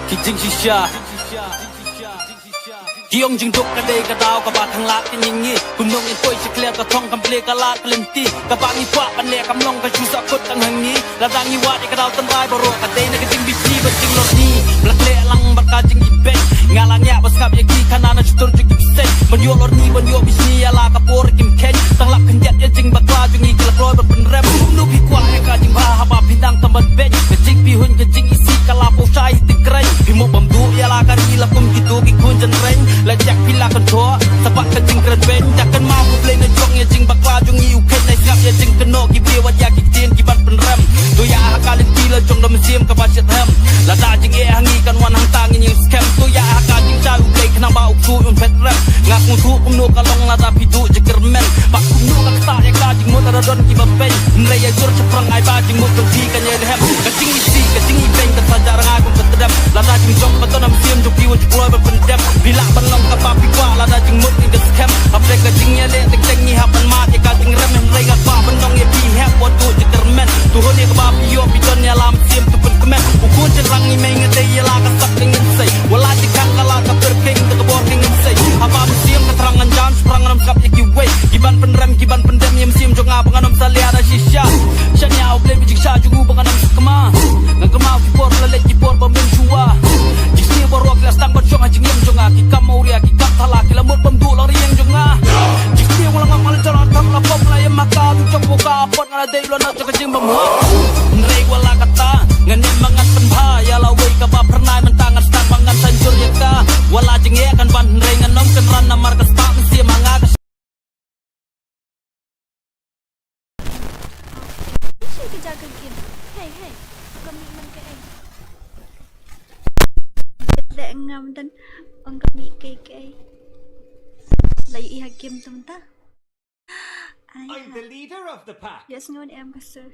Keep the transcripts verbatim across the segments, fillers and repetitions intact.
Ki jingshisha. Ki ong jingduk ka dei ka daw kaba khang lad ka ngi ngi. Kumno ngin poi sha khlieh ka thong kam plie ka lad ka lynti. Kaba ngi kwah ban leh kam long ka shu sah kut tang ha ngi. Lada ngi wad ïa ka daw tynrai baroh ka dei na ka jingbishni bad jinglorni. Ba la khleh lang bad ka jingibeiñ. Nga la ngiah ba sngap ïa ki khana na shutur jong ki bseiñ. Ban ïoh lorni ban ïoh bishni ïa la ka por kim kheiñ. Tang lap khyndiat ïa jingbakla jong ngi ki la kloi ban pynrem. Kumno phi kwah ïa ka jingbha haba phi nang tam ban beiñ. Ka jingpyrhuh ka jingisih ka la pynshai tyngreng. Phi mo bam duh ïa la ka ri la kum kito ki khun jynreng. La jak phi la kyntoh sa bad ka jingkren beiñ. Dak kynmaw U Blei na jong ïa jingbakla jong ngi u kheiñ. Nai sngap ïa jingkynnoh ki briew wat ïa ki ktien ki ban pynrem. To ïa ha ka lynti la jong da mynsiem kaba shitrhem. Lada jingeh ha ngi kan wan hangta ngin ïeng skhem. To ïa ha ka jingshai U Blei khnang ba u ksuid un phet rem. Nga sngewthuh kumno ka long lada phi duh jingkyrmen. Bad kumno ka ktah ïa ka jingmut lada don kiba beiñ. Hynrei ïa jur shaphrang ai ba jingmut jong phi kan ïai rhem. Ka jingisih ka jingibeiñ ka sa jah rngai kum ka tdem. Lada jingjop ba don ha mynsiem jong phi wat ju kloi ban pyndem. Phi lah ban long kaba phi kwah lada jingmut ngi ka skhem. Hapdeng ka jingïaleh teng teng ngi hap ban mad ïa ka jingrem. Hynrei nga kwah ban ong ïa phi hep wat duh jingkyrmen. To hun ïa kaba phi ïoh phi don ïa la mynsiem to pynkmen. U khun jynrang ngi mei nga dei ïa la ka sap ka ngin sei. Wat la jingkhang ka la ka pyrkhing ka bor ka ngin sei. Haba mynsiem ka thrang ngan jan shaphrang ngan ym sngap ïa kiwei. Ki ban pynrem ki ban pyndem ïa mynsiem jong nga ba ngan ym salia da shisha. Shaniah U Blei ba jingshisha jong u ba ngan ym sakma. Ngan kynmaw ki por la leit ki por ba mynshuwa. Jingsniew baroh ki la sdang ban shong ha jingim jong nga. Ki kam awria ki kam thala ki la mut bam duh la riang jong nga. Jingsniew nga la ngam nga la jalan tam la pom la ïa ma ka tu jong ka pot nga la dei la na jong ka jingbymhok. Hynrei wat la kata ngan im ma ngan pynbha ïa la wei kaba phyrnai mynta ngan sdang ba ngan sa jur ïa ka. Wat la jingeh kan ban hynrei ngan ym kynran namar ka spah mynsiem ha nga ka Shi ka jaka gin. Hey, hey. Ka mih man kaei? Dek ngam dan ong ka mih kaei kaei. La ïohi ha game tu mynta. Ai I'm ha. The leader of the pack. Yes, ngon em ka sir.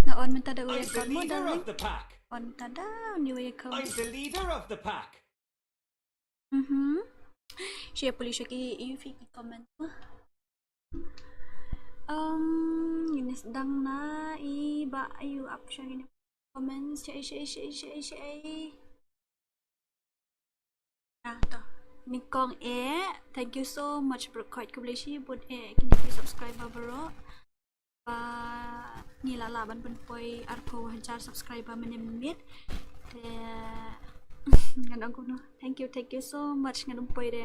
Nga on mynta da uwei account mo darling. I'm the leader of the pack. On mynta da uwei account. I'm the leader of the pack. Mhm. Shi puli shi ki yu fi ki comment. Um, ini sedang na i ba yu up shi ini comment shi shi shi shi shi. Nah, to. Ni kong eh, thank you so much bro. Koit khublei shibun eh, kini ki subscriber bro. Ba ngi la lah ban pynpoi arphew hajar subscriber mynne mynmiet. Te ngan ong kumno, thank you, thank you so much, ngan ym poi re.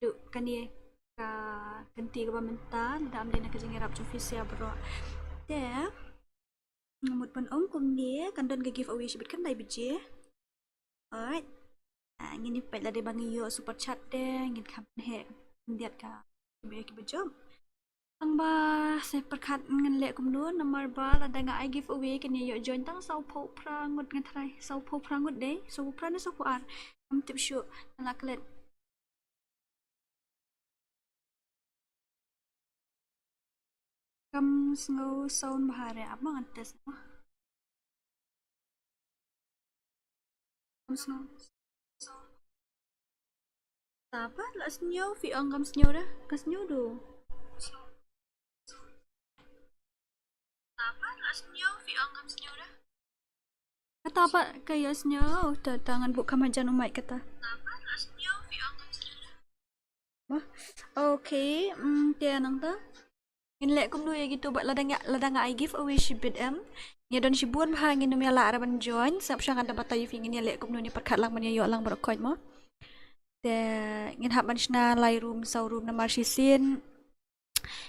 Duh kane ka kynti kaba mynta, da am dei na ka jingïarap jong phi sha baroh. Te nga mut ban ong kumne, kan don ka giveaway shibit khyndai baje. Alright. Ah, ngin ïa peit lada ba ngi ïoh super chat te ngin kham heh khyndiat ka ba ïa kiba jop. Tang ba sa pyrkhat ngan leh kumno namar ba lada nga ai giveaway kan ïa ïoh join tang sawphew phra ngut nga tharai, sawphew phra ngut dei, sawphew phra ne sawphew ar. Ngam tip shuh, nga la klet. Kam sngew sound bha re, ap ma ngan test ma. Kam sngew. Tapa la sngew phi ong kam sngew re, ka sngew du. Kata pat ka ïa sngew, ta, ta ngan buh kham hajan u mic kata. Bah, okay, mm, te nangta. Ngin leh kumno ïa kito ba lada nga, lada nga ai giveaway shibit em. Ngi don shibun bha ngin ym ïa lah re ban join, sngap sha nga da batai ïa phi ngin ïa leh kumno ne pyrkhat lang ban ïa ïoh lang baroh khoit mo. Te ngin hap ban shna lai room, saw room namar shisien.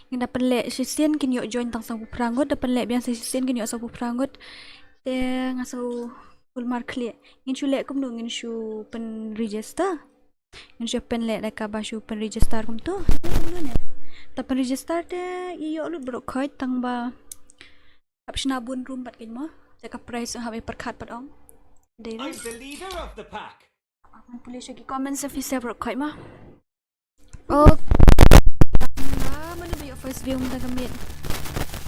Ngin da pynleh shisien kin ïoh join tang sawphew phra ngut, da pynleh biang sa shisien kin ïoh sawphew phra ngut. Te nga shu kulmar khlieh. Ngin shu leh kumno ngin shu pyn register. Ngin shu pynleh da kaba shu pyn register kumto. Kumno ne. Ta pyn register te ïoh lut baroh khoit tang ba hap shna bun room pat kein mo. Te ka prize hap ïa pyrkhat pat ong. Dei re. I'm the leader of the pack. Ngan pule sha ki comments officer baroh khoit mo. Oh. Mano ba ïoh first view mynta ka miet?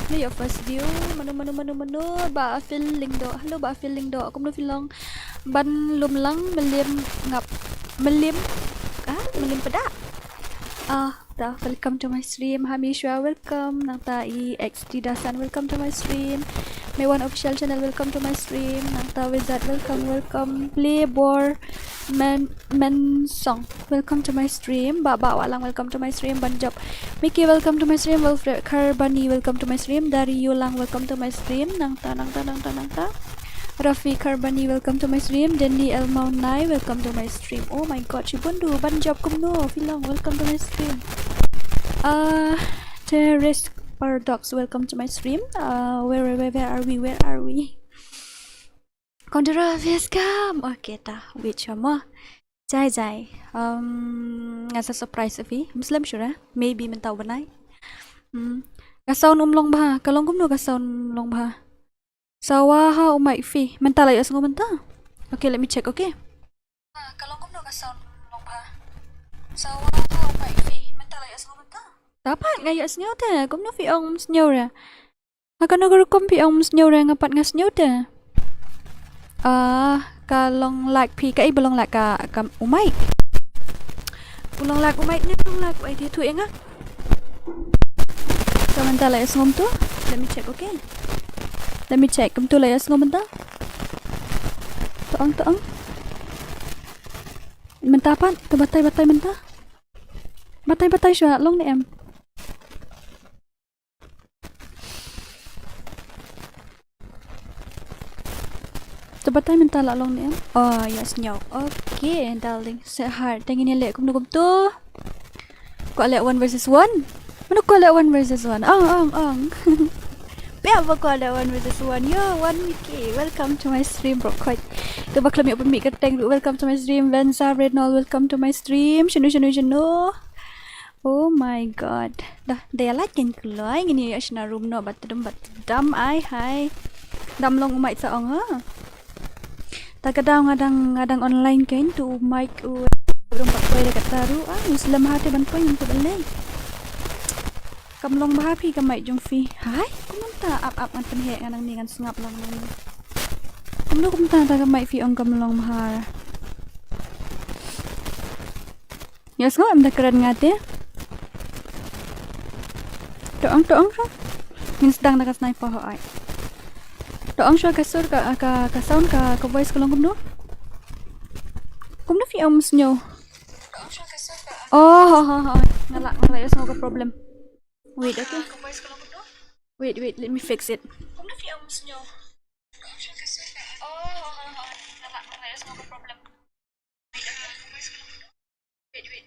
Mano ïoh first view? Mano, mano, mano, mano? Bah Phil Lyngdoh. Hello Bah Phil Lyngdoh. Kumno phi long? Ban lum lang Mylliem ngap. Mylliem. Ah, Mylliem Pdah. Ah, ta, welcome to my stream. Hamishwa, welcome. Nangta i X T Dasan, welcome to my stream. Mewan Official Channel, welcome to my stream. Nangta Wizard, welcome, welcome. Playbor Men, Men Song, welcome to my stream. Ba Ba Walang, welcome to my stream. Banjop Mickey, welcome to my stream. Wilfred Karbani, welcome to my stream. Dari Yulang, welcome to my stream. Nangta, nangta, nangta, nangta. Rafi Karbani, welcome to my stream. Danny Elmau Nai, welcome to my stream. Oh my God, Shibundu, Banjop, kumno, Filong, welcome to my stream. Uh, Terrorist Paradox, welcome to my stream. Uh, where, where, where, where are we? Where are we? Kondra Viskam. Okay, ta. Wait, siapa? Jai, jai. Um, nga sa surprise phi. Muslim sure. Maybe mynta u bnai. Hmm. Ka sound um long bha. Ka long kumno ka sound um long bha. Sawa ha u mic phi. Mynta la ïohsngew mynta. Okay, let me check, okay? Ka long kumno ka sound long bha. Sawa ha u mic phi. Mynta la ïohsngew mynta. Dapat nga ïohsngew te. Kumno phi ong um sngew re. Ha kano ka rukom phi ong um sngew re, nga pat nga sngew te. Ah, ka long lag phi, kaei ba long lag, ka, ka u mic. U long lag u mic ne u long lag u ai te tu enga. Ka mynta la ïohsngew mynta. Let me check, okay? Let me check. Kumta la ïohsngew mynta. To ong, to ong. Mynta pat, to batai, batai mynta. Batai, batai shuwa, long ne em. To batai mynta la long ne em. Oh, ïohsngew. Okay, darling. Sweetheart. Te ngin ïa leh kumno kumto. Kwah leh one versus one. Mano kwah leh one versus one? Ong, ong, ong. Phi ba kwah leh one versus one. Yo, One Mickey. Welcome to my stream, bro. Kwah. To ba khlem ïoh pynmih kyrteng ruh. Welcome to my stream. Venza Renol. Welcome to my stream. Shano, shano, shano. Oh my God. Dah, dah ïa lait kein kloi, ngin ïa shna room noh, bad tdum bad tdam, ai hai. Dam long u mic sa ong ha. Ta ka daw nga dang, nga dang online kein, tu u mic u rum pat poi da kata ruh, ah, u slem ha te ban poi ngin tu ban lei. Kam long bha phi ka mic jong phi. Hai, kumta ap ap ngan pynheh ngan nang ni ngan sngap lang nang ni. Kumno kumta ta ka mic phi ong kam long bha. Ïa sngew em da kren nga te. To ong, to ong shuwa. Ngin sdang da ka sniper ho ai. To ong shuwa ka sur ka, ka, ka sound ka, ka voice ka long kumno. Kumno phi ong um sngew. Oh, ho, ho, ho. Nga la, nga la ïa sngew ka problem. Wait, okay. Wait, wait, let me fix it.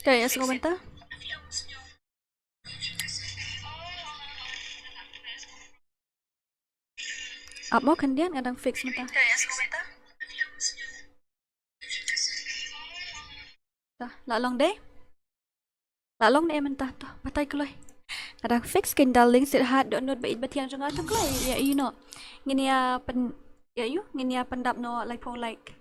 Ka ïa sngew mynta. Ap mo khyndiat nga dang fix mynta. Ta, la long dei? La long ne mynta to, batai kloi. Nga dang fix kein darling, sit hard, doh nud ba ïeit ba thiang jong nga to kloi. Ïa, you know. Ngin ïa pyn, ïa, you, ngin ïa pyndap noh laiphew like.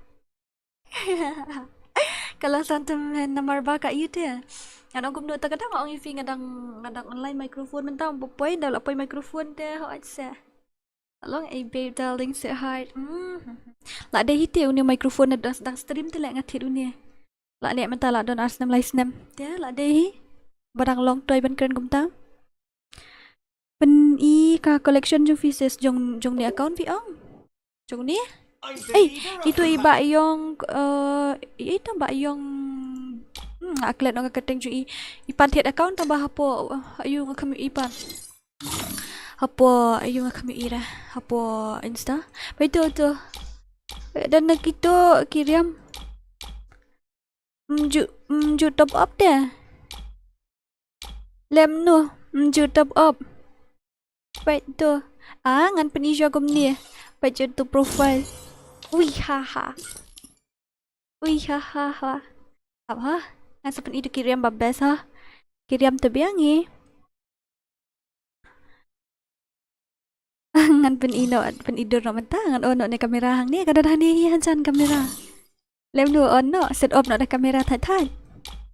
Ka la san te mynta namar ba ka ïa te. Nga dang kumno ta ka dang ong ïa phi nga dang, nga dang online microphone mynta, ym poi, da la poi microphone te, ho ait se. Long ei babe darling, sweetheart. Mm. La dei hi te une microphone na dang, dang stream te leh nga thied une. La leh mynta la don ar snem lai snem. Te la dei hi. Ba dang long toi ban kren kumta. Pyn-i ka collection jong phi sis, jong, jong ne account phi ong. Jong ne? Ei, itu i Bah Yong, eh, itu Bah Yong. Hmm, nga klet noh ka kyrteng jong i. I pan thied account tang ba hapoh, eh, ayu nga kham ïohi pat. Hapoh, ayu nga kham ïohi ra. Hapoh Insta. Ba itu, itu. Don na kito ki riam. Ym ju, ym ju top up te. Lem nu, ym ju top up. Peit tu. Ah, ngan pyn-i shuwa kumne. Peit tu profile. Ui ha ha. Ui ha ha ha. Ap ha. Ngan sa pyn-i tu ki riam ba best ha. Ki riam te biang i. Ngan pyn-i noh, pyn-i dur noh mynta, ngan on noh ne kamera hangne, ka don hangne hi hajan kamera. Lem nu on noh, set up noh da kamera thait thait.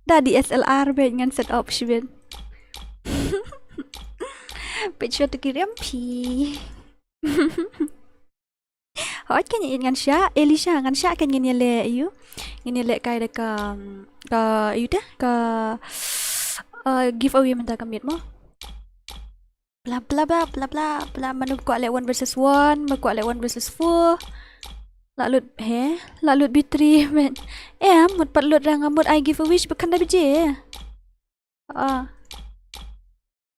Da D S L R beit ngan set up shibit. Peit shuwa tu ki riam phi. Hooid kan ïa ngan shah, Elisha, ngan shah kan ngin ïa leh ayu. Ngin ïa leh kai da ka, ka ayu te, ka, uh, giveaway mynta ka miet mo. Bla bla bla bla bla bla. Mano ba kwah leh one versus one, ba kwah leh one versus four. La lut, he? La lut B three, man. Eh, mut pat lut rang, mut ai giveaway ba khyndai baje. Ah.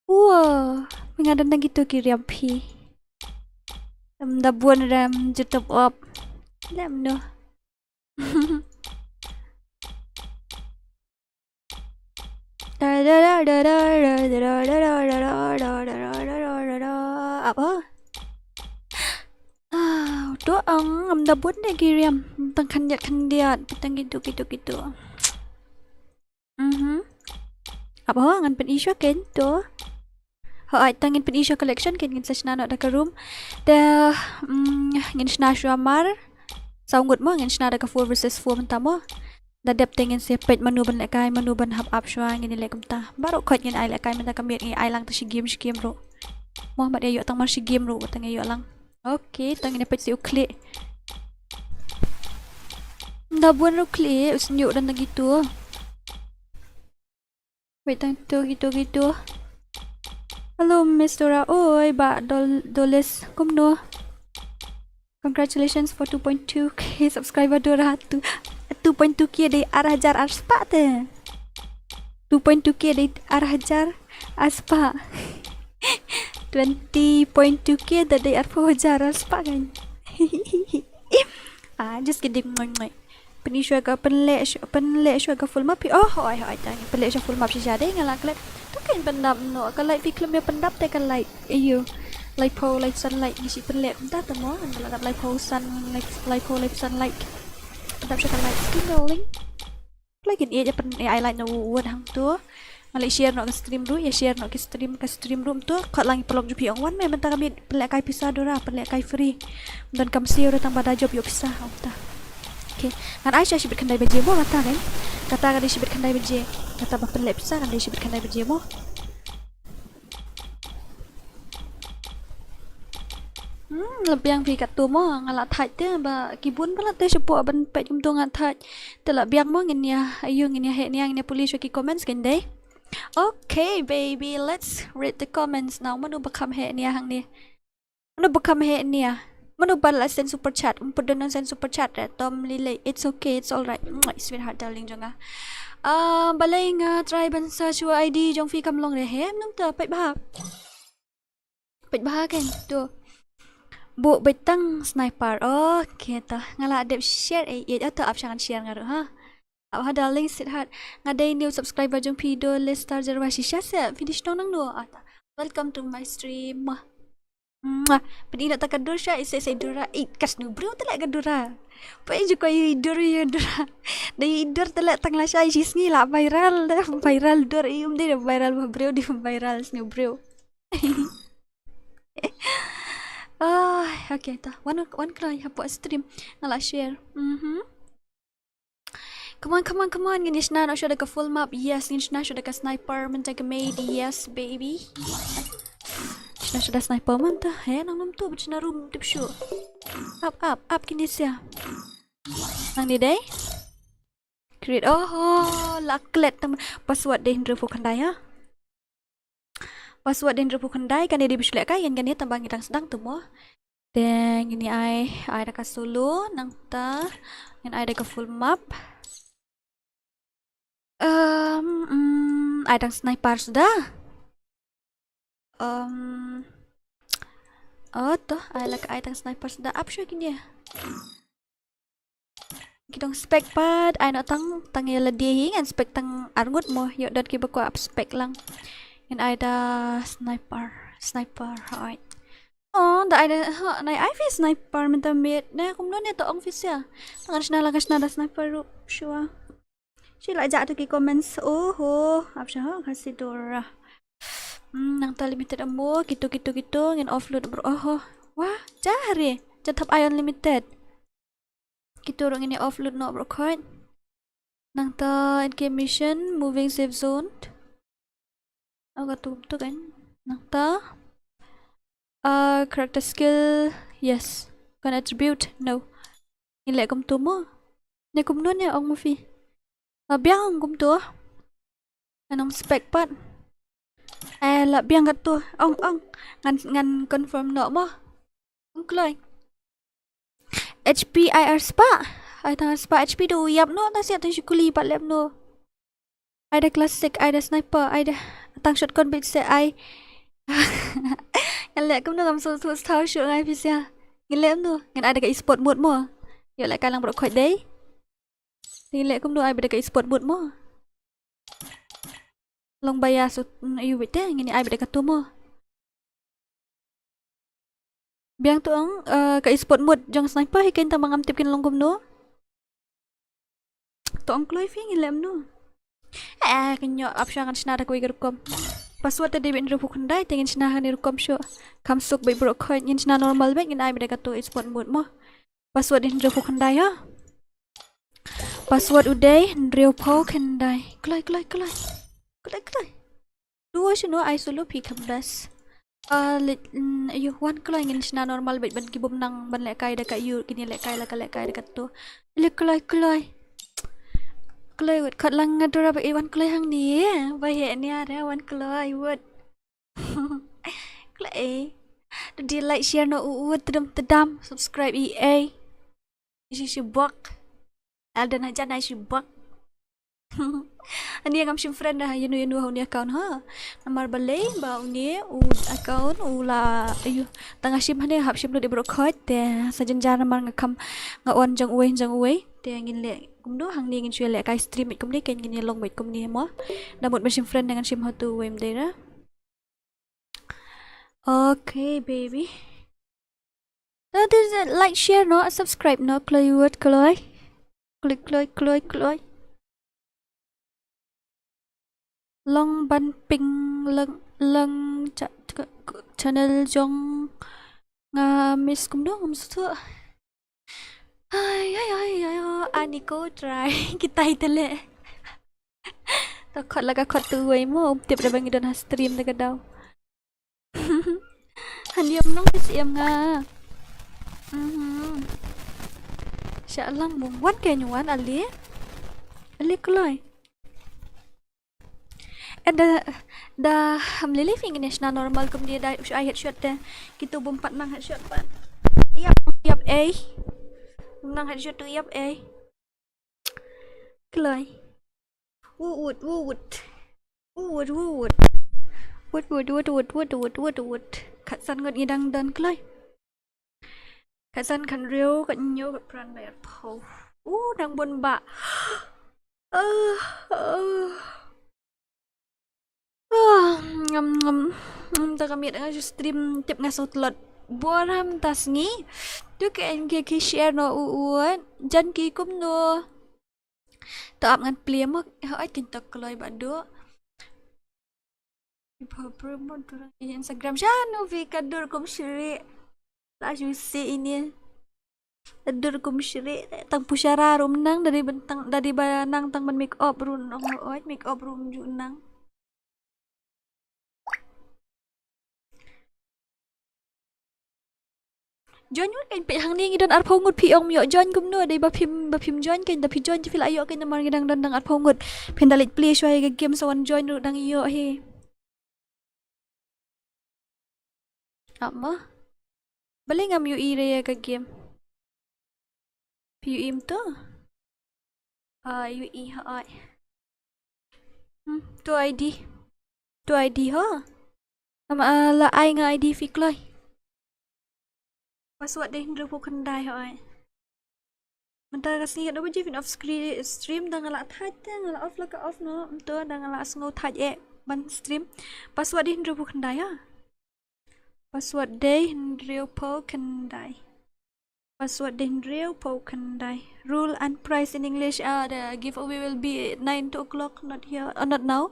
Wow, nga dang dang kito ki riam phi. Em da bun rem ju top up. Lem no. Apa? Ah, to ang, em da bun de ki riam. Tang khyndiat khyndiat, tang kito kito kito. Mhm. Ap ho, ngan pyn-i shuwa kein to. Ho, ai tang ngin pyn-i shuwa collection kein, ngin sa shna noh da ka room. Te, mm, ngin shna shuwa mar. Saw ngut mo, ngin shna da ka four versus four mynta mo. Da dep te ngin sa peit mano ban lehkai, mano ban hap ap shuwa, ngin leh kumta. Baroh khoit ngin ai lehkai mynta ka miet, ngin ai lang te shi game shi game ruh. Mo, mat ïa ïoh tang mar shi game ruh, tang ïa ïoh lang. Okay, tang ngin peit shuh u khlieh. Da bun ruh u khlieh, u shñiuh dang da kito. Wait, tang kito, kito, kito. Hello, Miss Dora. Oi, Bah Dol-, Dolis. Kumno? Congratulations for two point two K subscriber, Dora. Two, two point two K dei ar hajar ar spah te. Two point two K dei ar hajar ar spah. Twenty point two K da dei arphew hajar ar spah kan. Ah, just kidding. Ngoi, ngoi. Pynleh shuwa ka, pynleh shu-, pynleh shuwa ka full map phi. Oh, hoi, hoi, tang. Pynleh shuwa full map shisha dei nga la klet. To kein pyndap noh. Ka light phi khlem ïa pyndap te ka light. Aiyo. Laiphew, laiphew san light ngi shi pynleh kumta te mo. Nga la dap laiphew san, lai-, laiphew, laiphew san light. Pyndap shuwa ka light. Skin darling. Like in ïa pyn-, ïa ai like na u wad hangto. Nga la share noh ka stream ruh, ïa share noh ka stream, ka stream ruh to. Khot lang i paralok jong phi ong wan me mynta ka miet pynlehkai pisa Dora, pynlehkai free. Don kam siew ruh tang ba da jop ïoh pisa hangta. Okay. Ngan ai sha shibit khyndai baje mo kata kan. Kata ka dei shibit khyndai baje. Kata ba pynleh pisa kan dei shibit khyndai baje mo. Hmm, la biang phi katto mo, nga la thait te ba ki bun palat te shapoh ban peit kumto nga thait. Te la biang mo ngin ïa, aiu ngin ïa heh nia, ngin ïa pule shuwa ki comments kein dei. Okay, baby, let's read the comments now. Mano ba kham heh nia hangne? Mano ba kham heh nia? Mano ba la send super chat? Ym pat don nang send super chat re. Tom Lily, it's okay, it's alright. Mwah, sweetheart, darling jong nga. Ah, balei nga try ban search u I D jong phi kam long re, he? Nangta peit bha. Peit bha kan to. Buh beit tang sniper. Okay to. Nga la dep share ei ei to, ap sha ngan share nga ruh ha. Ap ha darling sweetheart. Nga dei new subscriber jong phi, Dolestar Jarwa, shisha se. Phi dei shnong nangno? Ah, to. Welcome to my stream. Mwah. Pyn-i noh ta ka dur sha, i sei sei Dora. I ka sniew briew te leh ka Dora. Pynjukoi i dur i dur. Da i dur te leh tang lashai shisngi la viral, da viral dur i um dei da viral ba briew, dei viral sniew briew. Ah, okay ta. Wan, wan kloi hapoh stream. Nga la share. Mhm. Come on, come on, come on. Ngin ïa shna noh shuwa da ka full map. Yes, ngin shna shuwa da ka sniper mynta ka maid. Yes, baby. Shna shuwa da sniper mynta. He, nang nym tu, bad shna room tip shuwa. Ap, ap, ap, kine sia. Nangne dei? Create. Oh, oh, la klet tam password dei hynriewphew khyndai ha. Password dei hynriewphew khyndai, kane dei ba shu lehkai, kan kane tang ba ngi dang sdang tu mo. Te ngin ïa ai, ai da ka solo, nangta ngin ai da ka full map. Um, mm, ai tang sniper suda. Um, oh, to, ai la ka ai tang sniper suda. Ap shuwa kine. Ki dang spec pat, ai noh tang, tang ïa lade hi, ngan spec tang arngut mo, ïoh don kiba kwah ap spec lang. Ngan ai da sniper, sniper, hooid. Oh, da ai da, ha, nai ai phi sniper mynta miet, ne kumno ne to ong phi sia. Tang ngan shna la ka shna da sniper ruh, shuwa. Shi la jah to ki comments, oho, ap sha ha, Khasi Dora. Hmm, nangta limited ammo, kito, kito, kito, ngin offload bro, oho. Wah, jah re, jah thap ai unlimited. Kito ruh ngin ïa offload noh baroh khoit. Nangta endgame mission, moving safe zone. Oh, kato kumto kan. Nangta, uh, character skill, yes. Kan attribute, no. Ngin leh kumto mo. Ne kumno ne ong ma phi? Nga biang kumto. Ngan ong spec pat. Eh, la biang katto. Ong, ong. Ngan, ngan confirm noh mo. Ong kloi. H P ai ar spah. Ai tang ar spah H P, to ïap noh, ta siat tang shu kuli pat lem noh. Ai da classic, ai da sniper, ai da tang shotgun beit se ai. Ngan leh kumno, ngam sngewthuh shuh nga ïa phi sha. Ngan leh kumno, ngan ai da ka esport mode mo. Ïoh lehkai lang baroh khoit dei. Ngan leh kumno, ai beit da ka esport mode mo. Long ba ïa shu, mm, ïoh beit te, ngin ai beit da katu mo. Biang to ong, eh, ka esport mode jong sniper hi kein, tang ba ngam tip kin long kumno. To ong kloi phi, ngin leh kumno. Eh, kynnoh, ap sha ngan shna da kawei ka rukom. Password te dei beit hynriewphew khyndai, te ngin shna hangne rukom shuh. Kham suk beit baroh khoit, ngin shna normal beit, ngin ai beit da katu esport mode mo. Password dei hynriewphew khyndai ha. Password u dei hynriewphew khyndai. Kloi, kloi, kloi. Kloi, kloi. Duo shano ai solo phi kham best. Ah, le, mm, ayu, wan kloi, ngin shna normal beit ban ki bym nang ban lehkai da ka ïu, kine lehkai la ka lehkai da katu. Le kloi, kloi. Kloi wut, khot lang nga dura ba i wan kloi hangne. Ba heh nia re wan kloi wut. Kloi. To dei like share noh u wut, tdam tdam, subscribe i ei. Shi shi bok. Alden hajan ai shi bok. Ani ngam shim friend da ïa no ïa no ha uni account ha. Namar balei ba uni u account u la, ayu, tang nga shim hangne, hap shim lut ïa baroh khoit te sa jynjar namar nga kham, nga wan jong uwei jong uwei. Te ngin leh kumno hangne, ngin shu ïa lehkai stream beit kumne, kein ngin ïa long beit kumne mo. Da mut ban shim friend da ngan shim ha tu uwei ym dei ra. Okay, baby. That is it. Like, share noh, subscribe noh, kloi wut kloi. Kloi, kloi, kloi, kloi. Long ban ping lang, lang cha-, cha-, channel jong nga, miss kumno, ngam sngewthuh. Ai, ai, ai, ai, ai, ani ko try. Kitai te leh. To khot la ka khot tu wei mo, um tip da ba ngi don ha stream da ka daw. Han ïam nong ki siem nga. Mhm. Sha lang bung wan ke nyuan ali. Ali kloi. Eh, da, da, ham lili phi ngin ïa shna normal kumne da shu ai headshot te. Kitu bym pat nang headshot pat. Ïap, ïap ei. Bym nang headshot tu ïap ei. Kloi. Wut, wut, wut, wut. Wut, wut, wut, wut. Wut, wut, wut, wut, wut, wut, wut, wut. Khatsan ngut ngi dang don kloi. Khatsan, khathynriew, khathynñiew, khatphra, khatarphew. U, dang bun bha. Ah, ah. Ah, ngam, ngam. Ngam ta ka miet nga shu stream tip nga shu tlot. Bor ham ta sngi. Tu ka en ki, ki share noh u, u. Jan ki kumno. To ap ngan plie mo, hooid kin to kloi ba duk. Phi pha promote tu lang Instagram. Shano phi ka dur kum shrieh. La shu sih ini. Ka dur kum shrieh. Tang pynshara ruh ym nang, da dei ban tang, da dei ba nang tang ban make up ruh ym nang, hooid make up ruh ym ju nang. Join ngut kein, peit hangne ngi don arphew ngut, phi ong ym ïoh join kumno, dei ba phim, ba phim join kein, da phi join te phi la ïoh kein, namar ngi dang don dang arphew ngut. Phin da leit plie shuwa ïa ka game, sa wan join ruh dang ïoh hi. Ap mo. Balei ngam ïohi re ïa ka game? Phi ïohi mo to? Ah, ïohi, hooid. Hmm, to I D. To I D ho. Am, ah, la ai nga I D phi kloi. Password dei hynriewphew khyndai, hooid. Mynta ka sngi katno baje phin off screen, stream, da nga la thait te, nga la off la ka off noh, mynta da nga la sngew thait eh ban stream. Password dei hynriewphew khyndai ha. Password dei hynriewphew khyndai. Password dei hynriewphew khyndai. Rule and price in English, uh, the giveaway will be at nine o'clock, not here, uh, not now.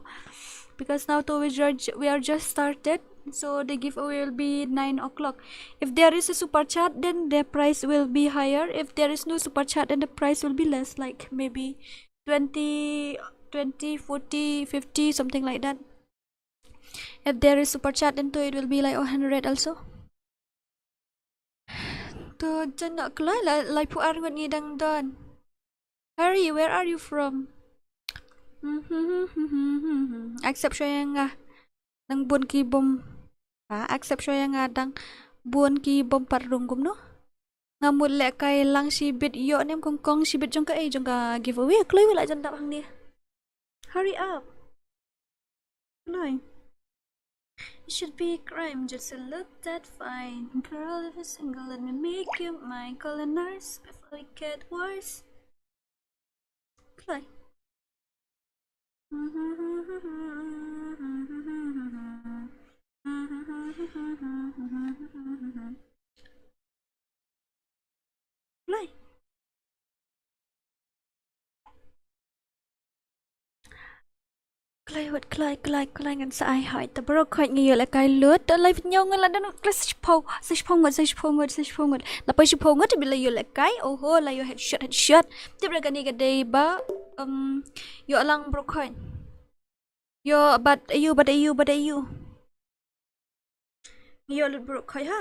Because now to we are ju-, we are just started, so the giveaway will be nine o'clock. If there is a super chat, then the price will be higher. If there is no super chat, then the price will be less, like maybe twenty, twenty, forty, fifty, something like that. If there is super chat, then to it will be like one hundred also. To jan nok kloi la, laiphew ar ngut ngi dang don. Harry, where are you from? Accept shuwa ïa nga. Nang bun ki bom. Ha, accept shuwa ïa nga dang bun ki bom pat rung kumno. Nga mut lehkai lang shibit ïoh ne em kong kong shibit jong ka ei jong ka giveaway. Kloi, la jan dap hangne. Hurry up. Kloi. It should be a crime just to look that fine. Girl, if you're single, let me make you mine. Call a nurse before it get worse. Kloi. Kloi. Kloi wat kloi, kloi, kloi, ngan sa ai hoi. Ta baroh khoit ngi ïoh lehkai lut. Ta live ñiew ngan la don kloi sa shiphew, sa shiphew ngut, sa shiphew ngut, sa shiphew ngut. La poi shiphew ngut, te ba la ïoh lehkai. Oho, la ïoh headshot, headshot. Tip re kane ka dei ba, um, ïoh lang baroh khoit. Ïoh bad aiu, bad aiu, bad aiu. Ïoh lut baroh khoit ha.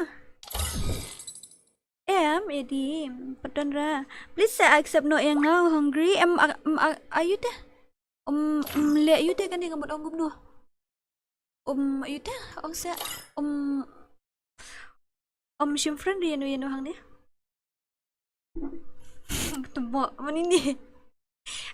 Em, Eddie, pardon ra. Please say accept no ïa nga, hungry. Em, a, em, a, aiu te? Em, em, leh aiu te kane ka mut ong kumno. Em, aiu te? Ong sa, em, em, shim friend ïa no ïa no hangne. Tebok, mani ni.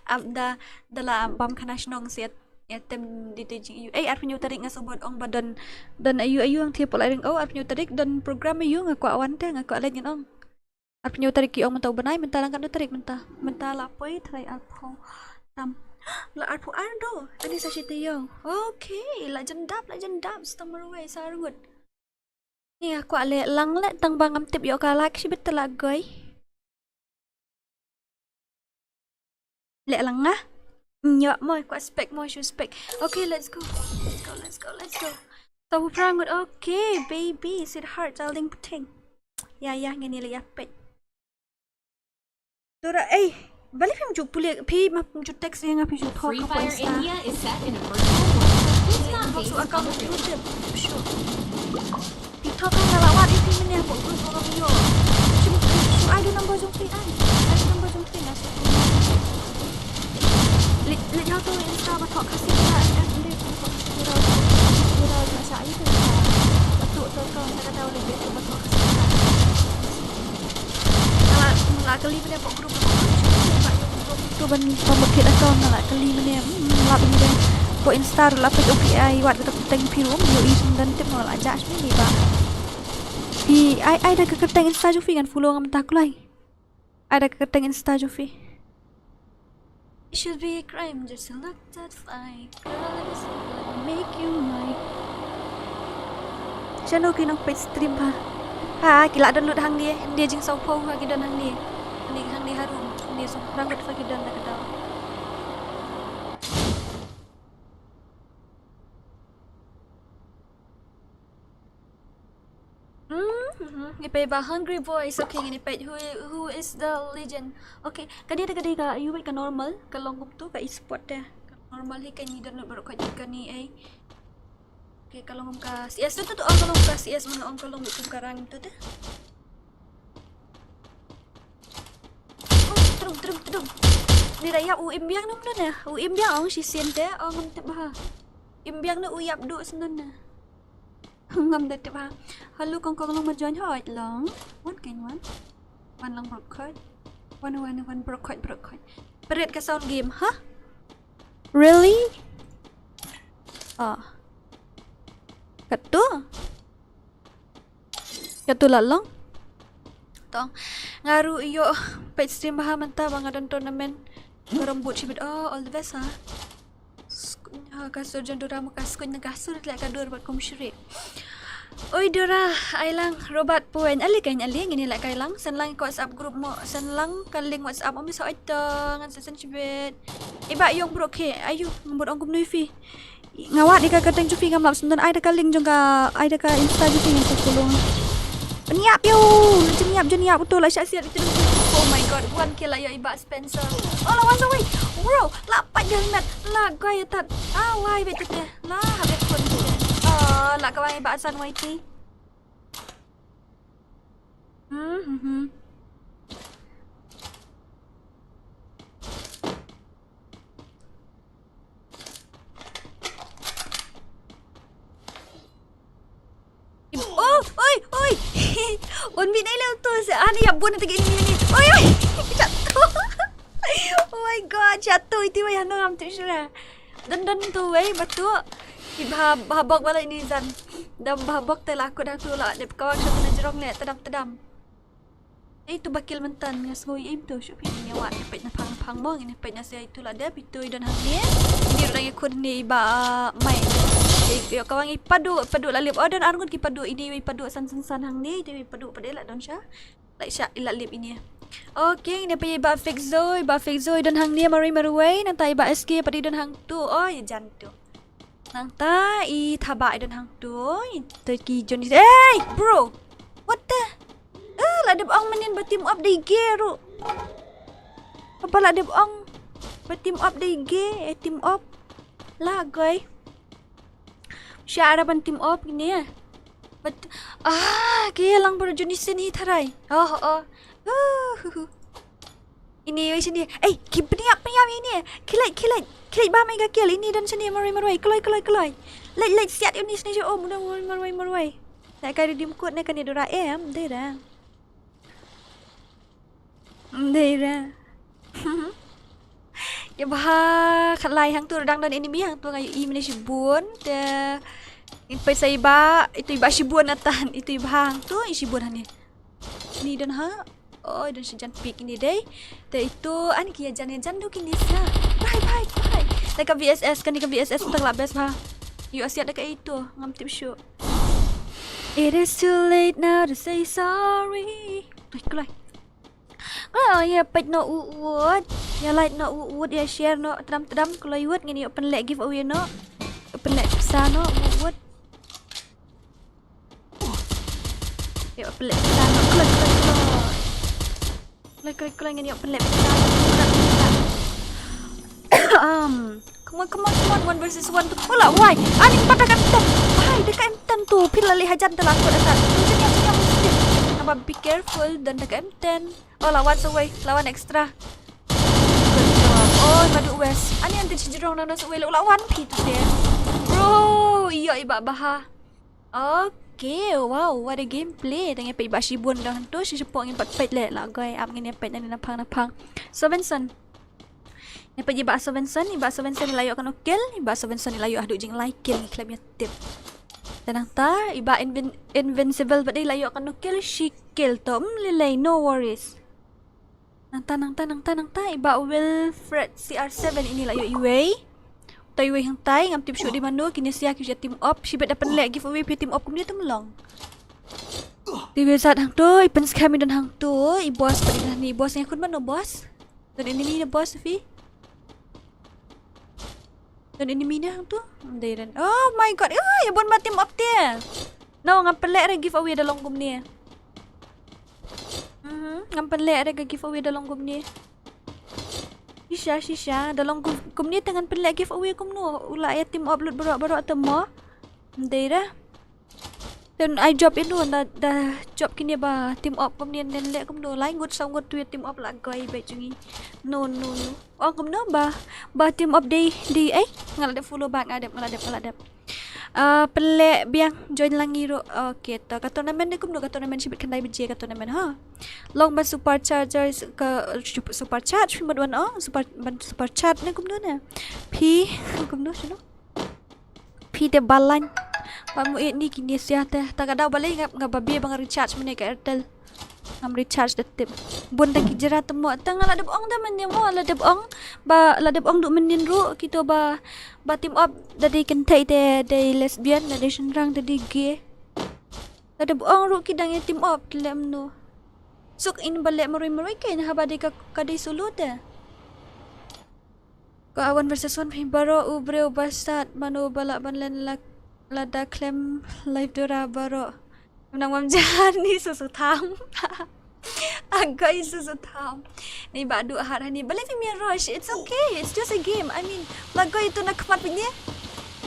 Ap da, da la bam khana shnong siat. Ïa tem di te jing aiu. Ei, arphew hynñiew tarik nga shu bud ong ba don, don aiu aiu ang thie pulai ring. Oh, arphew hynñiew tarik don program aiu, nga kwah wan te, nga kwah leit ngan ong. Arphew hynñiew tarik ki ong mynta u bnai, mynta lang katno tarik mynta. Mynta la poi, trai arphew tam. La arphew ar do. Ani sa shi taïew. Okay, la jan dap, la jan dap. Stang marwei sa arngut. Ni nga kwah leh lang leh tang ba ngam tip ïoh ka like shibit te la goi. Leh lang nga. Ñiuh mo, kwah spek mo, shu spek. Okay, let's go. Let's go, let's go, let's go. Saw phra ngut. Okay, baby, sweetheart, darling, putting. Ïa, ïa, ngin ïa leh ïa peit. Dora, ei, balei phim ju pule, phi ma phim ju text ïa nga, phi ju thoh ka Free Fire Insta. India is set in a virtual world. It's not based on the real world. Sure. Phi thoh ka nga la wad ïa phi mynne hapoh group ba ngam ïoh. Shim, shim ai da number jong phi ai. Ai da number jong phi nga shim. Leit, leit ha uto u Insta ba thoh Khasi Dora, ai, ai, leit ba thoh Khasi Dora, Khasi Dora, nga shah ïa ka. Ba thoh, thoh, thoh, nga ka daw leit ba thoh Khasi Dora. Nga la, nga la kylli mynne hapoh group, hapoh group, shu ba ïoh group. To ban, ban mut thied account nga la kylli mynne, hmm, lap ïa mynne. Hapoh Insta ruh la peit, okay, ai, wat ka kyrteng phi ruh, ïohi sngewdon tip nga la jah shane ba. Phi, ai, ai da ka kyrteng Insta jong phi ngan follow nga mynta kloi. Ai da ka kyrteng Insta jong phi. It should be a crime just to look that fine. Girl, if you single, let me make you mine. Shano ki nongpeit stream ha? Ha, ki la don lut hangne, hangne jingsawphew ha ki don hangne. Hangne, hangne harum, hangne sawphew ngut ha ki don da ka daw. Hmm, hmm, ngi peit ba Hungry Boys. Okay, ngin ïa peit who, who is the legend. Okay, kane te ka dei ka, ïa peit ka normal, ka long kumto, ka e-sport te. Ka normal hi, kane download baroh khoit kane, eh. Okay, ka long kum ka C S tu, tu, tu, oh, ka long kum ka C S, mano ong ka long kum ka rank tu te. Oh, trum, trum, trum. Ni da ïap u im biang num num ne. U im biang ong shisien te, ong ngam tip bha. Im biang ne u ïap duh sngewdon ne. Ngam da tip ha. Hello, kong kong long ma join hoi long. Wan kein wan. Wan lang baroh khoit. Wan, wan, wan baroh khoit, baroh khoit. Peret ka sound game, ha? Really? Ah. Katu? Katu la long? Tong. Nga ruh ïoh peit stream bha mynta ba nga don tournament. Nga rem bud shibit. Oh, all the best ha. Skuñ, ha, ka sur jong Dora, ma ka skuñ na ka sur leh ka dur bad kum shrieh. Oi Dora, ai lang Robert Puan, ale kein ale, ngin ïa lehkai lang, send lang ka WhatsApp group mo, send lang ka link WhatsApp mo, misa oi to, ngan sa send shibit. Iba ïong bro ke, ayu, ngam bud ong kumno ïa phi. Nga wad ïa ka kyrteng jong phi ngam lap sngewdon, ai da ka link jong ka, ai da ka Insta jong phi ngan sa follow. Pynïap ïa u, la jynïap, jynïap uto la shah siat ïa u. Oh my God, one kill la ïoh i Bah Spencer. Oh, la wan sa wei. Bro, la pat ïa met. La goi ïa tat. Ah, wai bet te. La ha bet pun te. Ah, la ka wai Bah San wai ti. Hmm, hmm, hmm. One minute leh tu se ani ya bun tagi ini ini. Oi oi. Jatuh. Oh my god, jatuh itu wai hanu ngam tu sura. Don don tu wai batu. Ki bha bha bok bala ini zan. Dam bha bok te la kut hang tu la dep kawang sha tu na jerong le tedam tedam. Eh tu bakil mentan ngas ngoi im tu shup ini nyawa ne pet na phang phang mong ini pet na sia itu la dep itu i don hang ni. Ini orang ikut ni ba mai. Yo kawang i padu padu la lip oh don arngut ki padu ini i padu san san san hang ni itu i padu pade la don sha. Like sha i la lip ini. Okay, ini pa i ba fix zo i ba fix zo i don hang ni marui marui nang ta i ba S K pade i don hang tu oh i jan tu. Nang ta i thaba i don hang tu i te ki Johnny. Hey, bro. What the? Eh, la dep ong menin ba team up dei ge ru. Apa la dep ong ba team up dei ge eh team up. La goi. Sha ara ban team up ini eh. But ah, ke lang bro Johnny sini tharai. Oh, oh. Uh, huh, huh. Ini wei sini. Eh, ki peniap peniap ini. Kilai kilai. Kilai ba mai ga kial ini dan sini maroi maroi. Keloi keloi keloi. Lai lai siat ini sini oh mudah maroi maroi maroi. Nak kari dim kut nak kani dora em dera. Dera. Ya bah khat lai hang tu dang don enemy hang tu ngai i mene shibun te. Ipai sa iba itu iba shibun atan itu iba hang tu i shibun hani. Ni don ha. Oh don shi jan pik ini dei. Te itu an ki ya jan ya jan du kini sa. Bye bye bye. Te ka V S S kani ka V S S tak la best ba. Yu asiat ka itu ngam tip shu. It is too late now to say sorry. Kloi kloi. Kloi ya pet no u wut. Ya like no u wut ya share no tram tram kloi wut ngin yo penlek giveaway no. Penlek sa no u wut. Yo pelek sana. Kelai kelai kelai. Kelai kelai kelai ngin yo pelek sana. Um, come on come on come on one versus one tu. Ola wai. Ani patah kan ten. Hai dekat M ten tu. Pil lali hajan telah aku dekat. Macam ni macam ni mesti. Apa be careful dan dekat M ten. Oh lawan sewai, lawan extra. Good job. Oh madu west. Ani anti cijerong nang sewai lawan pi tu deh. Bro, iya iba baha. Okay, wow, what a gameplay. Tang epet iba shibun dah tu, shi shepok ngi pat pet le lah goi ap ngin epet nani napang napang. Sobenson. Epet iba Sobenson, iba Sobenson ni layo kano kill, iba Sobenson ni layo hadu jing lai kill ngi klem ya tip. Tenang ta, iba invin invincible bad layo kano kill, shi kill to. Hmm, lilai, no worries. Nangta nangta nangta nangta iba Wilfred C R seven ini la ïoh iwei. Uta iwei hangtai ngam tip shuh dei mano kine sia ki sha team up shibit da pynleh giveaway phi team up kumne tum long. Te iwei sat hangto i pynskhem i don hangto i boss pat i don hani i boss ïa khun mano boss. Don enemy na boss phi. Don enemy na hangto. Dei don. Oh my god. Ah, ïa bon ba team up te. No, ngam pynleh re giveaway da long kumne. Mhm, ngam pynleh re ka giveaway da long kumne. Shisha, shisha, da long kum- kumne te ngan pynleh giveaway kumno. U la ïa team up lut baroh baroh te mo. Dei re. Then ai job ïa no da da job kine ba team up kumne nen leh kumno. Lai ngut saw ngut tu ïa team up la goi ba jong ngi. No, no, no. Ong kumno ba ba team up dei dei eh. Nga la dep follow back, nga la dep, nga la dep, nga la dep. Ah, pynleh biang join lang ngi ruh. Okay, to ka tournament dei kumno, ka tournament shibit khyndai baje ka tournament ha. Long ban super charger ka super charge phi mut wan ong super ban super chat ne kumno ne. Phi kumno shano. Phi te balan. Ba mu eh ni kine sia te. Ta ka daw balei nga nga babe ba nga recharge mane ka Airtel. Ngam recharge da tip. Bun da ki jera te mo. Ta nga la dep ong da mane mo la dep ong. Ba la dep ong du manin ruh kito ba ba team up da dei kynthei te dei lesbian da dei shynrang da dei gay. Da dep ong ruh ki dang ïa team up te lem no. Suk in ba leh marwei marwei kein haba dei ka ka dei solo te. Ka one versus one phi baroh u briew ba sat mano ba lah ban len lak lada khlem live dora baroh. Nang mam jan ni susu tham. Agoi susu tham. Ni ba du har hani. Balei phi mia rush? It's okay. It's just a game. I mean, la goi tu na khmat phi ni.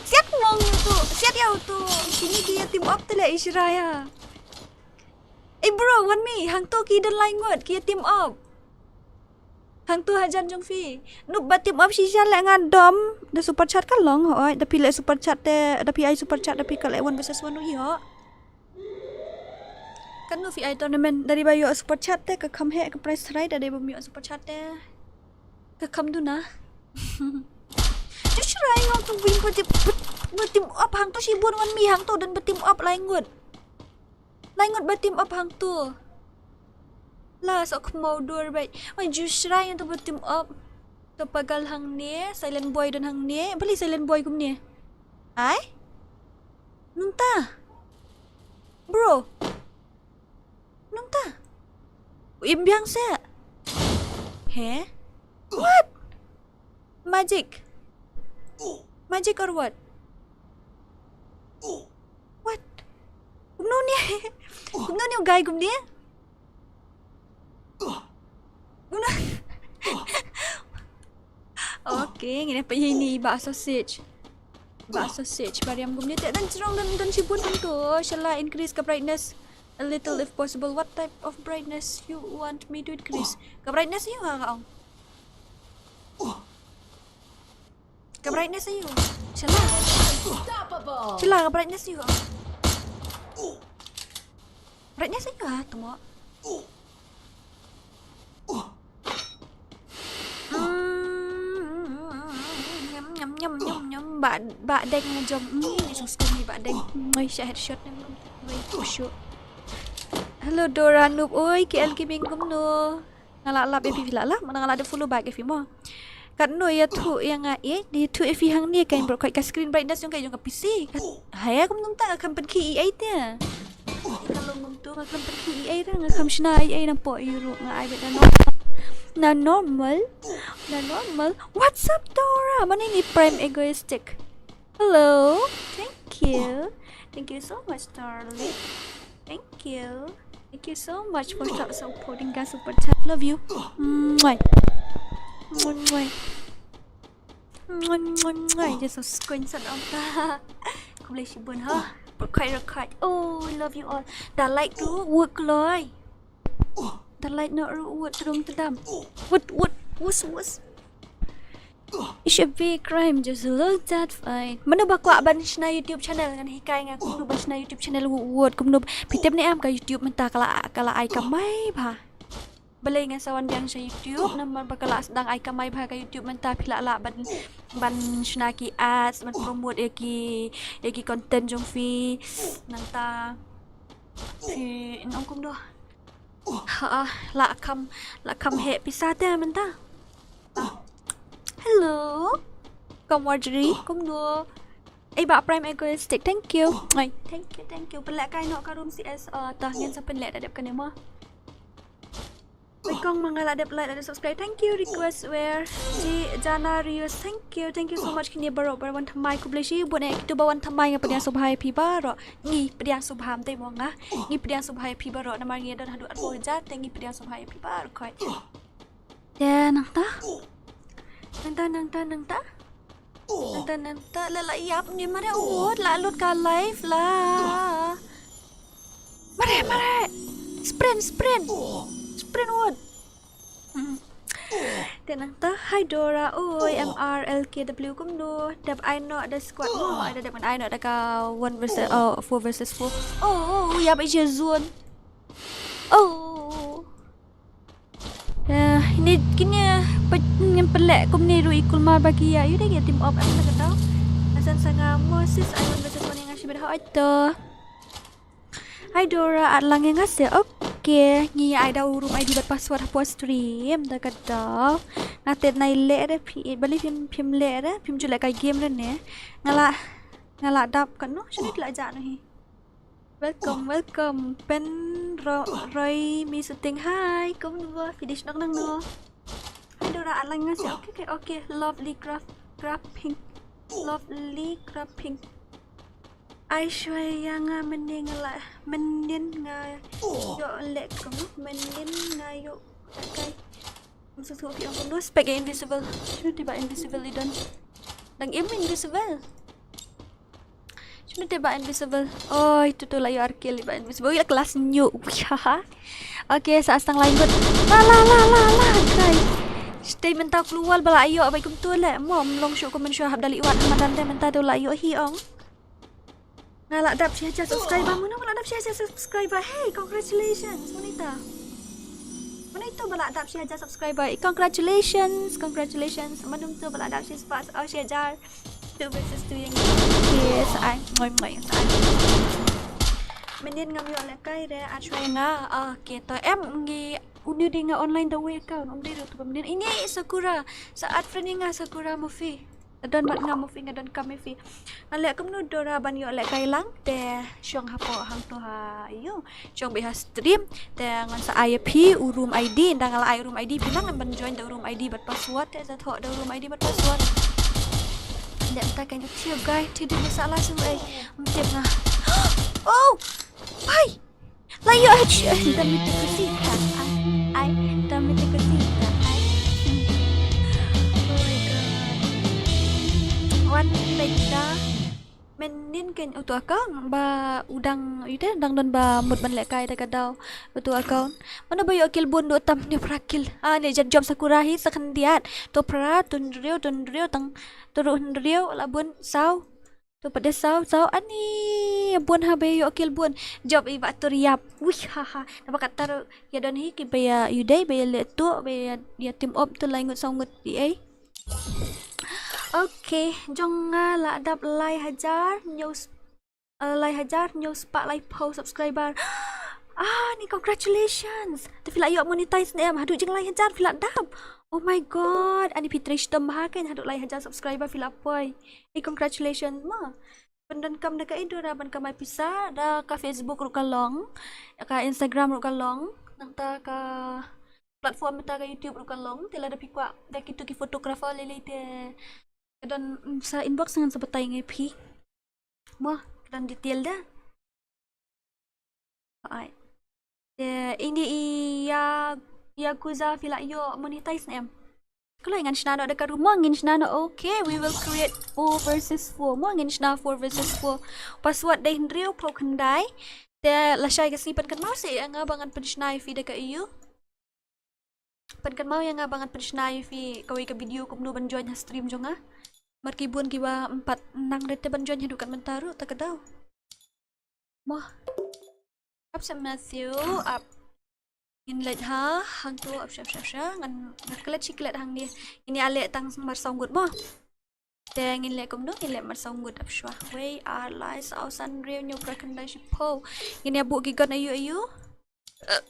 Siat ngong tu. Siat ïa tu. Kini ki ïa team up te leh i Shiraya. Eh bro, wan mi. Hangto ki don lai ngut ki ïa team up. Hangto hajan jong phi. Nup ba team up shisha leh nga dom. Da super chat ka long hoi. Da phi leh super chat te, da phi ai super chat da phi ka leh one versus one u ïoh. Katno phi ai tournament, da dei ba ïoh super chat te ka kham heh, ka prize tharai, da dei ba ym ïoh super chat te ka kham duna. Just try nga tu win ba tim, ba tim op hangto, shibun wan mi hangto don ba tim op lai ngut. Lai ngut ba tim op hangto. La sok khmau dur bai. Oi, just try nga tu ba tim op. To pagal hangne, silent boy don hangne. Bali silent boy kumne. Ai? Nangta. Bro. Nangta. Im biang se. He? What? Magic. Magic or what? What? Kumno ni? Kumno ni u guy kumne? Kumno? Okay, ngin ïa peit ïa ini ba sausage. Ba sausage, ba riam kumne te don jrong, don, don shibun hangto. Shala increase ka brightness a little if possible. What type of brightness you want me to increase? Ka brightness ïa nga ka ong. Ka brightness ïa u. Shala. Unstoppable. Shala ka brightness ïa u. Brightness ïa u ha tmo. Nyam, nyam, nyam, nyam, nyam. Ba, ba deng na jong. Hmm, ni song skumi ba deng. Ngoi sha headshot na. Ngoi kushu. Hello Dora Noob. Oi, K L Gaming kumno? Nga la lap ïa phi, phi la lap, nga la dep follow back ïa phi mo. Katno ïathuh ïa nga eh, ïathuh ïa phi hangne kein bro, ka screen brightness jong ka, jong ka P C. Haya kum nangta nga kham pynkhih ei ei te. Ka long kumto nga kham pynkhih ei ei te, nga kham shna ei ei na pok ïa ruh nga ai beit na normal. Na normal. Na normal. What's up Dora? Mano ini Prime Egoistic? Hello. Thank you. Thank you so much darling. Thank you. Thank you so much for stop supporting guys, super chat. Love you. Mwah. Mwah, mwah. Mwah, mwah, mwah. Just a screenshot of that. Khublei shibun ha. Record, record. Oh, love you all. Da like tu wut kloi. Da like noh ruh wut, trum tdam. Wut, wut, wus, wus. It's a big crime, just look that fine. Mano ba kwah ban shna YouTube channel ngan hikai nga kumno ban shna YouTube channel wut, wut kumno. Phi tip ne em ka YouTube mynta ka la, ka la ai kamai bha. Balei nga sa wan biang sha YouTube namar ba ka la sdang ai kamai bha ka YouTube mynta, phi lah lah ban, ban shna ki ads, ban promote ïa ki, ïa ki content jong phi. Nangta phi in ong kumno. Ha, la kham, la kham heh pisa te mynta. Hello. Ka Marjorie, kumno? Ei ba Prime Egoistic, thank you. Ai, thank you, thank you. Pynlehkai noh ka room C S, uh, ta ngin sa pynleh da dep kane mo. Wei kong ma nga la dep like, la dep subscribe. Thank you, request where. Ji Jana Rios, thank you. Thank you so much kine baroh ba wan thymmai, khublei shibun eh kito ba wan thymmai, nga pdiang sngewbha ïa phi baroh. Ngi pdiang sngewbha, ym dei mo nga. Ngi pdiang sngewbha ïa phi baroh namar ngi don haduh arphew hajar te ngi pdiang sngewbha ïa phi baroh khoi. Te nangta. Nangta, nangta, nangta. Nangta, nangta la, la ïap ni mare wut, la lut ka live la. Mare, mare. Sprint, sprint. Sprint wut. Hmm. Te nangta, hi Dora, oi, M R L K W kumno. Dep ai noh da squad mo, ai da dep ai noh da ka one versus, oh, four versus four. Oh, oh, ïap ïa zone. Oh. Eh, ini kine pe-, ngin pynleh kumne ruh i kulmar ba ki ïa, ïa u dei ki team up em na ka daw. Hasan sanga Moses, ai one versus one ïa nga shibit ha oi to. Hi Dora, at lang ïa nga se. Okay, ngi ai da u room I D bad password hapoh stream da ka daw. Nga te nai leh re phi, bali phim, phim leh re, phim ju leh ka game re ne. Nga la, nga la dap ka no, shini la ja no hi. Welcome, welcome. Pen ro-, roi mi shooting. Hi, kumno ba? Finish nok nang no. Hi Dora, alang nga si. Okay, okay, okay. Lovely craft, crafting. Lovely crafting. Ai shwai ya nga mending la, mending nga yo lek kum, mending nga yo kai. Maksud aku yang penuh spek invisible. Shini te ba invisible i don. Dang im invisible. Shini te ba invisible. Oh, itu tu la ïoh arkel ba invisible. Ïa kelas nyu. Okay, sa astang lain but. La la la la la, guys. Stay mental keluar bala ayo abai kum tu le. Mo mlong shu kum menshu hap dali wat madan te mental tu la ïoh hi ong. Nga la dap shi hajar subscriber, mano ba la dap shi hajar subscriber? Hey, congratulations, mano ita? Mano ita ba la dap shi hajar subscriber? Eh, congratulations, congratulations. Mano ita ba la dap shi spah, oh, shi hajar. Two versus two ïa ngi. Yes, ai, ngoi ngoi, ai. Mynnin ngam ïoh lehkai re, at shuwa ïa nga. Okay, to em ngi, uni dei nga online da wei account, um dei ruh tu ba mynnin. Ini Sakura, sa add friend ïa nga Sakura Mufi. Nga don mat nga Mufi, nga don kam Mufi. Nga leh kumno Dora ban ïoh lehkai lang, te shong hapoh hangto ha, ïoh. Shong beit ha stream, te ngan sa ai ïa phi u room I D, ynda nga la ai u room I D, phi nang ban join da u room I D bad password, te sa thoh da u room I D bad password. Leh mynta ka ïa thiu guy, thiu dei sa la shu ai. Ym tip nga. Oh! Bhai! La ïoh H, eh, da mete kusita. Ai, ai, da mete kusita. Ai. Oh my God. Wan leh da. Mynnin kein uto account ba u dang, ïoh te dang don ba mut ban lehkai da ka daw uto account. Mano ba ïoh kill bun, duh tam hynñiew phra kill. Ah, ne jan jop Sakura hi sa khyndiat. To phra, to hynriew, to hynriew, tang to ruh hynriew, la bun saw. To pat de saw, saw, ani bun ha ba ïoh kill bun. Jop i ba tur ïap. Wih, ha ha. Naba katta ruh ïa don hi ki ba ïa ïudei, ba ïa leh tuh, ba ïa, ïa team up tu lai ngut saw ngut i ei. Okay, jong nga la dap lai hajar hynñiew s-, eh, lai hajar hynñiew spah laiphew subscriber. Ah, ni congratulations. Te phi la ïoh monetize ne em? Haduh jong lai hajar phi la dap. Oh my God. Ani phi trei shitom bha kein, haduh lai hajar subscriber phi la poi. Eh, congratulations mo. Pyndonkam da ka Dora ban kamai pisa, da ka Facebook ruh ka long, ka Instagram ruh ka long, nangta ka platform mynta ka YouTube ruh ka long, te lada phi kwah da kito ki photographer lei lei te ka don, mm, sa inbox ngan sa batai ïa phi. Mo, ka don detail da. Ai. Te ini i ya, Yakuza phi la ïoh monetize ne em? Kloi ngan shna noh da ka ruh mo, ngin shna noh. Okay, we will create four versus four. Mo, ngin shna four versus four. Password dei hynriew phew khyndai. Te lashai ka sngi pynkynmaw seh ïa nga ba ngan pynshna ïa phi da ka ïa u. Pynkynmaw ïa nga ba ngan pynshna ïa phi kawei ka video kumno ban join ha stream jong nga. Namar ki bun kiba ym pat nang re te ban join haduh kat mynta ruh, ta ka daw. Mo. Ap sha Matthew, ap. Ngin leit ha, hangto, ap sha, sha, sha. Ngan, ngan klet shi klet hangne. Ngin ïa leh tang mar saw ngut mo. Te ngin leh kumno, ngin leh mar saw ngut ap shuwa. Wei, ar, lai, saw, san, hynriew, hynñiew, phra, khyndai, shiphew. Ngin ïa buh ki gun aiu aiu. Eh,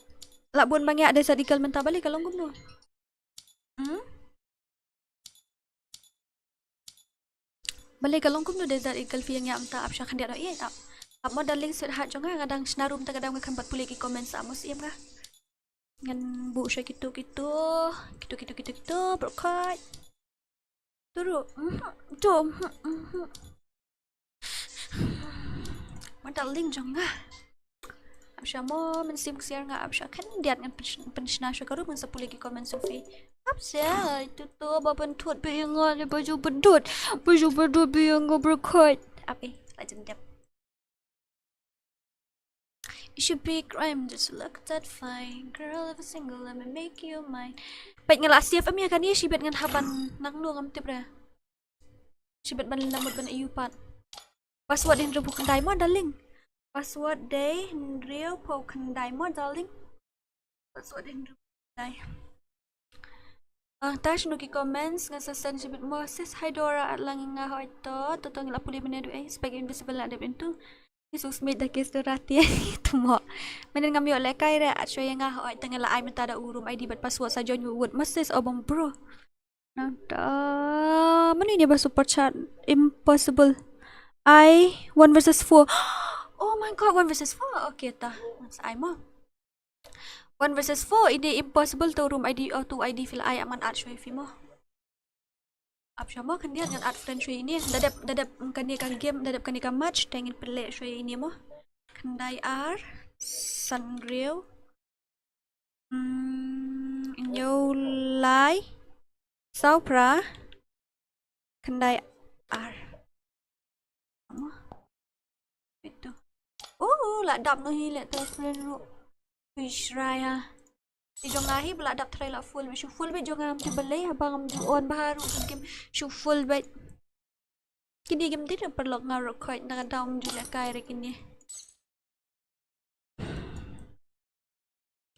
la bun ba ngiah Desert Eagle mynta, balei ka long kumno? Hmm? Balei ka long kumno Desert Eagle, phi ïa ngiah mynta? Ap sha khyndiat, oh, ïa, ap. Ap mo darling sweetheart jong nga, nga dang shna room ta ka daw, nga khlem pat pule ki comments, ap mo, siem nga. Ngan buh sha kito kito, kito kito kito kito, bro khot. Turu, mhm, tu, mhm, mhm. Mo darling jong nga. Ap sha mo, mynsiem ksiar nga, ap sha khyndiat ngan pyn-, pynshna sha ka room, ngan sa pule ki comments jong phi. Ap sha, ito to ba pynthut phi ïa nga, le ba ju pynthut, ba ju pynthut phi ïa nga, bro khot. Ap, eh, la jan dep. It should be crime just to look that fine. Girl, if a single, let me make you mine. Peit nga la save em ïa kane, shibit ngan hap ban nang no ngam tip re. Shibit ban la mut ban aiu pat. Password dei hynriew phew khyndai mo darling. Password dei hynriew phew khyndai mo darling. Password dei hynriew phew khyndai. Ah, ta shano ki comments, ngan sa send shibit mo. Sis, hi Dora, at lang ïa nga hoi to, to to ngi la pule mynne du ei, spek invisible la dep into. Ngi su smit da case Dora te, to mo. Mynne ngam ïoh lehkai re, at shuwa ïa nga hoi, tang ïa la ai mynta da u room I D bad password sa join wut wut. Mo sis, o bong bro. Nangta, mano ine ba super chat? Impossible. Ai, one versus four. Oh my God, one versus four. Okay, ta. Ngan sa ai mo. One versus four, ine impossible, to room I D, oh, to I D phi la ai, ngan add shuwa ïa phi mo. Ap sha mo, khyndiat ngan add friend shuwa ine. Da dep, da dep kane ka game, da dep kane ka match, te ngin pynleh shuwa ine mo. Khyndai ar, san hynriew. Hmm, hynñiew lai, saw phra, khyndai ar. Ito. Oh, la dap noh hi, leh to friend ruh. Ui, shrai ha. Te jong nga hi ba la dap trai la full beit, shu full beit jong nga, ym tip balei haba ngam ju on bha ruh ka game shu full beit. Kine kim dei na paralok nga ruh khoit na ka daw ym ju lehkai re kine.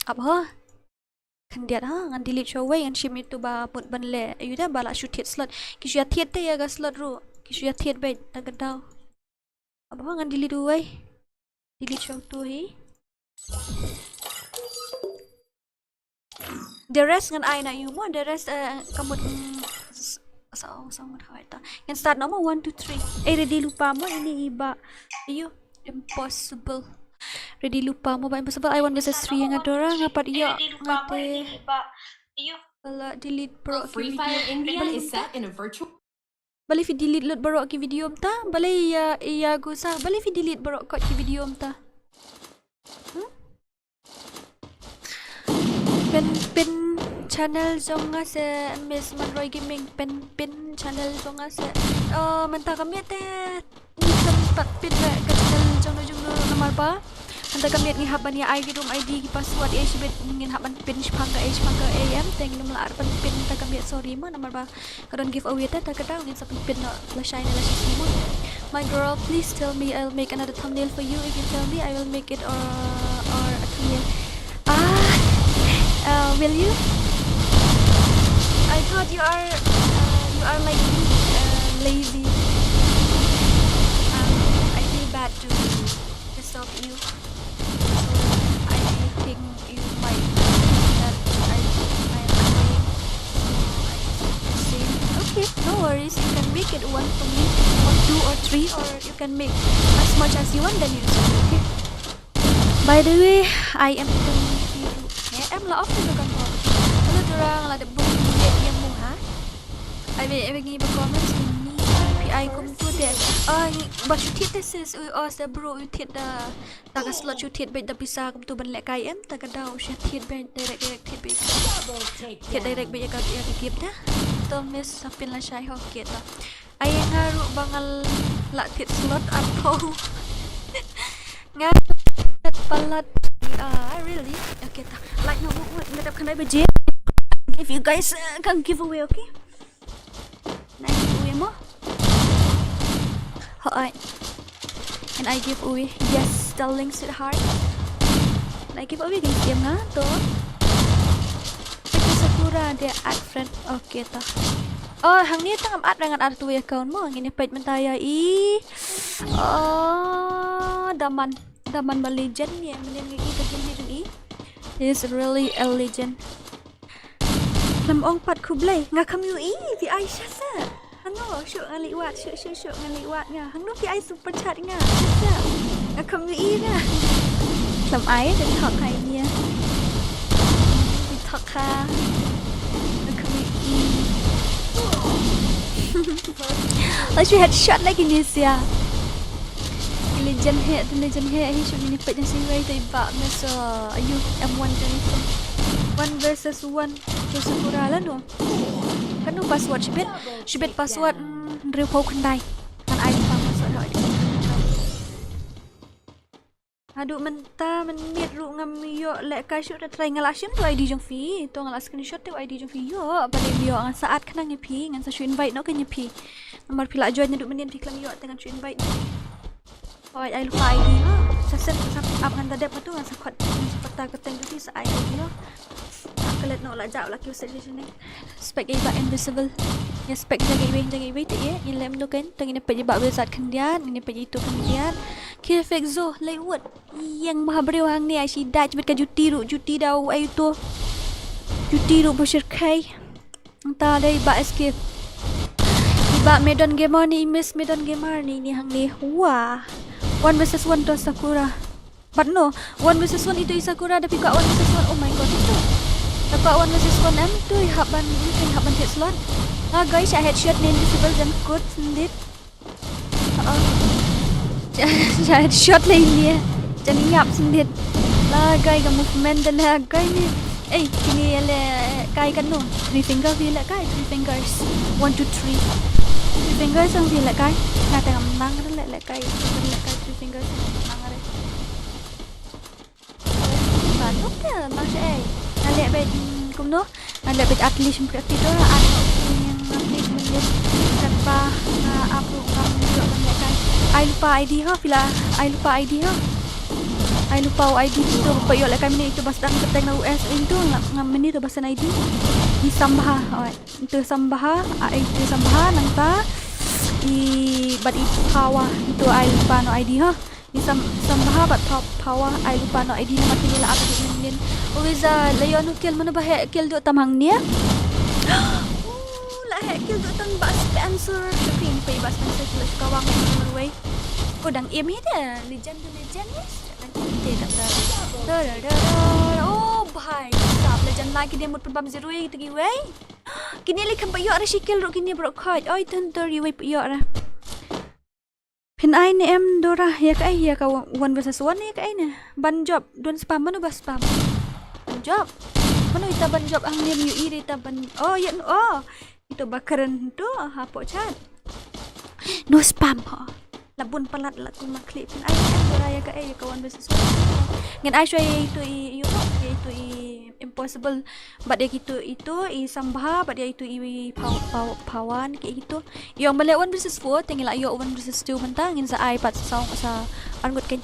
Ap ha. Khyndiat ha, ngan delete shuwa wei, ngan shim ïa uto ba mut ban leh. Ïa uta ba la shu thied slot. Ki shu ïa thied te ïa ka slot ruh. Ki shu ïa thied beit na ka daw. Ap ha, ngan delete uwei. Delete shuwa uto hi. The rest ngan ai na ïa u mo, the rest, eh, ka mut, mm, s-, s-, sa, sa mut hawai ta. Ngan start na mo, one, two, three. Eh, ready lypa mo, ine i Bah. Ïoh, impossible. Ready lypa mo, Bah impossible. Ai one versus three nga dora, nga pat ïoh, nga te. Ba la delete baroh ki video. Free Fire India is set in a virtual Balei phi delete lut baroh ki video mynta? Balei ïa, ïa gu sa, balei phi delete baroh kot ki video mynta? Hmm? Pyn, pyn channel jong nga se Miss Manroi Gaming, pyn, pyn channel jong nga se. Oh, mynta ka miet te. Ngi khlem pat pyn ka channel jong no jong no namar ba mynta ka miet ngi hap ban ïa ai ki room I D ki password ïa shibit, ngin hap ban pyn shaphang ka, eh, shaphang ka A M te ngin ym lah ban pyn mynta ka miet, sorry mo, namar ba ka don giveaway te, ta ka daw ngin sa pynpyn noh lashai ne lashisngi mo. My girl, please tell me, I'll make another thumbnail for you. If you tell me, I will make it or, or a thumbnail. Ah, uh, will you? I thought you are, uh, you are like me, uh, lazy. Um, I feel bad to disturb you. So I think you might think that I, I am annoying. So I just say, okay, no worries. You can make it one for me, or two or three, or you can make as much as you want. Then you say, okay. By the way, I am twenty-two. Eh, em la off tu kan ko. Hello, Dora, la de bung ye ye mu ha. Ai be, ai be ngi ba comment ni, phi ai kumtu te. Ah, ngi ba shu thied te sis, u os te bro, u thied da. Ta ka slot shu thied beit da pisa kumtu ban lehkai em, ta ka daw shu thied beit direct, direct thied beit. Thied direct beit ïa ka, ïa ka game da. To miss sa pyn lashai ho ke ta. Ai nga ruh ba nga lah thied slot ar phew. Nga thied palat. Ah, really? Okay ta. Like no, wait, wait, nga dap kane ba je. Give you guys, uh, kan giveaway, okay? Nai giveaway mo? Hooid. And I give away. Yes, darling sweetheart. Nai giveaway kan game nga to. Ito Sakura de add friend. Okay to. Oh, hangne tang am add rangan ar tu account mo. Ngin ïa peit mynta ïa i. Oh, daman. Daman ba legend ne. Mynnin ngi i ka game hi jong i. He is really a legend. Khlem ong pat khublei, nga kham ïohi, phi ai sha sa. Hangno, shuh nga leit wad, shuh, shuh, shuh, nga leit wad nga. Hangno phi ai super chat nga, sha sa. Nga kham ïohi nga. Khlem ai, phi thok ai nia. Phi thok ha. Nga kham ïohi. Lashai headshot lagi ni sia. Legend he, tu legend he, hi shu mini pet yang sing wei tu iba meso. Ayu, M one twenty-four. One versus one. Tu Sakura la no. Kano password shibit? Shibit password, mm, hynriew phew khyndai. Kan ai pa password ha. Haduh mynta mynmiet ruh ngam ïoh lehkai shuh, da try nga la shim tu I D jong phi. To nga la screenshot tu I D jong phi ïoh. Balei ym ïoh, ngan sa add khnang ïa phi, ngan sa shu invite noh kane ïa phi. Namar phi la join naduh mynnin, phi khlem ïoh te ngan shu invite noh. Oi, ai lypa I D ha. Sa send sa ap ngan da dep ma tu, ngan sa khot, ngan sa pata ka teng jong phi sa ai I D ha. Ka let noh la jaw la kiew station ne. Spec ïa ba invisible. Ïa spec jaka iwei, jaka iwei te ïa, ïa lem dukan, te ngin peit ïa ba wizard khyndiat, ngin peit ïa itu khyndiat. Ki fake zo, lei wut. Ïeng ma ha briew hangne, ai shi dach bit ka juti ruh, juti da u ai uto. Juti ruh ba shyrkhei. Nta dei ba escape. Iba Medon Gamer ni, i miss Medon Gamer ni, ni hangne. Wah. One versus one to Sakura. But no, one versus one itu i Sakura, da phi kwah one versus one. Oh my god, itu. Da phi kwah one versus one em, tu i hap ban, itu i hap ban thied slot. Nga guys, I headshot ni invisible jam kut sendit. Uh-oh. Headshot la ini. Jan ïap sendit. La guy ka movement da la guy ni. Eh, kini le kai kan no. Three finger phi le kai, three fingers. One, two, three. Three fingers ang phi le kai. Nga tang nang le le kai, le kai three fingers ang nang re. Ba tuk te ma sha ei. Nga leh beit, mm, kumno? Nga leh beit at least mkri ati dor at no ning at least mynnin. Katba nga ap ruh ngam Ai lypa ID ha, phi la ai lypa ID ha. Ai lypa u ID tu ba ïoh lehkai mynne, itu ba sdang kyrteng na US itu, nga mynne tu ba sdang ID. I Sambha, oh, itu Sambha, ah, itu Sambha nangta. I bad i Pawa itu ai lypa noh ID ha. I Sam Sambha bad Pa Pawa ai lypa noh ID namar kine la ap mynnin. Uiza la ïoh nu kill, mano ba heh kill duh tam hangne? Oh, la heh kill duh tam ba Spencer. Shu phi pei ba Spencer kill shu kawang marwei. Ko dang im hi de, legend tu legend ni. Te da da da da da. Oh bhai sab, legend lagi dia mut pynbam zero ïa kita kiwei. Kine lei kham pynïoh ra shi kill ruh kine bro khot. Oi tun tur iwei pynïoh ra. Phin ai ne em Dora ïa kaei, ïa ka one versus one ïa kaei ne? Ban jop don spam, mano ba spam? Ban jop. Mano ita ban jop hangne, ym ïohi ita ban, oh ïa, oh. Ito ba kren tu hapoh chat. No spam ho. La bun palat la tu ma khlieh. Phin ai ne em Dora ïa kaei, ïa ka one versus one? Ngin ai shuwa ïa itu i, ïa itu i impossible. Bad ïa kitu itu i Sambha bad ïa itu i Paw Paw Pawan ki itu. Ïong ba leh one versus four te ngi la ïoh one versus two mynta, ngin sa ai pat sa saw sa arngut kein.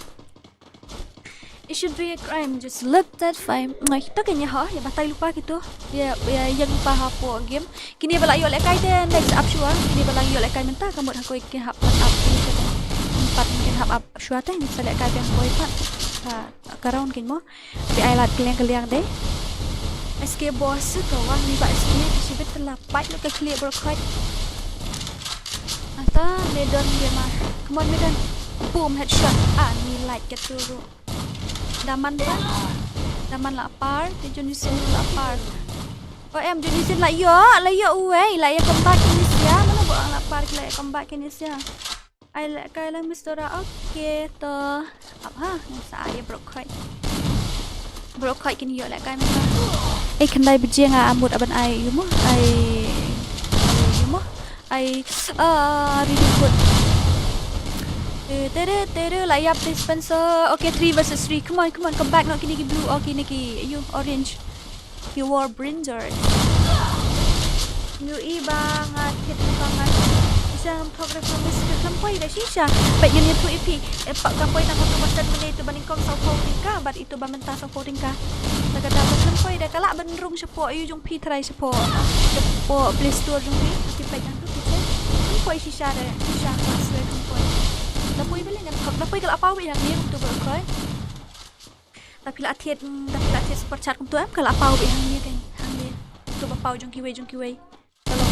It should be a crime, just let that fire. Ngai, to kein ïa ha, ïa batai lypa kitu. Ïa ïa ïeng lypa hapoh game. Kine ba la ïoh lehkai te next up shuwa. Kine ba la ïoh lehkai mynta ka mut ha kawei ki hap pat up kine shuwa te. Pat kin hap up shuwa te, ngin sa lehkai biang kawei pat. Ka ka round kein mo. Te ai lad kylliang kylliang de. S K boss ka wan ni ba S K ki shibit la pait lo ka khlieh bro khot. Ata Medon dia ma. Come on Medon. Boom, headshot. Ah, ni lait ka turu. Daman pa. Daman la par, te Junisin la par. Oh em, Junisin la ïoh, la ïoh uwei, la ïa comeback ini sia. Mano ba la par, la ïa comeback ini sia. Ai lehkai lang Miss Dora. Okay to. Ap ha, ngan sa ai ïa bro khot. Bro khot kin ïoh lehkai mynta. Eh, khyndai baje nga mut ban ai ïa mo. Ai ïa mo. Ai ah, really good. Eh, tere tere la ïap te Spencer. Okay, three versus three. Come on, come on, come back. Not kini ki blue. Okay, niki you orange. Ki War Bringers. Ïohi ba nga thied ba nga. Shisha ngam thok reference ka khlem poi da shisha. Peit ngin ïathuh ïa phi. Eh, pat ka poi tang katu ba set mynne itu ba nyngkong saw phew tyngka bad itu ba mynta saw phew tyngka. Te kata ba khlem poi da ka lah ban rung shapoh ïa u jong phi trai shapoh. Shapoh Play Store jong phi. Phi peit tang tu phi check. Khlem poi shisha da shisha ka swe khlem poi. Da poi ba lei ngam thok, da poi ka la paw beit hangne kumtu ba khoi. Lada phi la thied, lada phi la thied super chat kumtu em, ka la paw beit hangne kein, hangne. Kumtu ba paw jong kiwei jong kiwei. Ka long.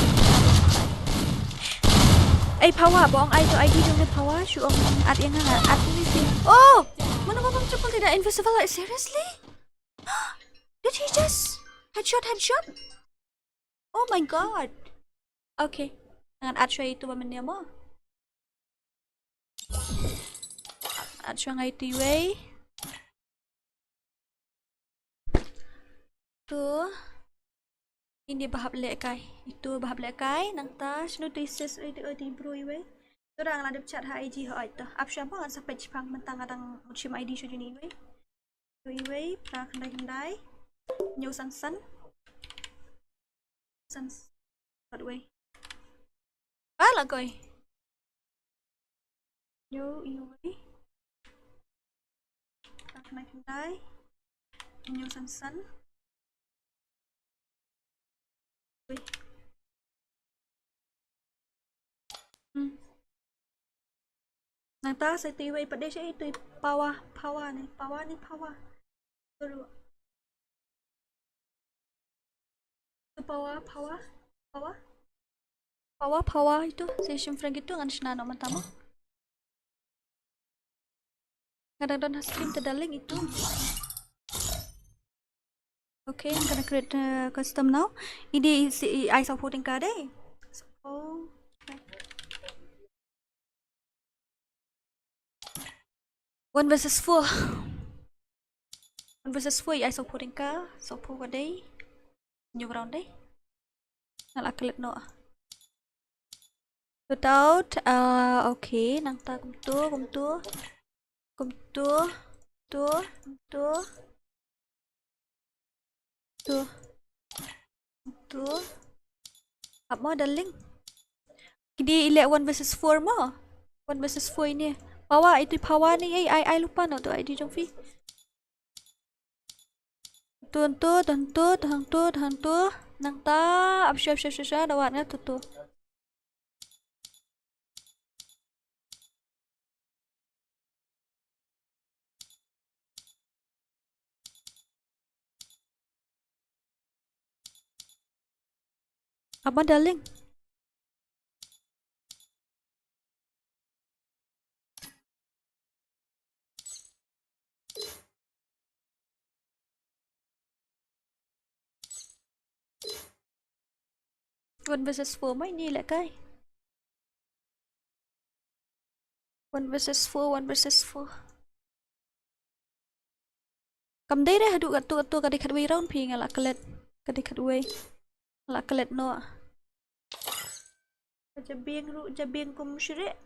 Ei Pawa, ba ong ai to ID jong ne Pawa, shu ong add ïa nga, add ni si. Oh! Mano ba bam triple tidak invisible, like, seriously? Did he just headshot, headshot? Oh my god. Okay. Ngan add shuwa itu ba mynne mo. Add shuwa nga itu iwei. Tu. Ini ba hap lehkai. Itu ba hap lehkai. Nangta shinu tu i sis, itu, itu i bro iwei. Tu dang la dep chat ha I G ha oi tu. Ap shuwa ba ngan sa peit shipang mynta nga dang shim I D shuwa juni iwei. Iwei, phra khyndai khyndai. Hynñiew san san. San san. Iwei. Ah, la koi. Hynñiew, iwei. Phra khyndai khyndai. Hynñiew san san. Iwei. Hmm. Nangta sa itu iwei pat de sha itu i Pawa, Pawa ne, Pawa ne, Pawa. Turu. Tu Pawa, Pawa, Pawa. Pawa, Pawa itu, sa shim friend itu ngan shna noh mynta mo. Nga dang don ha stream te da link itu. Okay, I'm gonna create a custom now. Ini si ai saw phew tyngka de. Oh. One versus four. One versus four, ai saw phew tyngka, saw phew ka dei. New round dei. Nga la klet noh. Put out, ah, okay, nangta kumtu, kumtu. Kumtu, tu, kumtu. Tu. Tu. Ap mo, darling. Ki dei i leh one versus four mo. One versus four ine. Pawa, ito i pawa ne, ei, ai, ai lypa noh uto i ID jong phi. To hangto, to hangto, to hangto, to hangto. Nangta, ap sha, ap sha, ap sha, ap sha, da wad nga to to. Ap mo, darling. One versus four mo ine lehkai. One versus four, one versus four. Kam dei re haduh katto katto ka dei khatwei round phi, nga la klet. Ka dei khatwei. Nga la klet noh. Jabieng ruh, jabieng kum syreh.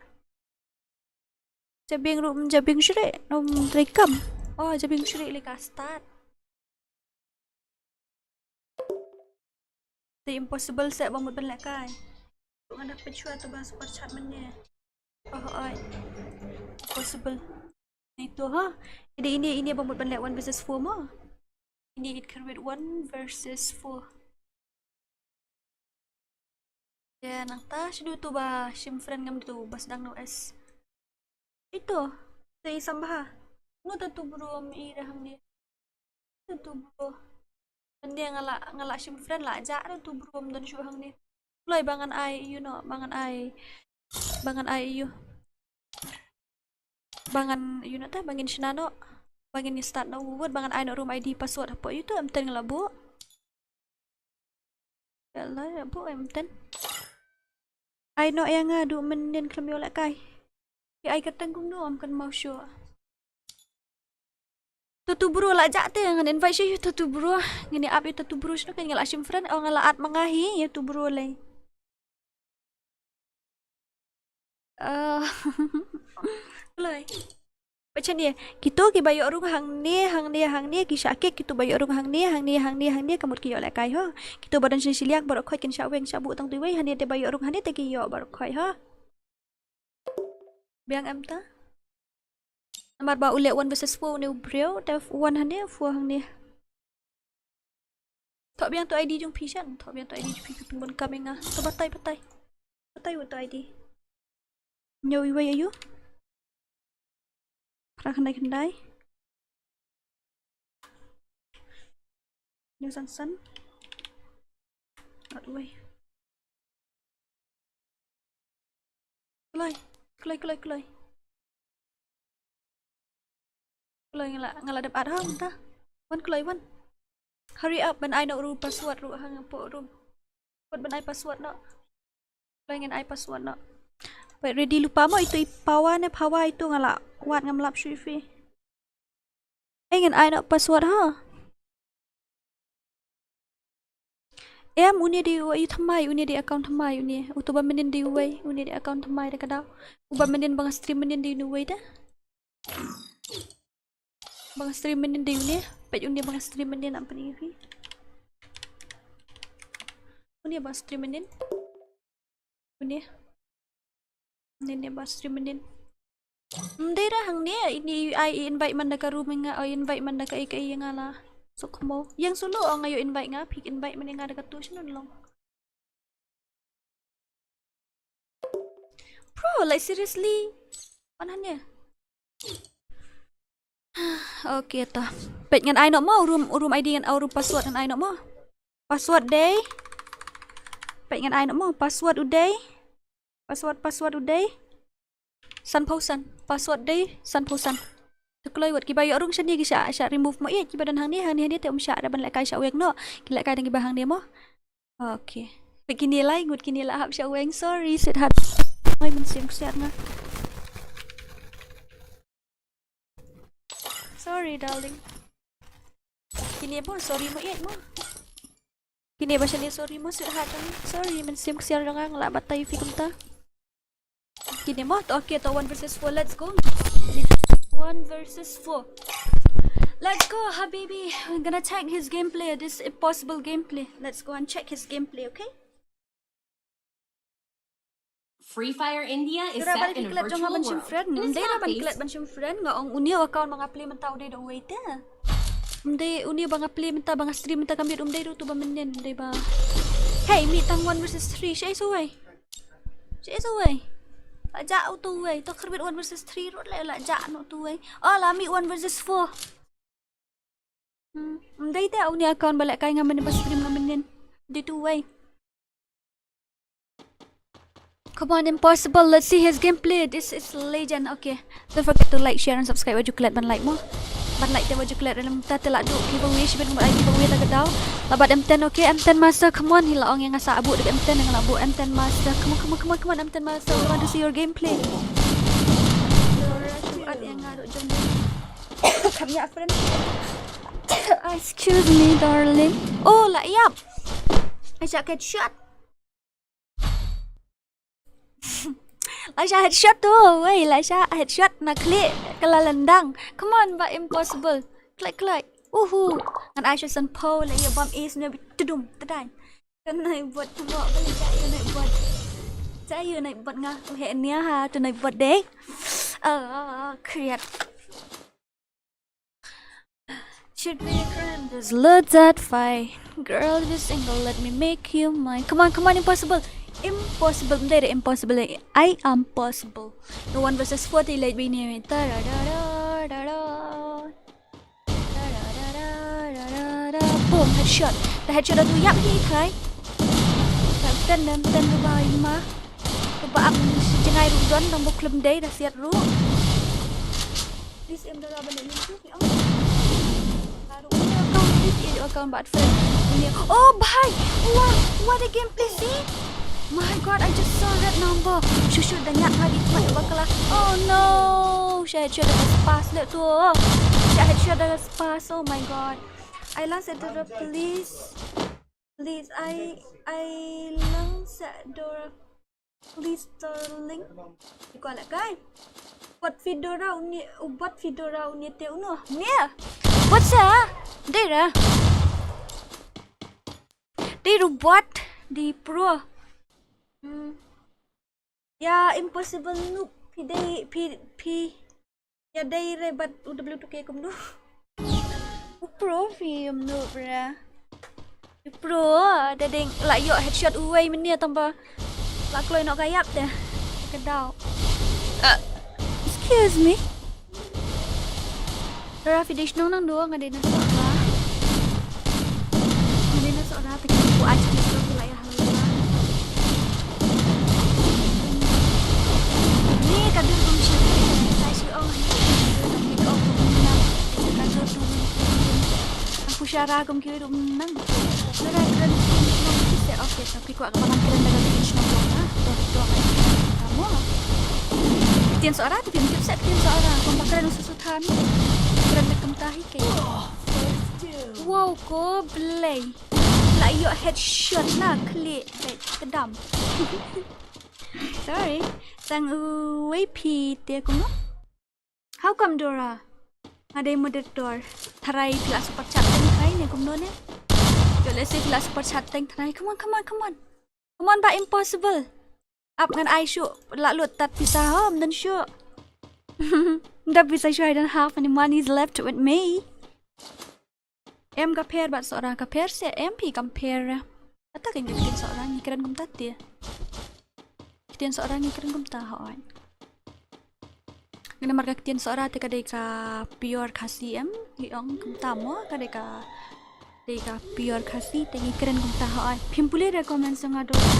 Jabieng ruh, jabieng syreh. Um, treikam. Oh, jabieng syreh lei ka start. Te impossible seh ba mut ban lehkai. Nga da pynshwa to ba super chat mynne. Oh, oi. Impossible. Ito ha. Ine, ine, ine ba mut ban leh one versus four mo. Ine it kyrwit one versus four. Ya, nangta shu tu ba shim friend ngam tu ba sdang no es. Ito, te i sambha. No ta tu bro am i ra hangne. Ta tu bro. Mynne nga la, nga la shim friend la ja ta tu bro am don shu hangne. Kloi ba ngan ai ïa u noh, ba ngan ai. Ba ngan ai ïa u. Ba ngan ïa u noh ta, ba ngin shna noh. Ba ngin start noh, wut ba ngan ai noh room ID password hapoh ïa u tu, em ten nga la buh. Ïa la, ïa buh em ten. Ai noh ïa nga, duh mynnin khlem ïoh lehkai. Ki ai kyrteng kumno, ym kynmaw shuh. Tatu bro la jah te, ngan invite sha ïa u tatu bro. Ngin ïa ap ïa u tatu bro shano, kan nga la shim friend, oh nga la add ma nga hi ïa u tatu bro lei. Ah, kloi. Pachan ïa, kito kiba ïoh rung hangne, hangne, hangne, ki shah kik, kito ba ïoh rung hangne, hangne, hangne, hangne, ka mut ki ïoh lehkai ho. Kito ba don shane shiliang baroh khoit kin shah weng shah buh tang tu iwei, hangne te ba ïoh rung hangne te ki ïoh baroh khoit ho. Biang em ta? Namar ba u leh one versus four une u briew, te one hangne, four hangne. Thoh biang tu ID jong phi shen, thoh biang tu ID jong phi, phi pynbun kam ïa nga. To batai, batai. Batai wat tu ID. Hynñiew iwei aïu? Phra khyndai khyndai. Hynñiew san san. At wei. Kloi, kloi, kloi, kloi. Kloi nga la, nga la dep add ha mynta. Wan kloi wan. Hurry up, ban ai noh ruh password ruh hangpoh room. Wat ban ai password noh. Kloi ngan ai password noh. Peit ready lypa mo, ito i pawa ne phawa ito nga la wad ngam lap shuh ïa phi. Ei, ngan ai noh password ha. Em, une dei u, u thymmai, une dei account thymmai, une. Uto ba mynnin dei uwei, une dei account thymmai da ka daw. Uba mynnin ba nga stream mynnin dei une uwei da. Ba nga stream mynnin dei une. Peit une ba nga stream mynnin, am pynïoh hi. Une ba nga stream mynnin. Une. Une ne ba stream mynnin. Ym dei ra hangne, ini ai i invite man da ka room nga, o invite man da ka ei ka ei nga la. So kamo. Ïeng solo, o nga ïoh invite nga, phi invite man nga da katu shano long. Bro, like seriously. Wan hangne. Okay, to. Peit ngan ai noh mo, u room, u room ID ngan, u room password ngan ai noh mo. Password dei. Peit ngan ai noh mo, password u dei. Password, password u dei. Sanphew san. Password dei, sanphew san. Te kloi wat kiba ïoh rung shane ki shah, shah remove mo ïeit, kiba don hangne, hangne, hangne te ym shah, da ban lehkai shah weng noh. Ki lehkai tang kiba hangne mo. Okay. Peit kine lai ngut kine la hap shah weng. Sorry, sweetheart. Oi, mynsiem ksiar nga. Sorry, darling. Kine mo, sorry mo, ïeit mo. Kine ba shane, sorry mo, sweetheart. Sorry, mynsiem ksiar nga, nga la batai phi kumta. Kine mo, to, okay, to one versus four, let's go. One versus four. Let's go, habibi. I'm gonna check his gameplay, this impossible gameplay. Let's go and check his gameplay, okay? Free Fire India is set in a virtual world. Friend. Ym dei ban klet ban shim friend, nga ong uni u account ba nga play mynta u dei da uwei te. Ym dei uni ba nga play mynta, ba nga stream mynta ka miet, ym dei ruh tu ba mynnin, ym dei ba. Hey, mih tang one versus three, shai suwei. Shai suwei. La jah utu uwei, to kharbit one versus three ruh la, la jah no tu uwei. Oh, la mih one versus four. Hmm, ym dei te uni account ba leh kai nga mynnin, ba stream nga mynnin. Dei tu uwei. Come on, Impossible. Let's see his gameplay. This is legend. Okay. Don't forget to like, share, and subscribe. Wat ju klet ban like mo. Ban like te wat ju klet, ynda mynta te la duh giveaway, shibit ngut ai giveaway ta ka daw. Lah bat M ten, okay. M ten Master, come on. Hi la ong ïa nga sa buh da M ten, nga la buh M ten Master. Come on, come on, come on, come on, M ten Master. We want to see your gameplay. At ïa nga ruh jong. Come here, friend. Excuse me, darling. Oh, la ïap. Ai shah headshot. La shah headshot tu, wei, la shah headshot na khlieh ka la lyndang. Come on, ba Impossible. Klik, klik. Uhu. Ngan ai sha san pho, la ïa bam ace ne bit tudum, tadang. Kan nai bot mo, ba la jia ïa nai bot. Jia ïa nai bot nga, oh, he nia ha, tu nai bot dei. Ah, ah, ah, kriat. Should be a crime, just let that fight. Girl, if you're single, let me make you mine. Come on, come on, Impossible. Impossible, ym dei da Impossible. I am possible. The one versus forty, let me know. Da, da, da, da, da, da. Da, da, da, da, da, da, da. Boom, headshot. The headshot atu ïap hi, try. Ten, ten, ten, ruh ba, ima. Ruh ba, ak, si jngai ruh don, dang bok klem dei, da siat ruh. Please, em, da, da, ba, ne, Oh, bhai! Wow, what a gameplay, see? My God, I just saw red number. Shu, shu, da nyak lagi kuat bakla. Oh no! Shah headshot da ka spas le tu. Shah headshot da ka spas. Oh my God. I lance at the police. Please, I, I lance at the Please, darling. Iko la kai. Bot Fedora uni, u bot Fedora uni te uno. Mia. Bot sa? Dei ra. Dei ru bot di pro. Hmm. Ya, Impossible Noob. Phi dei, phi, phi. Ya dei re bad U W two K kumno. U pro phi ym no bra. U pro da ding la ïoh headshot uwei mynne tang ba la kloi noh ka ïap te. Ka daw. Ah, excuse me. Dora, phi dei shnong nangno? Nga dei na Sohra. Nga dei na Sohra, te ki buh ai sha ki shnong ki la ïa halua. Ni ka dur kum shi, ka shi ong ni ka dur kum shi ong kum nang. Ka dur kum shi ong kum nang. Aku shara kum ki dur kum nang. Dora kren kum nang ki se, okay, so phi kwah ka ba ngan kren da ka dur kum nang na. Dur kum nang. Kamu. Ktien Sohra, te phim tip se ktien Sohra. Kum ba kren su su than. Kren da kumta hi ke. Wow, ko Blei. La ïoh headshot na khlieh. Bad kdam. Sorry. Tang uwei phi te kumno? How come, Dora? Nga dei moderator. Tharai phi la super chat teng tharai ne kumno ne? Yo, let's say phi la super chat teng tharai. Come on, come on, come on. Come on, ba Impossible. Ap ngan ai shuh, la lut tat pisa ho, ym don shuh. Ym don pisa shuh, I don't have any money left with me. Em ka pher bad Sohra, ka pher se em phi kam pher. Ata ka ktien Sohra ngi kren kumta te. Ktien Sohra ngi kren kumta hoi. Namar ka ktien Sohra te ka dei ka pure Khasi em, ngi ong kumta mo, ka dei ka Dei ka pure Khasi te ngi kren kumta hoi. Phim pule re comment jong nga Dora.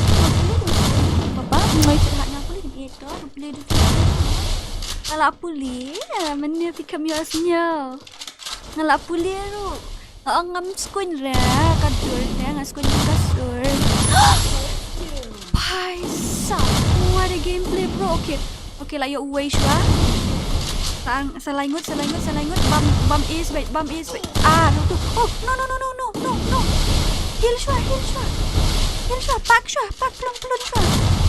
Baba, ngi shu hap nga pule kin ïeit to, pule du. Nga la pule, mynne phi kham ïohsngew. Nga la pule ruh. Nga ong ngam skuin re, ka dur re, nga skuin ka sur. Bhai sahab, what a gameplay, bro. Okay. Okay, la ïoh uwei shuwa. Sa, sa lai ngut, sa lai ngut, sa lai ngut. Bam, bam ace bad, bam ace bad. Ah, no tu. Oh, no, no, no. Heal shuwa, heal shuwa. Heal shuwa, pak shuwa, pak plung plung shuwa.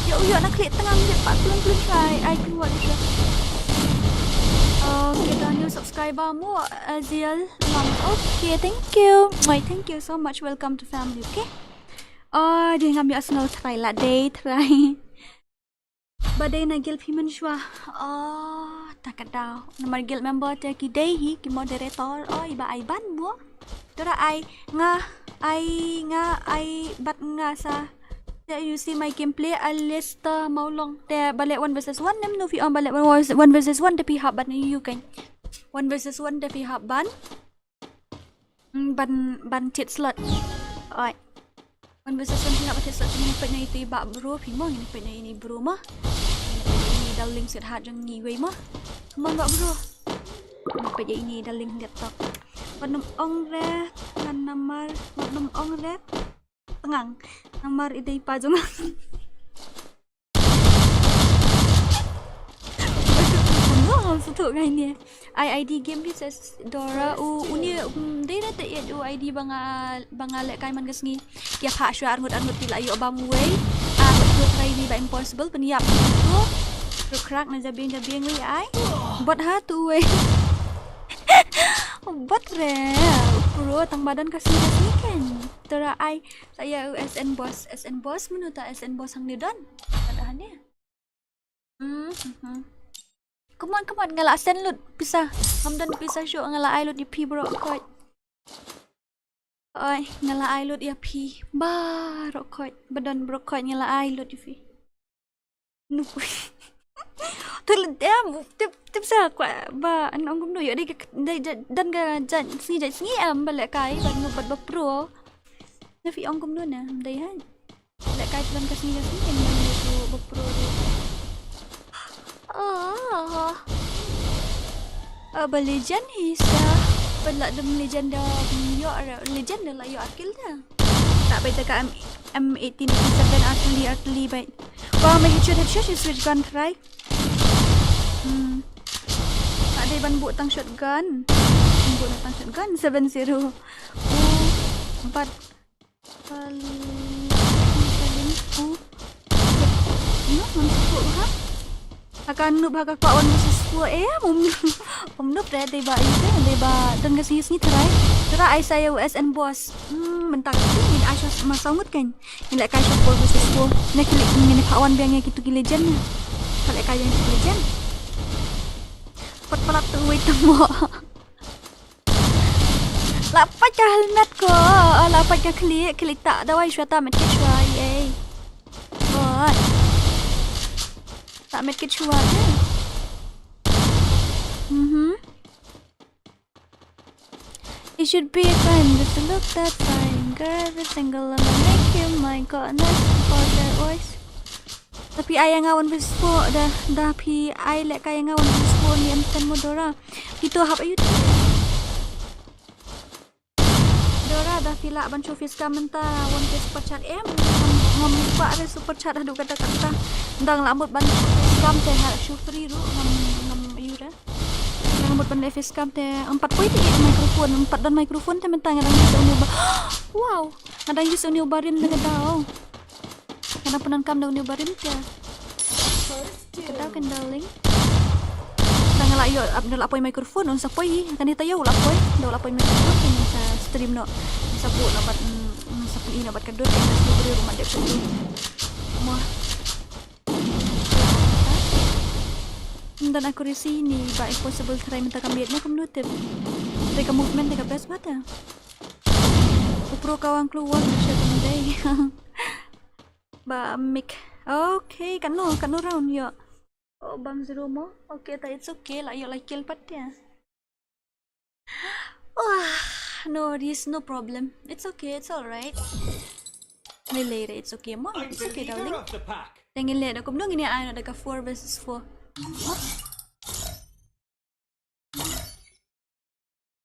Ïoh, ïoh na khlieh tnga, ïoh pak plung plung shuwa. Ai, ai, keluar shuwa. Okay, dah new subscriber mo, Aziel Lam. Okay, thank you. Why, thank you so much. Welcome to family, okay? Oh, dei ngam ïohsngew try la dei, try. Ba dei na guild phi mynshuwa. Oh, ta ka daw. Namar guild member te ki dei hi ki moderator. Oh, i ba ai ban mo. Tora ai nga, ai nga, ai bat nga sa. Te you see my gameplay, Alistair Maulong. Te ba leh one versus one nem nu phi ong ba leh one versus one te phi hap bat na you kan. One versus one te phi hap ban. Mm, ban, ban thied slot. Oi. Ban versus ban thied slot, ngin peit na iti ba bro phi mo, ngin peit na ini bro mo. Ngin peit ini darling sweetheart jong ngi wei mo. Come on ba bro. Ngin peit ini darling laptop. Ban nym ong re, ngan namar, ban nym ong re. Tngang. Namar i dei pa jong nga. Kumno ngam sngewthuh ngai ne. Ai I D game phi sa Dora u uni, um, dei na te ïa u I D ba nga, ba nga lehkai man ka sngi. Ki ïa phah shuwa arngut arngut ki la ïoh bam uwei. Ah, ngut ngut trai ni ba impossible pynïap tu. Ruk krak na jabieng jabieng wei ai. Bot ha tu wei. Bot re. Pro tang ba don ka sngi ka sngi ken. Tora ai. Sa ïa u S N boss, S N boss mano ta S N boss hangne don. Ada hangne. Hmm, hmm, hmm. Come on, come on, nga la send lut pisa. Ngam don pisa shuh, nga la ai lut ïa phi bro koit. Oi, nga la ai lut ïa phi. Ba bro koit, ba don bro koit, nga la ai lut ïa phi. Nuk. Tip, tip sa kwah ba an ong kumno ïoh dei ka, dei, dei, don ka jait sngi, jait sngi em ba lehkai ba nuk bad ba pro. Na phi ong kumno na, dei ha. Lehkai te don ka sngi ka sngi kan ban ïoh ba pro ruh. Ah. Ah, ba legend hi sa. Ba la dum legend da ïoh, legend da la ïoh akil da. Tak bai taka M, M eighteen eighty-seven artillery, artillery bai. Wah, my headshot, headshot, you switch gun, try. Hmm. Tak dei ban buh tang shotgun. Ban buh tang shotgun, seven zero. Oh, but Paling, paling, oh. No, ngam sngewthuh ha. Ha ka noob ha ka kwah one versus four eh, um, um noob re dei ba ïa dei ba don ka sngi sngi trai. Trai ai sa ïa u S N boss. Hmm, mynta ka sngi ngin ai shot ma saw ngut kan. Ngin lehkai shot four versus four. Na ki leh ngin phah wan biang ïa kitu ki legend. Ka lehkai ïa ki legend. Pat palat tu wei tamo. La pait ka helmet ko. Oh, la pait ka khlieh, khlieh ta dawai shuwa ta medkit shuwa ei. Oh. Ta medkit shuwa de. Mhm. It should be a crime just to look that fine. Girl, every single lemon make you mine. Got a nice for that voice. Tapi ai ïa nga one versus four da, da phi ai lehkai ïa nga one versus four ni em ten mo Dora. Kito hap ayu. Dora da phi lah ban shu face cam mynta one K super chat em. Ngam, ngam kwah re super chat haduh katta katta. Dang lah mut ban shu face cam te nga shu free ruh ngam, ngam ayu re. Ngam mut ban leh face cam te em pat poi te microphone, em pat don microphone te mynta nga dang use une ba. Wow, nga dang use une ba rim da ka daw. Nga dang pyndonkam da une ba rim te. Ka daw kan darling. Dang la ïoh ap da la poi microphone un sa poi hi. Kan ita ïoh la poi. Da la poi microphone kan sa stream noh. Sa buh la pat, mm, sa pyn-i noh bad ka dur kan sa stream ruh ma dep sa tu. Mo. Ym don accuracy ni ba impossible try mynta ka miet ne kumno tip. Te ka movement te ka best bata. U pro ka wang kluwang sha kumdei. Ba mik. Okay, katno, katno round ïoh. Oh, bang zero mo. Okay, ta it's okay. La ïoh la kill pat ïa. Wah, no worries, no problem. It's okay, it's alright. Lele, it's okay mo. It's okay, darling. Tang ngin leh da kumno ngin ïa ai noh da ka four versus four.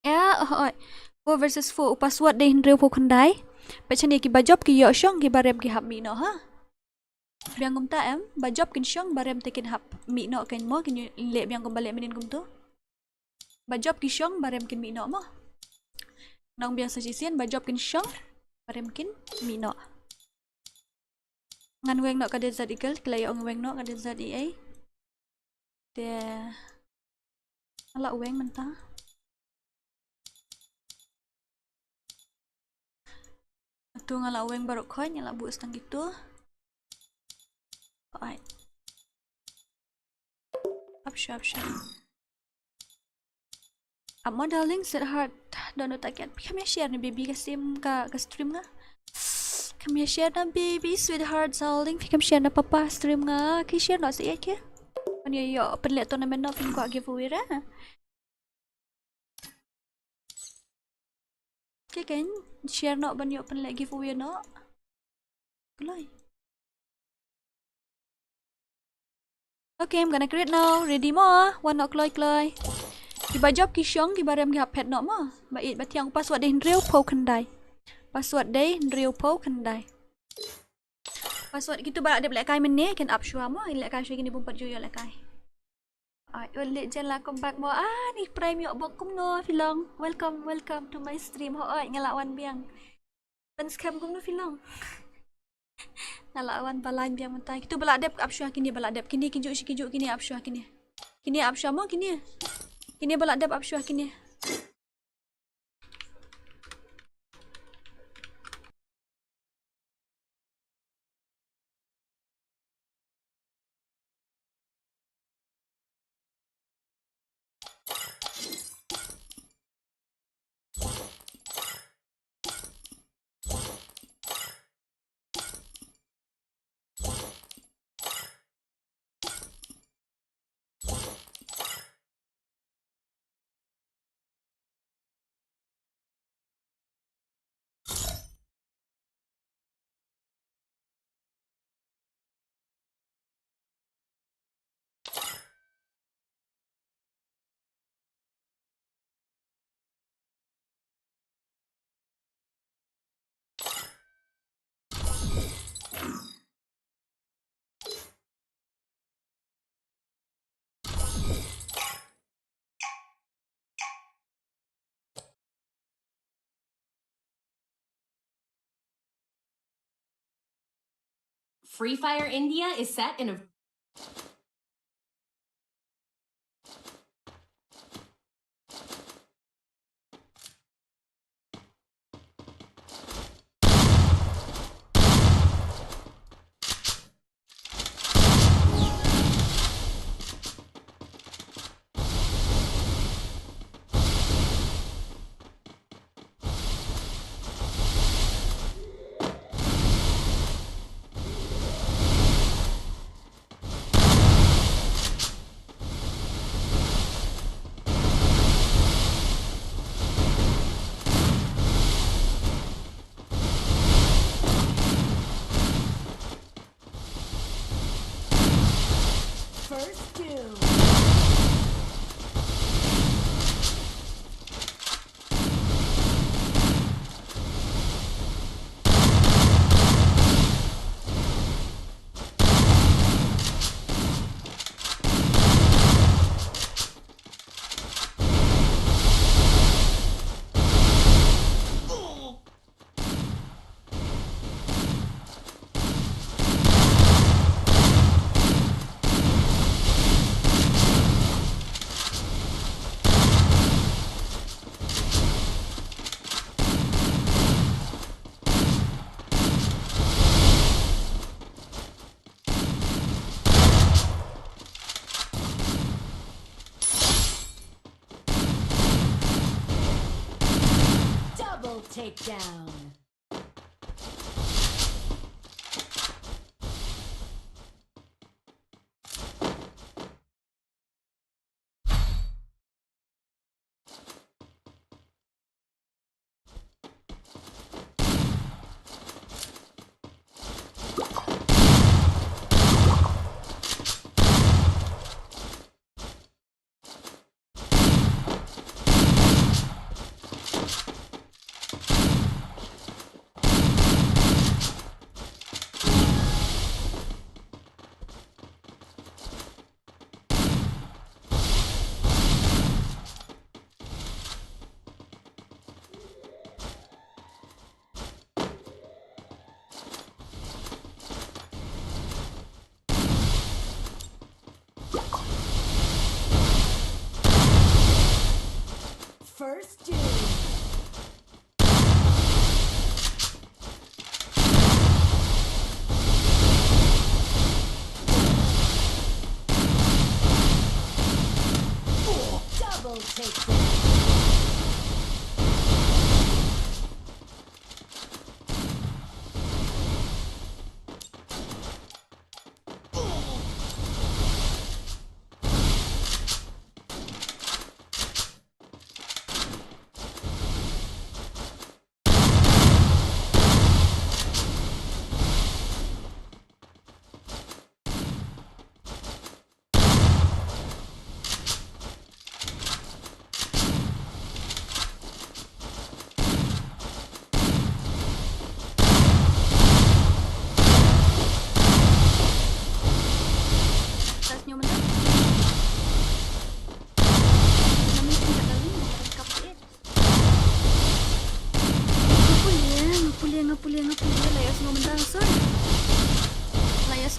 Ya, oh, oh. Four versus four, u password dei hynriew phew khyndai. Peit shane ki ba jop ki ïoh shong, ki ba rem ki hap mih noh ha. Biang kumta em, ba jop kin shong, ba rem te kin hap mih noh ken mo, kin leh biang kum ba leh mynnin kumto. Ba jop ki shong, ba rem kin mih noh mo. Nang biang sa shisien, ba jop kin shong, ba rem kin mih noh. Ngan weng noh ka Desert Eagle, ki la ïoh ngan weng noh ka Desert E A. Te nga la weng mynta. Atu nga la weng baroh khoit, nga la buh stang kitu. Ai. Sharp, sharp. Ap mo darling, sweetheart. Don no target. Phi kham ïa share ne baby ka stream ka, ka stream nga. Kham ïa share na baby, sweetheart, darling. Phi kham share na papa stream nga. Ki share noh sa ïa ki. Ban ïa ïoh pynleh tournament noh phin kwah giveaway ra. Okay, kan share noh ban ïoh pynleh giveaway noh. Kloi. Okay, I'm gonna create now. Ready mo? Wan noh kloi kloi. Kiba jop ki shong, kiba rem ki hap phet noh mo. Ba ïeit ba thiang, password dei hynriew phew khyndai. Password dei hynriew phew khyndai. Password kito ba la dep lehkai mynne, kin ap shuwa mo, lehkai shuwa kine bym pat ju ïoh lehkai. Ai, wan leh jen la come back mo. Ah, ni Prime ïoh bok kumno phi long. Welcome, welcome to my stream. Hooid, nga la wan biang. Ban skhem kumno phi long. Nga la wan ba line biang mynta. Kito ba la dep ap shuwa kine ba la dep. Kine ki juh shi ki juh kine ap shuwa kine. Kine ap shuwa mo kine. Kine ba la dep ap shuwa kine. Free Fire India is set in a First kill. Double takedown.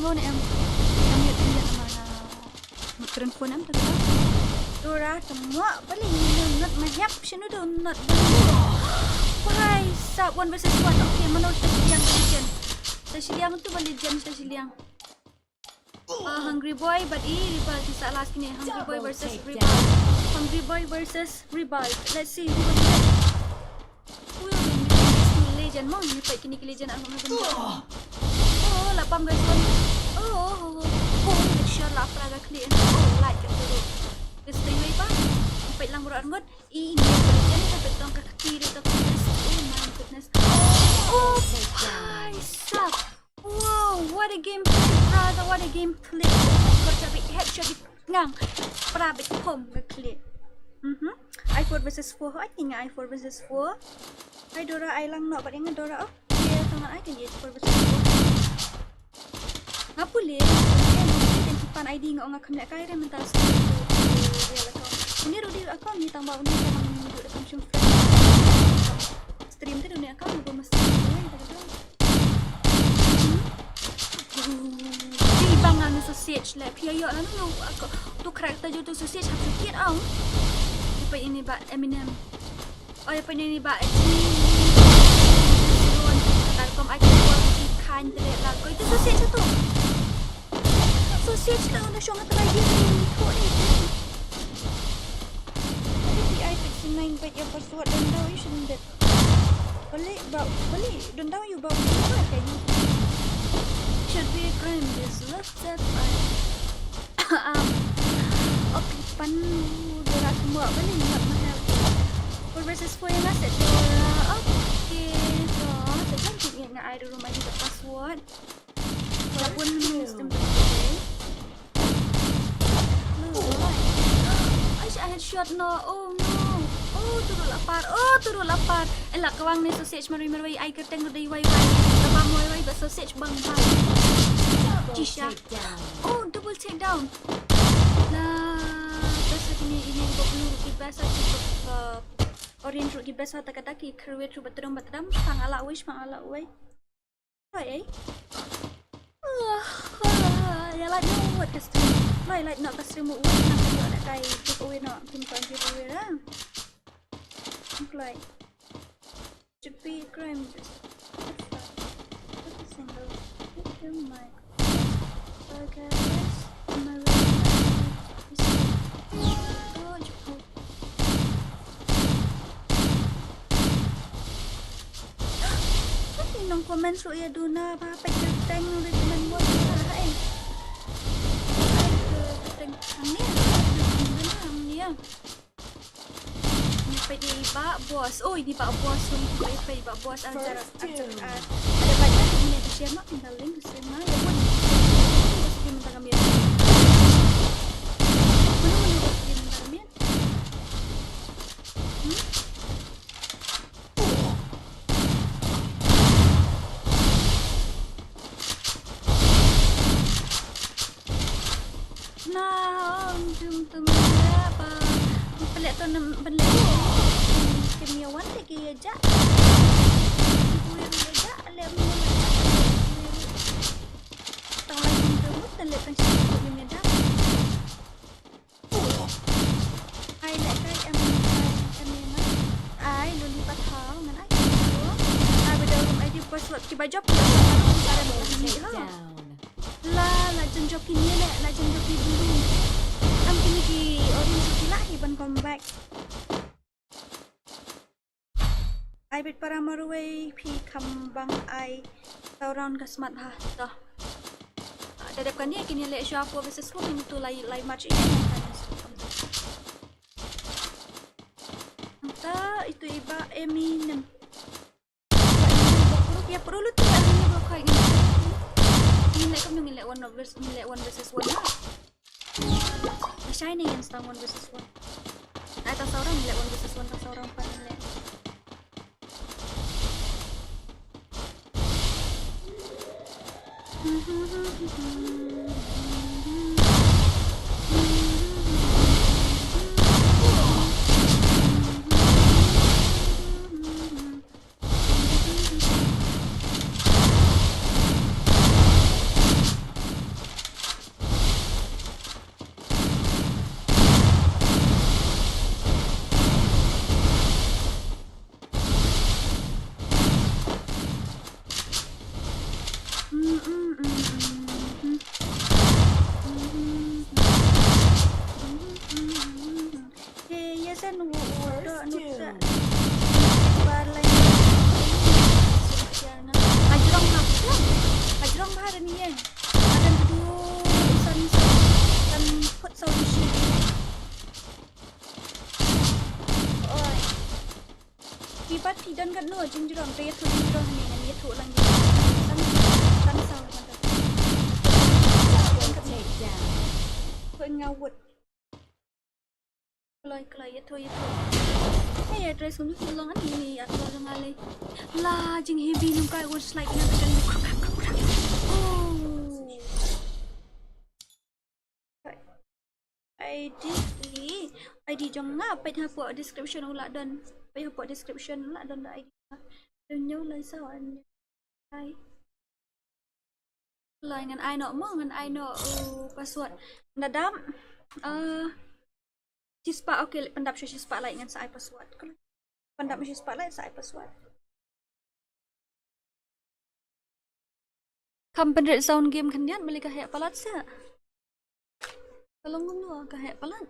Phone em. Em ïa, em ïa, ma nga. Mut kren phone em, ta kata. Dora, tengok balik ni, not ma hep, shinu do, not. Wahai sap, one versus one. Okay, mano sha shiliang, sha shiliang. Sha shiliang tu balik jen, sha shiliang. Ah, Hungry Boy bad i Revolt, ki sa last kine. Hungry Boy versus Revolt. Hungry Boy versus Revolt. Let's see who will win. Who will win between these two legend mo? Ngi peit kine ki legend, ah, ngi peit. Oh, la pam guys, one. Oh, oh, oh, oh. Oh, shot la pra ga clear. Oh, like it dulu. Guys, stay away pa. Ngi peit lang bro arngut. I, ini legend ka betong ka kti de to contest. Oh my goodness. Oh, hai sap. Wow, what a gameplay, brother, what a gameplay. Kor chabi head chabi ngang. Pra bit pom ga klik. Mhm. I four versus four, I think I four versus four. Ai Dora, ai lang nok, but ingat Dora, oh. Yeah, tangan ai kan eight four versus four. Nga pule, nga pule, nga pule, kan kipan I D nga, nga kham leh kai re mental stream tu, tu real account. Ini Rudy account ni tang ba uni kan nang duduk dekat mushung friend. Stream tu dunia account, gue mesti gue, tak tahu. Di bang anu sausage le, pia yo anu no, aku tu character jo tu sausage hap sakit au. Lepas ini ba Eminem. Oh, lepas ini ba Eminem. Tar kom aku buat ikan tele lah. Kau itu sausage tu. Sausage tu anu shong atas lagi ni. Kau ni. Tapi P I sixty nine baik ya password dan dah you shouldn't bet. Balik, bau, balik. Don't tell you about the work, eh? Should be a crime, just look that way. Um, okay, pan Dora semua balik nak mahal. Four versus four yang aset Dora. Okay, so, so cantik ni nak ada rumah juga password. Walaupun sistem berbeza. Aish, I headshot no. Oh no. Oh, turun lapar. Oh, turun lapar. Ella kawang ni sausage marui marui. Ai kerteng udah wai wai. Kawang wai wai ba sausage bang bang. Jisha. Oh, double takedown. Nah, terus ini ini gua perlu rugi best aku ke orange rugi best tak kata ki create rubat terang batram pang ala wis pang ala wai. Loi, eh? Ah, ah, ya, like, no, wat ka stream. Loi, like, no, ka stream, wat, na, ka, na, kai, giveaway, no, kim, ka, giveaway, lah. Loi. Should be crime. What the fuck? What the single? Hit your mic. Okay, guys. Am I ready? Oh, cukup. Nong comment shu ïa duna ba peit ka tank nong recommend bot ba hai. Ai ka tank ang ni. Ang ni. Ni peit ïa i bah boss. Oh, ini bah boss, ni peit ïa i bah boss. Ada ada banyak ni ada share mak tinggal link share mak. Ya pun. Bos di mentang kami. Mana mana bos di mentang kami. Hmm? Na, um, jum, tum, ya, ba, pele to nam, ban le. Kemia wan te ke ya ja. Ibu ya ja, le mo. Tang la jum, tum, tan le tan shi ko ya ja. Ai leh kai em, em, em, em. Ai luli pat hau ngan ai. Ai ba dau rum ai di password ki ba jop ki ba jop ki ba jop ki ba jop. La la jan jop ki ni leh, la jan jop ki bulu. Am kini ki orange ki lah hi ban come back. Ai bit para marwei phi kham bang ai. Saw round ka smat ha to. Ah, da dep kane kin ïaleh shuwa four versus four, kin tu lai lai match ine. Anta itu i bah Eminem. Ba Eminem ba puru, ïa puru lut tu, Eminem ba khai ngin. Ngin leh kam ngin leh one versus, ngin leh one versus one ha. Shine against tang one versus one. Ai, tang saw round leh one versus one, tang saw round pat leh. Ïeng. Adan kedu insan sa kan put saw di shi. Oi. Phi pat phi don katno jingjrong, to ïathuh jingjrong hangne, ngan ïathuh lang jingjrong. Tang, tang saw, tang saw. Poi nga wut. Kloi, kloi, ïathuh, ïathuh. Hey, address kum ïathuh lang hangne, ïathuh lang ale. La jingheavy nang kai wut slide nang kai. Oh. I D i, I D jong nga peit hapoh description u la don. Peit hapoh description u la don da I D. Don ñiew lai saw an. Ai. Lai ngan ai noh mo, ngan ai noh, uh, password. Nda dap. Uh, shispah, okay, pyndap sha shispah lai ngan sa ai password. Pyndap shispah lai sa ai password. Kam pynrit sound game khyndiat, mali ka heh palat sa. Ka long kumno ka heh palat?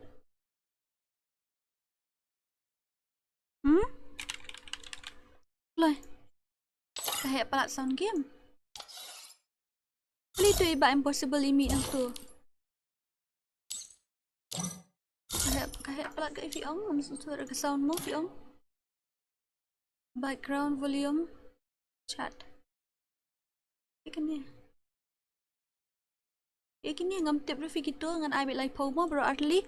Hmm? Lai. Ka heh palat sound game. Mali tu i ba impossible i mih nangtu. Ka heh, ka heh palat ka i phi ong, ngam sngewthuh ka sound mo phi ong. Background volume chat. Ïa kine. Ïa kine ngam tip ruh phi kito, ngan ai beit laiphew mo bro Artli.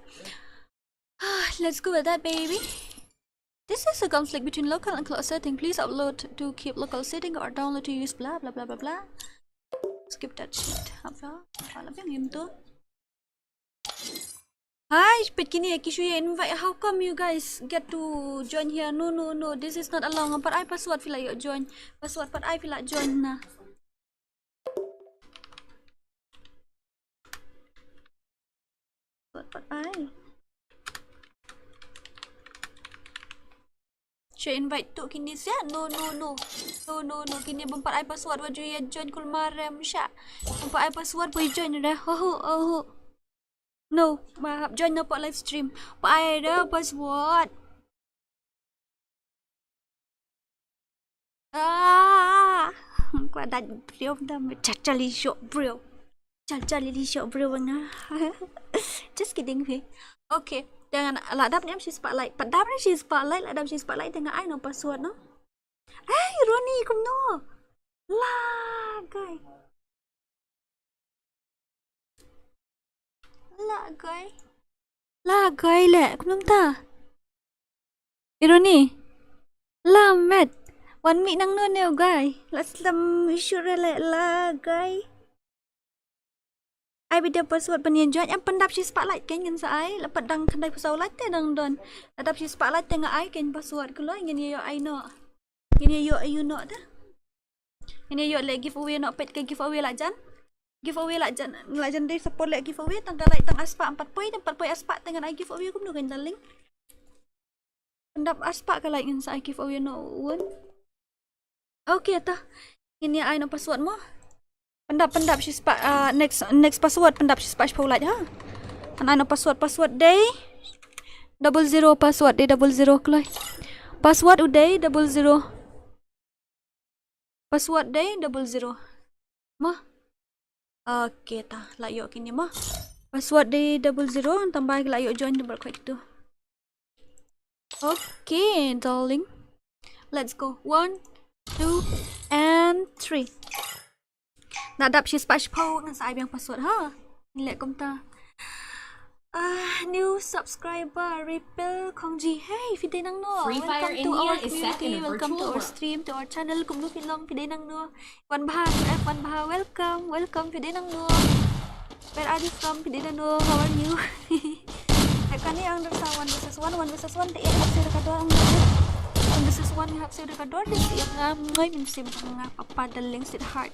Let's go with that, baby. This is a conflict between local and cloud setting. Please upload to keep local setting or download to use blah blah blah blah blah. Skip that shit. Apa? Apa lagi yang itu? Hi, peit kine ki shu ïa invite. How come you guys get to join here? No, no, no. This is not allowed. Ngam pat ai password phi lah ïoh join. Password pat ai phi lah join na. Password pat ai. Shu invite tu kine sia. No, no, no. No, no, no. Kine bym pat ai password wat ju ïa join kulmar em sha. Bym pat ai password poi join re. Ho, ho, ho, ho. No, ma hap join na pok live stream. Pat ai da password. Ah, kwa da briew da me chachali shok briew. Chachali shok briew nga. Just kidding phi. Okay, jangan la dap niam shi spotlight. Pat dap ni shi spotlight, la dap shi spotlight te nga ai noh password noh. Ai, Ronnie, kumno? La, guy. La, guy. La, guy le, kumno ta? Ronnie. La, met. Wan mih nangno ne u guy. La slem issue re le, la, guy. Ai beit da password ban ïa join, em pyndap shi spotlight kein ngin sa ai, la pat dang khyndai phew saw light te dang don. La dap shi spotlight te nga ai kein password, kloi ngin ïa ïoh ai noh. Ngin ïa ïoh ai noh te. Ngin ïa ïoh leh giveaway noh, peit ka giveaway la jan. Giveaway la jan, la jan dei support leh giveaway, tang ka light tang ar spah em pat poi, em pat poi ar spah te ngan ai giveaway kumno kein darling. Pyndap ar spah ka light ngin sa ai giveaway noh un. Okay ta. Ngin ïa ai noh password mo. Pyndap, pyndap shi spah, ah, next, next password pyndap shi spah shiphew light ha. Ngan ai noh password, password dei double zero, password dei double zero kloi. Password u dei double zero. Password dei double zero. Mo. Okay ta, la ïoh kine mo. Password dei double zero, tang ba ki la ïoh join double koi tu. Okay, darling. Let's go. One, two, and three. Na dap shi spah shiphew ngan sa ai biang password ha. Leh kumta. Ah, new subscriber, Ripple Khongji. Hey, phi dei nangno? Free Fire India is set in a virtual world. Welcome to our community, welcome to our stream, to our channel. Kumno phi long, phi dei nangno? Wan bha, F wan bha, welcome, welcome, phi dei nangno? Where are you from? Phi dei nangno? How are you? Hep kane ang dei sa one versus one, one versus one, te ïa hap siew da ka dor ang dei. One versus one, hap siew da ka dor, te ïa ngam ngoi min sim nga papa darling sweetheart.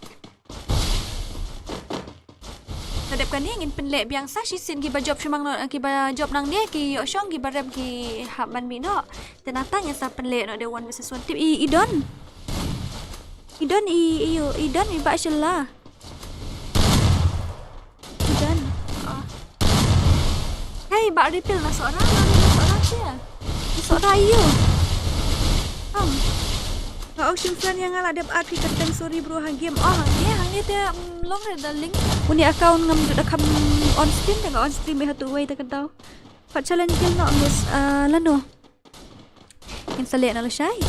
Te dep kane ngin pynleh biang sa shisien kiba jop shu mang noh, kiba jop nang de ki ïoh shong, kiba rem ki hap ban mih noh. Te nangta ngin sa pynleh noh de one versus one. Tip i, i don. I don i, i, i don i ba shala. I don. Ah. Hey, ba Ripple na sora, na sora sia. Na sora ïu. Am. Nga ong shim friend ïa nga la dep add ki kyrteng, sorry bro, ha game. Oh, hangne, hangne te, mm, long re darling. Uni account ngam ju da kham on stream, te nga on stream ïa hatu wei te ka daw. Pat challenge kill noh, miss, ah, lano. Ngin sa leh na lashai.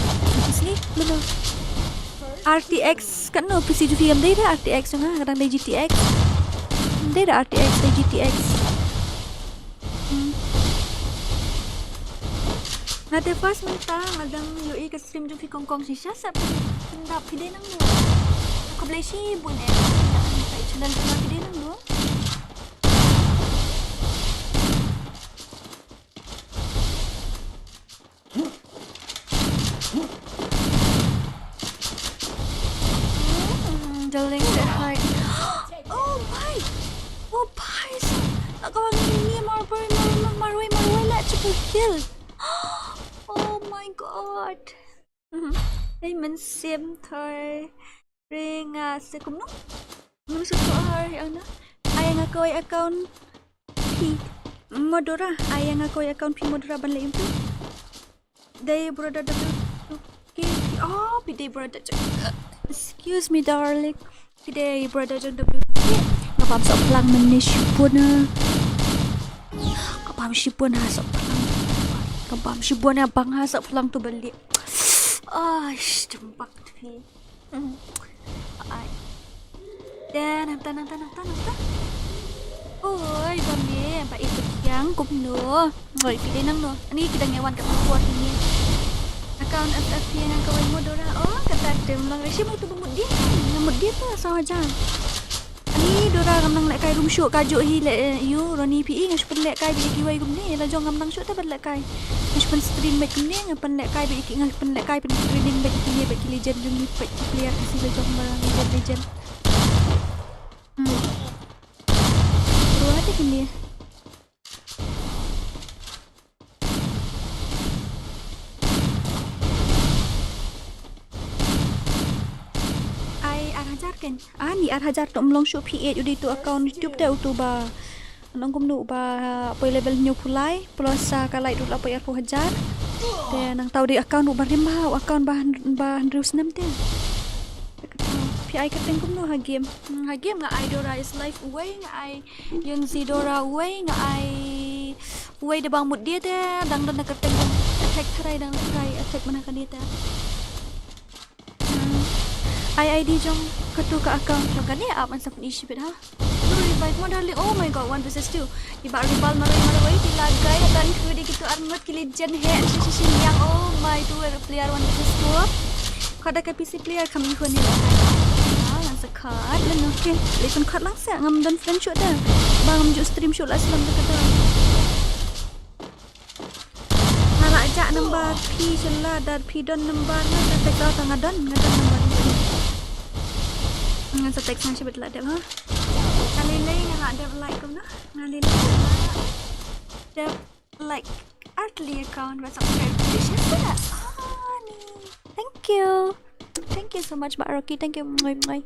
Shisni, lano. R T X, katno P C jong phi, em dei da R T X jong nga, ka dang dei G T X. Em dei da R T X, dei G T X. Hmm. Nga te first mynta nga dang ïohi ka stream jong phi kong kong, shisha sa phi, phi dei nangno. Khublei shibun eh. Phi dei nangno. Mm, darling, say hi. Oh my! Oh, bhai sahab. Ka wang ni, ni, mar, mar, mar, mar, marwei, marwei la triple kill. Oh my God. Mhm. Ei, mynsiem thoi. Ring, ah, se kumno? Ngam shu thoh ar ïa nga. Ai nga kawei account phi modera. Ai nga kawei account phi modera ban leh ïa tu. Dei brother W K P. Oh, phi dei brother jong, excuse me, darling. Phi dei brother jong W K P. Nga bam sohphlang mynne shibun. Nga bam shibun ha sohphlang. Nga bam shibun ha bang ha sohphlang tu bali. Ai, jembak tu phi. Hmm. Ai. Dan, nangta, nangta, nangta, nangta. Oi, ba me, ba ïeit ba thiang kumno. Oi, phi dei nangno. Ani ki dang ïa wan ka por ni. Account F F P nga kawei modera. Oh, kata tem lang. Shi mo tu ba mut dia. Nga mut dia tu saw hajar. Ani Dora ngam nang lehkai rum shuh kajuh hi leh, eh, ïu Ronnie phi i nga shu pynlehkai bad ïa kiwei kumne, la jong ngam nang shuh te ban lehkai. Nga shu pynstream bad kumne, nga pynlehkai bad ïa ki, nga pynlehkai pyntraining bad ïa kine bad ki legend jong ngi bad ki player ki si la jong ba legend, legend. Hmm. Ruh te kine. Ai ar hajar kan. Ani ar hajar to mlong shuh phi ïeit u dei tu account YouTube te utu ba. Nang kumno ba poi level hynñiew phew lai plus sa ka like ruh la poi arphew hajar. Te nang tau dei account u ba rim ba, u account ba hyn-, ba hynriew snem te. Phi ai kyrteng kumno ha game. Hmm, ha game nga ai Dora is life uwei, nga ai Yun Zidora uwei, nga ai uwei da bang mut dia te, dang don na kyrteng jong Attack tharai dang lehkai Attack mana kane te. Hmm. Ai I D jong katu ka account jong kane ap man sa pun issue bit ha. Lu revive mo darling. Oh my God, one versus two. Iba ribal marwei marwei ki lagai atan ku di kitu arngut ki legend he. Shi shi shi yang. Oh my, two player one versus two. Kada ka P C player kam ihun ni la kai. Ah, ngan sa cut. Lan okay. Lekun cut lang sa ngam don friend shoot da. Bang ngam ju stream shoot la slam da kada. Nga la jah number phi shala dar phi don number na sa text out nga don, nga don number. Nga sa text nga shabit la dep ha. Nga lei lei nga la dep like kumno. Nga lei lei nga la dep like Artli account ba subscribe. Shala. Ah, ni. Thank you. Thank you so much, Ba Rocky. Thank you. Mwah, mwah.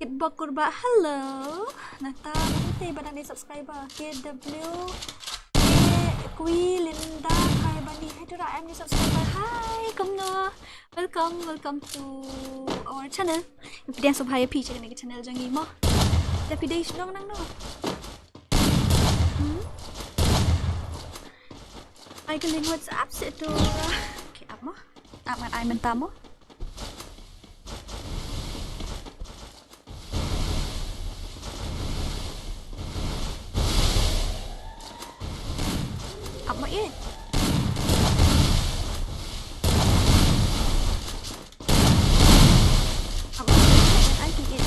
Kitbok Kurba, hello. Nata, nata ba dang dei subscriber. K W K Queen Linda Karbani. Hi, Dora, I'm your subscriber. Hi, kumno. Welcome, welcome to our channel. Pdiang sub hi phi channel, channel jong ngi mo. Da phi dei shnong nangno. Hmm? Ai ka link WhatsApp seh tu. Okay, ap mo. Ap ngan ai mynta mo. Ap mo ïeit. Ap mo ïeit, ai ki ïeit.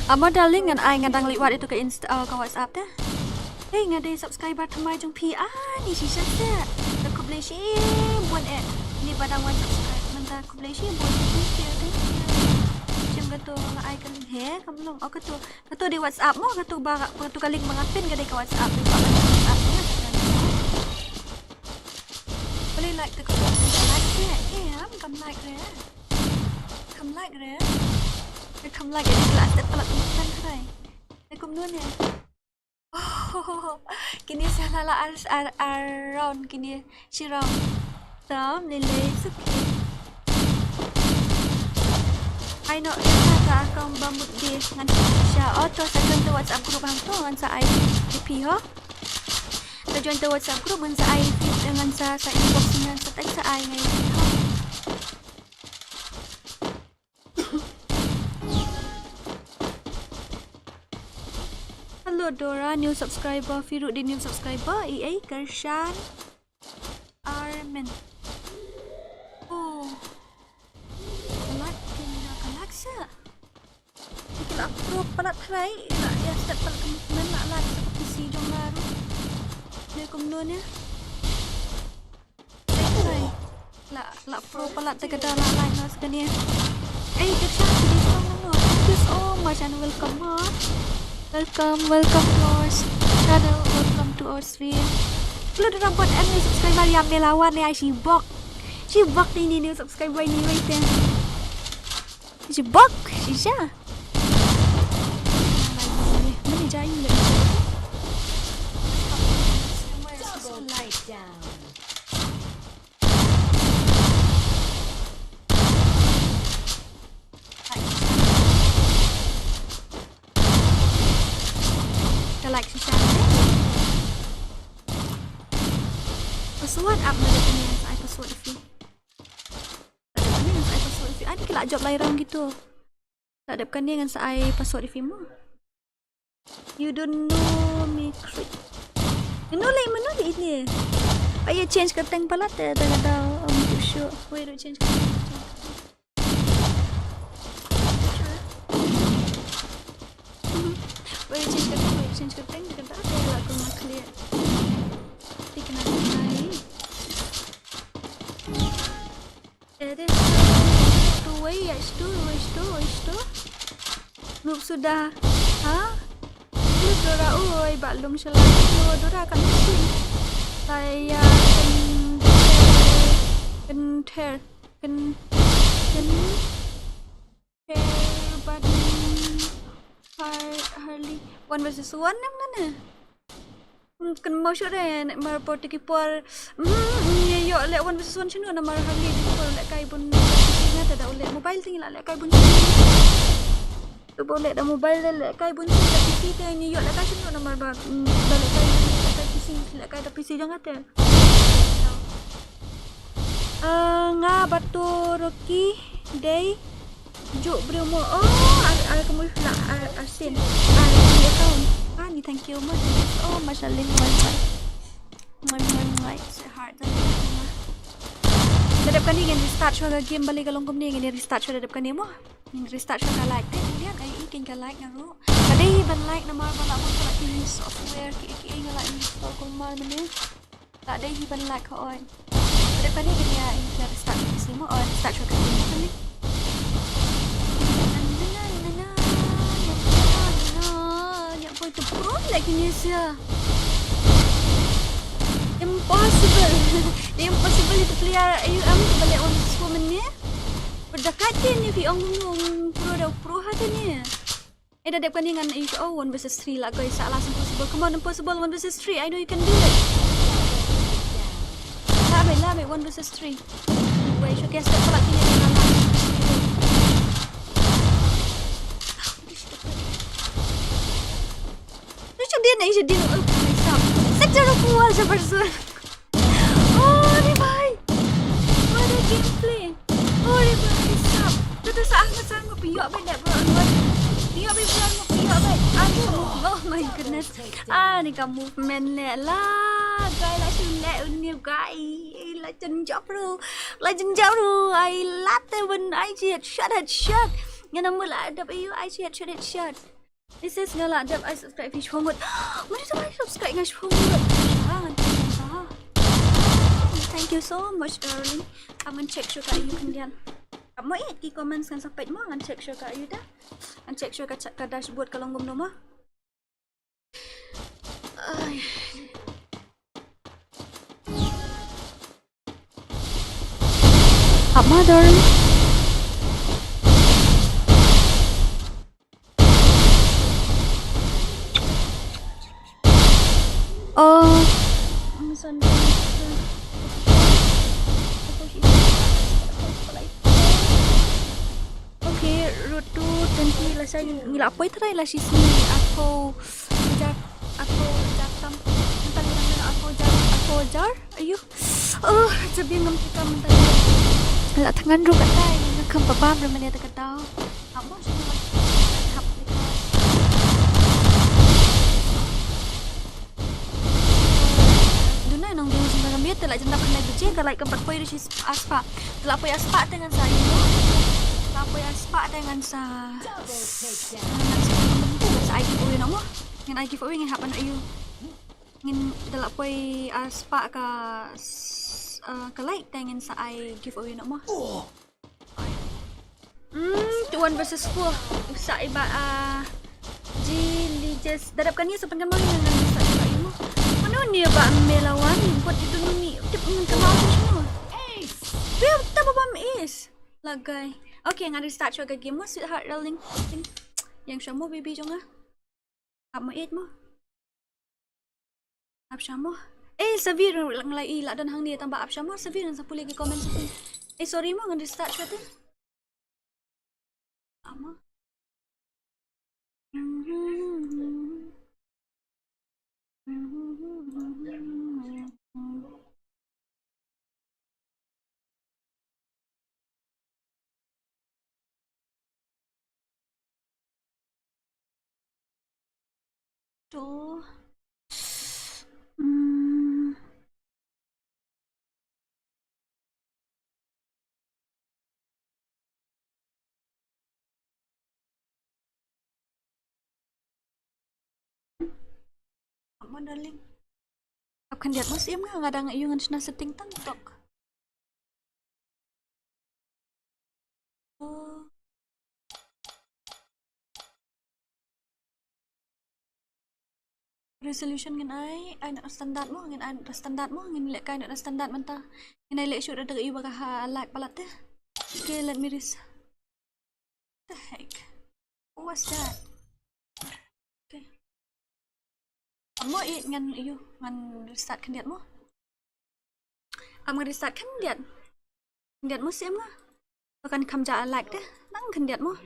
Amo darling, ngan ai, ngan dang leit wad ïa tu ka Insta, uh, ka WhatsApp te. Hey, nga dei subscriber thymmai jong phi. Ah, ni shisha te. Te khublei shibun eh. Ni ba dang wan subscribe mynta, khublei shibun. Thank you, thank you. Shem katu nga ai ka link he, kam long. Oh, katu, katu dei WhatsApp mo, katu ba, katu ka link ba nga pin ka dei ka WhatsApp. Dei ka WhatsApp mo. Boleh like te, katu like te. Eh, am kam like re. Kam like re. Kam like, ïa ki la step palat kum kan krai. Ïa kumno ne. Kine sa la la ar, ar, ar round kine shi round. Tam lele suki. Ai no, ïa ka account ba mut di ngan shisha. Oh, to sa join to WhatsApp group hangto ngan sa ai D P ho. Sa join to WhatsApp group ngan sa ai, ngan sa, sa inbox ngan sa text sa ai ngai ho. Hello Dora, new subscriber. Firuk di new subscriber. E A Kershan Armin. Oh. Kalat kena kalat sa. Kita la pro palat try la ïa step palat ka movement la la sa P C jong la ruh. Dia kumno ne. La, la pro palat te ka da la like nas kane. Ei, Kershan, ki dei song no. Thank you so much and welcome, ha. Welcome, welcome to our s-, channel. Welcome to our stream. Khlem da bot em ni subscriber ïa me la wan ïa shibok. Shibok ni ni ni subscriber ni wei te. Shibok, shisha. Mani jai ni. Light down. Ka like shisha ne. Password ap na da kane sa ai password ifi. Kane ngan sa ai password ifi. Ani ki la jop lai round gitu. La dep kane ngan sa ai password ifi mo. You don't know me, creep. Mano lei, mano lei ini. Ai change kyrteng palat te, da da um tu shu. Wei ruh change kyrteng. Wei ruh change kyrteng, wei ruh change kyrteng, da da. Ai la kong ma clear. Tikna ai. Ere tu wei, isto, isto, isto. Rup sudah. Ha? Rup Dora, oi, ba lum shalai. Lo Dora kan mesti. Saya ken, ken ter, ken, ken ter ban har, Harley. One versus one nam ngane. Kan mau shu re, mar por tiki por. Hmm, ye yo le one versus one shinu namar Harley tiki por le kai bun. Nga ta da le mobile ting la le kai bun. Tu bo le da mobile le le kai bun. Tiki te ni yo le kai shinu namar ba, mm, ba le kai, le kai P C, le kai da P C jong ate. Ah, nga batu Rocky Day. Juk briew mo. Oh, ar, ar ka mui fla, ar, ar sin. Ar ka mui account. Ah, ni thank you mo. Oh, mashallah, moi, moi. Moi, moi, moi. Sa heart dan. Da dep kane ngin restart shuwa ka game balei ka long kumne ngin restart shuwa da dep kane mo. Ngin restart shuwa ka like. Te ngin ai i kin ka like nga ruh. Ka dei ban like namar ba la bun ka la ki software ki ki nga la install kumar mane. Ta dei hi ban like ka oi. Dep kane kane ïa ïa restart ka sim mo, oi, restart ka sim mo kane. Nya poi tu pro lagi ni sia. Impossible. Impossible itu player A U M tu balik on woman ni. Berdekat ni fi ong pro da pro hata ni. Eh, da dep kane ngan ïa, oh, one versus three lah, guys. Sa last impossible. Come on, impossible, one versus three. I know you can do it. Lah, mate, lah, mate, one versus three. Wait, showcase ka pala kini na last. Dia cakap dia nak isi dia nak, oh, sector aku wall seperti. Oh, revive. What a gameplay. Oh, revive sap. Tu tu sa ang sa ang piyok ba nak bro. Piyok ba bro, piyok ba. Aduh, oh my goodness. Ah, ni ka movement le la. Guy la shu le uni guy. La jenjak bro. La jenjak bro. Ai late ben ai jet shot headshot. Ngana mula dap ayu ai jet shot headshot. This is nga la dep ai subscribe fi shong ngut. Mano tu ai subscribe nga shong ngut. Ah, thank you so much, darling. Ngan check shuwa ka ïa u khyndiat. Mo ïa ki comments ngan sa peit mo, ngan check shuwa ka ïa u da. Ngan check shuwa ka, ka dashboard ka long kumno mo. Up, mother. Okay, road to twenty lashai ngi la poi trai lashisngi arphew hajar, arphew hajar tam. Mynta ngi dang arphew hajar, arphew hajar. Aiyo. Oh, jabieng ngam tip mynta. La thngan ruh katai, nga kham babam ruh mynne te ka daw. Amo shu hap. Duna nang ding sing dalam biar te la jendap kena biji ka like empat poi ri shi aspa. Te la poi aspa te ngan sa imo. Te la poi aspa te ngan sa. Ngan sa imo, ngan sa ai giveaway noh mo. Ngan ai giveaway ngan hap anak ayu. Ngin te la poi aspa ka s-, ah, ka like te ngan sa ai giveaway noh mo. Hmm, tu one versus four. Usa iba, ah, G Lijes. Dadap kani sa penggemar yang ngan sa iba imo. Mano ni ba melawan buat itu ni. Tip ngan kemau tu semua. Ace. Weh, tak apa ace. Lagai. Okay, ngan restart shuwa ka game mo, sweetheart, darling. Yang semua baby jong nga. Ap mo, eight mo. Ap sha mo. Eh, Savir, lang lai i, la don hangne tang ba ap sha mo, Savir, ngan sa pule ki comment section. Eh, sorry mo, ngan restart shuwa te. Ap mo. To. Hmm. Ap mo, darling. Ap khyndiat mo, sim nga, nga dang ïoh ngan shna setting tang tok. Oh. Resolution ngin ai, ai na standard mo, ngin ai na standard mo, ngin leh kai na standard mynta. Ngin ai leh shoot da ka iwa ka ha lag palat te. Okay, let me res-, the heck? What was that? Okay. Ap mo, eh, ngan, ïoh, ngan restart khyndiat mo. Ap ngan restart khyndiat. Khyndiat mo, sim nga. Ba kan kham ja lag te. Nang khyndiat mo.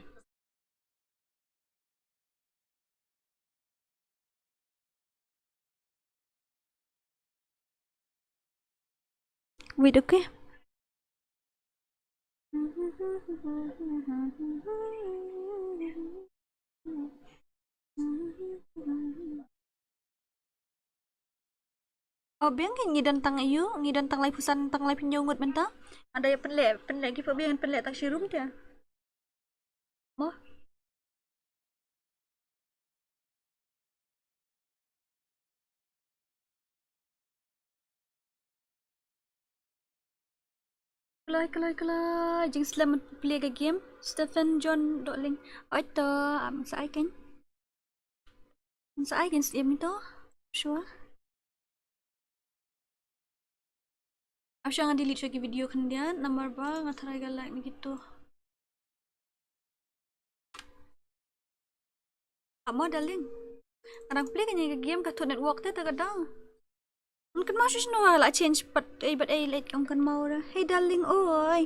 Wait, okay. Oh, biang ngi don tang ïoh, ngi don tang laiphew san, tang laiphew hynñiew ngut mynta. Nga da ïa pynleh, pynleh ki pha biang pynleh tang shi room te. Mo. Kloi, kloi, kloi. Jingslem plie ka game. Stephen John Dohling. Oi to, am sa ai kan. Sa ai kan siem to. Sure. Ap sha nga delete sha ki video khyndiat namar ba nga tharai ka lag na kito. Ap mo, darling. Nga dang plie kane ka game ka thut network te ta ka dang. Ym kynmaw shuh shano la change pat ei bad ei leit ym kynmaw ra. Hey darling, oi.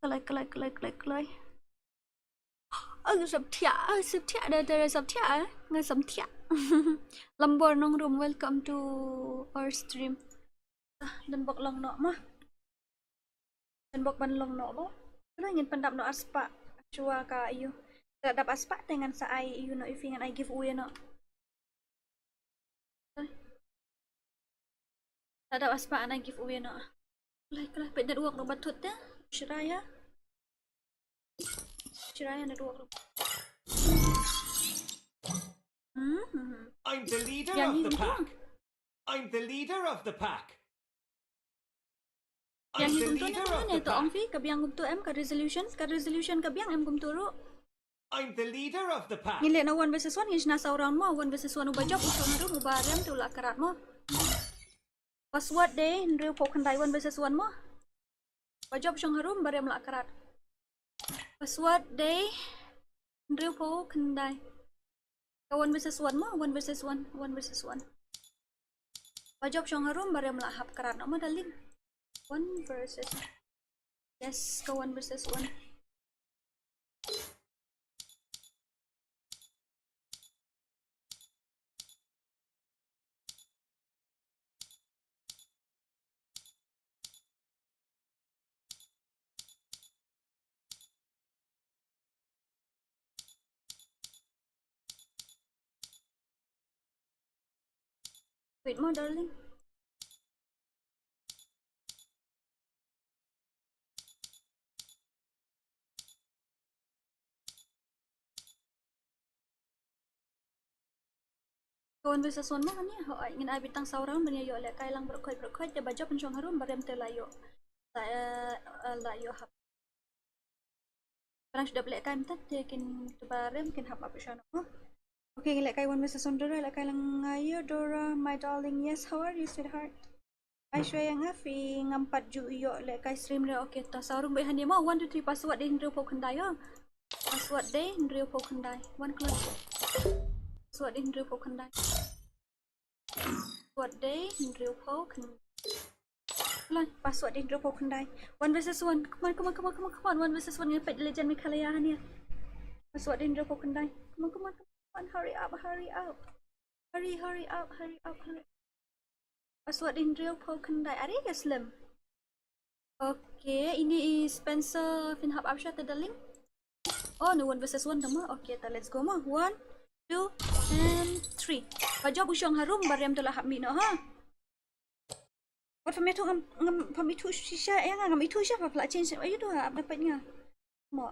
Kloi, kloi, kloi, kloi, kloi. Oh, sap thiah, oh, sap thiah, da, da, sap thiah, eh? Nga sap thiah. Lambor Nongrum, welcome to our stream. Ah, don bok long noh mo. Don bok ban long noh mo. Kano ngin pyndap noh ar spah. Shuwa ka ïoh. Ka dap ar spah te ngan sa ai ïoh noh ifi ngan ai giveaway noh. Ka dap ar spah ngan ai giveaway noh. Kloi, kloi, peit network ruh ba thut te. Shira ïa. Shira ïa network ruh. Hmm, hmm. I'm the leader of the pack. I'm the leader of the pack. Biang hi kumto ne, to ong phi, ka biang kumto em, ka resolution, ka resolution ka biang em kumto ruh. I'm the leader of the pack. Ngin leh na one versus one, ngin shna saw round mo, one versus one uba jop, u shong harum, uba rem te u la krat mo. Password dei hynriewphew khyndai, one versus one mo. Uba jop shong harum, uba rem la krat. Password dei hynriewphew khyndai. Ka one versus one mo, one versus one, one versus one. Ba jop shong harum ba rem lah hap krat noh ma darling. One versus. Yes, ka one versus one. Wait mo, darling. Ka one versus one mo kane, hooid, ngin ai beit tang saw round ban ïa ïoh lehkai lang baroh khoit baroh khoit, te ba jop pynshong harum ba rem te la ïoh. La, eh, eh, la ïoh hap. Ka dang shu dep lehkai mynta te kin, te ba rem kin hap ap sha noh. Okay, lehkai one versus one Dora, lehkai lang ïa Dora, my darling, yes, how are you, sweetheart? Aishwarya nga phi ngam pat ju ïoh lehkai stream re, okay, to saw rung beit hangne mo, one, two, three, password dei hynriew phew khyndai, ha. Password dei hynriew phew khyndai, one close. Password dei hynriew phew khyndai. Password dei hynriew phew khyndai. Lang, password dei hynriew phew khyndai. One versus one. Come on, come on, come on, come on, come on. One versus one. Ngan peit Legend Meghalaya hangne. Password dei hynriew phew khyndai. Come on, come on, come on. Hurry up, hurry up. Hurry, hurry up, hurry up, hurry. Password dei hynriew phew khyndai. Are ka slem. Okay, ine i Spencer phin hap ap sha te darling. Oh, no, one versus one tang mo. Okay, ta let's go mo. One, two, and three. Ba jop u shong harum ba rem te la hap mih noh, ha. Wat pam ithuh ngam, ngam pam ithuh shisha, eh, ngam ithuh shisha, pam la change. Ayo tu, ap dapat nga. Mo.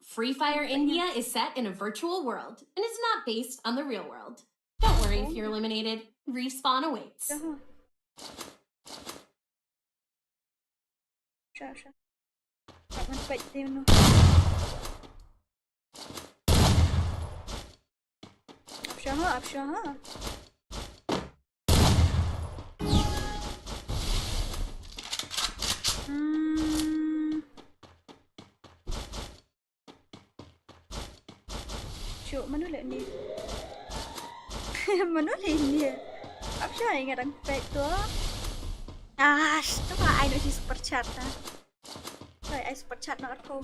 Free Fire India is set in a virtual world and is not based on the real world. Don't worry if you're eliminated. Respawn awaits. Jaha. Sha, sha. Ap ngan peit te mano. Ap sha ha, ap sha ha. Hmm. Shu, mano leh ni? Mano leh ni? Ap sha, nga dang peit to. Ah, to ba ai noh shi super chat na. Ai, ai super chat noh arphew.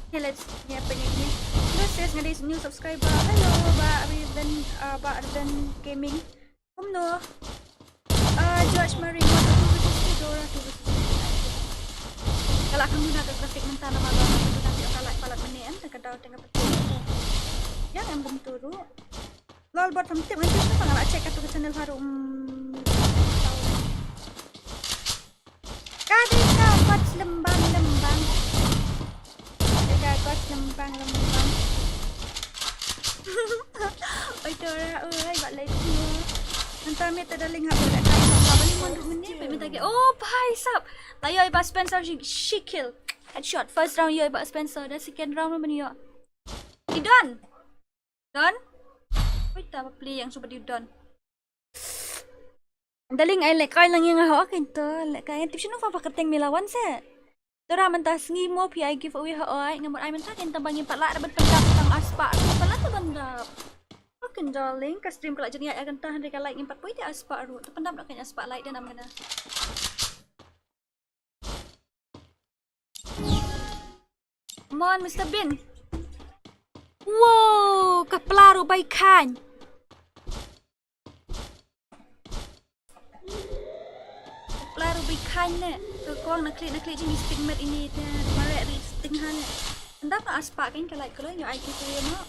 Okay, let's, ni apa ni, ni? Hello sis, nga dei new subscriber. Hello, Bah Riven, uh, Bah Riven Gaming. Kumno? Ah, George Marie, two versus two, Dora, two versus two. Ka lah kynmaw ka graphic mynta namar ba ka dang ïoh ka light palat mynne, em, ka daw teng ka pynthut. Ïa, em, kumtu ruh. Lol, bot, pam tip ngan tip, nga lah check katto ka channel baru, mm. Ka dei ka kot lembang lembang. Ka dei ka kot lembang lembang. Oi Dora, oi, bad lai tu. Nanta me ta darling hap bad kai hap bad limon duk menit, pek minta ke. Oh, bhai sab. Tayo iba Spencer shi, shi kill. Headshot. First round yo iba Spencer. Da second round man yo. Di Don. Don. Oi, ta ba play yang super di Don. Darling, ai lehkai lang ïa nga ho, kein to lehkai. Tip shano pha pha kyrteng me la wan se. Dora, mynta sngi mo phi ai giveaway ho, ai nga mut ai mynta, kein tang ba ngim pat lah ban pyndap tang ar spah ruh, pat lah te ban dap. Fucking darling, ka stream ka la jingïaid ïa kata hynrei ka light ngim pat poi te ar spah ruh. Te pyndap noh kein ar spah light, dei nam kane. Come on, Mister Bean. Wow, ka pla ruh bai khain. Ka pla ruh bai khain ne. Ka kwang na klik na klik jingïasting met ine te. Mareh ri sting ha ne. Ynda pa ar spah kein ka light kloi, ïoh ai giveaway mo.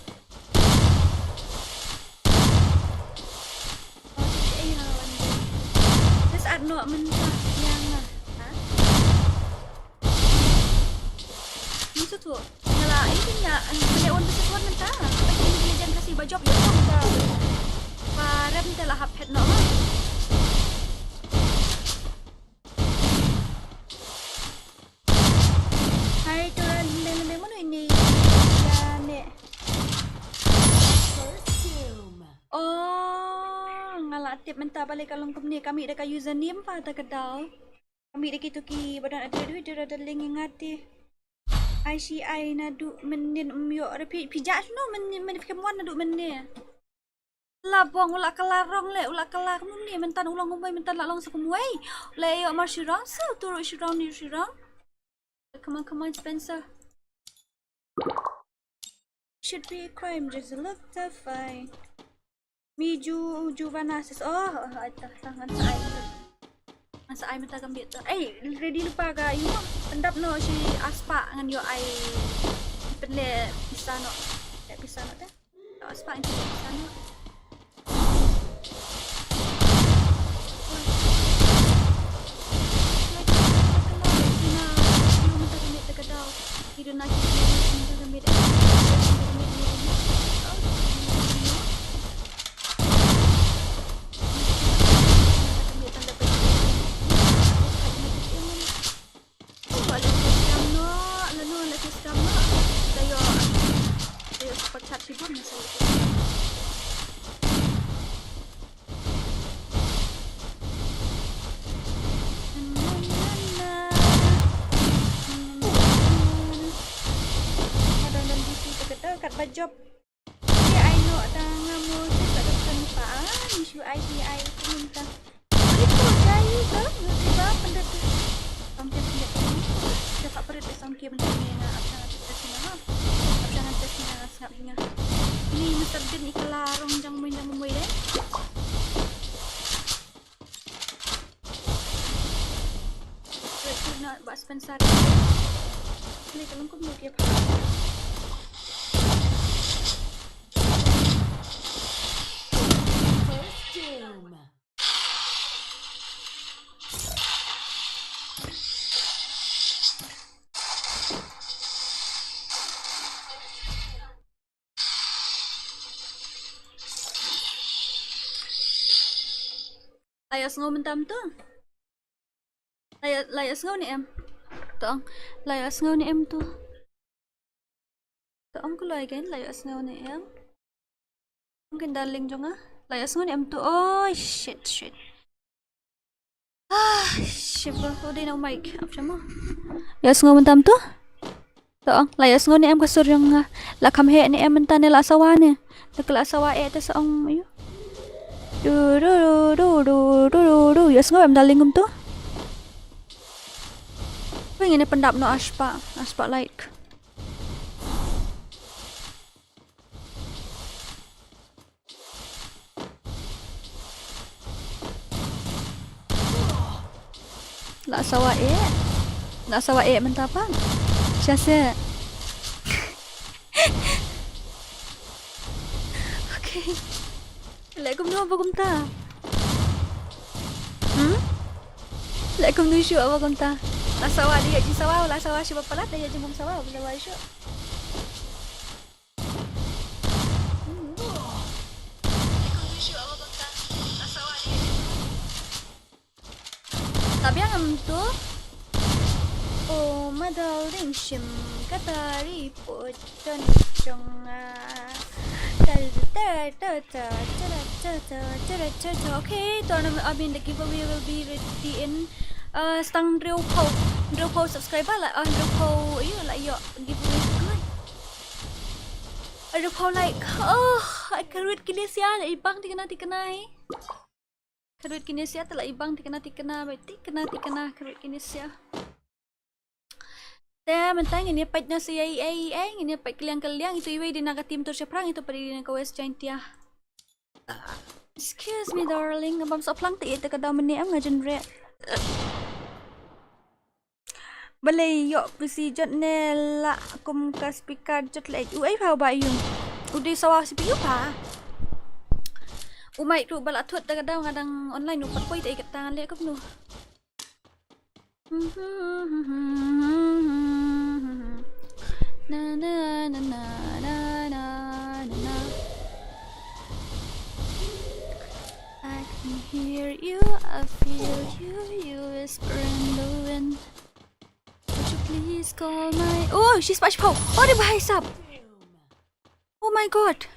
Just add noh mynta ïa nga. Ha? Ni tu tu. Nga la, ini kin ïa, ang kena one versus one mynta. Tapi ini kena jan kasi bajop ïa tong ba. Ba rem te la hap het noh. Hai, tu lembeng-lembeng mano ini? Ïa ne. Oh, nga la tip mynta balei ka long kumne, ka mih da ka username pa ta ka daw. Ka mih da kito kiba don address, dei da link ïa nga te. Ai shi ai naduh mynnin, ym ïoh re phi, phi jah shano mynnin, mynnin phi kem wan naduh mynnin. La bong u la kylla rong le, u la kylla kumno ne, mynta u long kumwei, mynta la long sa kumwei. Le ïoh mar shi rong, sa tu ruh shi rong, ni shi rong. Come on, come on, Spencer. Should be a crime, just look the fine. Mi ju, ju vana sis. Oh, oh, oh, ata, ata, ngan sa ai. Ngan sa ai mynta ka miet. Ai, ready lypa ka, ïoh. Pyndap noh shi aspah ngan ïoh ai. Pynleh pisa noh. Leh pisa noh te. Aspah ngan pynleh pisa noh. Kat ba jop. Ni ai noh tang nga mo se sa dok tang pa. Ni shu ai ni ai kumta. Ni ko jai ka ngi ba pendet. Samke pendet. Dapat perit samke pendet ni nga apa nga sina ha. Apa nga sina nga sngap nga. Ni mesti ni kala rong jang mui jang mui deh. Wait, wait, na ba Spencer. Ni ka lengkum ni dia pa. First doom. La ïohsngew mynta em to? La ïoh, la ïohsngew ne em? To ong, la ïohsngew ne em to? To ong ko la again, la ïohsngew ne em? Ong ken darling jong nga, la ïohsngew ne em to? Oh, shit, shit. Ah, shiba, u dei na u mic, ap shamo. Ïohsngew mynta em to? To ong, la ïohsngew ne em ka sur jong nga? La kham heh ne em mynta ne la sawa ne? Te ka la sawa eh te sa ong ïoh. Du, du, du. Ïohsngew em darling kumto? Pyngen ne pyndap noh aspah, aspah like. La sawa eh. La sawa eh mynta pat. Sha se. Okay. Leh kumno ba kumta? Hmm? Leh kumno shuh ba kumta? La sawa dei ïa jingsawa, la sawa shuh ba palat, dei ïa jingbymsawa, ba sawa shuh. Tabiang em tu. Oh, madal ding shim katari poton chonga. Okay, tournament, I mean the giveaway will be ready in uh, stang hynriew phew, hynriew phew subscriber la, uh, hynriew phew, you la ïoh giveaway. Hynriew phew like. Oh, I can't wait, kine sia la ibang tikna tikna eh. Kyrwit kine sia te la ibang tikna tikna, ba tikna tikna kyrwit kine sia. Te mynta ngin ïa peit na sia ei ei ei, ngin ïa peit kylliang kylliang, itu iwei dei na ka team Tur Shaphrang, itu pat dei na ka West Jaintia. Excuse me darling, nga bam sohphlang te ïa te ka daw mynne em nga jynreh. Balei ïoh pisi jot ne la kum ka speaker jot leh u ei pha u ba ïu. U dei sawa C P U pha. U mic ruh ba la thut da ka daw nga dang online u pat poi te i kata ngan leh kumno. Na na na na na na na na. I can hear you, I feel you, you whisper in the wind. Would you please call my, oh, she's much power. Oh, dia bahai sap. Oh my god.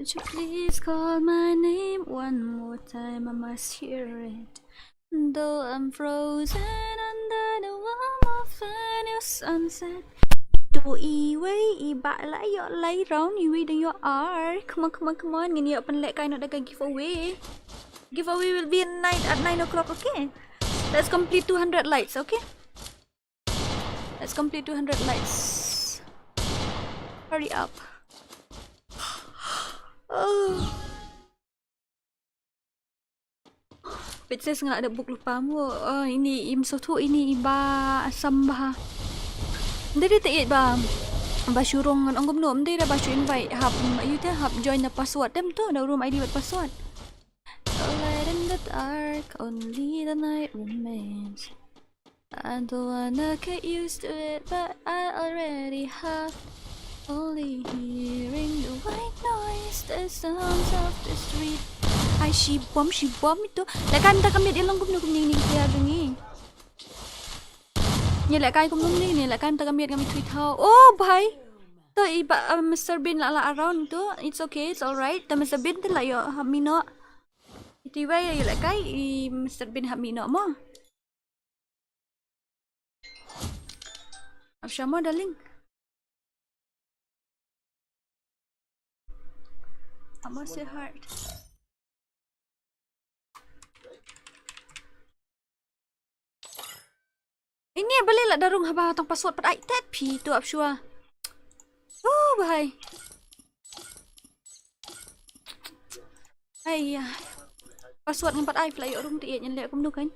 Would you please call my name one more time? I must hear it. Though I'm frozen under the warmth of a new sunset. To iwei i ba la ïoh lai round, iwei dang ïoh ar. Come on, come on, come on. Ngin ïoh pynlehkai noh da ka giveaway. Giveaway will be at night at nine o'clock, okay? Let's complete two hundred likes, okay? Let's complete two hundred likes. Hurry up. Oh. Princess nga la da book lypa mo. Oh, ini im sotu ini i ba sam bha. Ndari te i ba ba shu rung ngan ong kumno, ndari da ba shu invite hap, ïa te hap join na password tem to, da room I D bad password. Light in the dark, only the night remains. I don't wanna get used to it, but I already have. Only hearing the white noise, the sounds of the street. Ai, shibom, shibom ito. Lehkai mynta ka miet i long kumno kumne ni ki ïa jong i. Ni lehkai kumno ni, ni lehkai mynta ka miet ngam ithuh ito. Oh, bhai. To i ba, uh, Mister Bean la la around to. It's okay, it's alright. To Mister Bean te la ïoh hap mih noh. Ito i ba ïoh lehkai i Mister Bean hap mih noh mo. Ap sha mo, darling. Ap mo, sweetheart. Ini balei la da rung haba tang password pat ai tet phi to ap shuwa. Oh, bhai. Ai ya. Password ngam pat ai phi la ïoh rung te ïa ngan leh kumno kan.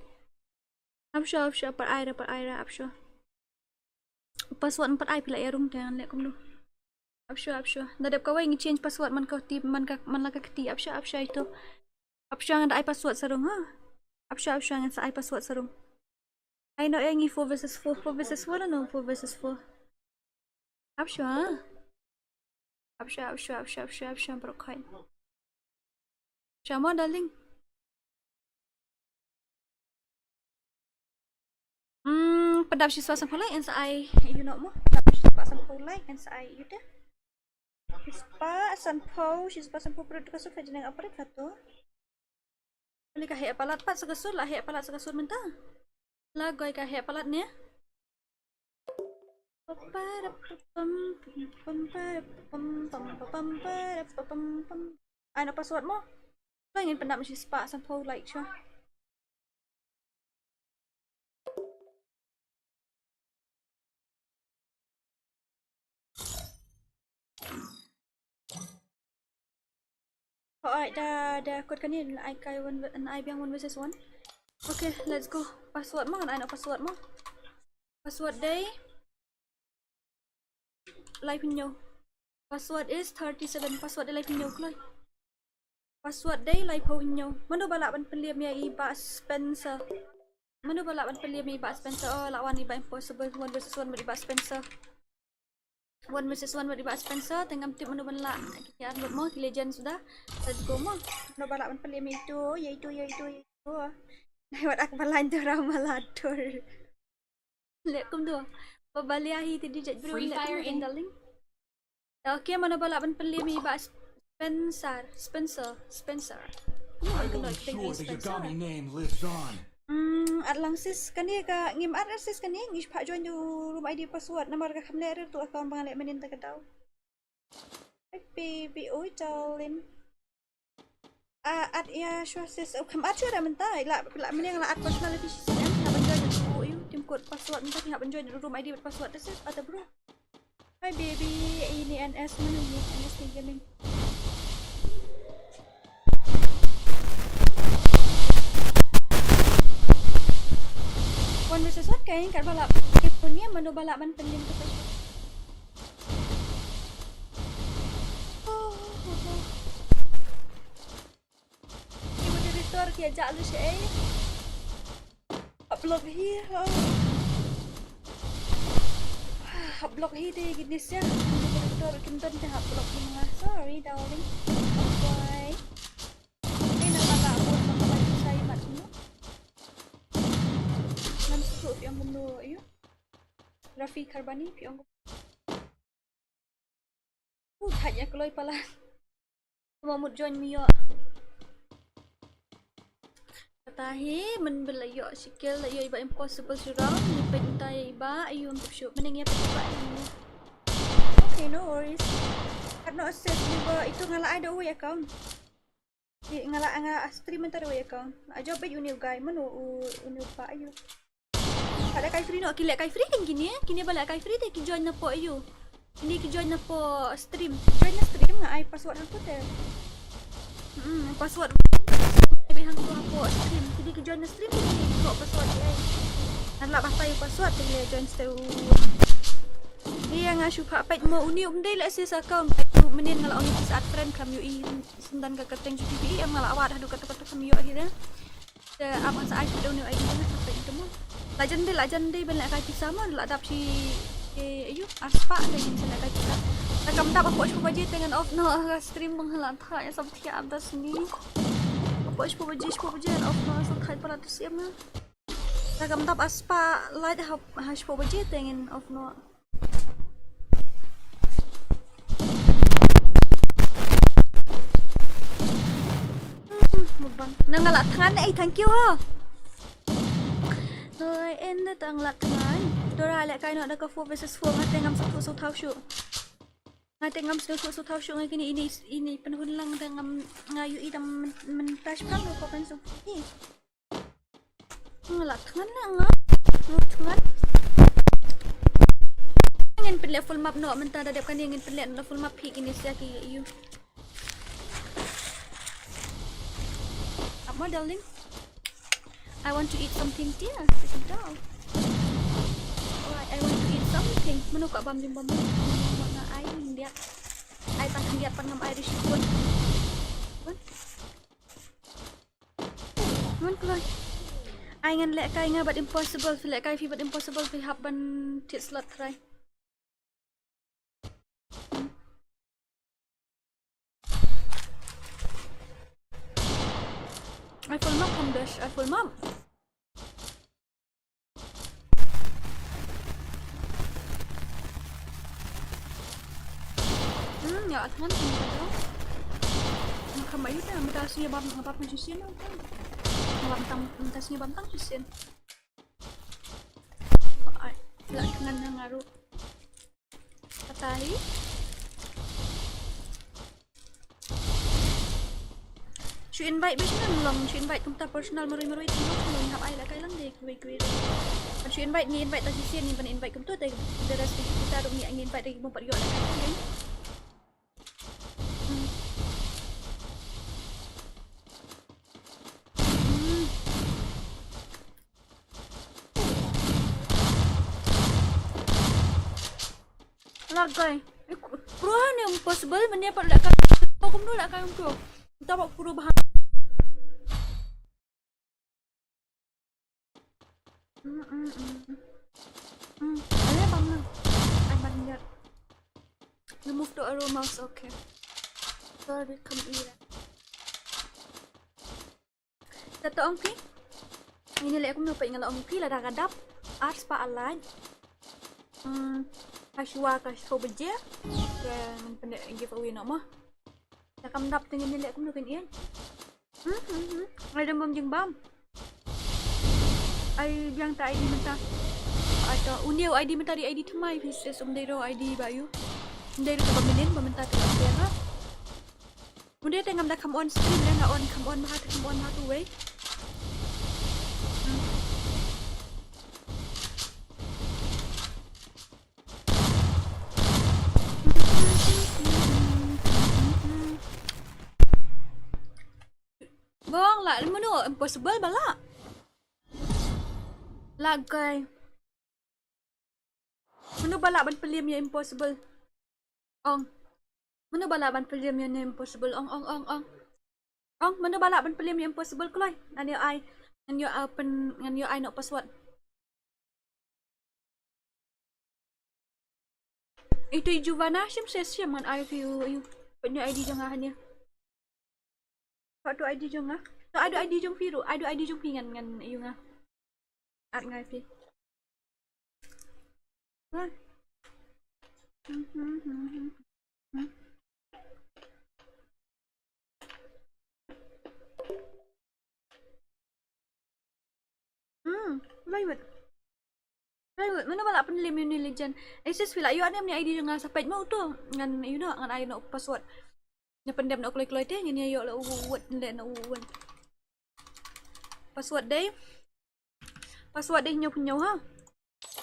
Ap shuwa, ap shuwa, pat ai ra, pat ai ra, ap shuwa. Password ngam pat ai phi la ïa rung te ngan leh kumno. Ap shuwa, ap shuwa. Da dep kawei ngi change password man ka kti, man ka, man la ka kti. Ap shuwa, ap shuwa ito. Ap shuwa ngan da ai password sa rung ha. Ap shuwa, ap shuwa ngan sa ai password sa rung. Ai noh ïa ngi four versus four, four versus four lano, four versus four. Ap shuwa. Ap shuwa, ap shuwa, ap shuwa, ap shuwa, ap shuwa, baroh khoit. Shuwa mo, darling. Hmm, pyndap shispah sanphew like, ngan sa ai ïa u noh mo. Pyndap shispah sanphew like, ngan sa ai ïa u te. Shispah sanphew, shispah sanphew pyrthei ka suk ka jingnang apa ka to. Ni ka heh palat pat sa ka sur, la heh palat sa ka sur mynta. La goi ka heh palat ne. Ai na password mo. Ngin pyndap shispah sanphew like shuwa. Alright, da, da kut kane, ngan ai kai one, ngan ai biang one versus one. Okay, let's go. Password mo, ngan ai noh password mo. Password dei laiphew hynñiew. Password is thirty-seven. Password dei laiphew hynñiew kloi. Password dei laiphew hynñiew. Mano ba lah ban pynliem ïa i Bah Spencer? Mano ba lah ban pynliem ïa i Bah Spencer? Oh, lah wan i Bah Impossible. One versus one bad i Bah Spencer. One versus one bad i Bah Spencer. Te ngam tip mano ban lah. Ki ar lut mo, ki legend suda. Let's go mo. Mano ba lah ban pynliem ïa itu, ïa itu, ïa itu, ïa itu. Nai wat ak balan tu rama latur. Leh kumno? Ba balia hi te di jait briew. Free leh Fire kumno in darling. Okay, mano ba lah ban pynliem ïa i Bah Spencer, Spencer, Spencer. Hmm, I'm not sure that your dummy name lives on. Hmm, at lang sis kane ka ngim at sis kane ngi shu phah join da u room I D password namar ka kham leh rir tu account ba nga leh mynnin ta ka daw. Baby, oh darling. Ah, at ïa shuwa sis, oh, kham at shuwa da mynta, la, la mynne la at personal ïa phi shisien, hap ban join da u, ïa u, tim code password mynta, hap ban join da u room I D bad password da sis, at bro. Hi baby, ini N S mana ni, N S K Gaming. One versus one kaei, kat ba lah, kat ba lah ban pynliem ka. Ki moderator ki ïa jah lu shaei. Hap block hi, ha. Hap block hi te kine sia. Moderator kim don te hap block hi nga. Sorry, darling. Bye. Ei, na ka la bun, na ka la shai mat ni. Ngam sngewthuh phi ong kumno ïa u. Rafi Kharbani phi ong kumno. Uh, thait ïa kloi palat. Kumno mut join me ïoh. Kata hi, men ba la ïoh shi kill, la ïoh i Bah Impossible shi round, ngi peit mynta ïa i Bah, ayu ngam tip shuh, mynne ngi ïa peit i Bah, ayu. Okay, no worries. Kat no access ni ba itu nga la ai da uwei account. Nga la, nga la stream mynta da uwei account. Ajo bej uni u guy, mano u, uni u pa ayu. Ka leh kai free no, ki leh kai free kan kine, kine ba leh kai free te ki join na po ayu. Kine ki join na po stream. Join na stream nga ai password hangtu te. Hmm, password. Ai bej hangtu hapo stream. Kine ki join na stream, kine ki password ai. Nga la batai password te ki leh join stream. Ïa nga shu phah peit mo uni um dei leh sis account. Mynnin nga la ong ïa ki sa add friend khlem ïohi. Sngewdon ka kyrteng G T V em nga la wad haduh kato kato khlem ïohi de. Te ap nga sa ai shu dei uni u I D nga sa peit mo. La jan dei, la jan dei ban leh kai pisa mo, la dap shi, eh, ayu, arspah dei ngin sa leh kai pisa. Te kam dap hapoh shiphew baje te ngan off noh ka stream ba nga la thait ïa sa bthiah da sngi. Hapoh shiphew baje, shiphew baje ngan off noh sa thait para tu siam nga. Te kam dap arspah lait ha, ha shiphew baje te ngin off noh. Hmm, mukbang. Nang nga la thngan eh, thank you ho. Hoi, en da tang la thngan. Dora leh kai noh da ka four versus four nga te ngam sngewthuh sngewthaw shuh. Nga te ngam sngewthuh sngewthaw shuh nga kine ini, ini pynhun lang te ngam nga ïohi da myn, mynta shipang ko kan sngewthuh. Nga la thngan na nga. Nga thngan. Ngin pynleh full map noh mynta da dep kane ngin pynleh noh full map hi kine sia ki ïa u. Ap mo darling. I want to eat something dear. Sit down. Alright, I want to eat something. Mano ka bam jingbam. Mano ka ai India. Ai pan India pan ngam ai rishipun. Ngan kloi. Ai ngan leh kai nga bad impossible, phi leh kai phi bad impossible, phi hap ban thied slot try. Ai full map kham best, ai full map. Hmm, ïa, at ngan kum ka dong. Nga kham ïa ta, mynta sngi bam, nga bam shisien. Nga bam tang, mynta sngi bam tang shisien. Ai, la ngan nga ruh. Patahi. Shu invite bad shu long, shu invite kumta personal marwei marwei kumta long hap ai la kai lang de kiwei kiwei. Shu invite ni invite ta shisien ni ban invite kumta de the rest de kita ruh ni ngi invite de mo pat ïoh la kai lang de. Hmm. Hmm. Lagai. Eh, ku-, pura ni impossible, mane pat leh kai. Kau kumno leh kai kumno. Kita bak pura bahan. Hmm, hmm, hmm. Hmm, ale bang na. Ai ban jar. Remove the arrow mouse, okay. Sorry, come here. Te to ong phi. Ngin leh kumno phi, nga la ong phi lada ka dap arspah ar lait. Hmm, ha shuwa ka shiphew baje. Te ngin pynleh giveaway noh mo. Te kam dap te ngin leh kumno kan ïa. Hmm, hmm, hmm. Ai dang bam jingbam. Ai biang ta I D mynta. Ato, une u I D mynta dei I D thymmai phi sis, um dei ruh I D ba ïa u. Um dei ruh ba mynnin ba mynta te ba biang ha. Ynda te ngam da kham on stream ne, nga on kham on bha te kham on bha tu wei. Bang la mano impossible ba la. Lagai. Mano ba lah ban pynliem ïa impossible? Ong. Mano ba lah ban pynliem ïa impossible? Ong, ong, ong, ong. Ong, mano ba lah ban pynliem ïa impossible kloi? Ngan ïoh ai. Ngan ïoh, uh, pyn, ngan ïoh ai noh password. Itu i Juvana shim se shim ngan ai phi u, u. Pynïoh I D jong nga hangne. Patu I D jong nga. To adu I D jong phi ruh, adu I D jong phi ngan, ngan ïa nga. At ngai phi. Wah. Hmm, hmm, hmm, hmm. Hmm. Hmm, lai wet. Mano ba la pynliem ïa une u legend? Ai sis, phi la ïoh ne em ïa I D jong nga sa peit mo uto. Ngan ïoh noh, ngan ai noh password. Nga pyndep noh kloi kloi te, ngin ïa ïoh la u wut, leh noh u wut. Password dei. Password dei hynñiew hynñiew ha.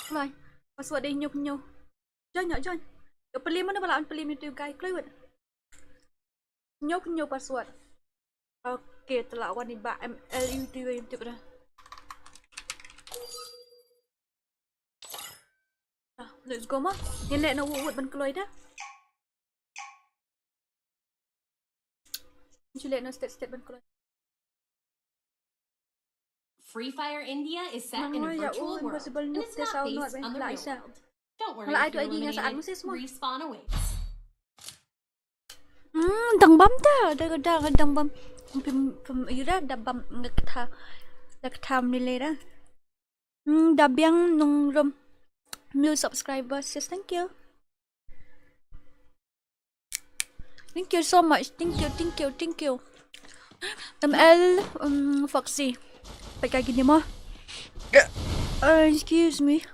Kloi. Password dei hynñiew hynñiew. Join noh, join. Ïoh pynliem mano ba la pynliem ïa uto u guy, kloi wut. Hynñiew hynñiew password. Okay, te la wan i Bah M L U T W YouTube da. Ah, let's go mo. Ngin leh noh u wut ban kloi da. Ngin leh noh step step ban kloi. Free Fire India is set in a virtual world and is not based on the real world. Don't worry if you're eliminated, respawn awaits. Hmm, dang bam da, da, da, dang bam. Pim, pim, ira, da bam, nga kata, da kata mnile da. Hmm, da biang nung rum. New subscribers, yes, thank you. Thank you so much. Thank you, thank you, thank you. M L, um, Foxy. Pakai gini mo. Uh, excuse me.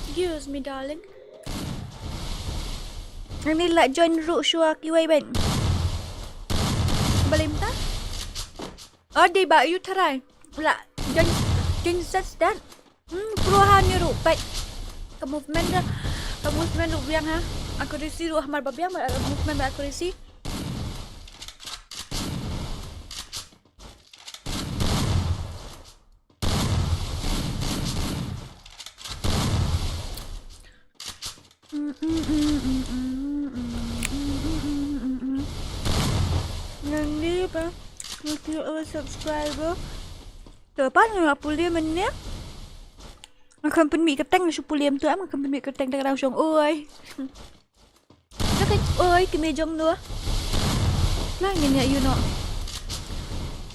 Excuse me, darling. Ani la join ruh shuwa kiwei ben. Balim ta? Oh, dei ba ïu tharai. La join, join set start. Hmm, pro ha ni ruh peit. Ka movement da. Ka movement ruh biang ha. Accuracy ruh hamar ba biang, ba movement ba accuracy. Ngan di ba. Ngi ti o subscriber. Te pan nga pule men ne. Nga kan pynmih kyrteng, nga shu pule em tu em, nga kan pynmih kyrteng, te ka dang shong oi. Ka oi ki me jong no. Khlaiñ ngin ïa ïoh noh.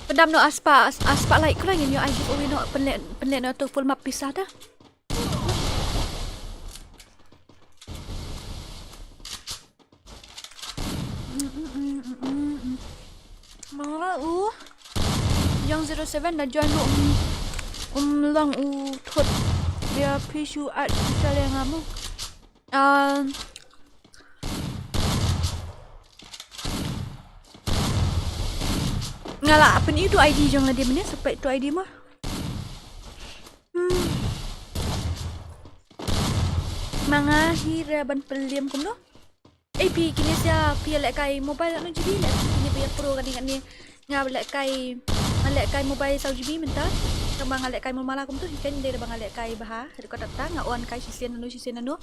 Pyndam noh a spah, a spah like, khlaiñ ngin ïoh ai giveaway noh, pynleh, pynleh noh tu full map pisa ta. Manga u Young zero seven da join ruh, um, um, long u thot ïa phi shu add pisa leh nga mo. Um, nga la pyn-i tu I D jong lade mynne, sa peit tu I D mo. Hmm. Manga hi re ban pynliem kumno? Ei phi kine sia phi lehkai mobile no G B leh phi kine ba ïa pro kane kane. Nga lehkai, nga lehkai mobile saw G B mynta. Tang ba nga lehkai mobile kum tu hi kan dei ba nga lehkai bha. Ka data nga on kai shisien nanu shisien nanu.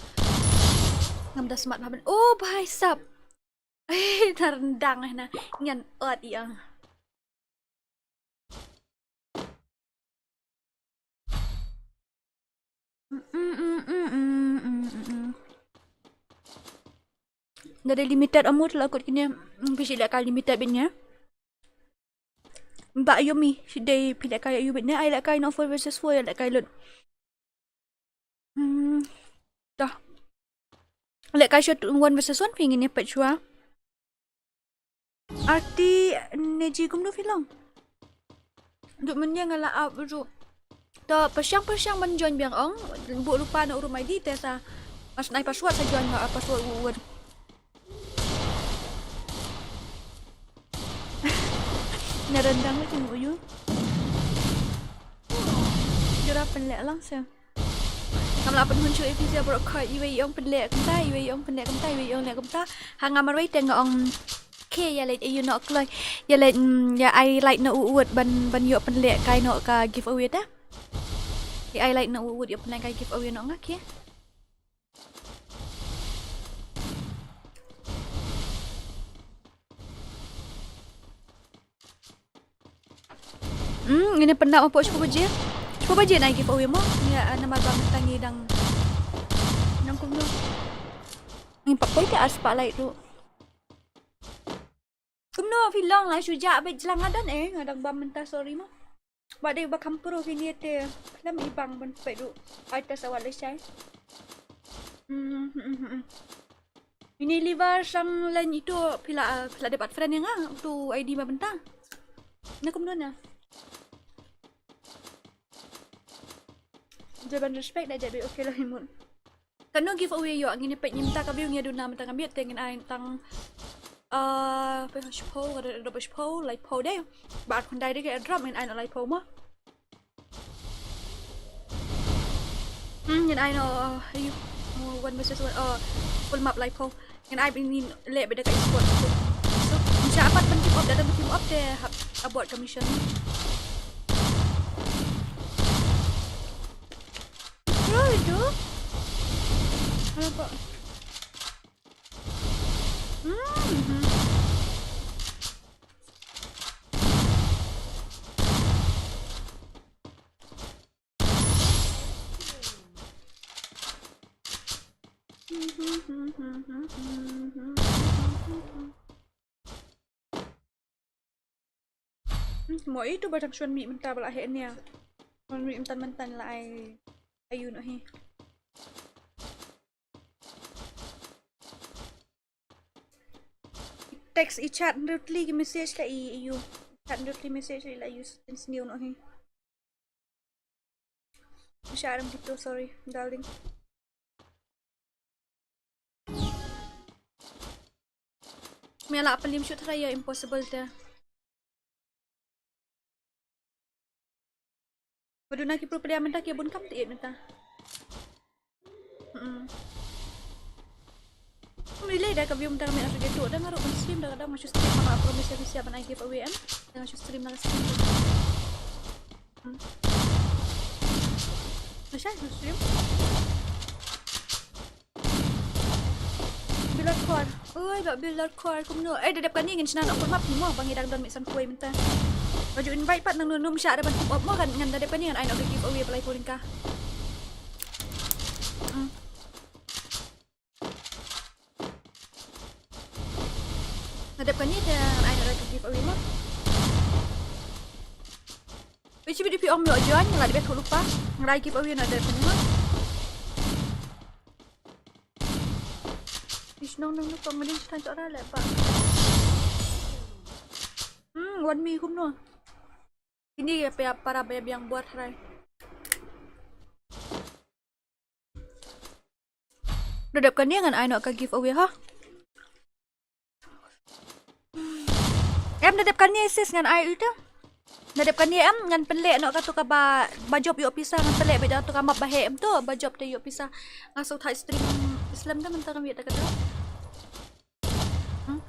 Ngam da smart bha ban. Oh bhai sab. Eh, tar ndang eh na. Ngan ot ïa. Nga dei limited amut la kot kine, mm, phi shi lehkai limited bit ne. Ba yomi shi dei phi lehkai ïa u bit ne, ai lehkai no four versus four ïa lehkai lut. Hmm. Dah. Lehkai shot one versus one phi ngin ïa peit shuwa. Arti ne ji kumno phi long. Duk mynne nga la ap ruh. To pyrshang pyrshang ban join biang ong. Buh lypa na u room I D te sa. Mas nai password sa join nga password u word. Nga randang lagi u yu. Jura pynleh lang sa. Ngam lah pynhun shuh ïa phi sha baroh khoit, iwei i ong pynleh kumta, iwei i ong pynleh kumta, iwei i ong leh kumta. Ha nga marwei te nga ong, okay, ïa leit ïa u noh kloi. Ïa leit, mm, ïa ai like noh u wut ban, ban ïoh pynleh kai noh ka giveaway te. Ïa ai like noh u wut ïoh pynleh kai giveaway noh nga, okay. Hmm, ngin ïa pyndah hapoh shiphew baje. Shiphew baje nai giveaway mo. Ngi, ah, namar ba mynta ngi dang, dang kumno. Ngi pap poi te ar spah like ruh. Kumno phi long la shu jah beit jlang nga don eh, nga dang bam mynta, sorry mo. Wat dei ba kham pro kine te khlem i bang ban peit ruh. Ai ta sa wat lashai. Hmm, hmm, hmm, hmm. Ini liver sang len itu phi la, phi la dep add friend ïa nga tu I D ba bynta. Na kumno na. Jaban respect da jabi okay la himut. Kano giveaway ïoh ngin peit mynta ka view ngi duna mynta ka miet te ngin ai tang. Ah, pe shiphew ka dep shiphew laiphew de. Ba ar khyndai de ka drop ngin ai na laiphew mo. Hmm, ngin ai no, uh, ayu. Oh, one versus one. Oh, full map laiphew. Ngin ai bini leh beda ka e-sport. So, ngin sa apat ban team up, da ban team up te hap abort ka mission. Bro, itu. Kenapa? Hmm. Hmm, mo itu ba dang shuwa mih mynta ba la heh nia. Shuwa mih mynta mynta la ai ayu noh hi. Text i chat directly ki message ka i, i yu. Chat directly message i la yu send sniew noh hi. Sharam gitu, sorry, darling. Me la pelim shoot raya impossible te. Ba duna ki pro player mynta ki bun kam te mynta. Mm. Kum relay da ka view mynta ka me asu gitu da ngaru kan stream da ka da ngasu stream ma ka promise ya bisa ban ai giveaway em. Da ngasu stream na ka stream. Hmm. Masha ngasu stream. Bilor core. Oi, ba bilor core kumno. Eh, da dep kane ngin shna na full map ni mo ba ngi dang don mih san kuai mynta. Ba ju invite pat nang num sha da ban team up mo kan ngan da dep kane ngan ai na giveaway ba lai pulin ka. Hmm. Da dep kane te ngan ai na giveaway mo. Wi chi bi di pi ong mi o join ngan la dep ka lupa. Ngan ai giveaway na dep kane mo. Ish, nong nong nong nong ngadin stan tok ra le ba. Hmm, wan mi kumno. Ini ya pa para ba biang buat rai. Da dep kane ngan ai noh ka giveaway ha. Em da dep kane sis ngan ai ita. Da dep kane em ngan pynleh noh katu kaba ba jop ïoh pisa ngan pynleh bad katu ka map ba heh em tu ba jop te ïoh pisa. Nga sngewthuh stream Islam da mynta kam ïa ta katu. Hmm?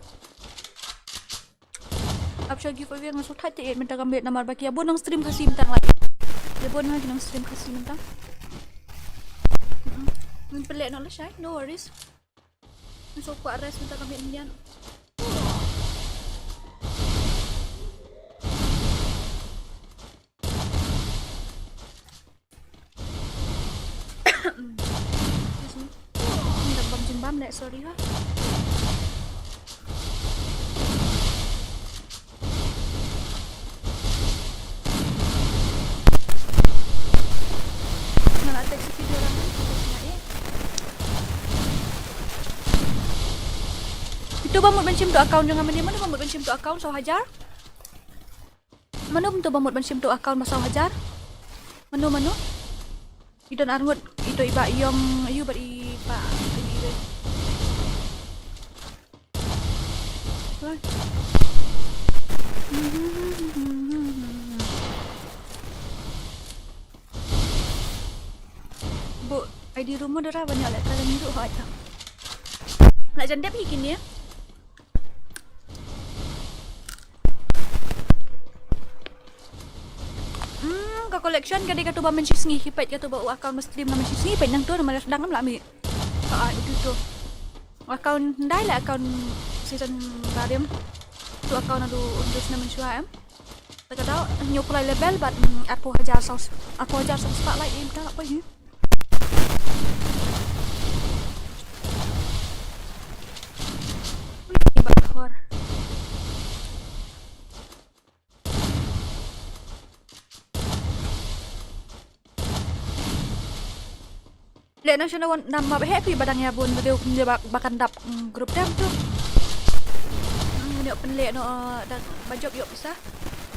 Ap sha giveaway nga sngewthuh te mynta kam ïa namar ba ki ïa bun nang stream Khasi mynta nga. Ïa bun nang stream Khasi mynta. Hmm. Ngin pynleh noh la shai, no worries. Ngan sa kwah rest mynta ka miet ngan. Excuse me. Ngi dang bam jingbam leh, sorry ha. Nga la text ïa ki dua orang ni, text nga eh. Ito ba mut ban shim to account jong nga mynne, mano ba mut ban shim to account saw hajar? Mano ba mut ban shim to account ba saw hajar? Mano, mano? I don arngut, ito i Bah Yong, ayu bad i Bah, i, i, Bo, I D room mo dara ban ïa leh ka ngi ruh hoi ta. La jan dep hi kine. Hmm, ka collection ka dei katu ba mynshi sngi ki peit katu ba u account ba stream na mynshi sngi peit nang tu namar sdang am la mi. Ka ai utu tu. Account ndai la account season barim. Tu account adu undus na mynshwa em. Ta ka dau hynñiew phew lai level bad, mm, arphew hajar saw, arphew hajar saw spotlight em ta la poi hi. Ui, ba khor. Leh na shana wan nam ma ba heh phi ba dang ïa bun video kumne ba, ba kan dap, mm, group tem tu. Mm, ngin ïoh pynleh noh, eh, da ba jop ïoh pisa.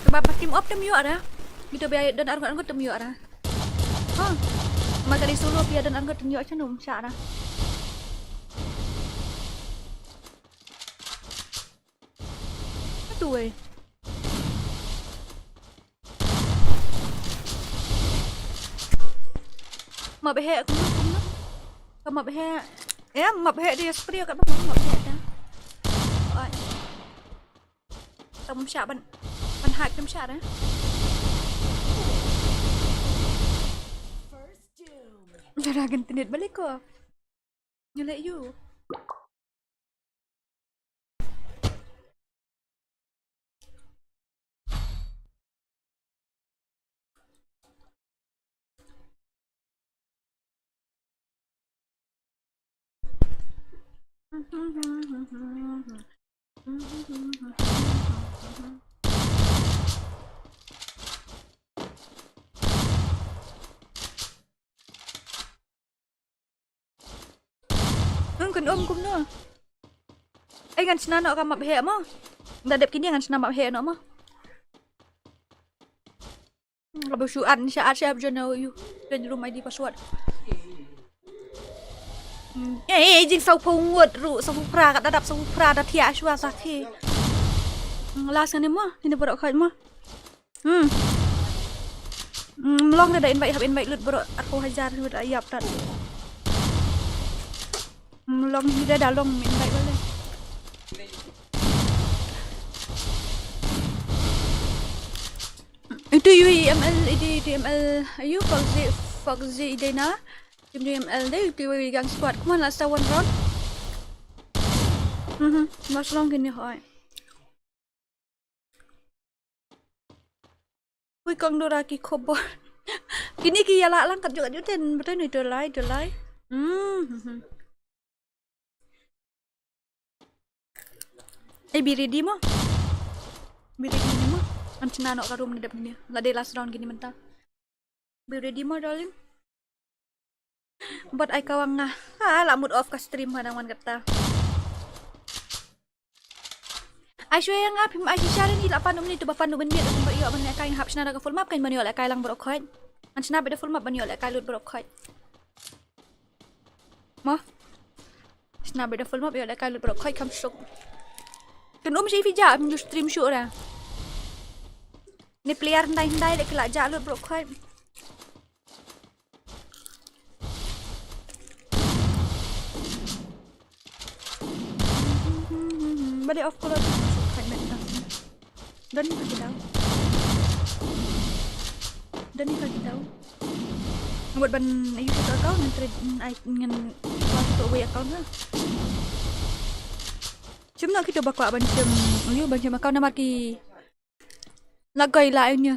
Ba, ba team up tem ïoh ara. Gitu ba don arngut arngut tem ïoh ara. Ha. Ma ka dei solo phi ïa don arngut, ym ïoh sha num sha na. Atu wei. Map heh kumno kumno. Ka map heh. Eh, map heh, dei spray kat ba map heh ta. Ai. Tam sha ban, ban hack tam sha da. Dragon tenit balik ko. Ñu leh ïu. Ym, kan um kumno. Ai, ngan shna noh ka map heh mo. Da dep kine ngan shna map heh noh mo. Aba shu at sha at sha ap jong u ïu. Jong room I D password. Hmm. Eh, eh, jing saw phew ngut ruh, saw phew phra, kat da dap saw phew phra da thiah shuwa sa khi. Hmm, last ngane mo, ngane baroh khoit mo. Hmm. Hmm, long da invite, hap invite lut baroh arphew hajar, da ïap tat. Hmm, long hi da, da long invite bale. Itu U M L, itu, itu U M L, ayu, Foxy, Foxy idena. Tim U M L dei, itu U M L gang squad. Come on, last one round. Mhm, last round kine hoi. Ui, kong Dora ki khobor. Kine ki ïa la lang kat jok kat jok ten, betul ni, dolai, dolai. Hmm, hmm, hmm. Eh, be ready mo. Be ready ni mo. Ngan shna noh ka room ne dep ni. La dei last round kine mynta. Be ready mo, darling. Bad ai kawang nga. Ha, la mut off ka stream ha dang wan kata. Ai shwe nga phim ai shisha ni la pan um ni tu ba pan um ni ba ïoh ban lehkai hap shna da ka full map kan ban ïoh lehkai lang baroh khoit. Ngan shna bad da full map ban ïoh lehkai lut baroh khoit. Mo. Shna bad da full map ïoh lehkai lut baroh khoit kham suk. Kan um shi phi ja am ju stream shuh ra. Ni player hyndai hyndai da ki la ja lut baroh khoit. Bale off color. Don ni ka ki daw. Don ni ka ki daw. Ngan ban use tu account ngan trade, mm, ai ngan use tu wei account ha. Shim na kita ba kwah ban shim, use ban shim account namar ki Lagoi la nya.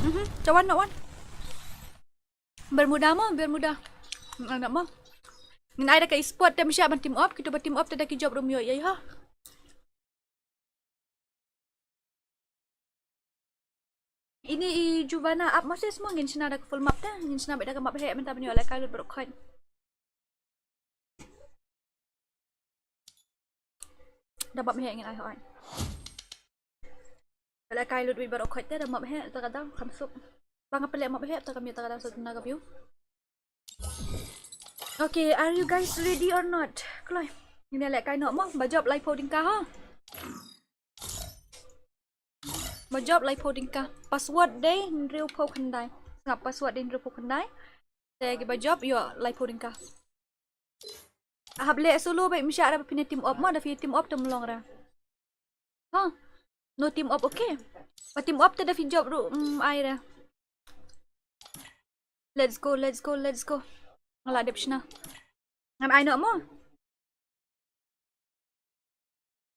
Mhm, cawan nak wan. Bermuda mo, Bermuda. Anak mo. Ngin ai da ka e-sport te mesti ban team up, kita ba team up te da ki job room ïoh ïa ha. Ini i Juvana up Moses mo ngin shna da ka full map te, ngin shna bad da ka map heh mynta ban ïoh lehkai lut baroh khoit. Da map heh ngin ai hoi. Lehkai lut wei baroh khoit te da map heh ta ka daw kham suk. Ba nga pynleh map heh ta ka mih ta ka daw suk na ka view. Okay, are you guys ready or not? Kloi. Ngin lehkai noh mo, ba jop laiphew tyngka ha. Ba jop laiphew tyngka. Password dei hynriewphew khyndai. Sngap, password dei hynriewphew khyndai. Te ki ba jop ïoh laiphew tyngka. Hap leh solo ba im shah ra ba phin team up mo, da phi team up te ym long ra. Ha. No team up, okay. Ba team up te da phi jop ruh, mm, ai ra. Let's go, let's go, let's go. Nga la dep shna. Ngan ai noh mo.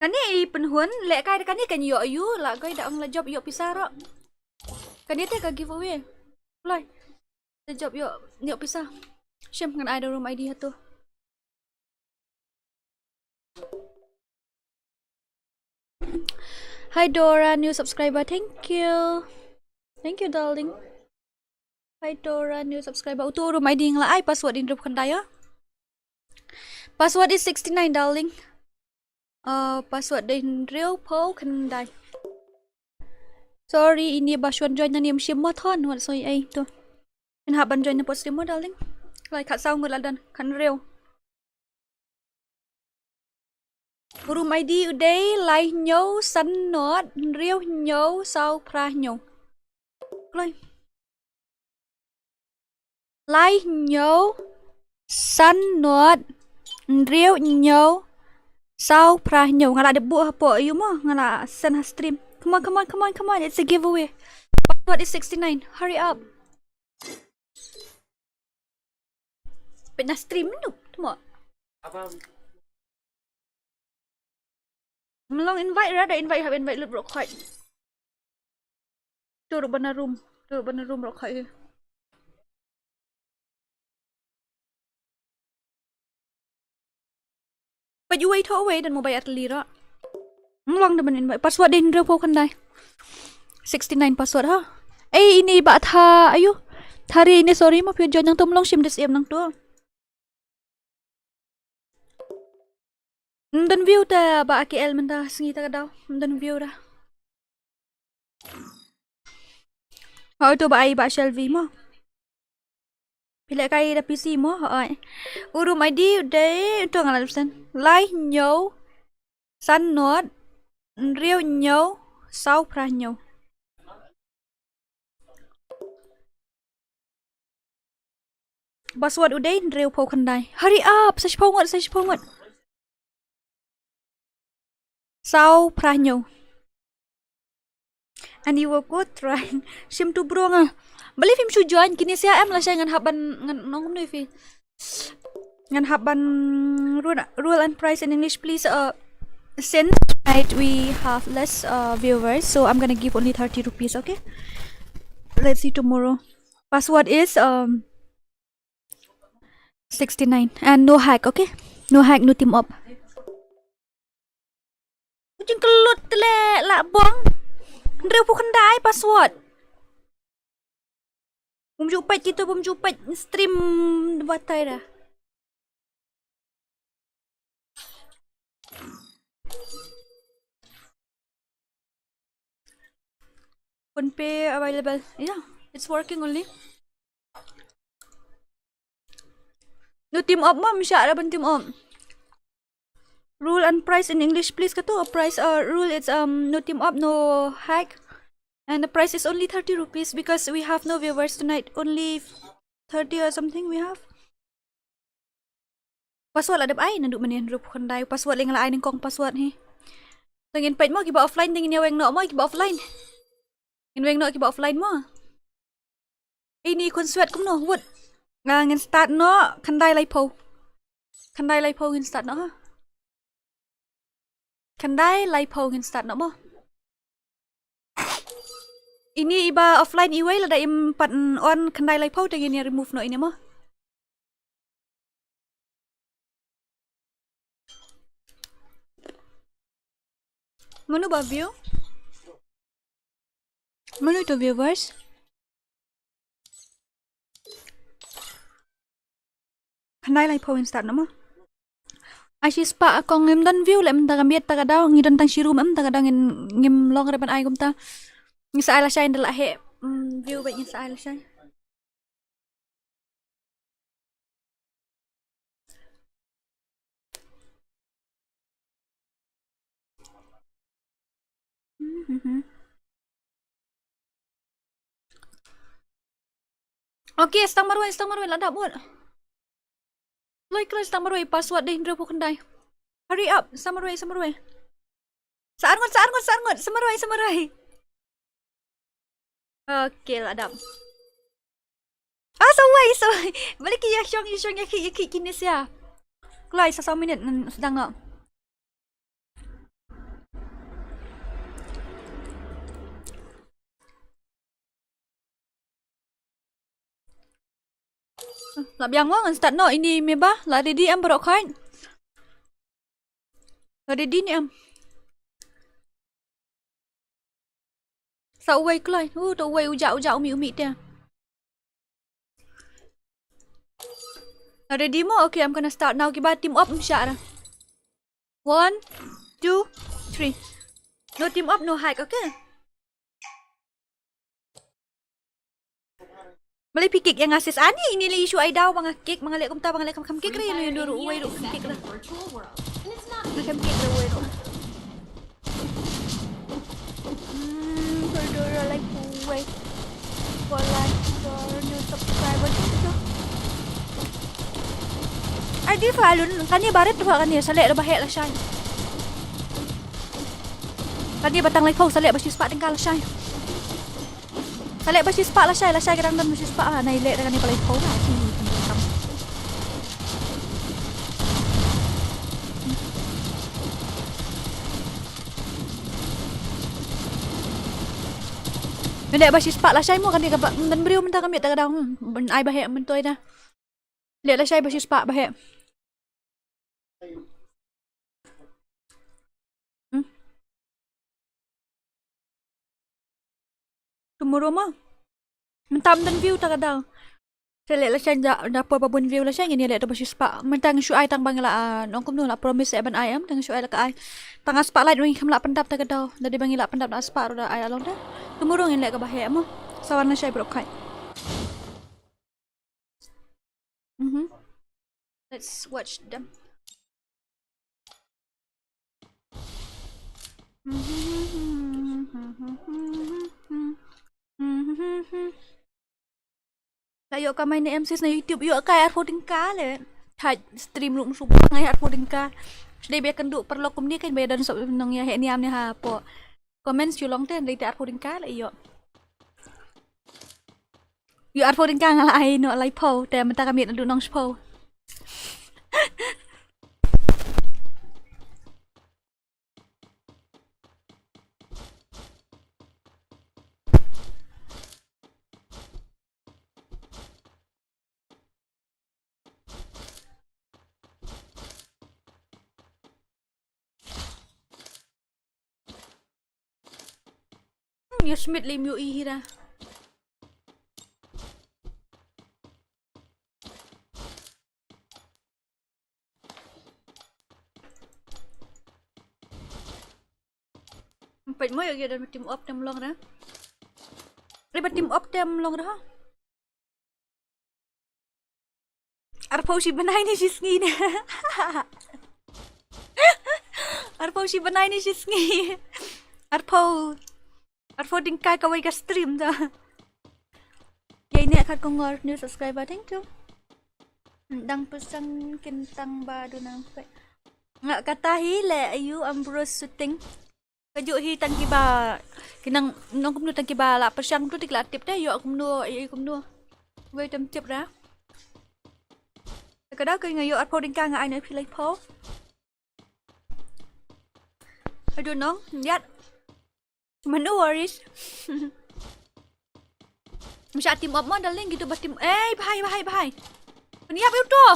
Kane i pynhun lehkai da kane kan ïoh ïu la goi da ong la jop ïoh pisa ro. Kane te ka giveaway. Loi. Da jop ïoh ïoh pisa. Shem ngan ai da room I D hato. Hi Dora, new subscriber. Thank you. Thank you, darling. Hi Dora, new subscriber. Utu room I D nga la ai password hynriewphew khyndai ïa. Password is sixty-nine, darling. Uh, password dei hynriewphew khyndai. Sorry, ini ba shuwa join na ym shim mo thon, wat soi ai to. Phin hap ban join na pod stream mo, darling. Lai khatsaw ngut la don, khathynriew. Room I D u dei lai hynñiew san nod hynriew hynñiew saw phra hynñiew. Kloi. Lai hynñiew san nod hynriew hynñiew saw phra hynñiew. Nga la dep buh hapoh ïu mo, nga la send ha stream. Come on, come on, come on, come on. It's a giveaway. Password is sixty-nine. Hurry up. Pynah stream tu, tu mo. Mlong invite ra, da invite, hap invite lut bro khoi. Tur bana room, tur bana room bro khoi. Peit uwei tho uwei, don mobile Airtel ruh. Mlong da ban invite. Password dei hynriew phew khyndai. Sixty-nine password ha. Ei, ini ba tha, ayu. Thari ini, sorry mo, phi join nangto, mlong shim dis em nangto. Ym don view te ba K L mynta sngi ta ka daw. Ym don view ra. Ha, uto ba ai ba Shelby mo. Phi leh kai da P C mo, hooid. U room I D u dei, uto nga la send. Lai hynñiew san nod hynriew hynñiew saw phra hynñiew. Password u dei hynriew phew khyndai. Hurry up, sa shiphew ngut, sa shiphew ngut. Saw phra hynñiew. And you were good trying. Shim tu bro nga. Balei phim shu join, kine sia em lashai ngan hap ban, ngan ong kumno ïa phi. Ngan hap ban rule, rule and price in English, please. Uh, since tonight we have less uh, viewers, so I'm gonna give only thirty rupees, okay? Let's see tomorrow. Password is um sixty-nine and no hack, okay? No hack, no team up. U jingkyllut te leh la bong. Hynriew phew khyndai password. Bym ju peit kito, bym ju peit stream batai da. PhonePe available. Yeah, it's working only. No team up mo, ym shah ra ban team up. Rule and price in English, please. Kato price, uh, rule, it's um no team up, no hack. And the price is only thirty rupees because we have no viewers tonight. Only thirty or something we have. Password la dep ai, naduh mynne hynriew phew khyndai. Password lei nga la ai nyngkong password hi. Te ngin peit mo kiba offline, te ngin ïa weng noh mo kiba offline. Ngin weng noh kiba offline mo. Ini khun swet kumno, wut. Nga ngin start noh khyndai laiphew. Khyndai laiphew ngin start noh ha. Khyndai laiphew ngin start noh mo. Ini iba offline iwei, lada im pat on khyndai laiphew te ngin ïa remove noh ini mo. Mano ba view? Mano ito viewers? Khyndai laiphew ngin start noh mo. Ai shi spah kong, ngim don view leh mynta ka miet, ta ka daw ngi don tang shi room, em, ta ka daw ngin, ngim long re ban ai kumta. Ngi sa ai lashai, nda la heh, mm, view bad ngi sa ai lashai. Okay, stang marwei, stang marwei, la dap mut. Kloi, kloi, stang marwei, password dei hynriew phew khyndai. Hurry up, stang marwei, stang marwei. Sa arngut, sa arngut, sa arngut, sa marwei, sa marwei. Okay, la dap. Ah, sa wei, sa wei. Balei ki ïa shong, ïa shong, ïa ki, ïa ki, kine sia. Kloi, sa saw minit, nan sdang noh. La biang mo, ngan start noh ini, me ba la ready em baroh khoit. La ready ne em? Sa uwei kloi. Uh, to uwei u jah, u jah, u mih, u mih te. La ready mo? Okay, I'm gonna start now. Kiba team up ym shah ra. One, two, three. No team up, no hack, okay? Balei phi kick ïa nga sis? Ani ini lei shu ai daw ba nga kick, ba nga leh kumta, ba nga leh kham kham kick re, ïa no ïa no ruh uwei ruh kham kick re. Nga kham kick re uwei ruh. Hmm, Ferdora like uwei. Ko like, share, new subscriber tu. Ai di falun kane barit tu kane sa leh da ba heh lashai. Kane ba tang lai phew sa leh ba shispah tyngka lashai. Sa leh ba shispah lashai, lashai ka dang don ba shispah, ah, nai leh da kane ba lai phew, ah, shi kam. Nai leh ba shispah lashai mo kane kaba don briew mynta ka miet ta ka dang, hmm, ban ai ba heh myntoi da. Leh lashai ba shispah ba heh. Hmm. Tomorrow ma. Mynta ym don view ta ka daw. Te leh lashai da, da poi ba bun view lashai ngin ïa leh da ba shispah. Mynta nga shu ai tang ba nga la, ah, nong kumno la promise eh ban ai em, tang nga shu ai la ka ai. Tang nga spah like ngin kham lah pyndap ta ka daw. Da dei ba ngi lah pyndap da spah ruh da ai la long da. Tomorrow ngin leh kaba heh mo. Sa wan lashai baroh khat. Mhm. Let's watch them. La ïoh kamai ne em sis na YouTube, ïoh kai arphew tyngka le. Thait stream ruh msuk ngai arphew tyngka. Sdei ba kynduh paralok kumne kan ba don sop nong ïa heh niam ne hapoh comments shu long te, dei te arphew tyngka la ïoh. Ïoh arphew tyngka nga la ai noh laiphew, te mynta ka miet naduh nong shiphew. Hmm, ïa Smith lei ym ïohi hi da. Ym peit mo ïa ki don ba team up te ym long da. Lei ba team up te ym long da ha. Arphew shi bnai ne shi sngi ne. Arphew shi bnai ne shi sngi. Arphew. Arphew tyngka kawei ka stream da. Ïa ine khat kongor new subscriber, thank you. Dang pyrshang kin tang ba du nang peit. Nga kata hi le ayu Ambrose shooting. Kajuh hi tang kiba ki nang nong kumno tang kiba la pyrshang tu tik la tip te ïoh kumno ïoh kumno. Wei tem tip da. Ka daw ka nga ïoh arphew tyngka nga ai na phi laiphew. Aduh nong, ïat. Cuman no worries. Masa team up mo darling gitu ba team. Eh, bahai, bahai, bahai. Pynïap ïa uto.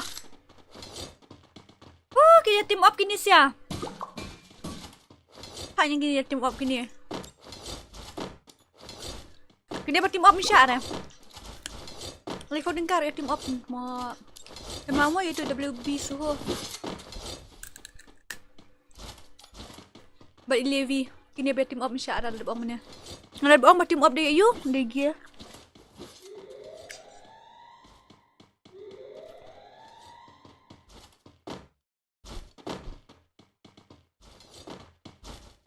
Oh, kine team up kine sia. Hai, yang kine team up kine. Kine ba team up masa re. Lei ko dengkar ïa team up mo. Kemau mo itu W B suho. Ba i Levi kine ba team up masa re lada ba ong mane. Lada ba ong ba team up dei ïa u dei gia.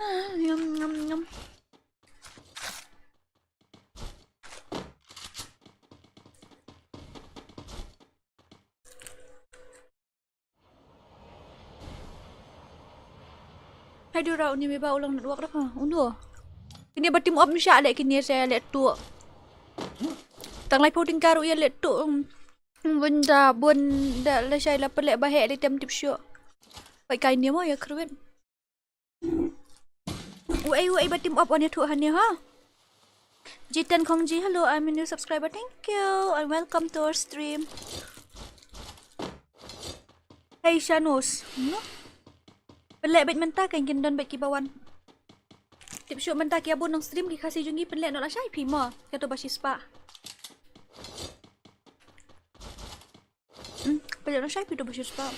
Ah, yum, yum, yum. Hai dura uni mi ba u long network da pha undo. Kine ba team up masa le kine sa le tu. Tang lai pau tingkar u ya le tu. Bun da bun da lashai la pynleh ba heh dei tem tip shuh. Bai kai ne mo ïa kyrwit. Uei uei ba team up wan ïathuh hangne ha. Jiten Khongji, hello, I'm a new subscriber. Thank you and welcome to our stream. Hey Shanos, no? Pynleh beit mynta kan kin don beit kiba wan. Tip shuh mynta ki ïa bun nong stream ki Khasi jong ngi pynleh noh lashai phi mo. Kato ba shispah. Hmm, pynleh noh lashai phi to ba shispah.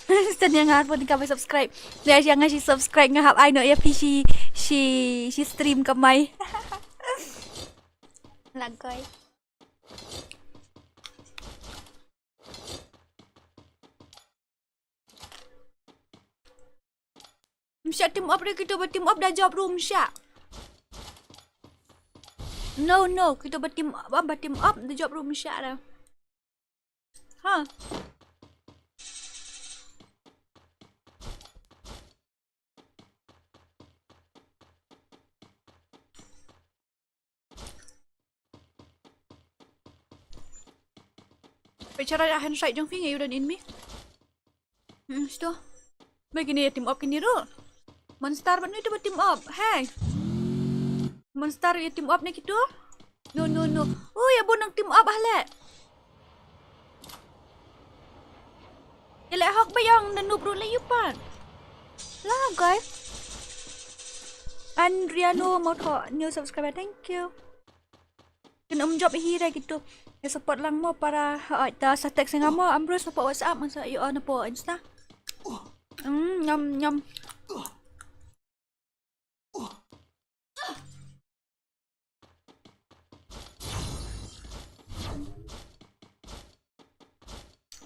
Stan ïa nga arphew tyngka ba subscribe. Leh ïa nga shi subscribe nga hap ai noh ïa phi shi shi shi stream kamai. Lagoi. Ym shah team up re, kito ba team up da jop ruh ym shah. No, no, kito ba team up, ba team up da jop ruh ym shah re. Ha. Peit sha right hand side jong phi, nga ïohi u don enemy. Hmm, shuh. Ba kine ïa team up kine ruh. Monster bad nu ito ba team up. Hey. Monster ïa team up ne kito? No, no, no. Oh, ïa bun nang team up ah leh. Ïa leh hok ba ïong na noob ruh leh ïu pat. La guys. Andriano Motho, new subscriber, thank you. Kin ym jop hi re kito. Ïa support lang mo para, ha, ta sa text nga mo, Ambrose, napoh WhatsApp, ngan sa ïoh napoh Insta. Hmm, nyam, nyam.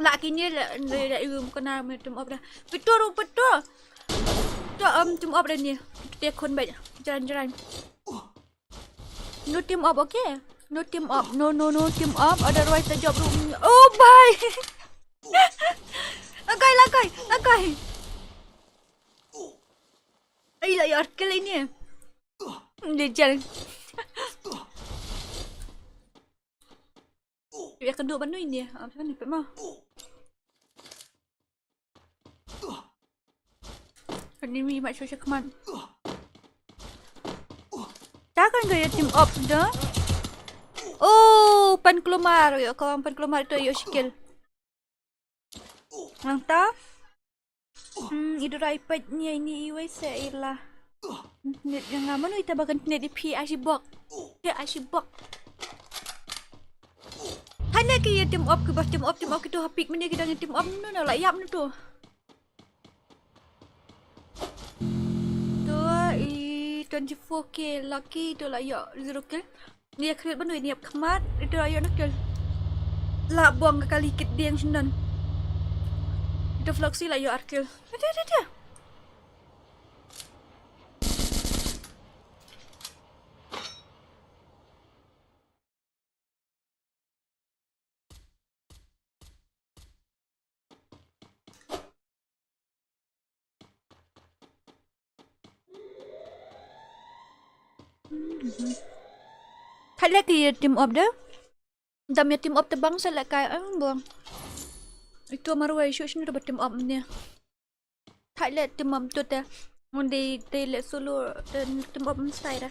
La kine la, la, la, ibu mukena me team up da. Betul, betul. Tu, um, team up da ni. Te khun baik. Jalan-jalan. No team up, okay? No team up. No, no, no team up. Otherwise, the job room. Oh, bye. Lakai, lakai, lakai. Ai, la ïa arkel ini. Dia jalan. Ïa kynduh ban nu ini. Ah, macam ni pet mah. Kan ini mat shu shakmat. Ta kan ka ïa team up da. Oh, pan kelumar. Ïa kawang pan kelumar itu ïa shikil. Nang ta. Hmm, i dura i peit nia ini iwei se i la. Internet jong nga mano ita ba ka internet i phi a shibok. Phi a shibok. Hane ki ïa team up ki ba team up team up ki tu ha pick mane ki dang ïa team up no no la ïap no tu. Tu i twenty-four K lucky tu la ïoh zero kill. Nia khriut ban wei niap khmat, ito ayo na kill. La bong ka kali kit dieng shindan. Ito Floxy la yo ar kill. Ito, ito, ito. Thait leh ki ïa team up de. Dam ïa team up te bang sa leh kai ang bong. Itu marwei shu shu ba team up ne. Thait leh team up tu te. Ngon dei dei leh solo te team up mstai da.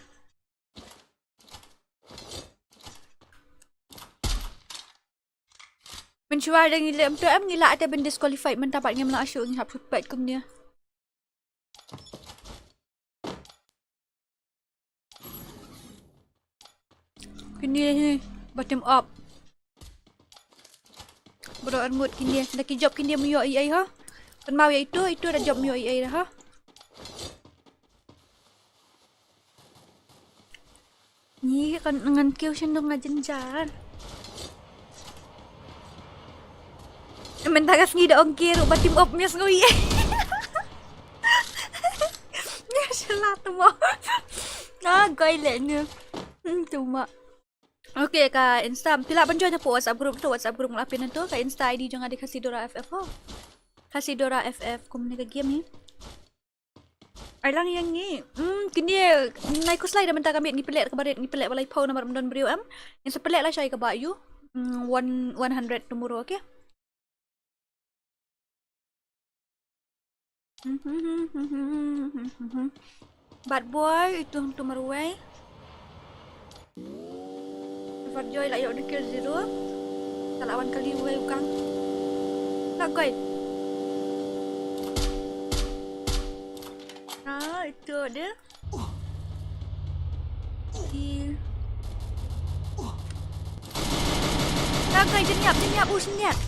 Mynshuwa da ngi leh em to em ngi lah te ban disqualified mynta pat ngim lah shuh ngi hap shu peit kumne. Kine hi ba team up. Bro armut kine da ki job kine myo i ai ha. Kan mau ya itu itu da job myo i ai ha. Ngi kan ngan kiew shen dong nga jynjar. Mynta ka sngi da ong kiew ruh ba team up mias ngui. Mias shala tu mo. Na goi le ni. Hmm, tu ma. Okay, ka Insta. Phi lah ban join hapoh WhatsApp group tu, WhatsApp group nga la pin tu. Ka Insta I D jong nga dei Khasi Dora F F ho. Khasi Dora F F kum ni ka game ni. Ai lang ïa ngi. Hmm, kine nai khuslai da mynta ka miet ngi pynleh ka barit ngi pynleh ba lai phew namar ym don briew em. Ngin sa pynleh lashai kaba ïu. Hmm, one, one hundred tomorrow, okay? Bad boy, itu hangtu marwei. Far Joy la ïoh da kill zero. Ka la wan kali wei u kang. La koi. Ah, itu dia. Di. La koi, jin ïap, jin ïap, u shin ïap.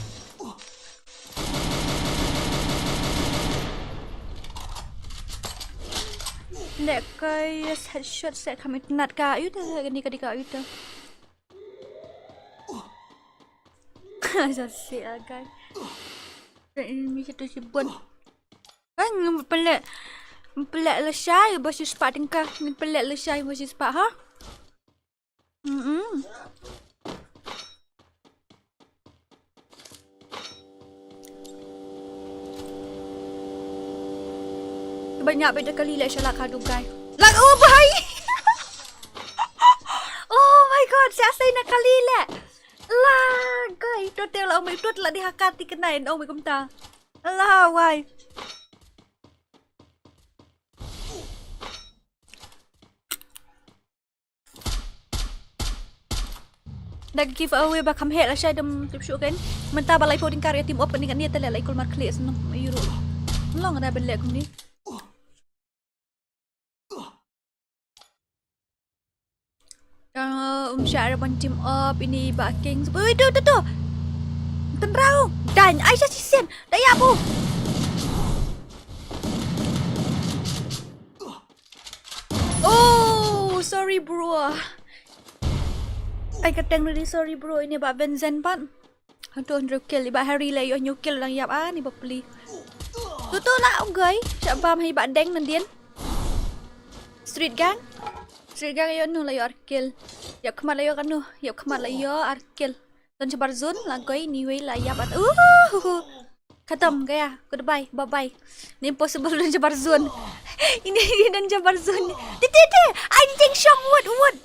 Leh kai headshot se kham itynnad ka ïu te, kani ka dei ka ïu te. Sa se la kai. Ka enemy satu shibun. Ai ngam pele. Pynleh lashai ba shispah tyngka. Ngin pynleh lashai ba shispah, ha? Mm-mm. Ba ñiah beit da kali leh sha la ka Dubai. Like, oh, bhai. Oh my God, sha sei na kali leh. La, guy, to te la ong mai, to la di ha ka ti kena in ong mai kumta. La, wai. Da ka giveaway ba kham heh lashai dam tip shuh kein. Mynta ba laiphew tyngka ruh ïa team up kane kane te leh lai kulmar khlieh shnong euro. Long da ban leh kumne. Ah, um shah ra ban team up ini ba king. Ui, tu, tu, tu. Tynrau. Dan, ai sha shisien. Da ïa bu. Oh, sorry bro. Ai ka teng really sorry bro, ini ba Vincent pat. Hato hynriew kill, i ba Harry la ïoh hynñiew kill dang ïap ani ba pli. Tu tu la ong guy, sha bam ha i ba Deng nandien. Street Gang. Street Gang ïoh nu la ïoh ar kill. Ïap khmat la ïoh kanu, ïap khmat la ïoh ar kill. Don shabar zone la guy, ni wei la ïap at. Uh. Khatam gaya, goodbye, bye bye. Ni impossible don shabar zone. Ini ini don shabar zone. Ti ti ti. Ai jing shong wut wut.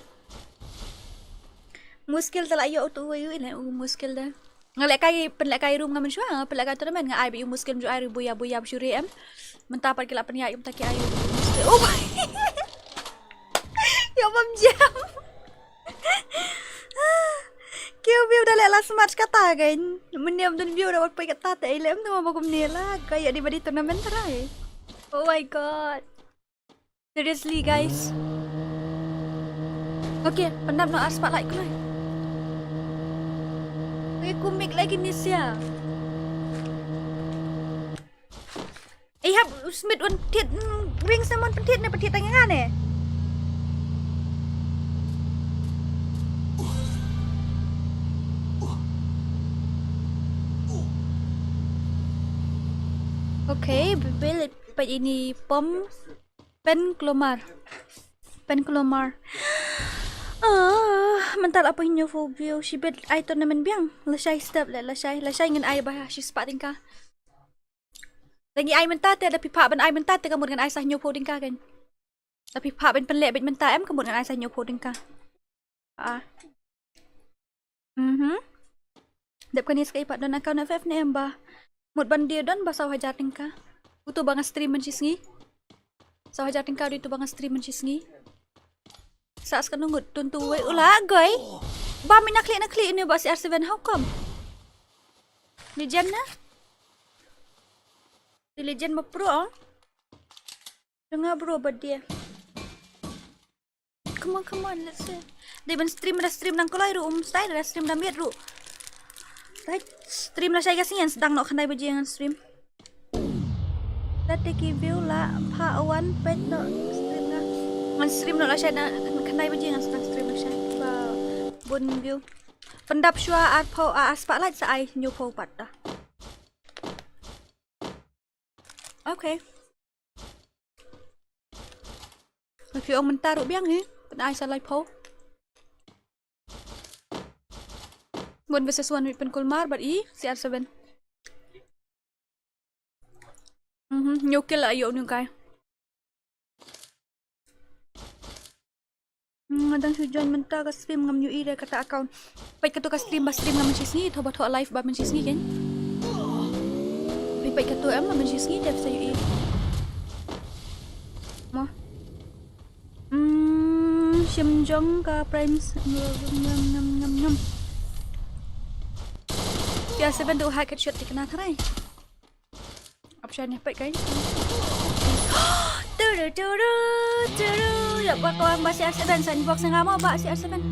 Muskil te la ïoh tu ïoh ine u muskil da. Nga leh kai pynleh kai room nga mynshuwa, nga pynleh kai tournament nga ai ba ïoh muskil mynjur ai buya buya ba shu re em. Mynta pat ki la pynïaid mynta ki ai ïoh muskil. Oh. Ïoh bam jam. Ki view da leh la smat kata kan. Mynne ym don view da wat poi kata te ai leh em tu ba kumne la. Ka ïoh di ba di tournament trai. Oh my God. Seriously, guys. Okay, pyndap noh ar spotlight kloi. Okay, kumik lagi ni sia. Eh, hap smit wan thied, mm, wing samon pynthied ne pynthied tang nga ne. Okay, bebel pa ini pom. Pen Klomar. Pen Klomar. Ah, mynta la poi hynñiew phew view. Shibit ai tournament biang. Lashai step le, lashai. Lashai ngin ai ba shispah tyngka. Da ngi ai mynta te, da phi phah ban ai mynta te, ka mut ngin ai sa hynñiew phew tyngka kan. Da phi phah ban pynleh beit mynta em, ka mut ngin ai sa hynñiew phew tyngka. Ah. Mhm. Dep kane ska i pat don account F F ne em ba. Mut ban die don ba saw hajar tyngka. Uto ba nga stream ban shi sngi. Saw hajar tyngka uto ba nga stream ban shi sngi. Sa ska nungut tun tu wei ula goi. Ba mi na klik na klik ni ba C R seven, how come? Legend na? Di legend ma pro, oh. Tengah bro ba dia. Come on, come on, let's go. Dei ban stream, da stream nang kloi ruh um style, da stream da miet ruh. Right, stream la shai ka sngi, sdang noh khyndai baje ngan stream. Da te ki view la pha wan pet noh stream nga. Ngan stream noh la shai na khyndai baje ngan sdang stream la shai. Ba bun view. Pyndap shuwa ar phew, ar spotlight sa ai hynñiew phew pat da. Okay. Phi ong mynta ruh biang hi. Pynai sa lai phew. One versus one with Pen Kulmar bad i C R seven. Mhm, hynñiew kill la ïoh u new guy. Hmm, nga dang shu join mynta ka stream, ngam ïohi re kata account. Peit kato ka stream ba stream nga mynshi sngi, thoh ba thoh live ba mynshi sngi kein. Peit, peit kato em ba mynshi sngi te sa ïohi. Mo. Hmm, shim jong ka prime s-, ngam, ngam, ngam, ngam. Pia seven tu hack headshot tikna tharai. Option ïa peit kai. Turu, turu, turu. Ïa ba ko ba C R seven, sandbox nga mo ba C R seven.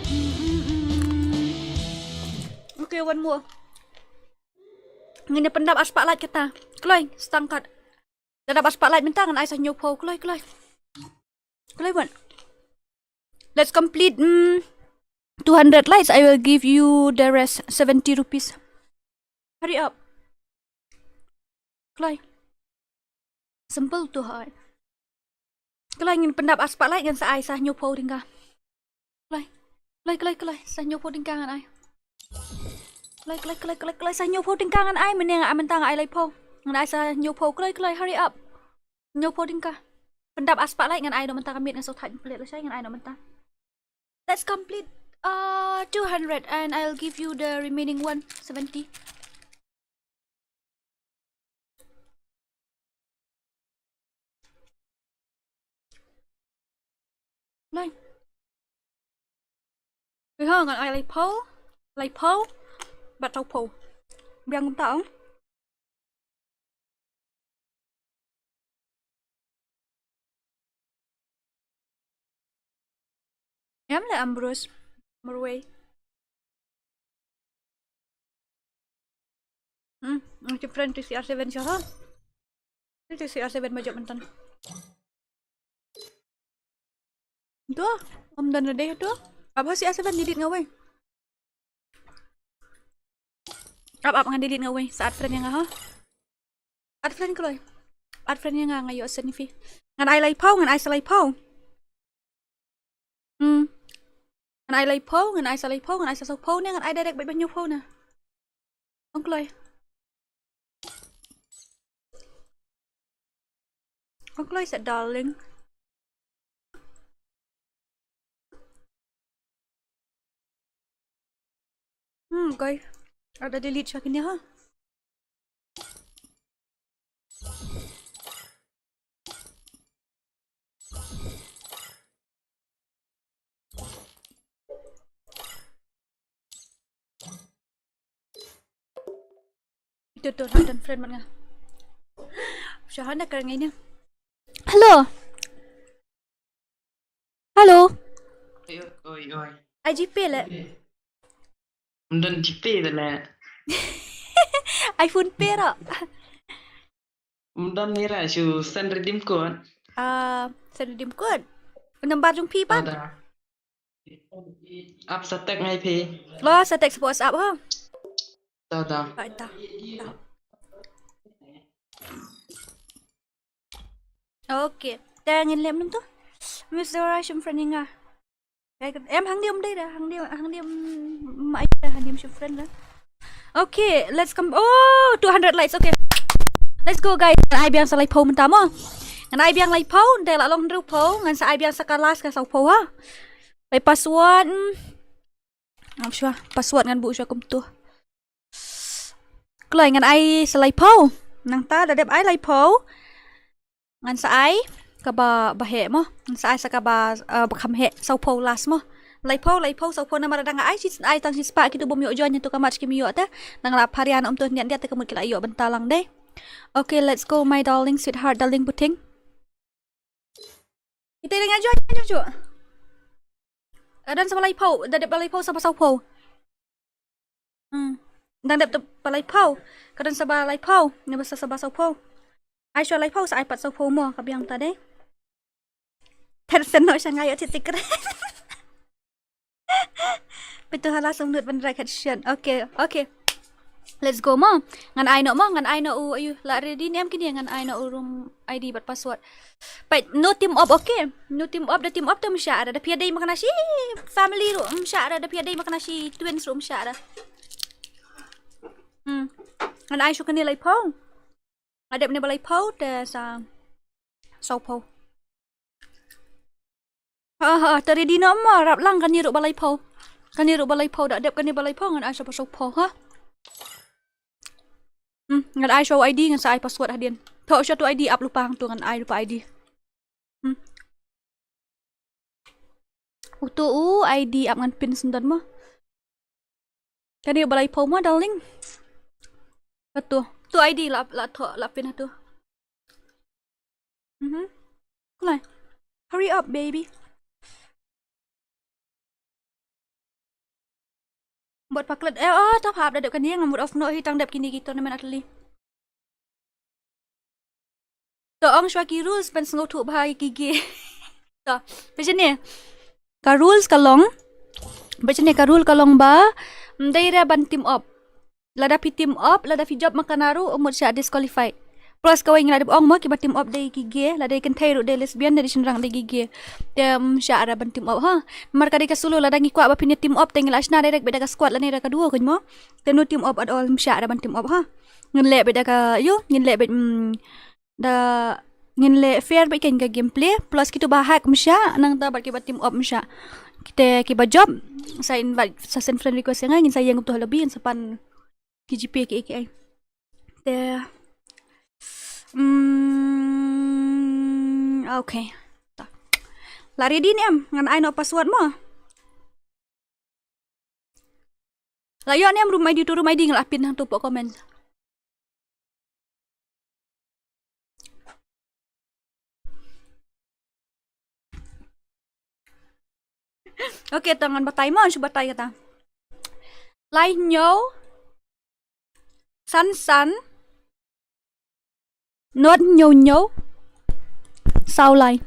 Mm, mm, mm. Okay, one more. Ngin ïa pyndap ar spotlight kita. Kloi, stang kat. Da dap ar spotlight mynta ngan ai sa hynñiew phew, kloi, kloi. Kloi bun. Let's complete, mm, two hundred lights. I will give you the rest, seventy rupees. Hurry up. Kloi. Simple tu hai. Kloi ngin pyndap ar spotlight ngan sa ai sa hynñiewphew tyngka. Kloi. Kloi, kloi, kloi. Sa hynñiewphew tyngka ngan ai. Kloi, kloi, kloi, kloi, kloi. Sa hynñiewphew tyngka ngan ai, mynne nga ai mynta nga ai laiphew. Ngan ai sa hynñiewphew, kloi, kloi, hurry up. Hynñiewphew tyngka. Pyndap ar spotlight ngan ai noh mynta ka miet, ngan sa thait pynleit lashai, ngan ai noh mynta. Let's complete uh two hundred and I'll give you the remaining one seventy. Lai. Ui ho, ngan ai laiphew, laiphew bad sawphew. Biang kumta ong. Em le Ambrose marwei. Hmm, ang ki friend T C R seven sha ha. T C R seven ba jop mynta. Tu, ym don na dei tu. Ap ha C R seven delete nga wei. Ap, ap, ngan delete nga wei. Sa add friend ïa nga ha. Add friend kloi. Add friend ïa nga, nga ïoh send fee. Ngan ai laiphew, ngan ai sa laiphew. Hmm. Ngan ai laiphew, ngan ai sa laiphew, ngan ai sa sawphew ne, ngan ai direct bad ba hynñiewphew ne. Ong kloi. Ong kloi sa darling. Hmm, guys. Ada delete sha kine ha. Ito to, hap don friend man nga. Shahana kar ngai ne. Hello. Hello. Oi, oi, oi. Ai GPay le. Ym don GPay le. Ai PhonePe ro. Ym don ira shu send redeem code. Ah, send redeem code. Number jong phi pat? Ada. Ap sa text ngai phi. Lo sa text WhatsApp ha. Da, da. Ai ta. Okay. Te ngin lem num tu. Miss Dora shim friend nga. Em hang diam dei da, hang diam, hang diam mai da, hang diam shim friend da. Okay, let's come. Oh, two hundred likes. Okay. Let's go guys. Ngan ai biang sa laiphew mynta mo. Ngan ai biang laiphew, dei la long hynriewphew, ngan sa ai biang sa ka last ka sawphew ha. Bai password. Hmm. Ngam shuwa, password ngan buh shuwa kumtu. Kloi ngan ai sa laiphew. Nangta da dep ai laiphew. Ngan sa ai kaba, ba heh mo. Ngan sa ai sa kaba, eh, ba kham heh, sawphew last mo. Laiphew, laiphew, sawphew namar da nga ai shi, ai tang shispah kitu bym ïoh join ïa tu ka match kim ïoh te. Nang la pharia na um tu niat niat te ka mut ki la ïoh bynta lang dei. Okay, let's go my darling, sweetheart, darling puting. Kita ïa nga join, join, join. Ka don sa ba laiphew, da dep ba laiphew sa ba sawphew. Hmm. Dang dep tu ba laiphew. Ka don sa ba laiphew, ne ba sa, sa ba sawphew. Ai shuwa laiphew sa ai pat sawphew mo, ka biang ta dei. Ter sen no sha nga ïoh ti tikret. Pitu hala song nut ban rai khat shen. Okay, okay. Let's go mo. Ngan ai no mo, ngan ai no u ayu la ready ne em kini ngan ai no u room I D bad password. But no team up, okay. No team up, da team up te msha da, da phi dei ma kane shi family ruh msha da, da phi dei ma kane shi twins ruh msha da. Hmm. Ngan ai shu kane laiphew. Nga dep ne ba laiphew te sa sawphew. Ha ha, te ready noh ma, rap lang kane ruh ba laiphew. Kane ruh ba laiphew, da dep kane ba laiphew ngan ai sha ba sawphew ha. Hmm, ngan ai sha u I D ngan sa ai password hadien. Thoh sha tu I D ap lypa hangtu ngan ai lypa I D. Hmm. Utu u I D ap ngan pin sendon mo. Kane ba laiphew mo darling. Katu. Tu I D la, la thoh la pin hatu. Mhm. Kulai. Hurry up baby. Bot paklet. Eh, oh, ta phap da dep kane nga mut off noh hi tang dep kine ki tournament atli. To ong shuwa ki rules ban sngewthuh bha ïa ki ki. To, phi jane. Ka rules ka long. Phi jane ka rule ka long ba. Ym dei re ban team up. Lada phi team up, lada phi jop ma kane ruh, mut sha disqualify. Plus kawei ngi la dep ong mo kiba team up dei ki gay, lada kynthei ruh dei lesbian, lada shynrang dei ki gay. Te ym shah ra ban team up ha. Namar ka dei ka solo, lada ngi kwah ba phin ïa team up te ngi la shna direct bad da ka squad lane da ka duo kynmo. Te no team up at all, ym shah ra ban team up ha. Ngin leh bad da ka, ïoh, ngin leh bad, mm, da ngin leh fair bad kein ka gameplay. Plus kito ba hack ym shah, nangta bad kiba team up ym shah. Te kiba jop sa invite, sa send friend request ïa nga, ngin sa ïeng kumto ha lobby, ngin sa pan ki G P ki A K I. Te, mm, okay. Ta. La ready ne em? Ngan ai noh password mo. La ïoh ne em room I D, to room I D nga la pin hangto hapoh comment. Okay, to ngan batai mo, shu batai kata. Lai hynñiew, san san, nod hynñiew hynñiew, saw lai.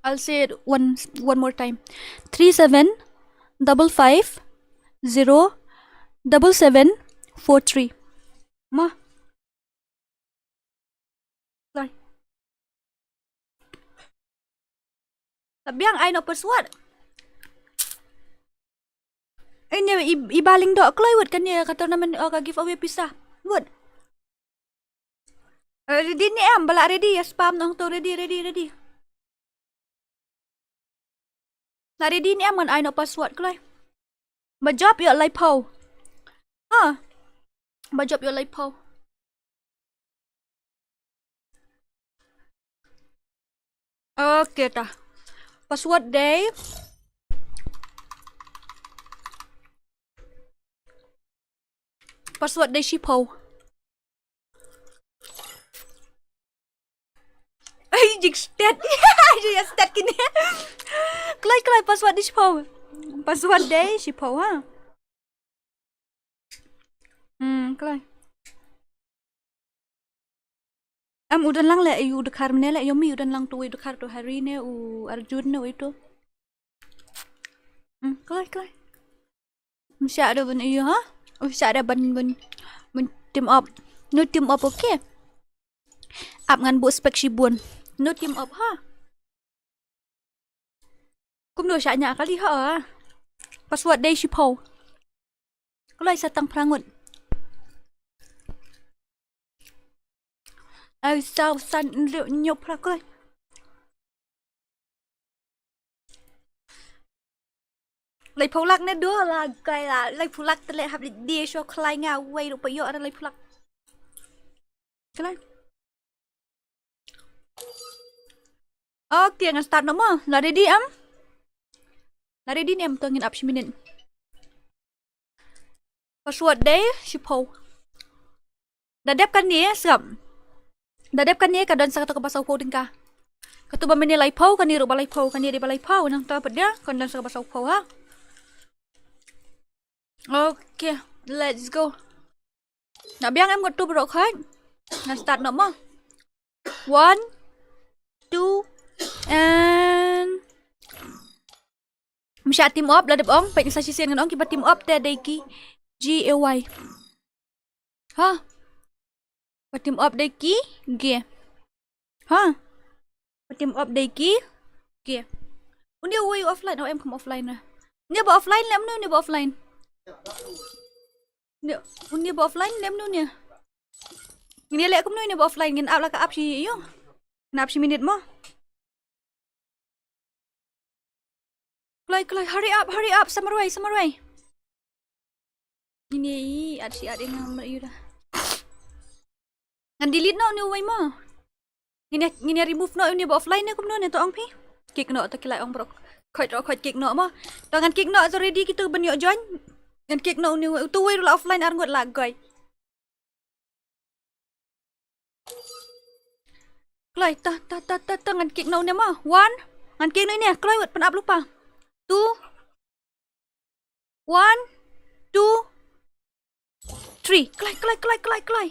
I'll say it one, one more time. Three seven double five zero double seven four three. Mo. Lai. La biang, ai noh password. Ine i, i ba lyngdoh kloi wut kane ka tournament, oh, ka giveaway pisa. Wut. Eh, ready ne em? Ba la ready ïa spam noh to, ready, ready, ready. La ready ne em? Ngan ai noh password kloi. Ba jop ïoh laiphew. Ha. Ba jop ïoh laiphew. Okay ta. Password dei. Password dei shiphew. Ai, jik stet. Jik stet kine. Kloi, kloi, password dei shiphew. Password dei shiphew, ha. Hmm, kloi. Em, u don lang leh, u dkhar mane leh, ïoh mi u don lang, tu u dkhar tu Hari ne, u Arjun ne, u itu. Hmm, kloi, kloi. Ym shah da ban ïoh, ha? Ym shah da ban, ban, ban team up. No team up, okay? Ap ngan buh spec shibun. No team up, ha? Kumno shah ñiah kali ha. Password dei shiphew. Kloi sa tang phra ngut. Ai saw san hynriew hynñiew phra kloi. Laiphew lak ne do la kai la. Laiphew lak te leh hap leh die sho khlai nga wei ruh pa ïoh da laiphew lak. Khlai. Okay, ngan start noh mo. La ready em? La ready ne em, to ngin ap shi minit. Password dei shiphew. Da dep kane sngap. Da dep kane ka don sa kato kaba sawphew tyngka. Kato ba mane laiphew, kane ruh ba laiphew, kane dei ba laiphew, nangta pat de kan don sa kaba sawphew ha. Okay, let's go. Na biang em ngut tu baroh khoit. Ngan start noh mo. One, two, and ym shah team up, la dep ong, peit sa shisien ngan ong kiba team up te dei ki G A Y. Ha. Ba team up dei ki gay. Ha. Ba team up dei ki gay. Une uwei offline, oh em kham offline na. Une ba offline leh kumno, une ba offline. Une, une ba offline leh kumno une. Ngin ïa leh kumno une ba offline, ngin ap la ka ap shi ïoh. Ngin ap shi minit mo. Kloi, kloi, hurry up, hurry up, sa marwei, sa marwei. Ngin ïa i, at shi at ïa nga mar ïa u da. Ngan delete noh une uwei mo. Ngin ïa, ngin ïa remove noh une ba offline ne kumno ne, to ong phi. Kick noh, to ki la ong baroh khoit, baroh khoit kick noh mo. To ngan kick noh, to ready kito ban ïoh join. Ngan kick noh une uwei, uto uwei ruh la offline ar ngut la goi. Kloi, to, to, to, to, to, ngan kick noh une mo. One. Ngan kick noh une, kloi wat, pynap lypa. Two. One, two, three. Kloi, kloi, kloi, kloi, kloi.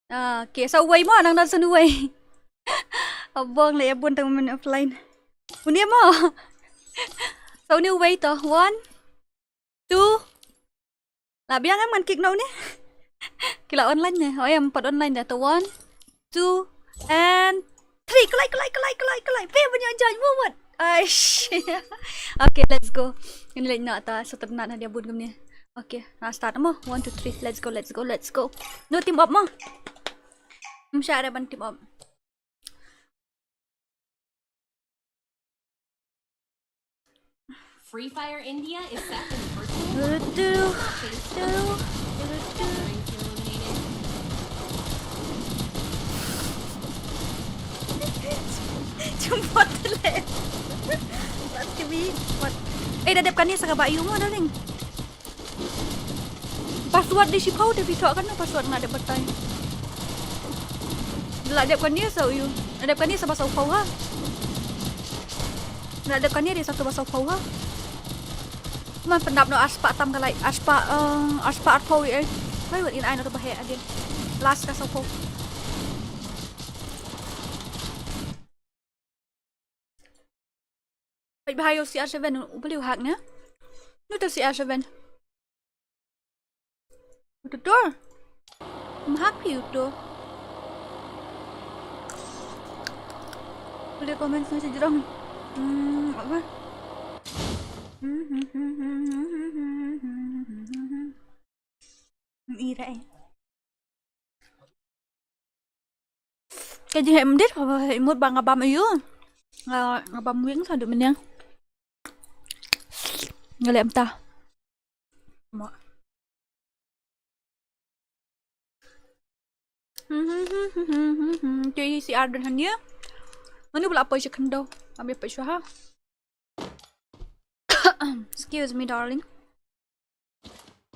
Ah, okay, sa uwei mo, nang don sa uwei. Abang leh ïa bun tang mynne offline. Une mo. Sa une uwei to. One, two. La biang em, ngan kick noh une. Ki la online ne? Oh ya, em pat online dah tu. One, two, and three. Kelai, kelai, kelai, kelai, kelai. Peh, banyak join. What, what? Aish. Okay, let's go. Ini lagi nak tak? Satu nak dia bun kemni. Okay, nah start mo. One, two, three. Let's go, let's go, let's go. No team up mo. Mesti ada ban team up. Free Fire India is set for the virtual world. Doo-doo-doo. Doo-doo-doo. Jumpa telet. What? Eh, dah dep kane sa ka ba ïu mo, darling. Password dei shiphew te phi thoh katno password nga dep batai. La dep kane sa u ïu. La dep kane sa ba sawphew ha. La dep kane dei sa tu ba sawphew ha. Man pyndap noh arspah tam ka lai, arspah, eh, arspah arphew ïa. Wei wat in ai noh tu ba heh again. Last ka sawphew. Peit bha ïa u C R seven, u beli u hack ne? Uto C R seven. Uto to. Ym hack phi uto. Boleh comment sini sejrong. Hmm, apa? Hmm, hmm, hmm, hmm, hmm, hmm, hmm, hmm, hmm, hmm. Ira eh. Ka jingeh mdit ka ba imut ba nga bam ayu. Nga, nga bam wing sa duk mynnyang. Nga leh mynta. Mo. Te i C R don hangne. Mano ba la poi sha khyndew? Am ïa poi sha ha. Excuse me, darling.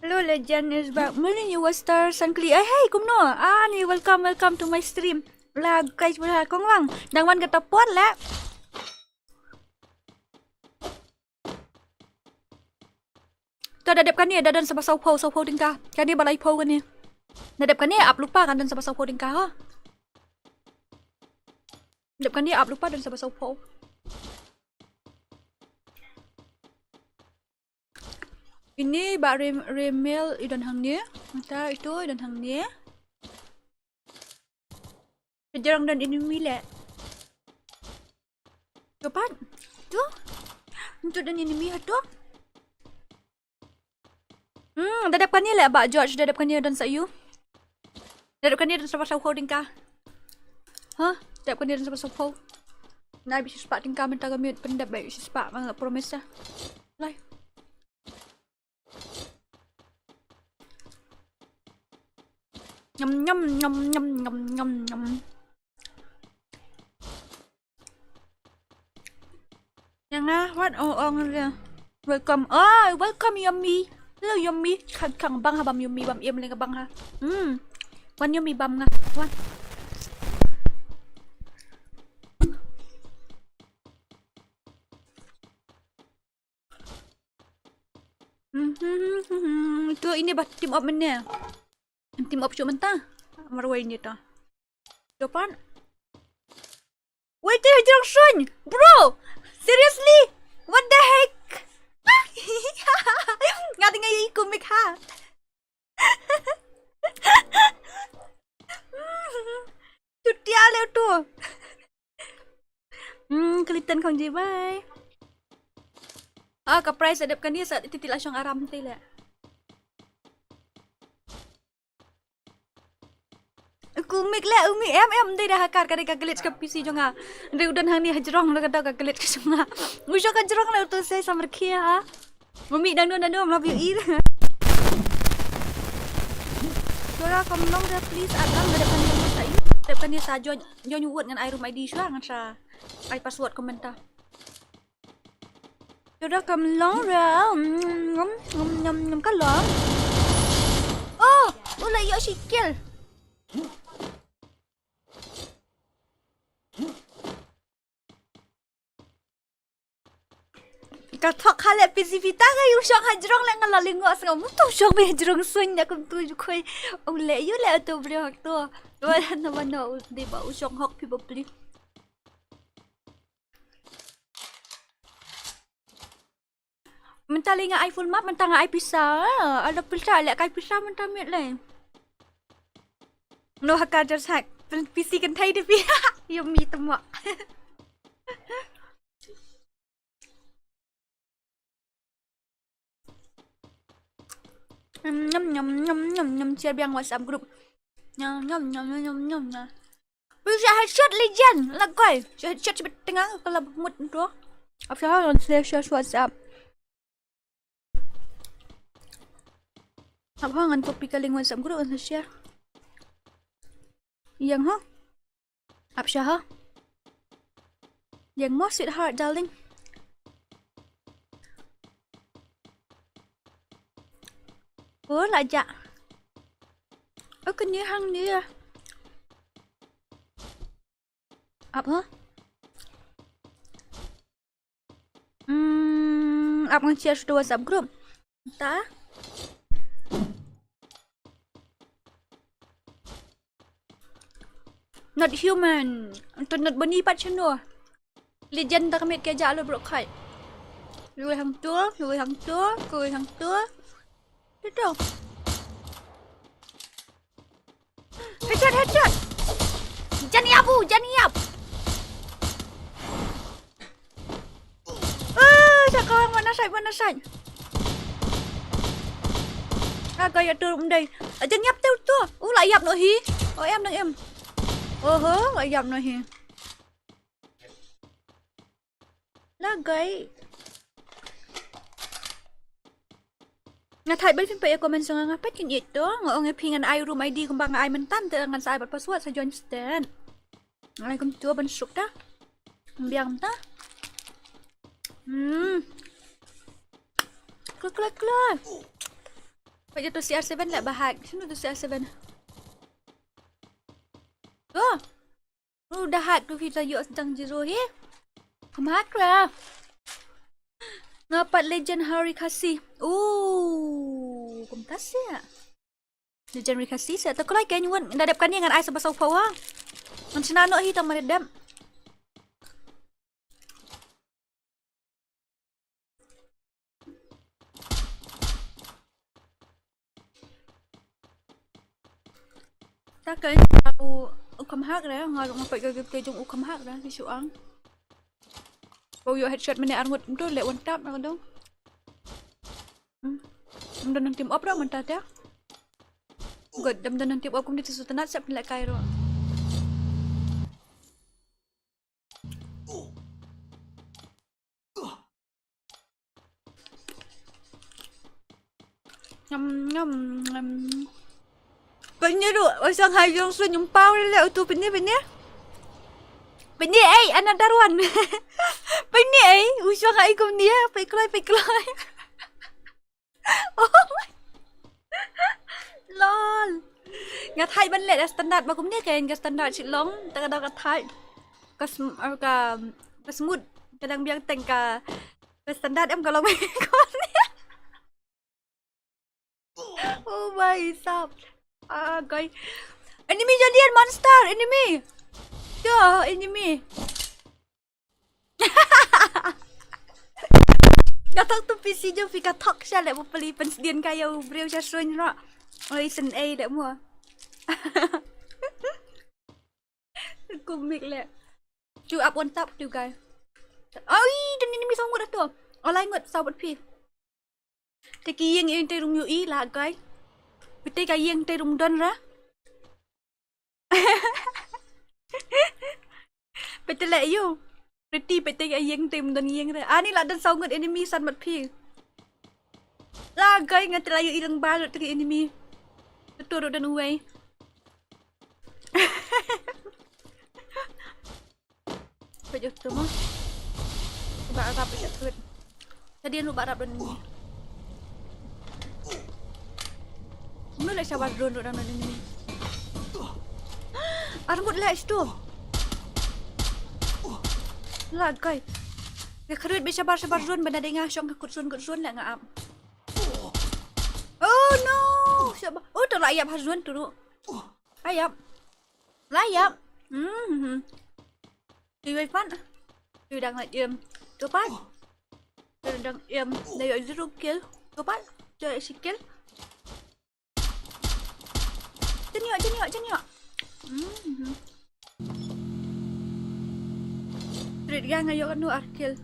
Hello, legend is back. Morning, you were star san kli. Ai, hey, kumno? Ah, ni welcome, welcome to my stream. La, guys, wala kong wang. Dang wan kata por la. To da dep kane da don sa ba sawphew, sawphew tyngka. Kane ba laiphew kane. Da dep kane ap lypa kan don sa ba sawphew tyngka ha. Dep kane ap lypa don sa ba sawphew. Ini ba rem-, remel i don hangne. Mynta ito i don hangne. Ka jrong don enemy leh. To pat. To. Mynta don enemy ha to. Hmm, da dep kane leh ba George, da dep kane don sa ïu. Da dep kane don sa ba sawphew tyngka. Ha? Da dep kane don sa ba sawphew. Nai bishis spah tyngka mynta ka miet pyndep bai bishis spah ma nga promise. Lai. Nyam, nyam, nyam, nyam, nyam, nyam, nyam. Yang ah, what? Oh, oh, ngria. Welcome. Oh, welcome, Yummy. Hello, Yummy. Khang, khang bang ha bam Yummy, bam im leng bang ha. Hmm. Wan Yummy bam nga. Wan. Mhm, mhm, mhm. Itu ini bah team up mynne. Team up shu mynta. Marwei ini to. Depan. Wait, eh, jrong suiñ. Bro, seriously? What the heck? Nga tengah ïa i komik ha. Chutia le tu. Hmm, Clinton khong ji bye. Ah, ka price adep kane sa titi la shong aram te le. Kumik le umi em em dei da hakar ka dei ka glitch ka P C jong nga. Dei u don hangne hajrong la ka dei ka glitch ka jong nga. U shong hajrong le u to sei samar khia ha. Umi dang don dang don love you ir. Dora kom long da please at lang da kan sa i. Da kan sa join join wut ngan ai room I D shuwa ngan sa ai password komentar. Yoda kam long ra. Ngam ngam ngam ngam ka long. Oh, u la ïoh shi kill. Ka thok ha le P C P ta ka ïu shong hajrong le nga la lyngngoh sngew mutu shong be hajrong suiñ da kumtu ju khoi. U le ïu le atu briew hak tu. Wa na wa no u dei ba u shong hok phi ba pli. Mynta lei nga ai full map, mynta nga ai pisa. Ada pisa, leh kai pisa mynta miet lei. No hakar jar sak. Pen P C kan thai de pi. Yummy temo. Nyam nyam nyam nyam nyam nyam, share biang WhatsApp group. Nyam nyam nyam nyam nyam nyam. Wih, sa headshot legend. Lah koi. Sa headshot sebet tengah kalau mut tu. Apa sa headshot WhatsApp. Apa ngan copy ka link WhatsApp group ngan share. Ïeng ha. Ap sha ha. Ïeng mo sweetheart darling. Oh la ja. Oh keni hang ni ya. Ap ha. Hmm, ap ngan share sha WhatsApp group. Ta. Not human. Ento not bani pat shano. Legend da kamit ke ja lo bro khai. Lui hang tu, lui hang tu, lui hang tu. Itu. Headshot, headshot. Jan ïap, uh, jan ïap. Ah, sa kawang mana side, mana side. Aga ya tu mdai. Jan ïap tu tu. Uh, la ïap noh hi. Oh em nang em. Oho, la ïap noh hi. Lagai. Nga thait ban phin peit ïa comment jong nga, nga peit kin ïeit to. Nga ong ïa phi ngan ai room I D kumba nga ai mynta te ngan sa ai bad password sa join stet. Nga ai kumto ban suk ta. Biang ta. Hmm. Kloi kloi kloi. Peit ïa to C R seven lah ba hack. Sino to C R seven? To. Ruh da hack tu kita ïoh sdang zero hi. Kham hack la. Nga pat legend Harry Khasi. Ooh, kumta sia. Legend Harry Khasi sia. Ta kloi kein won da dep kane ngan ai sa ba saw phaw ha. Ngan shna noh hi tang ma dep. Ta ka u, u kham hak re, nga ruh nga peit ka gameplay jong u kham hak re, ki shu ang. Ba u ïoh headshot mynne ar ngut mynta leh one tap na ka dong. Hmm. Ym don nang team op re mynta te. Good, dam don nang team op kumne te shu tynat sep leh kai ruh. Ngam, ngam, ngam. Pynne ruh, oi sang hai jong sun nyum pau le utu pynne, pynne. Pynne, ei, another one. Pynne, ei, u shong hai kumne, peit kloi, peit kloi. Lol. Nga thait ban leh da standard ba kumne kein ka standard shi long, ta ka da ka thait. Ka sm-, ka, ka smooth, ka dang biang teng ka, ka standard em ka long kumne. Oh my sap. Ah, guy. Enemy jong dien monster, enemy. Yo, enemy. Ka thok tu P C jong phi ka thok sha leh ba peli pynsdien ka ïa u briew sha shuñ ruh. Oi shen ei leh mo. Kumik leh. Chu ap one tap tu guy. Oi, don enemy saw ngut ato. Alai ngut saw bad phi. Te ki ïeng ïeng te rum ïohi la guy. Phi te ka ïeng te rum don ra. Phi te leh ïoh. Pretty phi te ka ïeng te rum don ïeng ra. Ani la don saw ngut enemy san mat phi. La guy nga te la ïohi lang ba lut te ki enemy. Te to don uwei. Peit ïa uto mo. Ba rap ïa thut. Tadi lu ba rap don ni. Mula shabar drone don ni. Armut lah itu. Lah guy. Nga khrut ba shabar shabar drone ba na dei nga shong ka kut drone kut drone lah nga ap. Oh no. Shabar. Oh to la ïap ha drone tu. La ïap. La ïap. Hmm. Ti wei pat. Ti dang la ïem. Tu pat. Ti dang ïem. Da ïoh zero kill. Tu pat. Ti ïoh shi kill. Jan ïoh, jan ïoh, jan ïoh. Mhm. Street Gang nga ïoh katno, ar kill.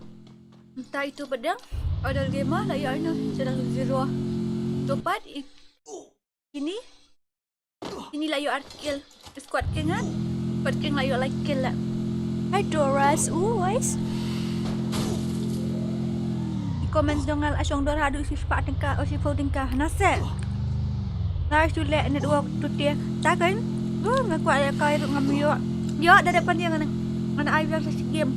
Mynta itu pat dang. Other gamer la ïoh katno, sa dang zero. To pat i-, ini. Ini la ïoh ar kill. Squad King, ha? Squad King la ïoh lai kill la. Hi Doras, u guys. I comments dong ngal ashong dor haduh shispah tyngka, o shiphew tyngka. Nase. Nga shu leh network tu te. Ta kan? Oh, nga kwah ïa kai ruh ngam ïoh. Ïoh, da dep kan ïa ngan, ngan ai biang sa shi game.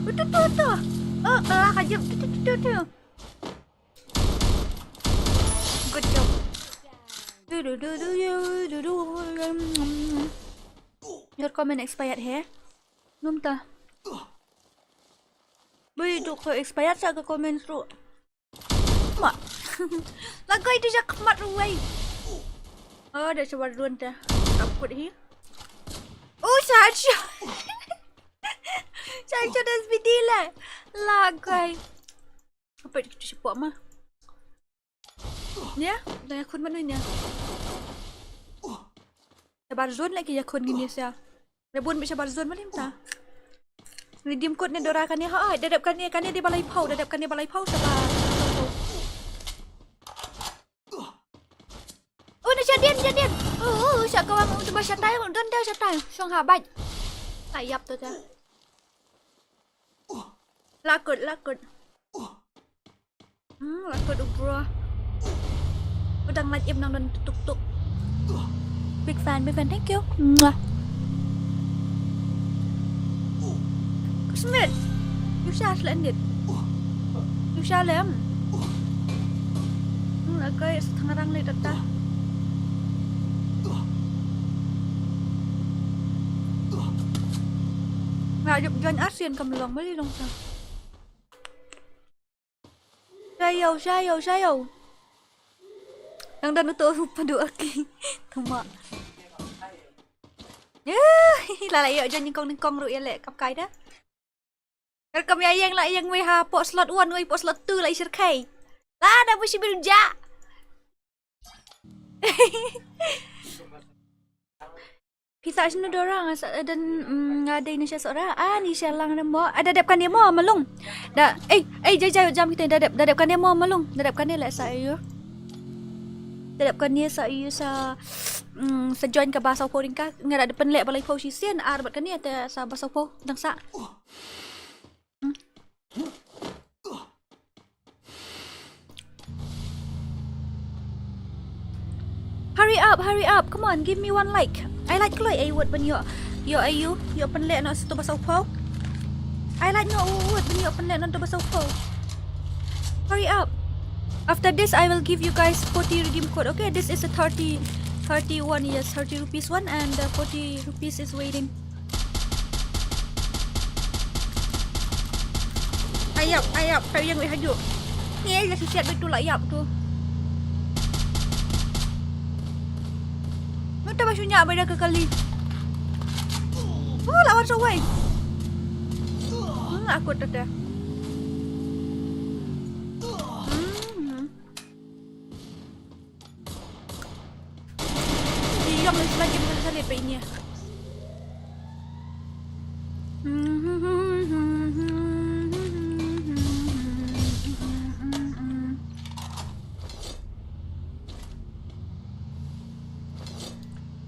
Tu, tu, tu, tu. Oh, ah, ka jump. Tu, tu, tu, tu, tu. Good job. Du, du, du, du, du, du, du. Your comment expired, he? Num ta. Bui, tu ko expired sa ka comment tu. Ma. Lagai tu jak mat ruai. Oh, da shabar dun ta. Kaput hi. Oh, sa, sa. Sa, sa, da S B D la. Lagai. Apa itu si pok ma? Nia, da ïakhun mano nia? Shabar zone lagi ïakhun ngin ïa sia. Rebun bi shabar zone malim ta. Redeem code ne Dora kane ha, ai, da dep kane, kane dei ba laiphew, da dep kane ba laiphew shabar. Oh, na shadien, shadien. Oh, oh, sha kawang tu ba shatai, don da shatai. Shong ha bait. Ai, ïap tu ta. Lakut, lakut. Hmm, lakut u bro. Udah ngeliat im nang dan tuk tuk. Big fan, big fan, thank you. Mwah. Kusmit. Yusha slandit. Yusha lem. Hmm, okay, setengah rang le tata. Nga jop join Arsian kam long, bali long sa. Shayo, shayo, shayo. Nang dan uto rupa dua ki. Tuma. Eh, la la yo jan nyingkong nyingkong ru ya le kap kai da. Kar kam ya yang la yang wei ha pok slot one wei pok slot two la isir kai. La da bu shibil ja. Pisa shinu Dora nga sa dan, mm, nga dei ni sha sora. Ah, ni sha lang na mo. Ada dep kane mo malung. Da, eh, eh, jai jai jam kita da dep, da dep kane mo malung. Da dep kane la sa ayu. Da dep kane sa ayu sa, mm, sa join ka ba saw phew ring ka. Nga da dep pen le ba lai phew shi sien ar bat kane ta sa ba saw phew dang sa. Hurry up, hurry up. Come on, give me one like. Ai lait kloi ai wot ban ïoh. Ïoh ayu, ïoh pynleh noh sa tu ba saw phew. Ai lait noh wot ban ïoh pynleh noh tu ba saw phew. Hurry up. After this, I will give you guys forty redeem code. Okay, this is a thirty, thirty-one, yes, thirty rupees one and, uh, forty rupees is waiting. Ayap, ayap, ka ïeng wei hajuk. Ni ai la sisiat betul la ayap tu. Nota ba shunya bai da ka kali. Oh, lawan sawai. Hmm, aku tata. Hmm. Iyong lagi lagi bukan salib ini ya.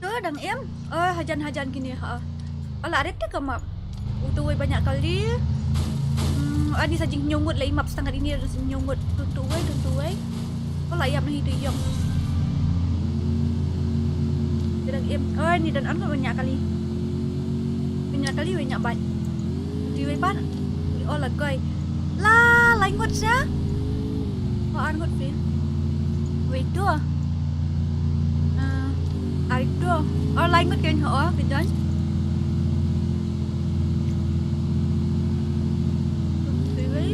Tu dang em. Oh, hajan hajan kini ha. Ala ret ka map. Utu wei banyak kali. Hmm, ani sa jingnyungut la i map setengah ini ada jingnyungut. Tuntu wei, tuntu wei. Ko la ïap na hi tu ïong. Kedang em. Oh, ni dan an ko banyak kali. Banyak kali banyak bat. Di wei bat. Di oh la goi. La, la ingot sa. Ko an ngot phi. Wei tu. Ah, ai tu. Oh, la ingot kan ho, oh, kedan. Wei, wei.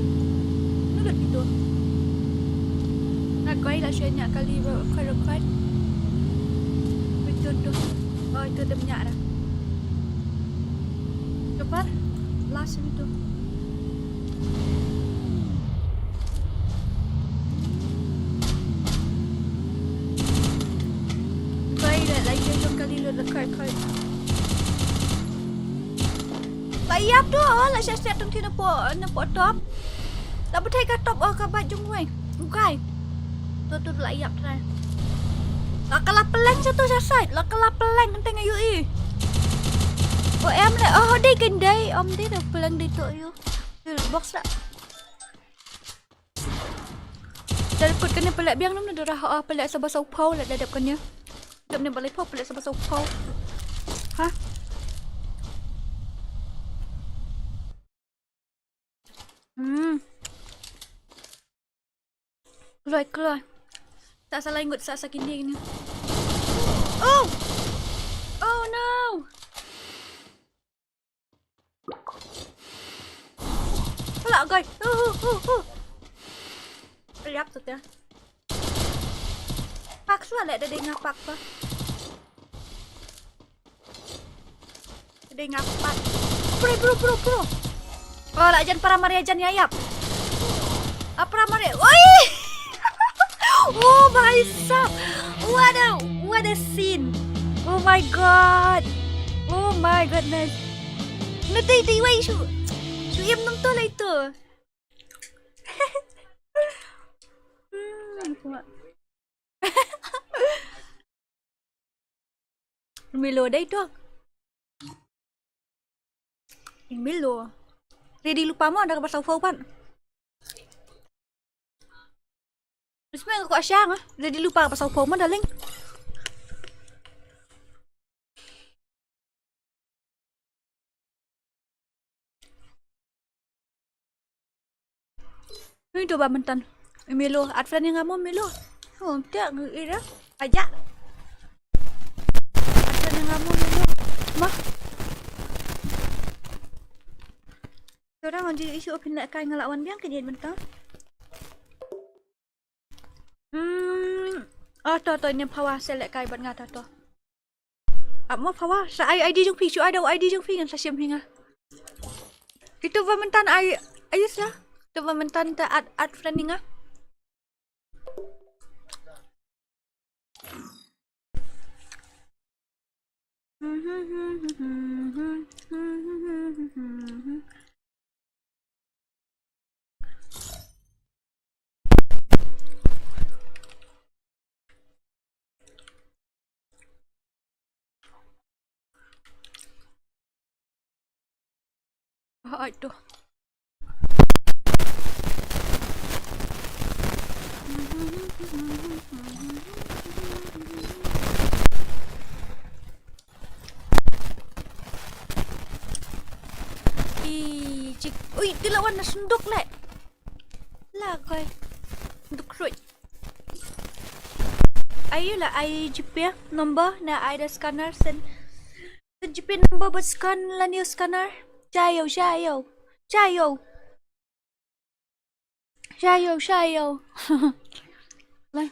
Ngut itu. Nak koi la shen nya kali ba koi koi. Betul tu. Oh, itu dem nya dah. Kepar. Last itu. La kai kai. La ïap tu, la shah shah tong ti na po, na po top. La butai ka top, oh, ka bat jong wei. Ukai. Tu tu la ïap trai. La ka la peleng satu sha side, la ka la peleng kenteng ayu i. Oh, em le, oh, dei kendai, om dei da peleng dei tu ayu. Box la. Da kut kane pala biang nam na dara ha pala sa ba saw phaw la da dep kane. Dep ne balai phaw pala sa ba saw phaw. Ha? Hmm. Kloi, kloi. Sa sa lai ngut sa sa kini kini. Oh! Oh no! Hala, guys. Uh, uh, uh, uh. Liap tu ya. Pak sua leh da dei nga pak tu. Da dei nga pak. Bro, bro, bro, bro. Oh, la jan para maria jan ïa ïap. Apra mare. Oi! Oh my sap. What a, what a scene. Oh my god. Oh my goodness. Na dei dei wei shu. Shu im nang to lai to. Hmm, kuma. Milo dei to. Milo. Ready lupa mo da ka ba saw phaw pat. Isme ko asyang ah. Ready lupa ka ba saw phaw mo darling. Ini coba mentan. Milo, add friend ïa nga mo Milo. Oh, tiak ngi ira. Aja. Add friend ïa nga mo Milo. Mah. Tora ngan ji isu opin leh kai nga la wan biang ke jait mentan. Hmm. Oh, to to ini phawa select kai bad nga to to. Ap mo phawa, sa ai ID jong phi, shu ai da ID jong phi ngan sa shim hi nga. Itu ba mentan ai, ayu sa. Itu ba mentan ta add, add friend hi nga. Aduh. Ih, cik. Ui, tu lawan na senduk leh. Lah, koi. Senduk kruid. Ayu lah, ai GPay number na ai da scanner sen. Sen GPay number bad scan lane u scanner. Shayo, shayo. Shayo. Shayo, shayo. Lai.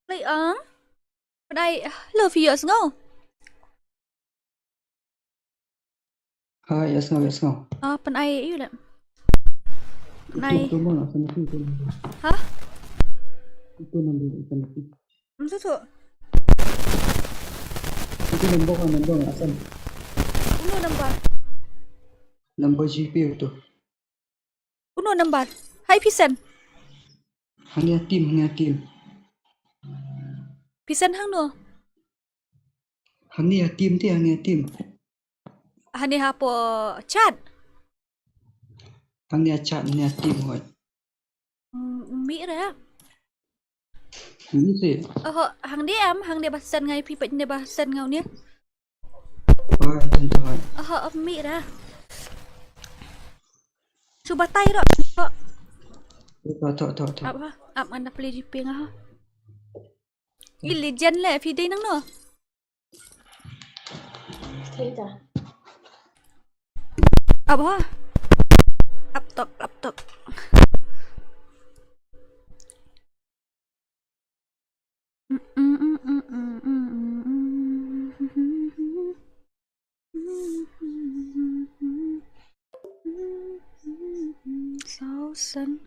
Lai ang. Pynai, hello, phi ïohsngew? Ha, ïohsngew, ïohsngew. Ah, pynai ïa u leh. Pynai. Itu, itu, itu, itu. Ha? Itu number, itu number. Ym suk suk. Itu number, number, asam. Uno number. Number GPay itu. Uno number. Hai phi send. Hangne ha team, hangne ha team. Phi send hangno? Hangne ha team te, hangne ha team. Hangne hapoh chat. Hangne ha chat, hangne ha team hoi. Mm, mih re. Mih te. Oh, hangne em, hangne ba send nga ïa phi, pat ne ba send nga une. Oh, tentu hoi. Oh, mih re. Shu batai ro. Tok, tok, tok, tok. Ap ha, ap ngan da plie GPay nga ha. I legend leh, phi dei nangno? Theta. Ap ha. Ap tok, ap tok. Thousand.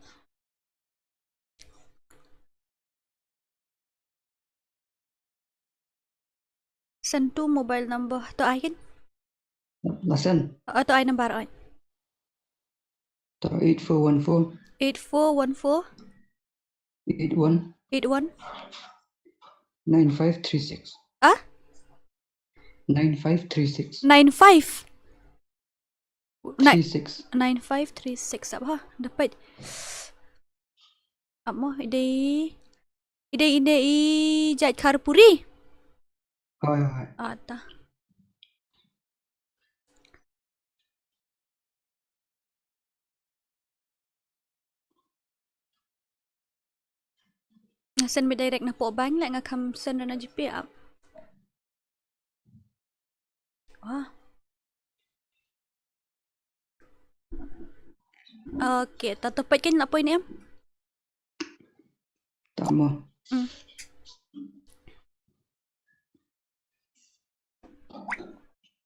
Send to mobile number. To ai kan? La send. Oh, to ai number ai. To eight four one four. Eight four one four. Eight one. Eight one. Nine five three six. Ah? Nine five three six. Nine five. Nine, three six. Nine five three six apa? Dapat. Apa? Ide, ide, ide i jait Kharpuri. Hoi, hoi. Ata. Nga send me direct na poh bank le nga kham send na GPay app. Ah. Okay, ta to peit kan la poi ne em. Tama. Hmm.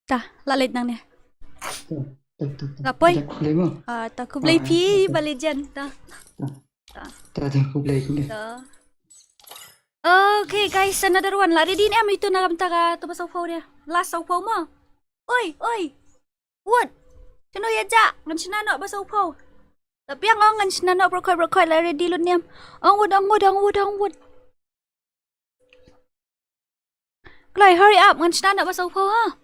Ta, la leit nangne. Ta, ta, ta, ta. La poi? Ta khublei mo. Ah, ta khublei phi, ba leit jan. Ta. Ta. Ta, ta, khublei, khublei. Ta. Okay, guys, another one. La ready ne em itu na kam ta ka to ba sawphew dia. Last sawphew mo. Oi, oi. Wut. Shano ïa jah, ngan shna noh ba sawphew. La biang ong ngan shna noh brokot brokot la ready lut niam. Ong wut, ong wut, ong wut, ong wut. Kloi, hurry up, ngan shna noh ba sawphew ha.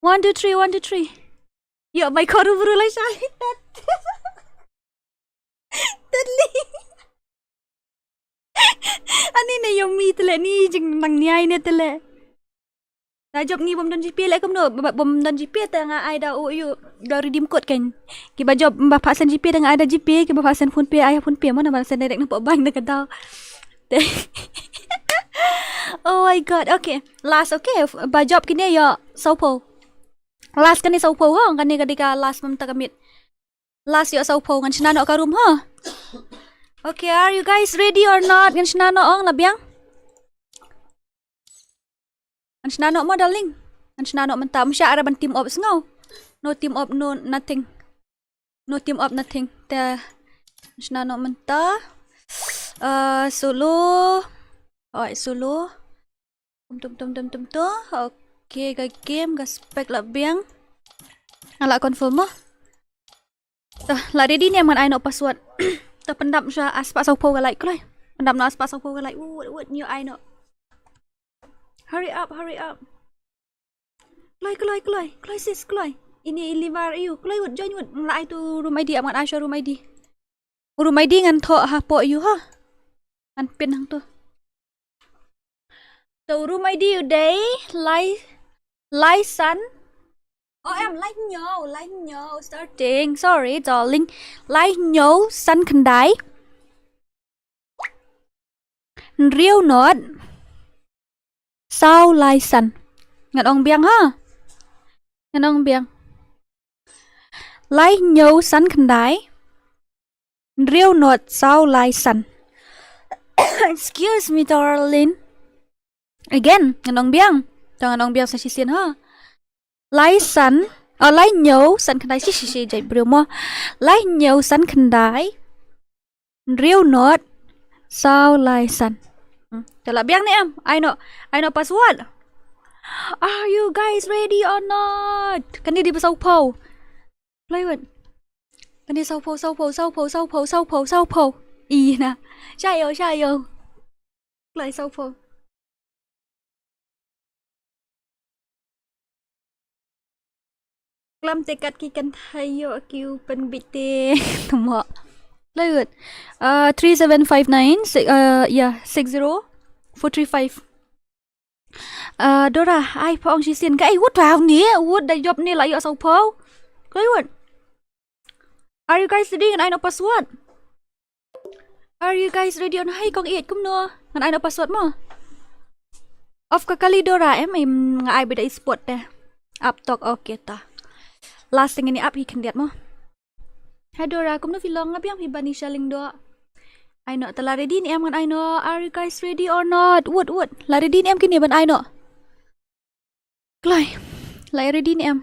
One, two, three, one, two, three. Ïoh, mai khor u bru lai shali. Tadli. Ani ne yomi tele ni jing nang niai ne tele. Da jop ngi bom don GPay le kumno, ba-, bom don GPay te nga ai da u yu da redeem code kan. Ki ba jop ba phasen GPay da nga ai da GPay, ki ba phasen PhonePe ai PhonePe mo na ba send direct na poh bank da ka daw. Te. Oh my God. Okay. Last, okay. Ba jop kine ïoh sawphew. Last kane sawphew ha, kane ka dei ka last mam ta ka mit. Last ïoh sawphew ngan shna noh ka room ha. Okay, are you guys ready or not? Ngan shna noh ong la biang. Ngan shna noh mo darling. Ngan shna noh mynta, ym shah ra ban team up sngew. No team up, no nothing. No team up nothing. Te ngan shna noh mynta. Uh, solo. Oi, solo. Tum, tum, tum, tum, tum, tum. Okay, ka game ka spec la biang. Nga la confirm mo. Ta, la ready ne em ngan ai noh password. Ta pyndap sha spah sawphew ka like kloi. Pyndap noh spah sawphew ka like. Wut, wut, ñu ai noh. Hurry up, hurry up. Kloi, kloi, kloi. Kloi sis, kloi. Ini i livar iu. Kloi wut, join wut. Ngan la ai tu room ID, ap ngan ai sha room ID. Room ID ngan thoh hapoh iu ha. Ngan pin hangtu. To room ID u dei lai, lai san. Oh em, lai hynñiew, lai hynñiew. Starting. Sorry, darling. Lai hynñiew san khyndai. Hynriew not. Saw lai san. Ngan ong biang ha. Ngan ong biang. Lai hynñiew san khyndai. Hynriew not saw lai san. Excuse me, darling. Again, ngan ong biang. To ngan ong biang sa shisien ha. Lai san, oh, lai hynñiew san khyndai, shi, shi, shi, jait briew mo. Lai hynñiew san khyndai. Hynriew not saw lai san. Hmm. To la biang ne em. Ai noh, ai noh password. Are you guys ready or not? Kane dei ba sawphew. Kloi wut. Kane sawphew, sawphew, sawphew, sawphew, sawphew, sawphew. Ih na. Sha ïoh, sha ïoh. Kloi sawphew. Klam te kat ki kynthei ïoh ki u pynbit te. Tamo. Kloi wut. Uh, three seven five nine, si-, uh, yeah, six zero four three five. Uh, Dora, ai pha ong shisien ka, ai wut pha ni, wut da jop ni la ïoh sawphew. Kloi wut. Are you guys ready? Ngan ai noh password. Are you guys ready? On hai kong iet kumno. Ngan ai noh password mo. Off ka kali Dora em, em nga ai bida i spot te. Ap tok, okay ta. Last thing ini ap hi khyndiat mo. Hai Dora, kumno phi long, nga biang phi bani sha lyngdoh. Ai noh, ta la ready ne em ngan ai noh. Are you guys ready or not? Wut, wut. La ready ne em kine ban ai noh. Kloi. La ready ne em.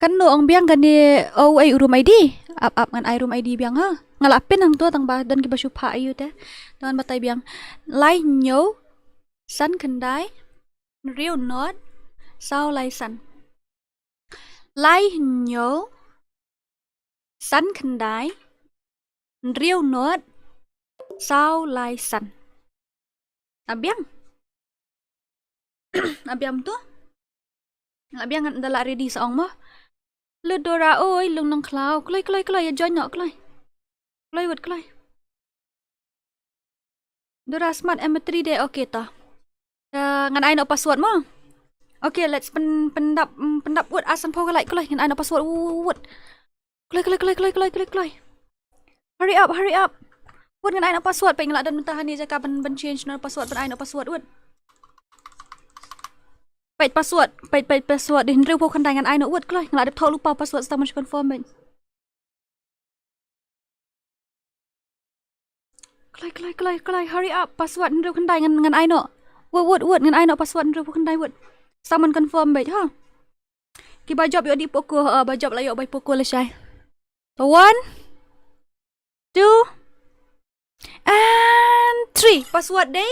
Kan no ong biang kane, oh, ai room ID. Ap, ap ngan ai room ID biang ha. Nga la pin hangto tang ba don ki ba shu pha ayu te. Tang ngan batai biang. Lai hynñiew. san khyndai, hynriew not, saw lai san. Lai hynñiew, san khyndai, hynriew not, saw lai san. Abiang. Abiang tu. Abiang da la ready sa ong mo. Lut Dora oi, lung nang khlaw. Kloi, kloi, kloi, ïa join noh, kloi. Kloi wut, kloi. Dora Smart M three de, okay ta. Uh, ngan ai noh password mo. Okay, let's pen, pyndap, mm, pyndap wut, ah, san phew ka like, kloi, ngan ai noh password wut. Kloi, kloi, kloi, kloi, kloi, kloi, kloi. Hurry up, hurry up. Wut, ngan ai noh password, peit nga la don mynta ha ne jaka ban, ban change noh password, ban ai noh password wut. Peit password, peit, peit password, dei hynriew phew khyndai, ngan ai noh wut, kloi, nga la dep thoh lypa password, sa tang ban shu confirm peit. Kloi, kloi, kloi, kloi, hurry up. Password hynriew khyndai, ngan, ngan ai noh. Wut, wut, wut, ngan ai noh password hynriew phew khyndai wut. Sa tang ban confirm beit, ha. Ki ba jop ïoh dih Poco, ha, ba jop la ïoh bai Poco lashai. One, two, and three. Password dei.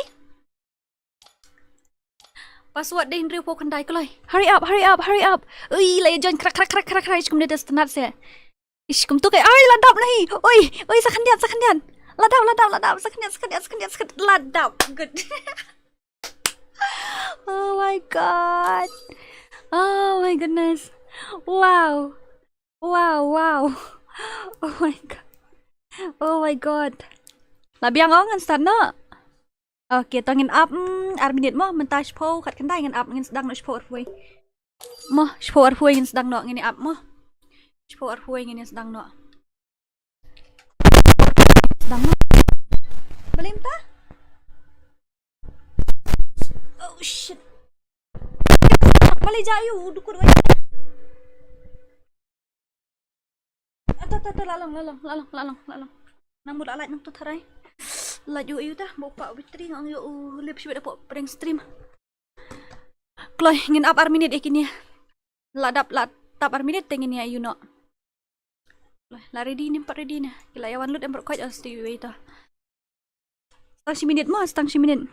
Password dei hynriew phew khyndai, kloi. Hurry up, hurry up, hurry up. Ui, la ïa join, krak, krak, krak, krak, krak. Ish, kumne te sngewtynnat se. Ish, kumtu kai. Ai, la dap noh hi. Oi, oi, sa khyndiat, sa khyndiat. La dap, la dap, la dap. Sa khyndiat, sa khyndiat, sa khyndiat, sa khyndiat. La dap. Good. Oh my God. Oh my goodness. Wow. Wow, wow. Oh my God. Oh my God. La biang ong, ngan start noh. Okay, to ngin ap, mm, ar minit mo, mynta shiphew khatkhyndai ngin ap, ngin sdang noh shiphew arphew wei. Mo, shiphew arphew wei ngin sdang noh, ngin ap mo. Shiphew arphew wei ngin sdang noh. Sdang noh. Balei mynta? Oh shit. Balei ja ïa u dukut wei. Ata, ata, ata, la long, la long, la long, la long, la long. Nang mut la lait nangta tharai. Lait ïa u ïa uta, ba u pah battery, nga ong ïa u lip shibit hapoh pdeng stream. Kloi, ngin ap ar minit ïa kine. La dap, la dap ar minit te ngin ïa ïoh noh. Kloi, la ready ne em pat ready ne. Ki la ïa wan lut em baroh khoit, oh, stay wait to. Tang shi minit mo, tang shi minit.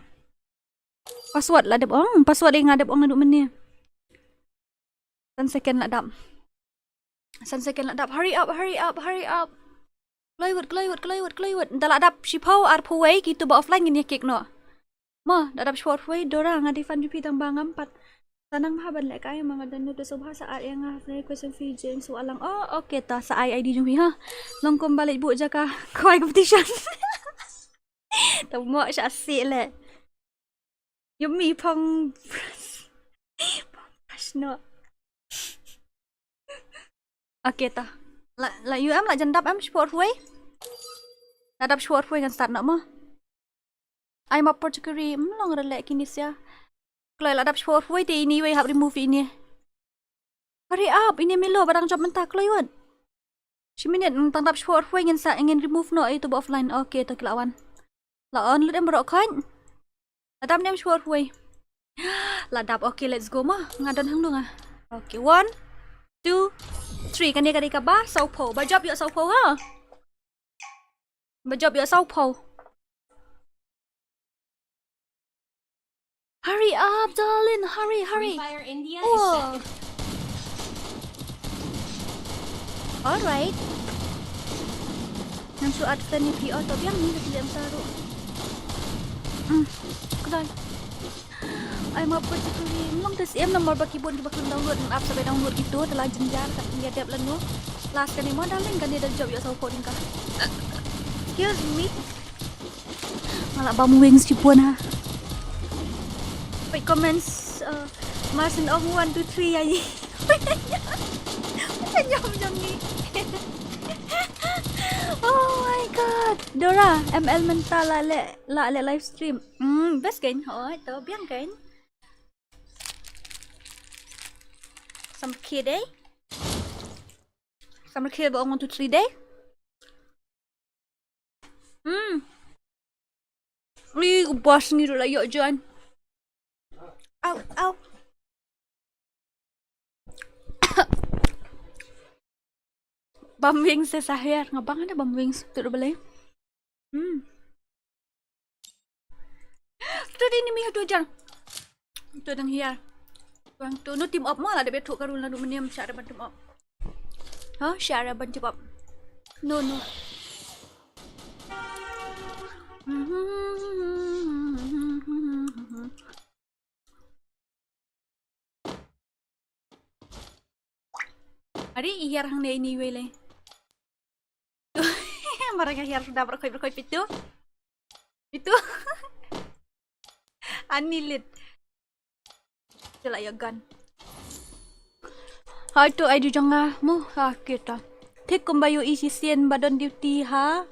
Password la dep ong, password dei nga dep ong naduh mynne. San second la dap. San second la dap. Hurry up, hurry up, hurry up. Kloi wut, kloi wut, kloi wut, kloi wut. Da la dap shiphew arphew wei, kitu ba offline ngin ïa kick noh. Mo, da dap shiphew arphew wei, Dora, nga dei fan jong phi tang ba ngam pat. Sa nang bha ban lehkai, ma nga don lut da sngewbha, sa ai ïa nga ha friend request jong phi, James Walang. Oh, okay ta, sa ai I D jong phi ha. Long kum ba leit buh jaka khwai competition. Tang mo sha sih leh. Yummy phong brush. Phong brush noh. Okay ta. La, la ïoh em, la jan dap em shiphew arphew wei. La dap shiphew arphew wei ngan start noh mo. Ai ma particularly, mm, long re leh kine sia. Kloi la dap shiphew arphew wei te ine wei hap remove ine. Hurry up, ine Milo ba dang jop mynta, kloi wut. Shi minit, mm, tang dap shiphew arphew wei ngin sa, ngin remove noh ïa utu ba offline. Okay, to ki la wan. La on lut em baroh khoit. La dap ne em shiphew arphew wei. La dap, okay, let's go mo. Nga don hangno nga. Okay, one, two, three. Kane ka dei kaba sawphew. Ba jop ïoh sawphew ha. Ba jop ïoh sawphew. Hurry up, darling. Hurry, hurry. Free Fire India is set. Oh. Alright. Nang shu add friend ïa phi, oh, to biang ni, ka kylliang ta ruh. Hmm. Kdai. Ai ma particularly, long te siem namar ba ki bun kiba khlem download, app sa ba download kito, te la jynjar, kat ïa dep lano. Last kane mo darling, kane da jop ïoh sawphew ding ka. Excuse me. Nga la bam wings shibun ha. Peit comments, uh, Martin ong one, two, three ïa i. Nyam jong ngi. Oh my God. Dora, M L mynta la leh, la leh live stream. Hmm, best kein, hooid, to biang kein. Samrkhie dei. Samrkhie ba ong one, two, three dei. Hmm. Ui, ka bas ni ruh la ïoh jan. Au, au. Bam wings te sa her, nga bang ada bam wings tu ruh balei. Hmm. Tu di ni mi hatu jar. Tu dang hiar. Bang tu no team up mo la de betu karun la du menem sha ban team up. Ha, sha ban team up. No, no. Ari i hiar hangne ini wele. Marang hiar suda berkoi berkoi pitu. Pitu. Ani lit. Sila ya gan. Hai tu ai du janga mu ha kita. Thik kumba ïohi shisien ba don duty ha.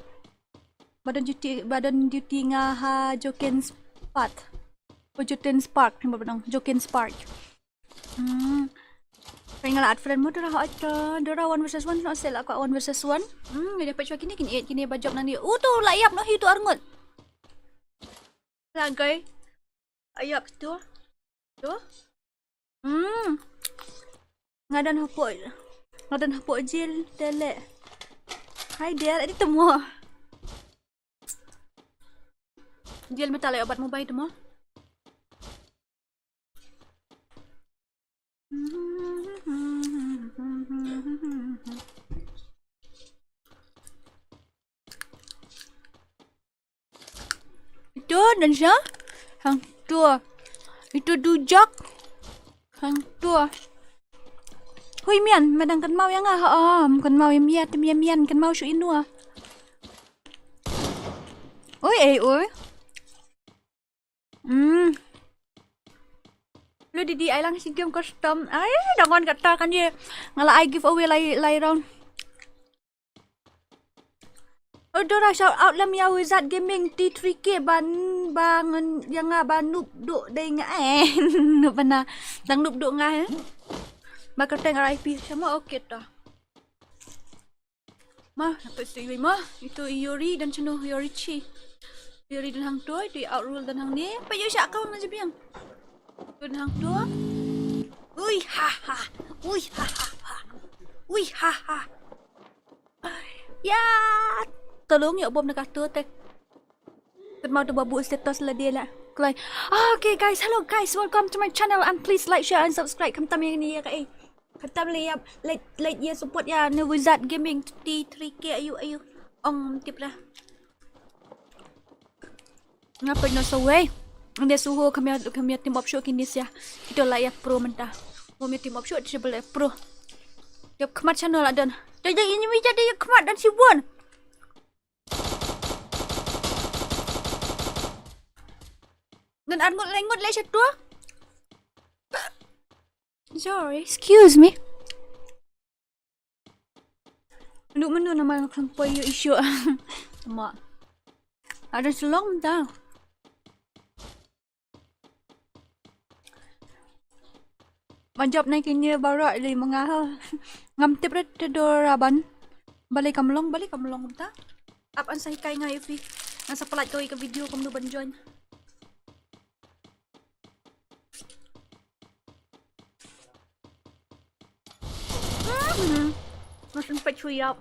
Ba don duty, ba don duty nga ha Jokens Park. O Jokens Park, phi ba don Jokens Park. Hmm. Phi nga la add friend mo tu dah ha tu. Dora one versus one, no sel aku one versus one. Hmm, dia pechwa kini kini kini ba job nani. U tu la ïap no hi tu arngut. Lagai. Ayap tu. Tu. Hmm. Ngadan hapoh. Ngadan hapoh jil tele. Hai dia, adi temu. Jil meta le obat mobile temu. Itu dan sha hang tua. Itu dujak hang tua. Hui mian, madang kan mau yang ah, om kan mau yang miat, mian mian kan mau shu inua. Oi, eh, oi. Hmm. Lu di di ai lang si game custom. Ai, dangon kata kan ye. Ngala ai giveaway lai lai round. Odora shout out lem ya Wizard Gaming T three K ban bangun yang nga ba noob duk dei nga eh. Noob bana. Dang noob duk nga eh. Ba kerteng R I P sama okey ta. Ma, dapat tu ma. Itu Yuri dan chenu Yorichi. Yuri dan hang tu, itu outrule dan hang ni. Pa yo sha kau na jebiang. Tu dan hang tu. Ui ha ha. Ui ha ha ha. Ui ha ha. Ya. Tolong ya bom na katu tek. Kan mau tu babu status la dia la. Klai. Ah, okay guys, hello guys, welcome to my channel and please like, share and subscribe. Kam tam yang ni ya kai. Kata beli ya, like, like ya support ya ni Wizard Gaming T three K ayu ayu. Ong tip dah. Ngapa no so wei? Ande suho kami kami team up show kini sia. Kita lah ya pro mentah. Kami team up show dia boleh pro. Dia kemat channel lah dan. Jadi ini mi jadi ya kemat dan si Bon. Dan arngut lengut le satu. Sorry, excuse me. Menu menu nama yang klang poi issue. Mak. Ada selong dah. Ban jop nai kine baroh lei ma nga ha. Ngam tip re te Dora ban. Balei kam long, balei kam long kumta. Ap an sa hikai nga ïa phi. Ngan sa pynlait kawei ka video kumno ban join. Hmm. Ngan sa pynlait shuwa ïap.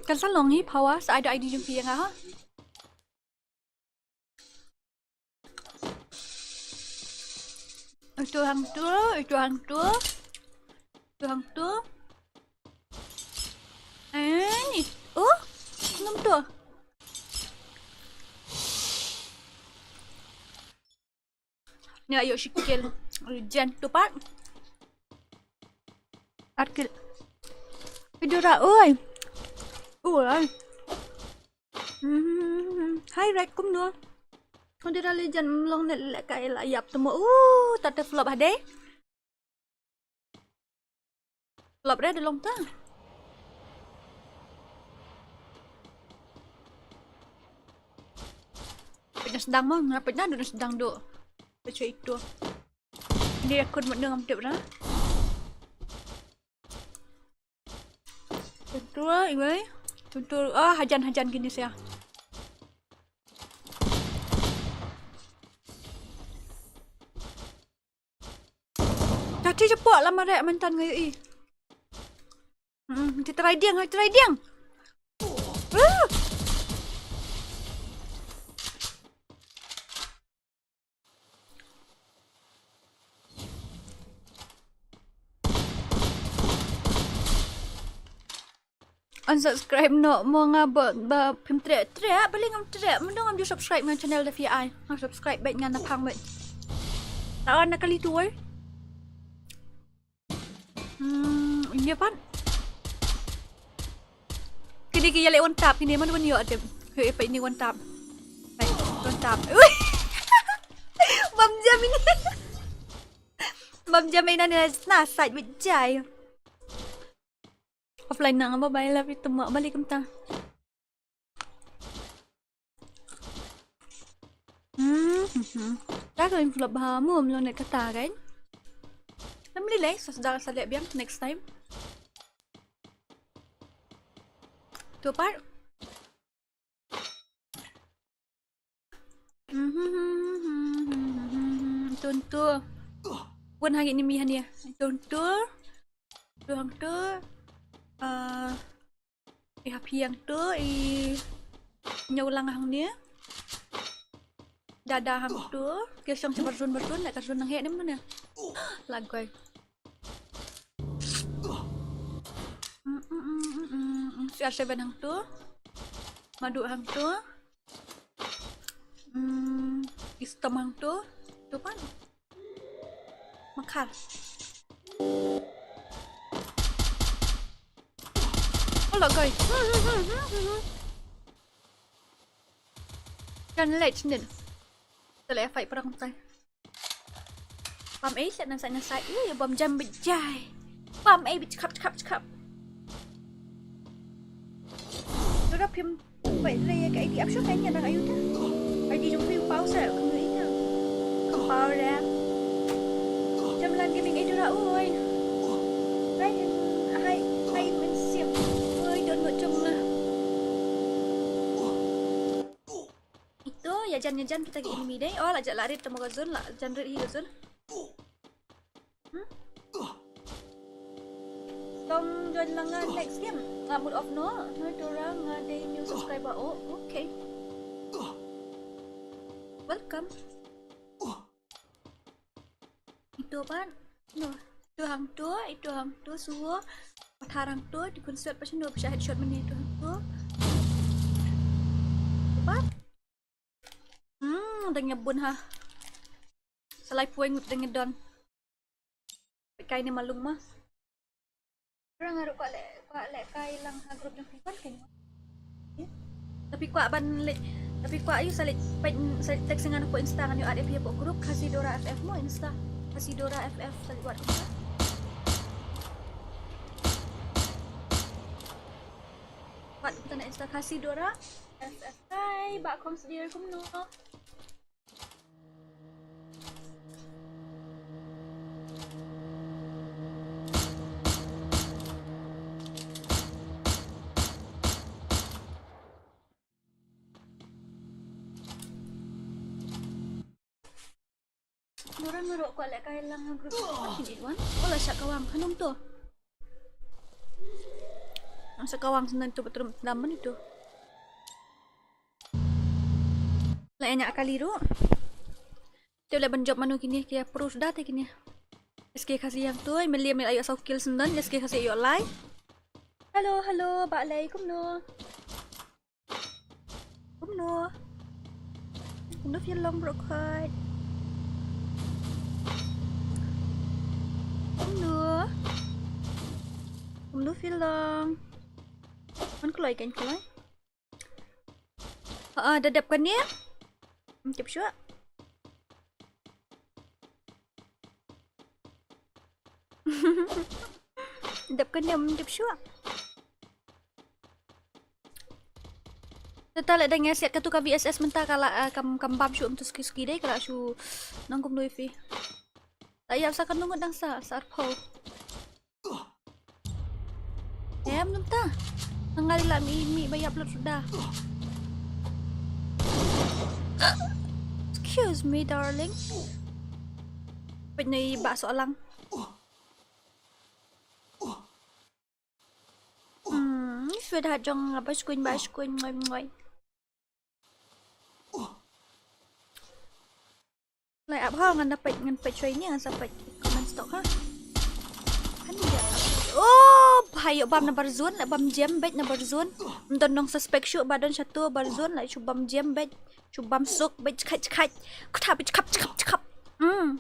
Kan sa long hi power sa ai da I D jong phi ïa nga ha. Itu hang tu, itu hang tu. Itu hang tu. Eh, ni. Oh, ngam tu. Ni ayo shi kill. Jen tu pat. At kill. Idura oi. Oi. Hmm. Hai Rek kumno. Idura le jen long ne le kai la yap temo. Uh, tate flop hade. Lop re da long ta. Pynah sdang mo, nga pynah du sdang du. Pynah itu. Dia akun mut ngam tip na. Tentu iwei. Tentu ah hajan hajan kini sia. Tati cepat lah marek mantan ngayu i. Hmm, ti try diang, ti try diang. Ah! Unsubscribe noh mo nga ba, ba phim treh, treh, balei ngam treh, mynta ngam ju subscribe nga channel da phi ai. Nga subscribe bad nga na phang bad. Ta on na kali tu wei. Hmm, ïa pat. Kine ki ïa leh one tap, kine man wan ïoh tip. Hei, pat ine one tap. Pat one tap. Ui. Bam jam ine. Bam jam ine na, na side bad jai. Offline na nga, bye bye, love you too, ma. Balik kumta. Hmm, hmm, hmm. Ta ka inflop ha mo mlo net kata kan. Namli lei, sa sdang sa leh biang next time. Tu pat. Hmm, hmm, hmm, hmm, hmm, hmm, hmm, hmm. Tun tu. Bun ha ngi ni mi han ïa. Tun tu. Tu hang tu. Ah, i hap hiang tu, i ñiewlang hang ni. Dada hang tu, ki shong sha barzun barzun, na ka zun nang heh nem tu ne. Lagoi. Mm, mm, mm, mm, mm, mm. C R seven hang tu. Madu hang tu. Hmm, istom hang tu. Tu pan. Makhar. Oh, lagoi. Kan lech nin. Tale fight perang tai. Bam ei sha na sha na sha. Ih, bam jam bejai. Bam ei bejkhap, jkhap, jkhap. Dora phim peit re ka I D ap shu kan ïa na ka ayu ta. I D jong phi u paw sa ka mu ita. Ka paw re. Jam lan gaming ei dora oi. Hai, hai, hai, men siap. Oi, don mo jong la. Ito, ïa jan, ïa jan kita ki enemy dei. Oh, la ja, la rit tamo ka zone, la jan rit hi ka zone. Hmm? Tong join lang nga next game. Nga mood off no. Nga dora nga dei new subscriber. Oh, okay. Welcome. Ito pan. No. Ito hang to, ito hang to, suho. Pathar hang to, ito kun sweat pa shano, pa sha headshot mane ito hang to. Ito pan. Hmm, dang ïa bun ha. Sa lai point dang ïa don. Kai ne malung ma. Rang aru kwah leh, kwah leh kai lang ha group jong phi kan ken. Tapi kwah ban leh, tapi kwah ayu sa leh peit, sa leh text ngan hapoh Insta ngan ïoh add ïa phi hapoh group Khasi Dora F F mo Insta. Khasi Dora F F sa leh wad kumta. Wad kumta na Insta Khasi Dora F F. Hai, Bah Khong Sdir kumno. Nora nora kwah leh kai lang ha group. Shin it wan. Ola shah kawang khanum to. Shah kawang snan to bathroom dam man ito. La nya kali ru. Te leh ban jop mano kine ki pro da te kine. S K Khasi hang to, meli mel ayo saw kill snan, S K Khasi ayo lai. Hello, hello, ba lai kumno. Kumno. Kumno feel long bro khoi. Kumno. Kumno feel long. Man kloi kan kloi. Ah, da dep kan ne? Tip shuwa. Dep kan ne, tip shuwa. Tata leh dang ïa siat katu ka V S S mynta ka la, ah, kam, kam bam shu um tu suki suki dei ka la shu nang kum doi phi. Ta ïa sa kan nungut dang sa, sa arpho. Em num ta. Nang ngali la mi, mi ba ïap lut suda. Excuse me, darling. Peit na i ba so lang. Hmm, Sweetheart jong nga, ba shkuin, ba shkuin, ngoi, ngoi. Lai ap ha, ngan da peit, ngan peit shwa ine, ngan sa peit comment stok ha. Ani ïa. Oh, bha, ïoh bam na bar zone, la bam jem beit na bar zone. Ym don nong suspect shuh, ba don shatu bar zone, la shu bam jem beit, shu bam suk beit, chkhait chkhait. Kthap beit, chkhap chkhap chkhap. Hmm.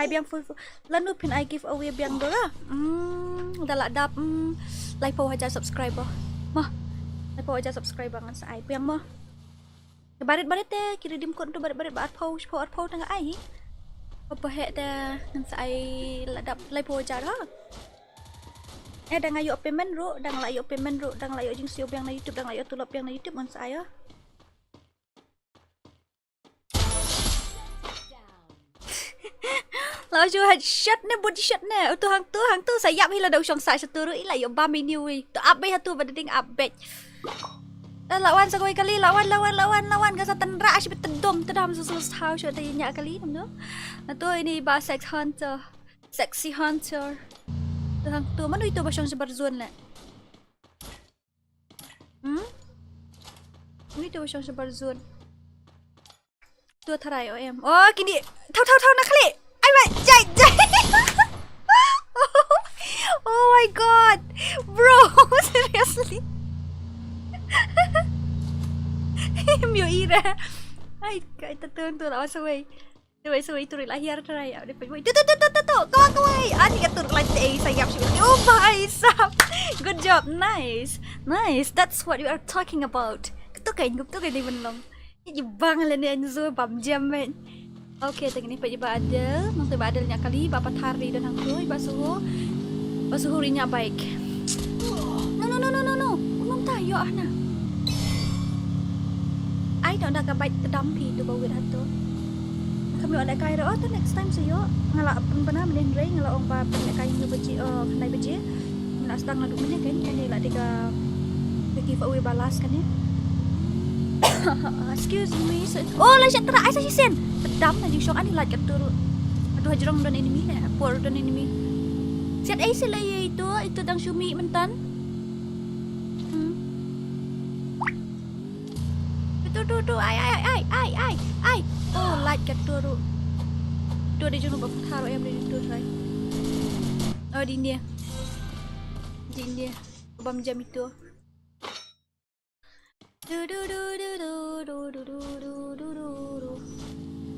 Ai biang full full. Lano phin ai giveaway biang dora. Hmm, da la dap, hmm, laiphew hajar subscriber. Mo. Laiphew hajar subscriber ngan sa ai biang mo. Barit barit te, ki redeem code tu barit barit ba arphew, shiphew arphew tang ai hi. Ba heh te ngan sa ai la dap laiphew hajar ha. Eh, dang ïoh payment ruh, dang la ïoh payment ruh, dang la ïoh jingsiew biang na YouTube, dang la ïoh tulop biang na YouTube ngan sa ai ha. La shu headshot ne, body shot ne. Utu hangtu, hangtu sa ïap hi lada u shong sah shatu ruh, i la ïoh bam ine wei. To ap beit hatu ba ding ap beit. Eh, la wan sa kawei kali, la wan, la wan, la wan, la wan, ka sa tynrah shibit tydom, tydam sa sa sa sha te ïa kali nam tu. Natu ine ba sex hunter. Sexy hunter. Tu hangtu, mano itu ba shong sha bar zone le? Hmm? Mano itu ba shong sha bar zone? Tu tharai O M. Oh, kini. Thaw, thaw, thaw, na khlieh. Ai, mai, jai, jai. Oh my God. Bro, seriously. Myo ira. Ai, kai ta tun tu la sawei. Tu wei sawei tu la hiar tharai. Au, de poi. Tu, tu, tu, tu, tu, tu. Kawei, kawei. Ani ka tu la te sa ïap shi. Oh, bhai sahab. Good job. Nice. Nice. That's what we are talking about. Ketuk kan, ketuk kan di benlong. Ïa bang lane Enzo bam jam, man. Okay, tang ini peit i Bah Adel. Nang tu i Bah Adel ñiah kali, i Bah Pathar ri don hangtu, i Bah Suhu. Bah Suhu ri ñiah bike. No, no, no, no, no, no. Kumno mynta ïoh hana. Ai, da ka bike tdam phi tu ba wit hato. Kam ïoh lehkai ruh, oh, te next time sa ïoh. Nga la pynbna mynne hynrei, nga la ong ba pynlehkai hynñiew baje, oh, khyndai baje. Nga la sdang naduh mynne kan, kane la dei ka, ka giveaway ba last kane. Excuse me, sir. Oh, la shet tyrha, ai sa shisien. Tdam na jingshong ani lait katto ruh. Haduh hajrong don enemy ne, por don enemy. Shet ai sa la ïa itu, itu dang shu mih mynta. Hmm. Tu, tu, tu, ai, ai, ai, ai, ai, ai. Oh, lait katto ruh. Tu dei jong u Bah Pathar em dei tu trai. Oh, dei ne. Dei ne. Bam jam itu. Du, du, du.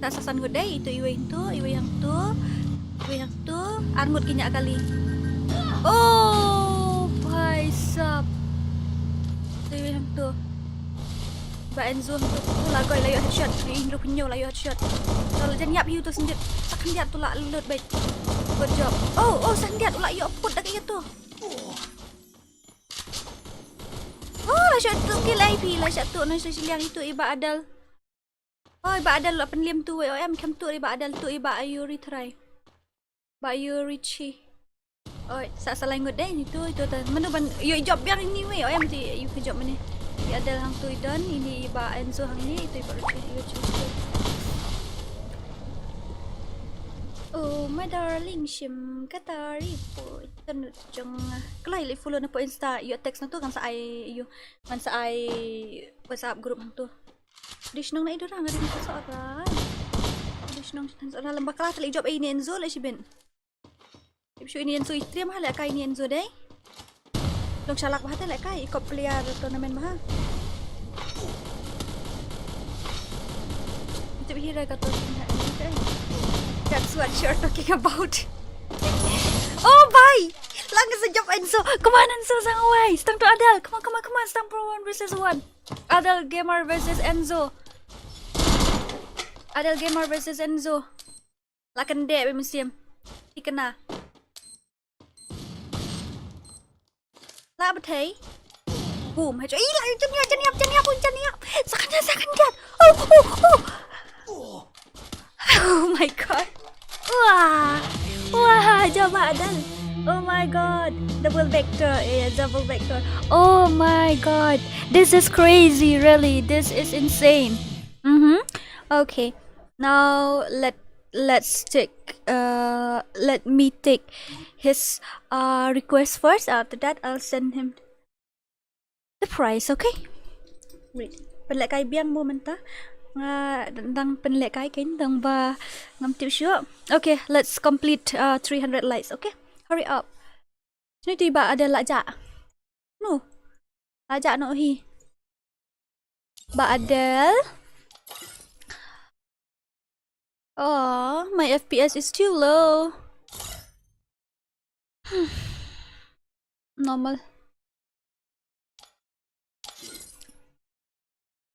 Sa, sa san ngut dei, itu iwei hangtu, iwei hangtu, iwei hangtu, ar ngut ki ñiah kali. Oh, bhai sahab. Itu iwei hangtu. Bah Enzo hangtu, tu la goi la ïoh headshot, ni hynriew phew hynñiew la ïoh headshot. Tu la jan ïap hi utu sendit, sa khyndiat tu la lut beit. Good job. Oh, oh, sa khyndiat u la ïoh put da ka ïa tu. Oh, la shah tu kill ai phi, la shah tu na shah shiliang itu i Bah Adel. Oh, i Bah Adel la pynliem tu wei, oh, em kem tu i Bah Adel tu i Bah Ayuri trai. Bah Ayuri chi. Oh, sa sa lai ngut dei ni tu, itu tu. Mano ban, ïoh job biang ini wei, oh, em tu ïoh job mane. I Adel hangtu i don, ini i Bah Enzo hangne, itu i Bah Ruchi, ïoh job. Oh, my darling, shim kata report. Tanu jong, ah, kloi leh follow na po Insta, ïoh text na tu ngan sa ai, ïoh, ngan sa ai WhatsApp group hangtu. Dei shnong na i dorang, dei shnong na i dorang. Dei shnong na i dorang, lem bakla te leh job ai ini Enzo leh shibit. Tip shu ini Enzo i triam ha lehkai ini Enzo dei. Long shalak bha te lehkai i kop player tournament bha. Tip hi ra ka tournament ha ini te. That's what you're talking about. Oh, bye. Lang sa job Enzo. Come on, Enzo, sang away. Stang to Adel. Come on, come on, come on. Stang pro one versus one. Adel Gamer versus Enzo. Adel Gamer versus Enzo. La kyndit bad mynsiem. Thikna. La bthei. Boom. Hajo. Ih, la jan ïap, jan ïap, jan ïap, jan ïap. Sa kyndit, sa kyndit. Oh, oh, oh. Oh my God. Wah. Wah, jaba Adel. Oh my God. Double vector. Yeah, double vector. Oh my God. This is crazy, really. This is insane. Mm-hmm. Okay. Now let let's take uh let me take his uh request first. After that, I'll send him. surprise, okay? Wait. Pynlehkai biang mo mynta. Nga dang pynlehkai kein tang ba ngam tip shuh. Okay, let's complete uh, three hundred likes, okay? Hurry up. Sini tu Bah Adel la jah. No. La jah noh hi. Bah Adel. Oh, my F P S is too low. Normal.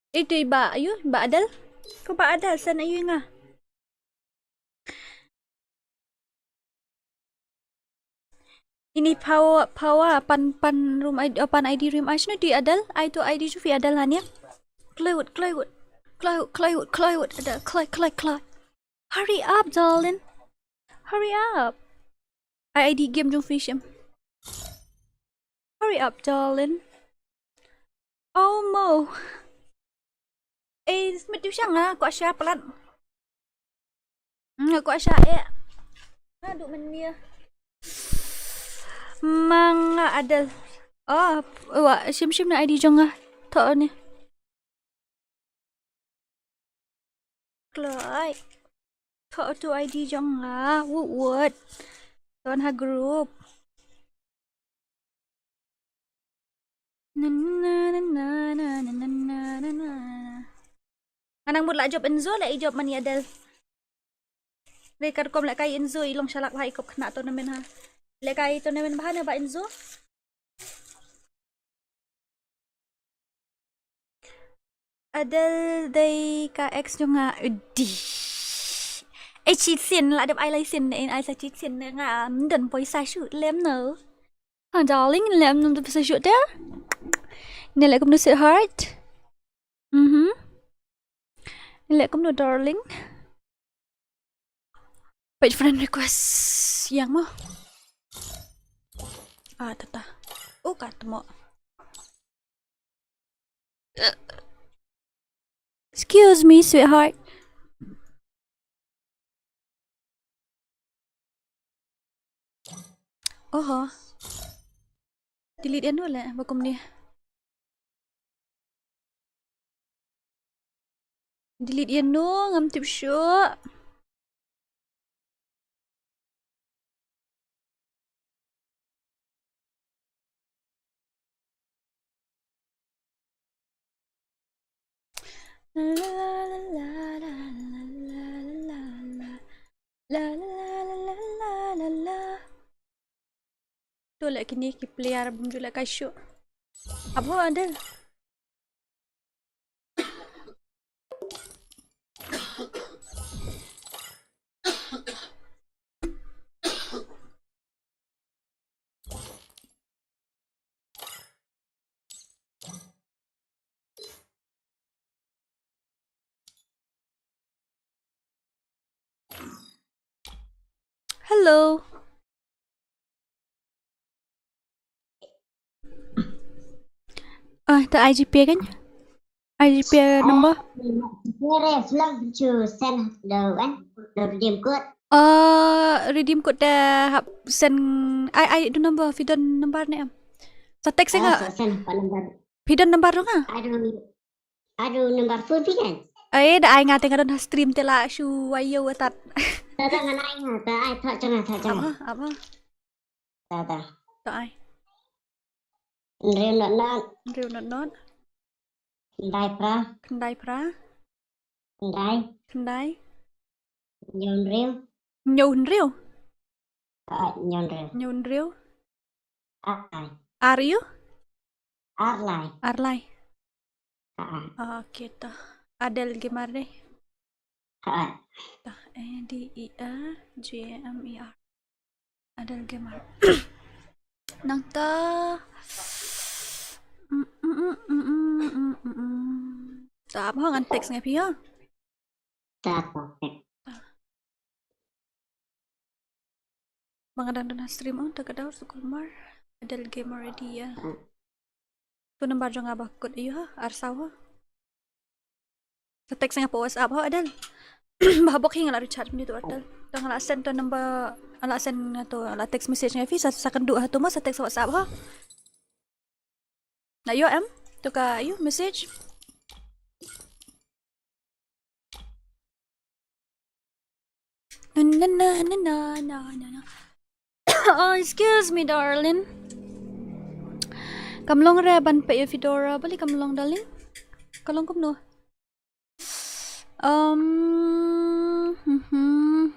Itu Bah, ayu, Bah Adel. Ko Bah Adel, send ayu nga. Ini power, power, pan, pan room I D, oh, pan I D room. Ai, shano tu Adel? Ai tu I D shu fi Adel han ya. Kloi wut, kloi wut. Kloi wut, kloi wut, kloi wut. Adel, kloi, kloi, kloi. Hurry up, darling. Hurry up. Ai I D game jong fi shim. Hurry up, darling. Oh mo. Eh, smet tu shang ah, kwah sha palat. Hmm, kwah sha eh. Aduh, mania. Manga Adel. Oh, wa shim shim na I D jong nga. Tho ni. Kloi. Tho tu I D jong nga. Wut wut. Ton ha group. Na, na, na. Nga nang mut la jop Enzo, la i jop mani Adel. Re ka rukom lehkai Enzo i long shalak bha i kop khynnah tournament ha. Lehkai tournament bha ne Bah Enzo. Adel dei ka ex jong nga. Udi. Eh, cheat sin la dep ai lai sin ne, in ai sa cheat sin ne nga, um, don poisa shu lem no. Ha, darling, lem no poisa shu te. Ne leh kumno sweetheart. Mhm. Ne leh kumno darling. Page friend request. Yang mo. Ah, tata. Oh, kat mo. Excuse me, sweetheart. Oho. Delete ïa no leh, ba kumne. Delete ïa no, ngam tip shuh. To leh kine ki player bym ju lehkai shuh. Ap ho Adel. Hello. Ah, ta I G P kan? I G P number? Kere vlog chu send do kan? Do redeem code. Ah, redeem code ta hap send. Ai, ai, do number, phi don number ne em? Sa text nga. Send pa number. Phi don number dong ah? Aduh, aduh, number phone phi kan? Eh, da ai nga te nga don ha stream te la shu wayo watat. Ta ta ngan ai nga, ta ai thok jong nga, thok jong nga. Apa, apa? Ta ta. Ta ai. Hynriew not not. Hynriew not not. Khyndai phra. Khyndai phra. Khyndai. Khyndai. Hynñiew hynriew. Hynñiew hynriew. Ah, hynñiew hynriew. Hynñiew hynriew. Ar lai. Ar ïu? Ar lai. Ar lai. Ah, ah. Ah, okay to. Adel Gamer dei. Ah, ah. To, A D E L G A M E R. Adel Gamer. Nangta. Mm, mm, mm. To, ap ho ngan text nga ïa phi ho. To, to, to. Ba nga dang don ha stream, oh, ta ka daw, Sukulmar. Adel Gamer idea. To number jong nga ba kut ïu ha, ar saw ha. Sa text nga pa WhatsApp ha, Adel. Ba bok hi nga la recharge mynta to Adel. To nga la send to number, la send nga to, la text message nga phi, sa, sa kynduh ha to mo, sa text WhatsApp ha. Na ïoh em? To ka, ayu, message. Na, na, na, na, na, na, na, na. Oh, excuse me, darling. Kam long re ban peit ïa phi Dora, balei kam long, darling? Ka long kumno? Um, mhm.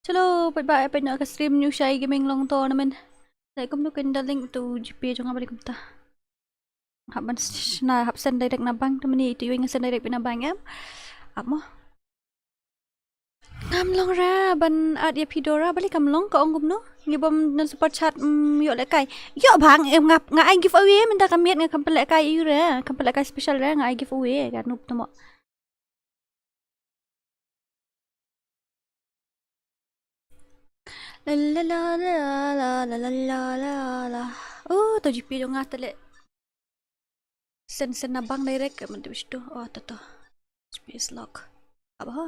Chalo, peit ba, peit noh ka stream New Shai Gaming long tournament. Dei kumno kin da link to GPay jong nga balei kumta. Hap ban shna, hap send direct na bank, te mynne ito ïoh nga send direct na bank em. Ap mo. Kam long re ban add ïa phi Dora, balei kam long, ka ong kumno? Ngi bym don super chat, mm, ïoh lehkai. Ïoh bang, em, nga, nga ai giveaway mynta ka miet, nga kam pynlehkai ïa u re, kam pynlehkai special re, nga ai giveaway, ka noob te mo. La la la la la la la la la la. Oh, to GPay jong nga te leh. Send, send na bank direct, ka mynta bish to. Oh, to, to. GPay is lock. Ap ha.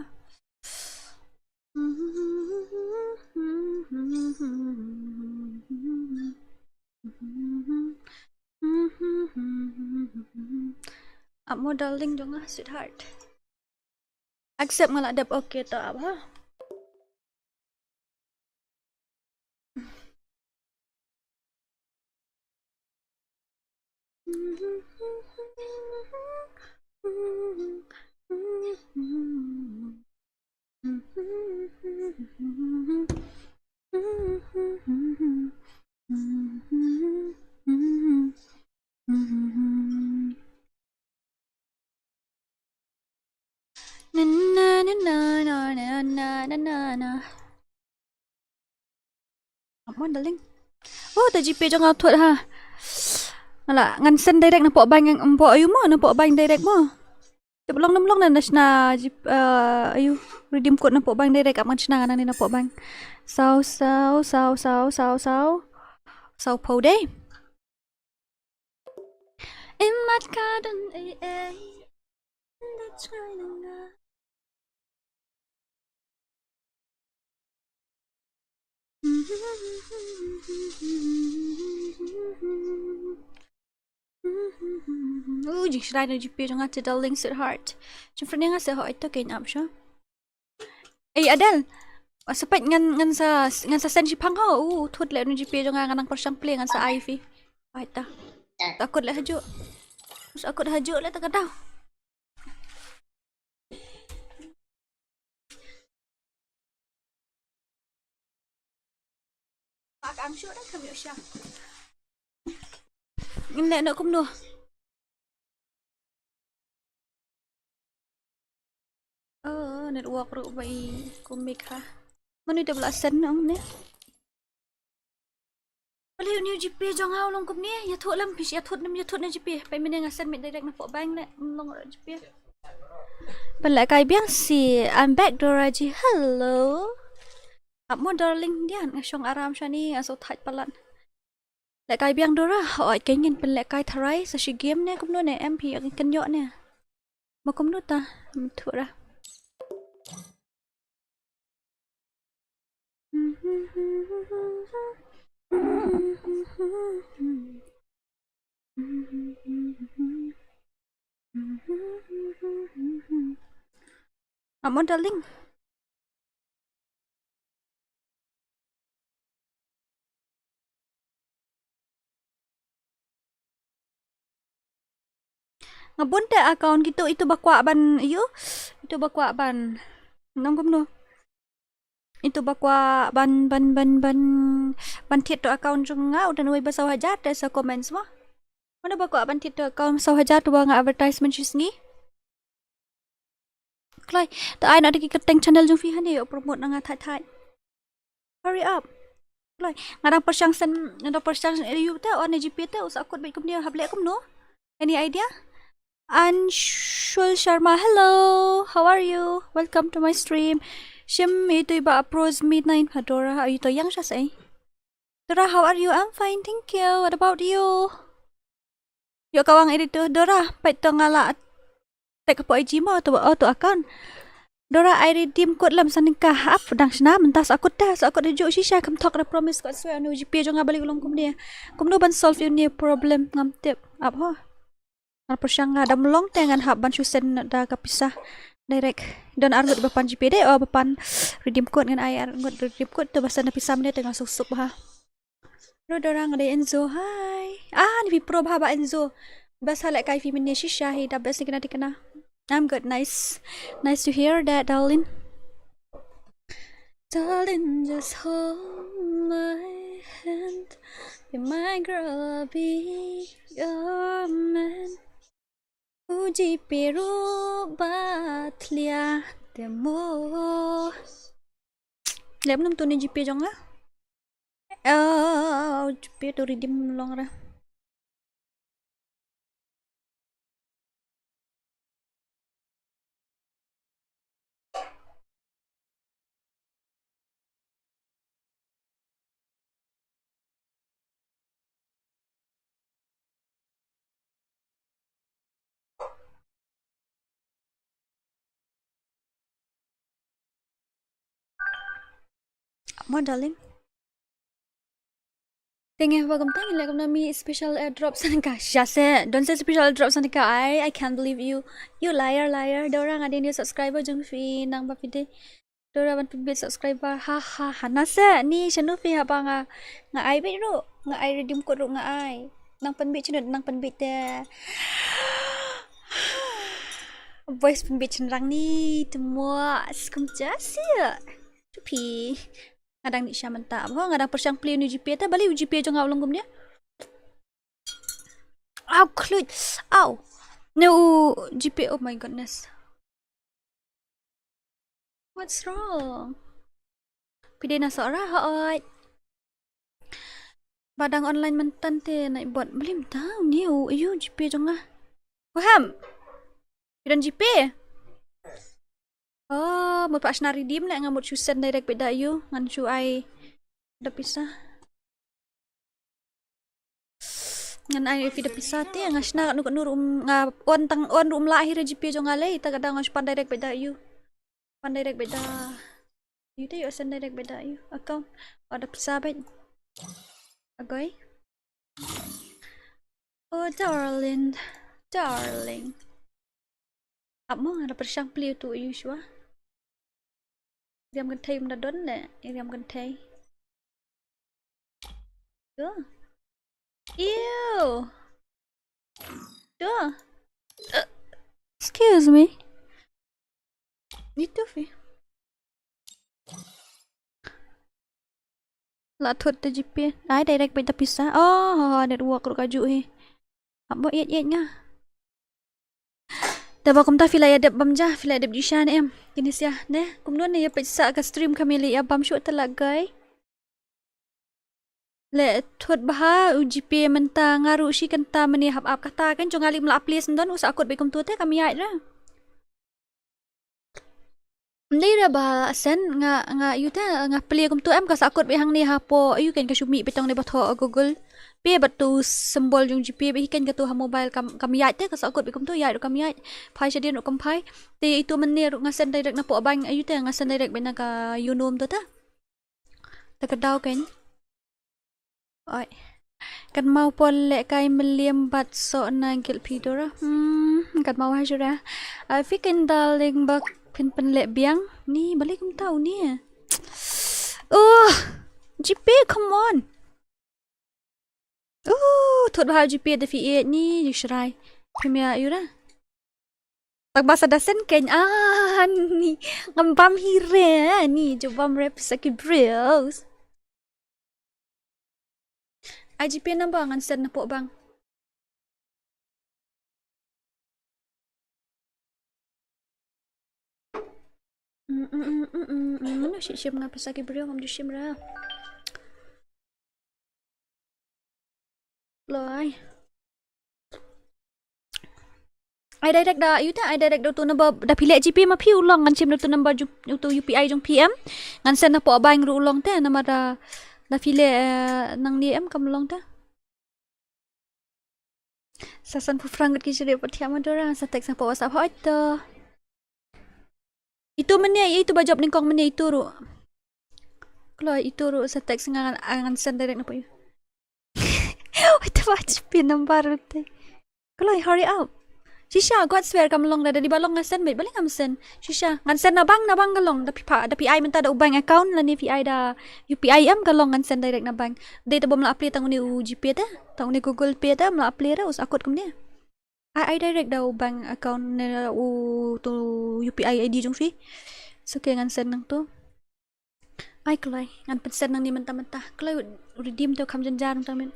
Ap mo darling jong nga, sweetheart. Accept nga la dep, okay to ap ha. Na, na, na. Come on, darling. Oh, ta GPay jong nga thut ha. Nga la ngan send direct na poh bank, em, poh ayu mo, na poh bank direct mo. Te long nam long na, na shna GP, eh, ayu, redeem code na poh bank direct, ap ngan shna nga nangne na poh bank. Saw, saw, saw, saw, saw, saw. Saw phew dei. Imat ka don ei ei. That's why nga. Uh, jingshai na GPay jong nga te darling sweetheart. Jingpyrshah nga sa hoi to kein ap sha. Ei Adel. Sa peit ngan, ngan sa, ngan sa send shiphang ho. Uh, thut leh na GPay jong nga, ngan nang pyrshang plie ngan sa ai phi. Ai ta. Ta kut leh hajuh. Sa kut hajuh leh ta ka daw. Pak ang shu da kam yu sha. Ngin leh noh kumno. Oh, network ruh ba i kumik ha. Mano te ba la send nong ne. Balei une u GPay jong nga u long kumne, ïathuh lem phi, ïathuh lem, ïathuh na GPay. Peit mynne nga send mih direct na poh bank leh, ym long ruh GPay. Pynlehkai biang shi, I'm back Dora ji, hello. Ap mo darling, dei nga shong aram shane, nga shu thait palat. Lehkai biang Dora, oi kein ngin pynlehkai tharai sa shi game ne, kumno ne, em phi ïa kynjoh ne. Mo kumno ta, ym thuh ra. Ap mo darling. Nga bun te account kito, ito ba kwah ban, ïoh, ito ba kwah ban. Nong kumno. Ito ba kwah ban, ban, ban, ban, ban thied to account jong nga, u don uwei ba saw hajar te sa comments mo. Mano ba kwah ban thied to account saw hajar to ba nga advertisement shi sngi. Kloi, ta ai noh da ki kyrteng channel jong phi hangne, ïoh promote na nga thait thait. Hurry up. Kloi, nga dang pyrshang send, nga dang pyrshang ïa u te, on GPay te, u sa kut beit kumne, hap leh kumno. Any idea? Anshul Sharma, hello, how are you? Welcome to my stream. Shim, ito i ba approach me nine ha Dora, ha ito ïa nga sha sei. Dora, how are you? I'm fine, thank you. What about you? Ïoh ka wang edit to Dora, peit to nga la. Tek ka poi Gmail to, oh, to account. Dora, ai redeem code lem sa nyngka, ap dang shna mynta, sa kut te, sa kut te ju shisha, kam thok da promise ko swear, no GPay jong nga balei u long kumne. Kumno ban solve ïa une u problem ngam tip. Ap ho. Ngan pyrshang, nga da mlong te ngan hap ban shu send da ka pisa direct. Don ar ngut ba pan GPay de, oh, ba pan redeem code, ngan ai ar ngut redeem code, to ba send da pisa mynne te nga suk suk bha. Ro Dora, nga dei Enzo, hi. Ah, ni phi pro bha Bah Enzo. Best ha lehkai phi mynne shisha hi, da best ni kane te kane. I'm good, nice. Nice to hear that, darling. Darling, just hold my hand. Be my girl, I'll be your man. U GPay ruh ba thlia te mo. Lem num tu ni GPay jong nga. Oh, GPay tu redeem long ra. Mo, darling. Teng eh, welcome, teng eh, welcome na mi special airdrop sana ka. Sha se, don se special airdrop sana ka. I, I can't believe you. You liar, liar. Dora, nga dei new subscriber jong phi, nang ba phi dei. Dora ban pynbit subscriber. Ha, ha, ha. Na se, ni shano phi haba nga, nga ai bit ruh. Nga ai redeem code ruh nga ai. Nang pynbit shano, nang pynbit te. Boys pynbit shynrang ni, te mo, skum jasi. Tu phi. Nga dang ni sha mynta. Ho, nga dang pyrshang plie ni GPay te, balei u GPay jong nga u long kumne. Au, khluit. Au. Ne u GPay, oh my goodness. What's wrong? Phi dei na Sohra, hooid. Ba dang online mynta te na bot blim tau ni u, ayu GPay jong nga. Waham. Phi don GPay? Oh, mut pat shna redeem leh, nga mut shu send direct beit da ayu, ngan shu ai da pisa. Ngan ai phi da pisa te, nga shna katno katno ruh, nga on tang on ruh ym lah hi re GPay jong nga lei, ta ka daw nga shu pan direct beit da ayu. Pan direct beit da ayu te, ïoh send direct beit da ayu account. Oh, da pisa beit. Agoi. Oh, darling. Darling. Ap mo, nga da pyrshang plie tu ayu shuwa. Riam kynthei um da don ne, riam kynthei. Tu. Ew. Tu. Excuse me. Ni tu phi. La thut te GPay. Ai direct beit da pisa. Oh, network ruh ka juh hi. Ap mo, ïeit ïeit nga. Te ba kumta phi la ïa dep bam ja, phi la ïa dep ju sha ne em. Kine sia ne, kumno ne ïa peit sa ka stream, kam ïa leh ïa bam shuh te la gai. Le thut bha u GPay mynta, nga ruh shi kynta mynne hap ap kata kan jong nga leh ym lah plie shen don, u sa kut beit kumtu te kam ïaid re. Ym dei re ba shen, nga, nga ïoh te nga plie kumtu em, ka sa kut beit hangne hapoh, ïoh kan ka shu mih beit tang ne ba thoh Google Pay bad tu symbol jong GPay beit hi kan, katu ha mobile kam, kam ïaid te, ka sa kut beit kumtu, ïaid ruh kam ïaid, phai shadien ruh kam phai. Te itu mynne ruh nga send direct na poh bank, ïoh te nga send direct beit na ka Yono tu te. Te ka daw kan. Oi. Kan mau pol leh kai meliam bat sok na gil pidora. Hmm, kan mau ha jura. Ai phi kan darling bak phin pynleh biang. Ni balik kumta u ni. Oh, GPay, come on. Uh, thut bha GPay da phi ïeit ni, ju shrai. Phim ïa ïura. Tak ba sa da send kein, ah, ni. Ngam bam hi re, ni, ju bam re pisa ki bros. Ai GPay number ngan send na poh bank. Mm, mm, mm, mm, mm, mm. Mano shi shim nga pisa ki briew ngam ju shim ra. Loi. Ai direct da, ïoh te, ai direct da utu number, da phi leh GPay ma phi u long, ngan shim da utu number ju, utu UPI jong phi em. Ngan send na poh bank ruh u long te, namar da, da phi leh, eh, nangne em kam long te. Sa sanphew phra ngut ki jri pat thiah ma Dora, sa text na poh WhatsApp hoi to. Itu mynne, itu ba jop nyngkong mynne itu ruh. Kloi itu ruh sa text nga ngan, ngan send direct na poh ïa u. Wait, ba GPay number ruh te. Kloi, hurry up. Shisha, God swear kam long da, da dei ba long ngan send beit, balei ngam send. Shisha, ngan send na bank, na bank ka long, da phi pha, da phi ai mynta da u bank account, lane phi ai da U P I em ka long ngan send direct na bank. Dei te bym lah plie tang une u GPay te, tang une Google Pay te, bym lah plie re, u sa kut kumne. Ai, ai direct da u bank account ne u tu U P I ID jong phi. So, okay, ngan send nangtu. Ai kloi, ngan pynsend nangne mynta mynta. Kloi, redeem te kham jynjar mynta mynta.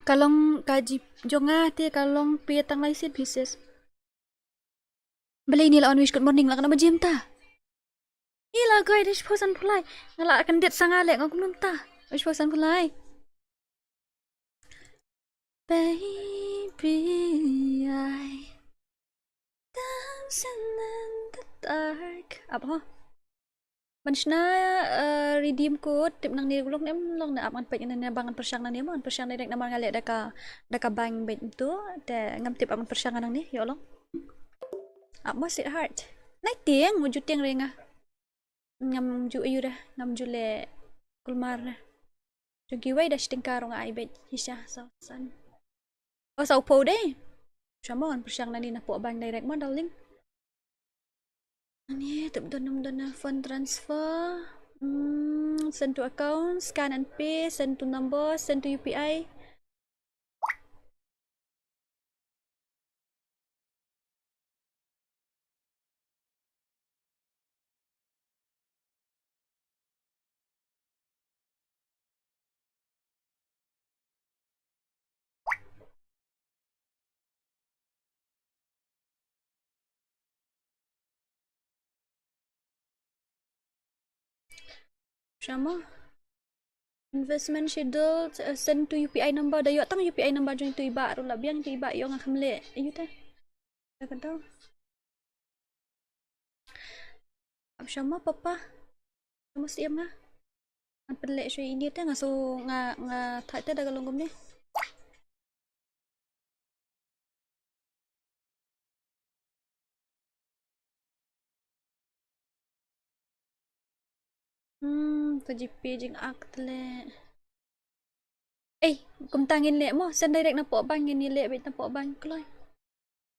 Ka long ka GPay jong nga te ka long phi tang lai sien pieces. Balei ini la on wish good morning la ka na ba jim ta. Ila goi da shiphew sanphew lai. Nga la kan det sa nga leh nga kumno mynta. Shiphew sanphew lai. Baby, I dancing in the dark. Ap ho. Ban shna, eh, redeem code, tip nangne, long ne em long ne, ap ngan peit nangne, ba ngan pyrshang nangne mo, ngan pyrshang direct namar nga leh da ka, da ka bank beit mynta, te ngam tip ap ngan pyrshang nangne, ïoh long. Ap mo sweetheart. Nai tieng, mo ju tieng re nga. Ngam ju ïoh re, ngam ju leh kulmar re. Jong kiwei da shi tyngka ruh nga ai beit, shisha, saw san. Oh, saw phew dei. Sha mo ngan pyrshang nangne na poh bank direct mo, darling. Ani tip don, ym don na fund transfer. Hmm, send to account, scan and pay, send to number, send to U P I. Sha mo? Investment schedule, eh, send to U P I number. Da ïoh tang U P I number jong itu i bah ruh la biang, itu i bah ïoh nga kham leh. Ayu te. Da ka dau. Ap sha mo papa. Sha mo siem nga. Ngan pynleh shuwa ine te nga su nga, nga thait te da ka long kumne. Hmm, ka GPay jingak te leh. Ei, kumta ngin leh mo, send direct na poh bank, ngin leh beit na poh bank, kloi.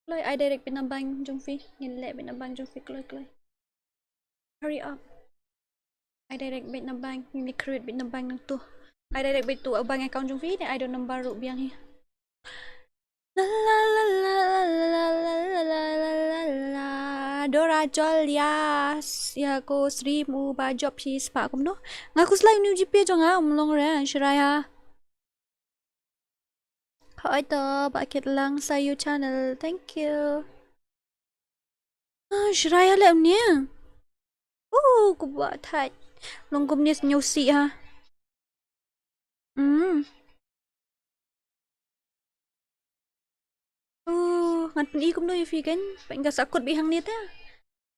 Kloi, ai direct beit na bank jong phi, ngin leh beit na bank jong phi, kloi, kloi. Hurry up. Ai direct beit na bank, ngin create beit na bank nangtu. Ai direct beit tu bank account jong phi ne ai da number ruh biang hi. La la la la la la la la la la la. Dora Jol, ïa ko stream u ba jop shi spah kumno. Nga khuslai uni u GPay jong nga, um long re, Shreya. Hoi to, ba kit lang sa you channel. Thank you. Ah, Shreya leh uni. Uh, ku ba thait. Long kumne sñiaw si ha. Hmm. Uh, ngan pyni kumno ïa phi kan? Peit nga sa kut beit hangne te.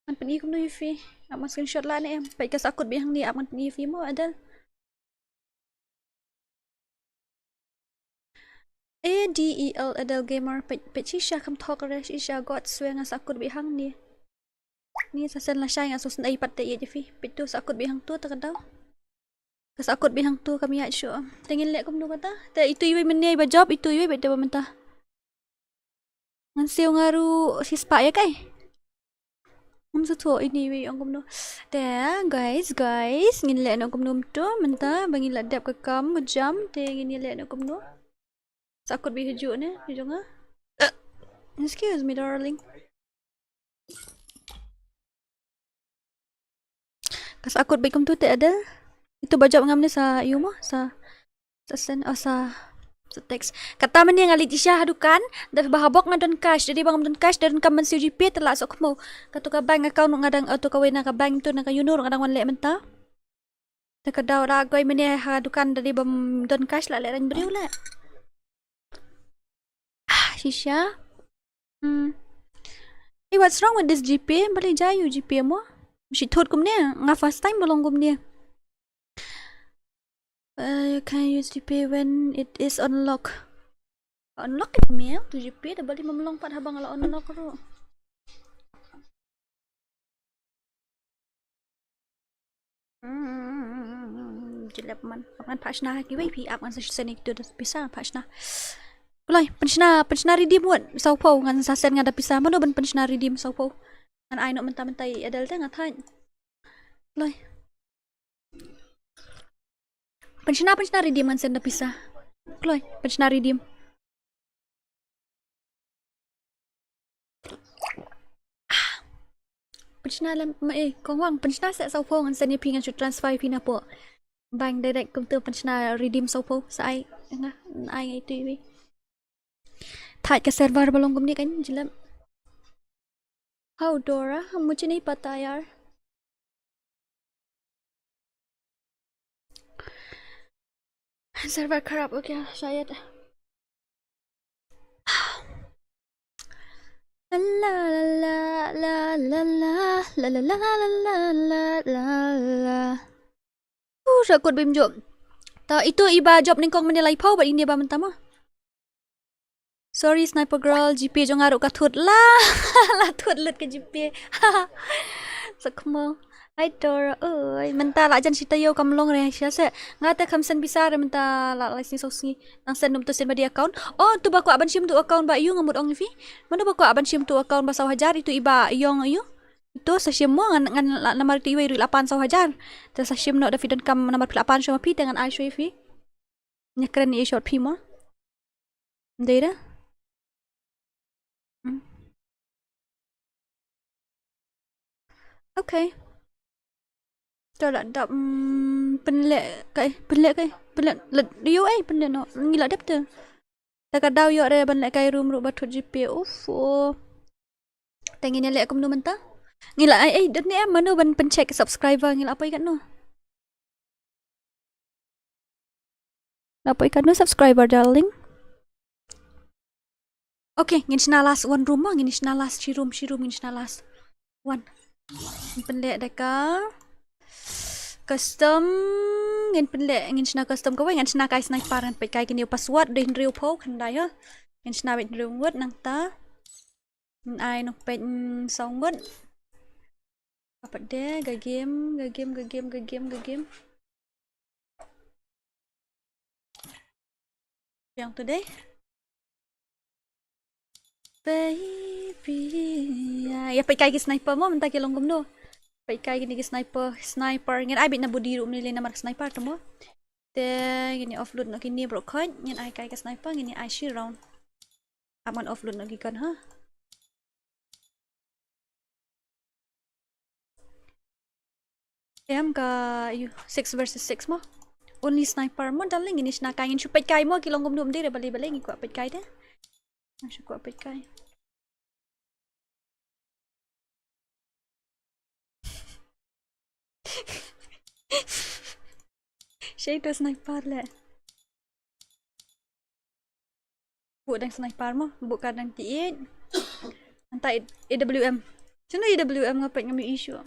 Ngan pyni kumno ïa phi. Ap ngan screenshot la ne em. Peit nga sa kut beit hangne, ap ngan pyni ïa phi mo, Adel. A D E L, Adel Gamer, peit, peit shisha kham thok re, shisha God swear nga sa kut beit hangne. Ni sa send lashai nga sa send ai pat te ïa phi. Peit tu sa kut beit hangtu ta ka dau. Ka sa kut beit hangtu kam ïaid shuh. Te ngin leh kumno kata? Te itu iwei mynne ba jop, itu iwei beit te ba mynta. Ngan siew nga ruh shi spah ïa kai. Ngam sngewthuh ine iwei ong kumno. Te guys, guys, ngin leh noh kumno mynta, mynta ba ngin la dep ka kam ka jam, te ngin ïa leh noh kumno. Sa kut beit hajuh ne, hajuh nga. Excuse me, darling. Ka sa kut beit kumtu te Adel. Itu ba jop ngam ne sa ïu mo, sa, sa send, oh, sa, sa text. Kata mynne nga leit sha ha dukan, da ba ha bok nga don cash, da dei ba ngam don cash, da donkam ban siew GPay te la soh khmo. Katu ka bank account nga dang, oh, tu kawei na ka bank tu na ka Yono nga dang wan leh mynta. Te ka dau da goi mynne ha dukan da dei bym don cash la leh rang briew leh. Ah, shisha. Hmm. Hey, what's wrong with this GPay? Balei jai u GPay mo? Shi thot kumne, nga first time ba long kumne. Uh, you can use GPay when it is unlocked. Unlock ïa me tu GPay da balei bym long pat haba nga la unlock ruh. Hmm, jylep man. Ap ngan phah shna ha kiwei phi, ap ngan sa send ïa kitu da pisa phah shna. Kloi, pynshna, pynshna redeem wat. Saw phew ngan sa send nga da pisa. Mano ban pynshna redeem saw phew? Ngan ai noh mynta mynta ïa Adel te nga thait. Kloi. Pynshna, pynshna redeem ngan send da pisa. Kloi, pynshna redeem. Pynshna lem, ma, eh, kong wang, pynshna seh saw phew ngan send ïa phi ngan shu transfer ïa phi na pdeng bank direct kumto pynshna redeem saw phew sa ai, nga, ai ngai tu ïa phi. Thait ka server ba long kumne kan jilem. How Dora, mujhe nahi pata yaar. Server kharab ho gaya shayad. La la la. Uh, sha kut bim jop. Ta itu iba jop nyngkong mynne lai phew bad ini ba mynta mo. Sorry Sniper Girl, GPay jong nga ruh ka thut la. La thut lut ka GPay. Sakmo. Ai Dora, oi, mynta la jan shi taïew kam long re, sha se. Nga te kham send pisa re mynta la lai sngi saw sngi. Nang send nym tu send ba dei account. Oh, tu ba kwah ban shim tu account ba ïu nga mut ong ïa phi. Mano ba kwah ban shim tu account ba saw hajar itu iba ïong ïu. Itu sa shim mo ngan ngan la namar itu iwei ruh la pan saw hajar. Te sa shim noh da phi donkam namar phi la pan shuwa ma phi te ngan ai shuwa ïa phi. Nya kren ïa short phi mo. Dei da. Hmm. Okay. To la dap, mm, pynleh kai, pynleh kai, pynleh la ïoh ai pynleh noh. Ngi la dep te. Ta ka daw ïoh re ban leh kai room ruh ba thut GPay. Uff. Oh. Te ngin ïa leh kumno mynta? Ngi la ai ai dot ne em mano ban pyncheck subscriber ngi la poi katno. La poi katno subscriber darling. Okay, ngin shna last one room mo, ngin shna last shi room, shi room ngin shna last. One. Ngin pynleh da ka custom, ngin pynleh, ngin shna custom kawei, ngin shna kai sniper, ngin peit kai kine password dei hynriew phew khyndai ha. Ngin shna beit hynriew ngut nangta. Ngin ai nong peit, mm, saw ngut. Apa de ga game, ga game, ga game, ga game, ga game. Biang tu dei. Baby. Ïa, ïa peit kai ki sniper mo mynta ki long kumno. Peit kai kine ki sniper, sniper. Ngin ai beit na body ruh mynne namar ka sniper tu mo. Te ngin ïa offload noh kine baroh khoit, ngin ai kai ka sniper, ngin ïa ai shi round. Ap ngan offload noh ki gun ha. Em ka ïa six versus six mo. Only sniper mo darling, ngin ïa shna kai, ngin shu peit kai mo ki long kumno, ym dei re balei balei, ngi kwah peit kai de. Ngi shu kwah peit kai. Shei to sniper leh. Buh dang sniper mo, buh ka dang tiit. Anta AWM. Shano AWM nga peit ngam ïohi shuh.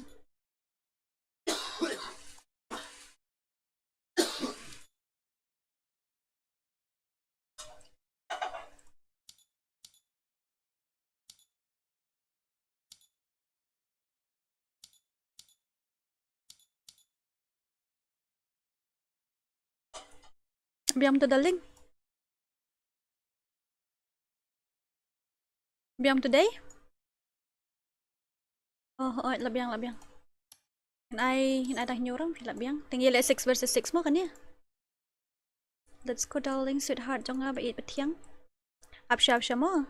Biang to darling. Biang to dei. Oh, oh, la biang, la biang. Ngin ai, ngin ai da hynñiew rang phi la biang. Te ngi leh six versus six mo kane. Let's go darling, sweetheart jong nga ba ïeit ba thiang. Ap sha, ap sha mo.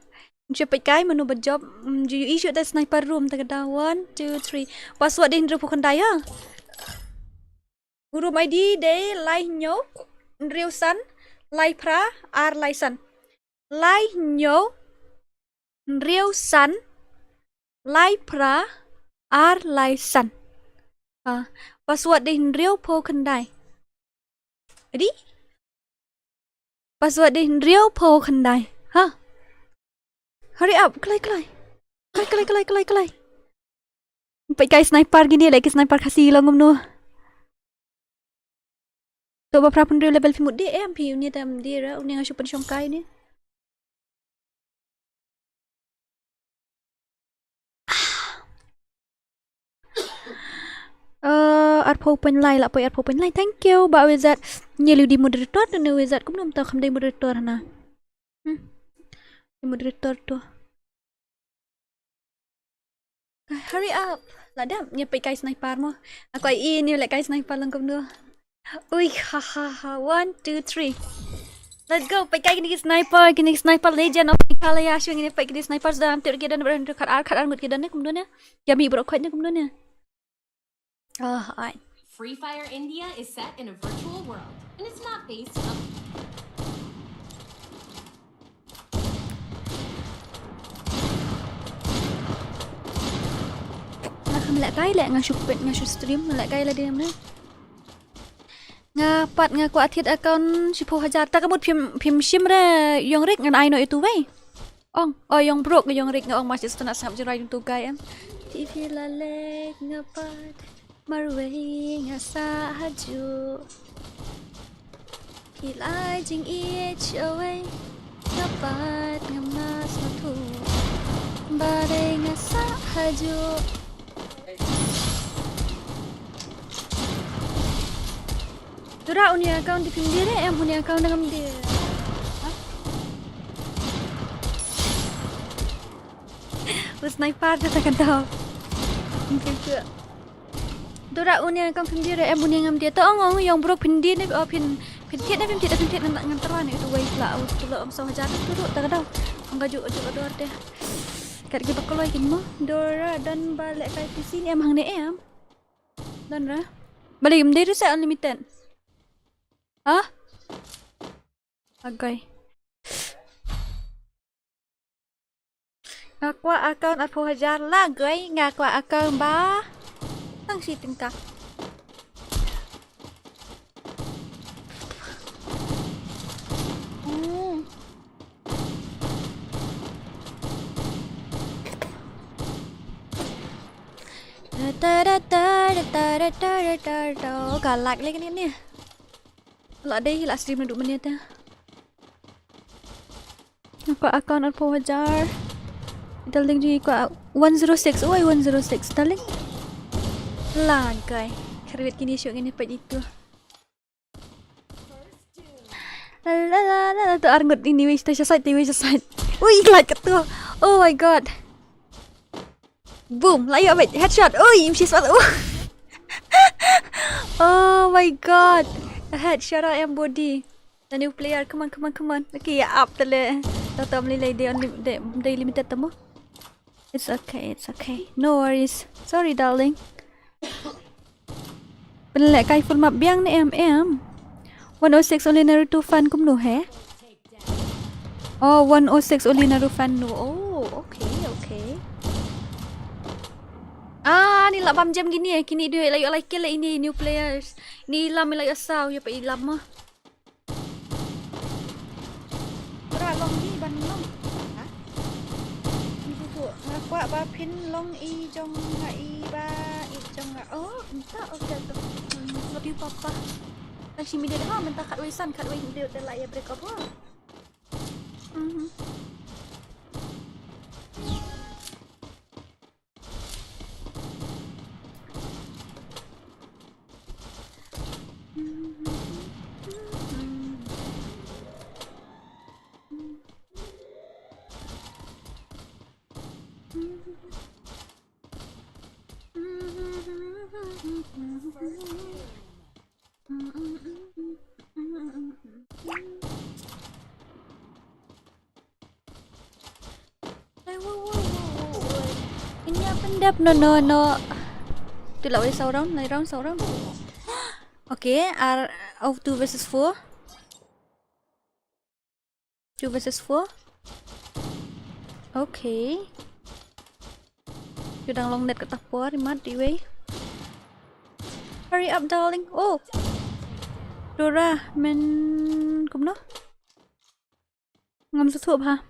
Ngi shu peit kai mano ba jop. Mm, ju ïohi shuh da sniper room ta ka da. One, two, three. Password dei hynriew phew khyndai ïa. U room ID dei lai hynñiew, hynriew san, lai phra, ar lai san. Lai hynñiew, hynriew san, lai phra, ar lai san. Ah, password dei hynriew phew khyndai. Ready? Password dei hynriew phew khyndai. Ha? Hurry up, kloi, kloi. Kloi, kloi, kloi, kloi, kloi. Peit kai sniper kine, leh ki sniper Khasi long kumno. To ba phra phew hynriew level phi mut dei em phi, une tam dei ra, une nga shu pynshong kai ne. Eh, arphew point lai, la poi arphew point lai. Thank you, Bah Wizard. Ngi liu di moderator, tu ne Wizard, kumno mynta kham dei moderator hana. Hmm. Moderator tu. Hurry up. Lada ngi peit kai sniper mo. Aku ai ini leh kai sniper lang kumno. Ui ha ha ha. One, two, three. Let's go. Peit kai kini sniper, kini sniper legend of Meghalaya. Shu ngi peit kini sniper da am ter ki don ber khat ar khat ar ngut ki don ne kumno ne. Ki mi bro khoi ne kumno ne. Ah, ai. Free Fire India is set in a virtual world, and it's not based on Nga kham leh kai leh nga shu peit nga shu stream nga leh kai la dei ne. Nga pat nga kwah thied account shiphew hajar ta ka mut phim phim shim re yong rik ngan ai noh itu wei. Ong, oh yong brok yong rik nga ong masih setengah sngap jirai yung tugai em. T V la lek nga pat marwei nga sa haju. Ki lai jing ich away nga pat nga mas nga thu. Bare nga sa haju. Tura uni account di pindire em uni account ngam di. Ha? U sniper da ta ka dog. Tura uni account pindire em uni ngam di. To ong ong yong brok pindi ne oh pin pin thied ne pin thied pin thied ngan ngan terwa ne tu wei la tu la ong song hajar tu tu ta ka dog. Ong ka ju ju ka dor te. Kat ki ba kloi kin mo. Dora don ba leh kai P C ne em hangne em. Don ra. Balik mdei risa unlimited. Ha? Agoi. Nga kwah account arphew hajar la goi nga kwah account ba tang shi tyngka. Hmm. Ka lag lagi ni. La dei la stream na du menit ya. Aku account arphew hajar. Darling ji aku one zero six. Oi one zero six darling. Lagai. Karbit kini syuk ini pet itu. La la la la tu arngut ini wis ta sasait ti wis sasait. Ui like tu. Oh my god. Boom, la ïoh bad headshot. Oi, mshi spat. Oh. Oh my god. A headshot on body. The new player, come on, come on, come on. Okay, ya up tale. Tatam li lay day only day, day limited tamo. It's okay, it's okay. No worries. Sorry, darling. Pynleh kai full map biang ne em em. One oh six only Naruto fan kumno he? Oh, one oh six only Naruto fan no. Oh, okay, okay. Ah, ni lah bam jam gini eh. Kini dua lah yuk like lah ini new players. Ni lam lah yuk saw, yuk pa ilam mah. Ora long hi ban long. Ha? Ni tu tu. Nga kwah ba phin long i jong nga i ba i jong nga. Oh, minta okay tu. Hmm, love you papa. Tang shi minit ha, minta kat wei san, kat wei minit dah lah ya break up. Mhm. Ai, wow, wow, wow, wow, wow. Ini apa ndap? No, no, no. Tu lah wei saw round, lai round, saw round. Okay, ar of two versus four. Two versus four. Okay. Ju dang long net kata por imat di wei. Hurry up, darling. Oh. Dora men kumno? Ngam suthup ha.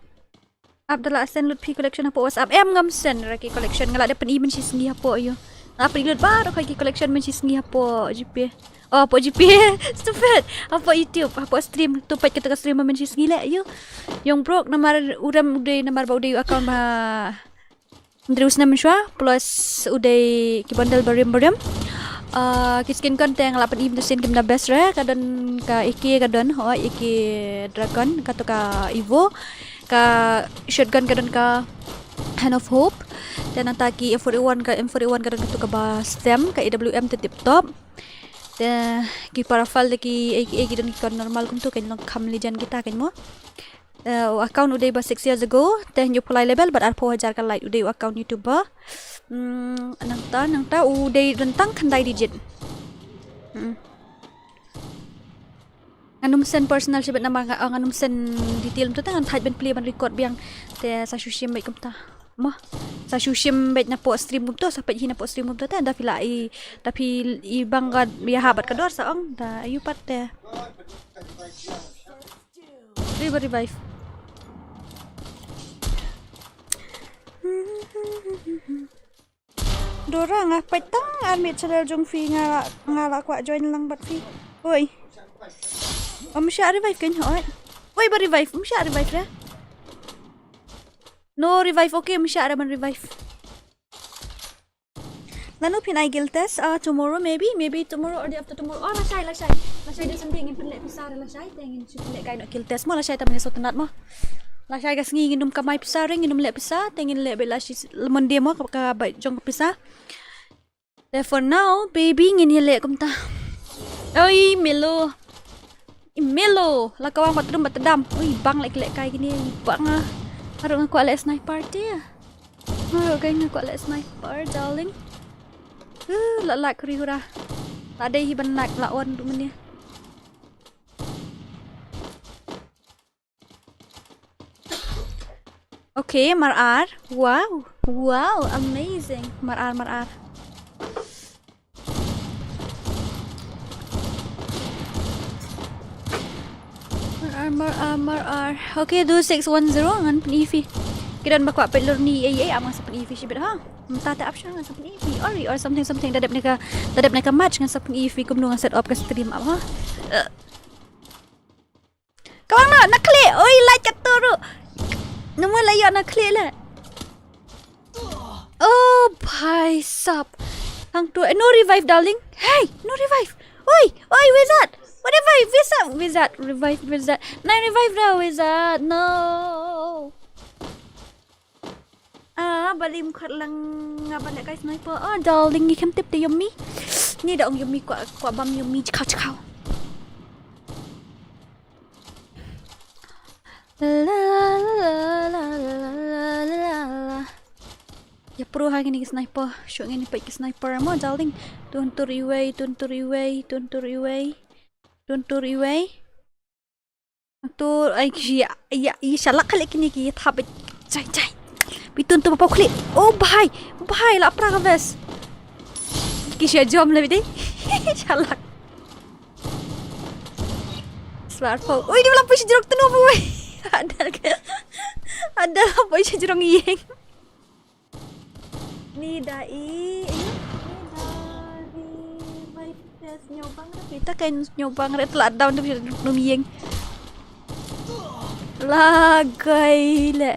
Abdallah send lut phi collection hapoh WhatsApp. Em ngam send ra ki collection nga la da pyn-i mynshisngi hapoh ïoh. Nga pyn-i lut baroh ki collection mynshisngi hapoh G P. Oh, hapoh G P. Stupid. Hapoh YouTube, hapoh stream. Tu peit kata ka stream mynshisngi leh ïoh. Yong brok namar u rem u dei namar ba u dei account ba Andrew snem mynshwa plus u dei ki bundle barim barim. Ah, ki skin kon te nga la pyn-i mynta sien kim da best re, ka don ka A K ka don, hooid A K Dragon, kato ka Evo. Ka shotgun ka don ka Hand of Hope. Te nangta ki M four A one ka, M four A one ka don katu kaba stem, ka A W M te tip top. Te ki para file te ki, ei, ei ki don ki account normal kumtu, kein long kham legend kita kein mo. Eh, u account u dei ba six years ago, te hynñiewphew lai level bad arphew hajar ka like, u dei u account YouTube ba. Hmm, nangta, nangta u dei don tang khyndai digit. Hmm. Ngan ym send personal shibit namar nga, ngan ym send detail, mynta te ngan thait ban plie ban record biang. Te sa shu shim beit kumta. Mo. Sa shu shim beit napoh stream kumta, sa peit hi napoh stream kumta te da phi la i, da phi i bang ka ïahap bad ka dor sa ong, da ayu pat te. Revive, revive. Dora, nga peit tang army channel jong phi, nga la, nga la kwah join lang bad phi. Oi. Ym shah revive kein, oi. Oi, ba revive, ym shah revive re. No revive, okay, ym shah re ban revive. Lano phin ai guild test? Ah, tomorrow maybe, maybe tomorrow or day after tomorrow. Oh, lashai, lashai. Lashai da Sunday ngin pynleh pisa re lashai. Te ngin shu pynleh kai noh guild test mo, lashai, tang ngin shu tynnat mo. Lashai ka sngi ngin ym kamai pisa re, ngin ym leh pisa, te ngin leh beit lashai Monday mo, ka, ka beit jong ka pisa. Te for now, baby, ngin ïaleh kumta. Oi, Melo. I Melo, la ka wang ba tdum ba tdam. Oi, bang leh ki leh kai kine, bang ah. Haruh nga kwah leh sniper te. Haruh kein nga kwah leh sniper, darling. Uh, la lak kri hura. La dei hi ban lak la on du mane. Okay, mar ar. Wow. Wow, amazing. Mar ar, mar ar. Mar ar, mar ar, mar ar. Okay, du six one zero, ngan pyni phi. Ki don ba kwah peit lurni ei ei, am ngan sa pyni phi shibit ha. Mynta te ap sha ngan sa pyni phi. Or, or something, something. Da dep ne ka, da dep ne ka match ngan sa pyni phi kumno ngan set up ka stream ap ha. Uh. Ka wang noh, na khlieh. Oi, light ka tur ruh. Namar la ïoh na khlieh leh. Oh, bhai sab. Hangto, eh, no revive, darling. Hey, no revive. Oi, oi, Wizard. What revive? Wizard, Wizard, revive, Wizard. Nai revive da, Wizard. No. Ah, ba lim khat lang nga ba leh kai sniper. Ah, darling, ngi khem tip te Yummy. Ni da ong Yummy kwah, kwah bam Yummy chkhaw chkhaw. La, la, la. Ïa pro ha kine ki sniper. Shu ngin peit ki sniper mo, darling. Tun tur iwei, tun tur iwei, tun tur iwei. Tun tur iwei. Tu, ai, ki, ya, ya, ya, shalak kali kini ki thap, jai, jai. Bitun tu bapa klik. Oh, bhai, bhai, la pra ka vest. Ki sha jom le bide. Shalak. Smartphone. Oi, dia la pui sejrok tu no, boy. Ada ke? Ada la pui sejrok yeng. Ni da i, ni da i, mai test nyobang re. Kita kan nyobang re telah down tu num yeng. Lagai le.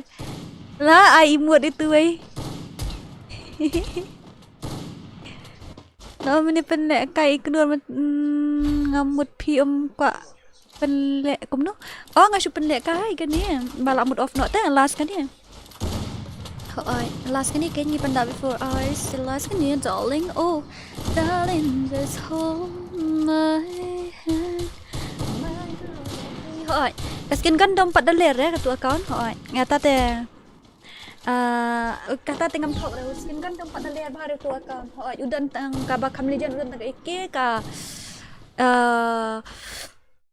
La ai imut itu ai. No mini pynleh kai iknur ngamut phi um kwah. Pynleh kumno? Oh, nga shu pynleh kai kane. Ba la mut off noh te last kane. Hooid, last kane kan ngi pynda before hours. Last kane, darling. Oh, darling, just hold my hand. Hooid. Ka skin gun dom pat da ler eh, katu account. Hooid. Nga ta te. Ah, kata te ngam thok re, skin gun tang pat da ler bha re tu account. Hooid, u don tang kaba kham legend, u don tang ka A K ka, ah,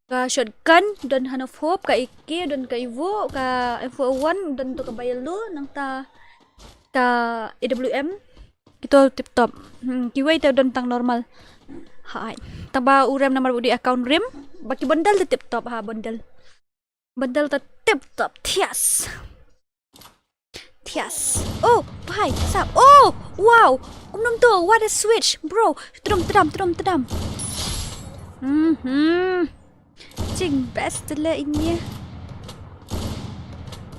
ka shotgun, u don Hand of Hope, ka A K, u don ka Evo, ka M four oh one, u don tu kaba yellow, nangta ka A W M. Kito tip top. Hmm, kiwei te u don tang normal. Hooid. Tang ba u rem namar u dei account rem. Ba ki bundle te tip top ha bundle. Bundle te tip top, thias. Thias. Oh, bhai, sap. Oh, wow. Kumno to, what a switch, bro. Tdum, tdam, tdum, tdam. Mhm. Ching best le ini.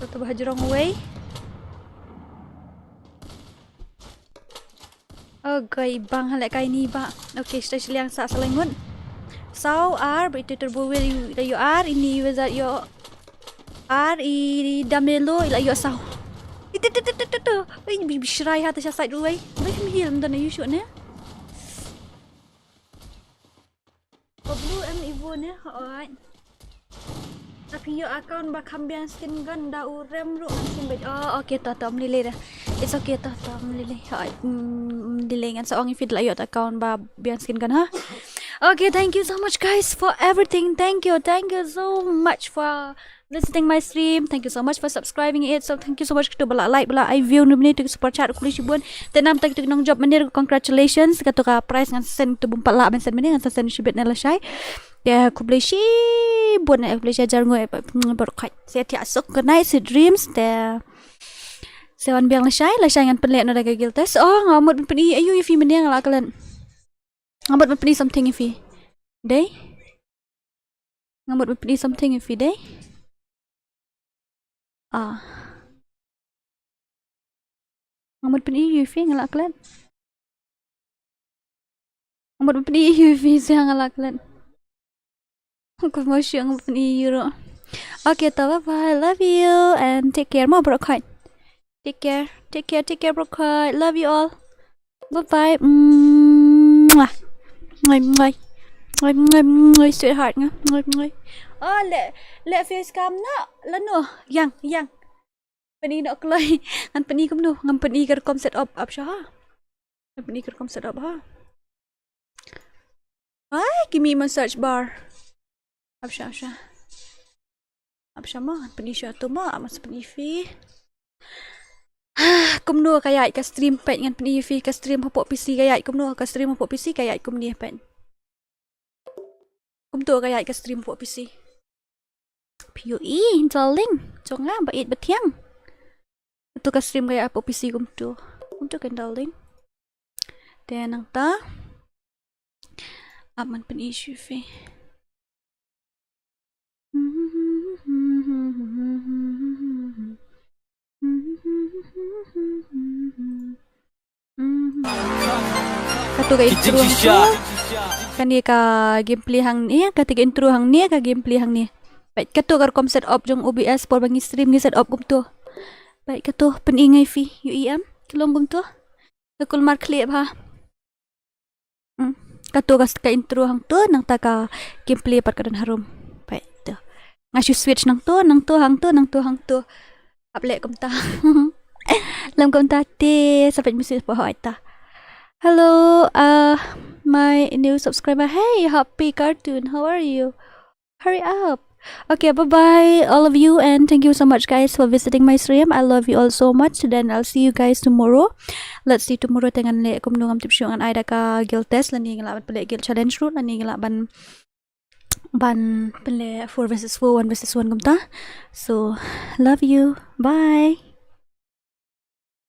Toto bah jrong wei. Okay, bang haleh kai ni ba. Okay, stai sliang sa salangut. Saw ar, beri tutur buwil yu, yu ar, ini wizard yo. Ar i Damelo i la ïoh saw. I tu tu tu tu tu tu. Oi, bi bi shrai ha ta sha side ruh wei. Bai phim heal, ym don ïoh shuh ne. Ko blue em Evo ne, hooid. Te phi ïoh account ba kham biang skin gun da u rem ruh ngan sim beit. Oh, okay, to to, ym lei lei da. It's okay, to to, ym lei lei. Hooid, mm, ym lei lei, ngan sa ong ïa phi da la ïoh account ba biang skin gun ha. Okay, thank you so much guys for everything. Thank you, thank you so much for visiting my stream. Thank you so much for subscribing it. So thank you so much kito ba la like, ba la ai view, num ni tu super chat, khublei shibun. Te namta kito ki nongjop mynne, congratulations. Kato ka prize ngan send tu bym pat lah ban send mynne, ngan sa send shibit ne lashai. Te khublei shibun ne, khublei shi hajar nguh, eh, baroh khoit. Sa thiah suk, good night, sweet dreams. Te sa wan biang lashai, lashai ngan pynleh noh da ka guild test. Oh, nga mut ban pyni ïa u ïa phi mynne, nga la klet. Nga mut ban pyni something ïa phi. Dei? Nga mut ban pyni something ïa phi, dei? Ah. Nga mut ban pyni ïa phi, nga la klet. Nga mut ban pyni ïa phi, sa nga la klet. Ko mo shu nga mut ban pyni ïa u ruh. Okay, to bye bye. Love you and take care. Mo baroh khoit. Take care. Take care. Take care baroh khoit. Love you all. Bye bye. Mwah. Mwah, mwah. Mwah, mwah, mwah, sweetheart nga. Mwah, mwah. Oh, leh, leh face cam na. Lano. Ïeng, ïeng. Pyni noh kloi. Ngan pyni kumno. Ngan pyni ka rukom set up. Ap sha ha. Ngan pyni ka rukom set up ha. Ai, give me massage bar. Ap sha, ap sha. Ap sha mo, ngan pyni sha to mo, ap, ngan sa pyni phi. Kumno ka ïaid ka stream, peit, ngan pyni phi ka stream hapoh P C ka ïaid kumno, ka stream hapoh P C ka ïaid kumne, peit. Kumto ka ïaid ka stream hapoh P C. Phi ïohi, darling jong nga ba ïeit ba thiang. Kato ka stream ka ïaid hapoh P C kumto. Kumto keiñ, darling. Te nangta ap ngan pyni sha phi. Kato ka intro hangto. Kane ka gameplay hangne, kata ka intro hangne, ka gameplay hangne. Peit, kato ka rukom set up jong O B S por ba ngi stream ngi set up kumto. Peit, kato pyni nga ïa phi, ïohi em, ka long kumto. Ka kulmar khlieh bha. Hmm. Kato ka, ka intro hangto, nangta ka gameplay pat ka don harum. Peit to. Nga shu switch nangto, nangto, hangto, nangto, hangto. Ap leh kumta. Lem kumta te, sa peit message hapoh hooid ta. Hello, uh, my new subscriber. Hey, Happy Cartoon, how are you? Hurry up. Okay, bye bye all of you and thank you so much guys for visiting my stream. I love you all so much. Then I'll see you guys tomorrow. Let's see tomorrow te ngan leh kumno, ngam tip shuh, ngan ai da ka guild test lane nga lah ban pynleh guild challenge ruh lane nga lah ban, ban pynleh four versus four, one versus one kumta. So love you. Bye.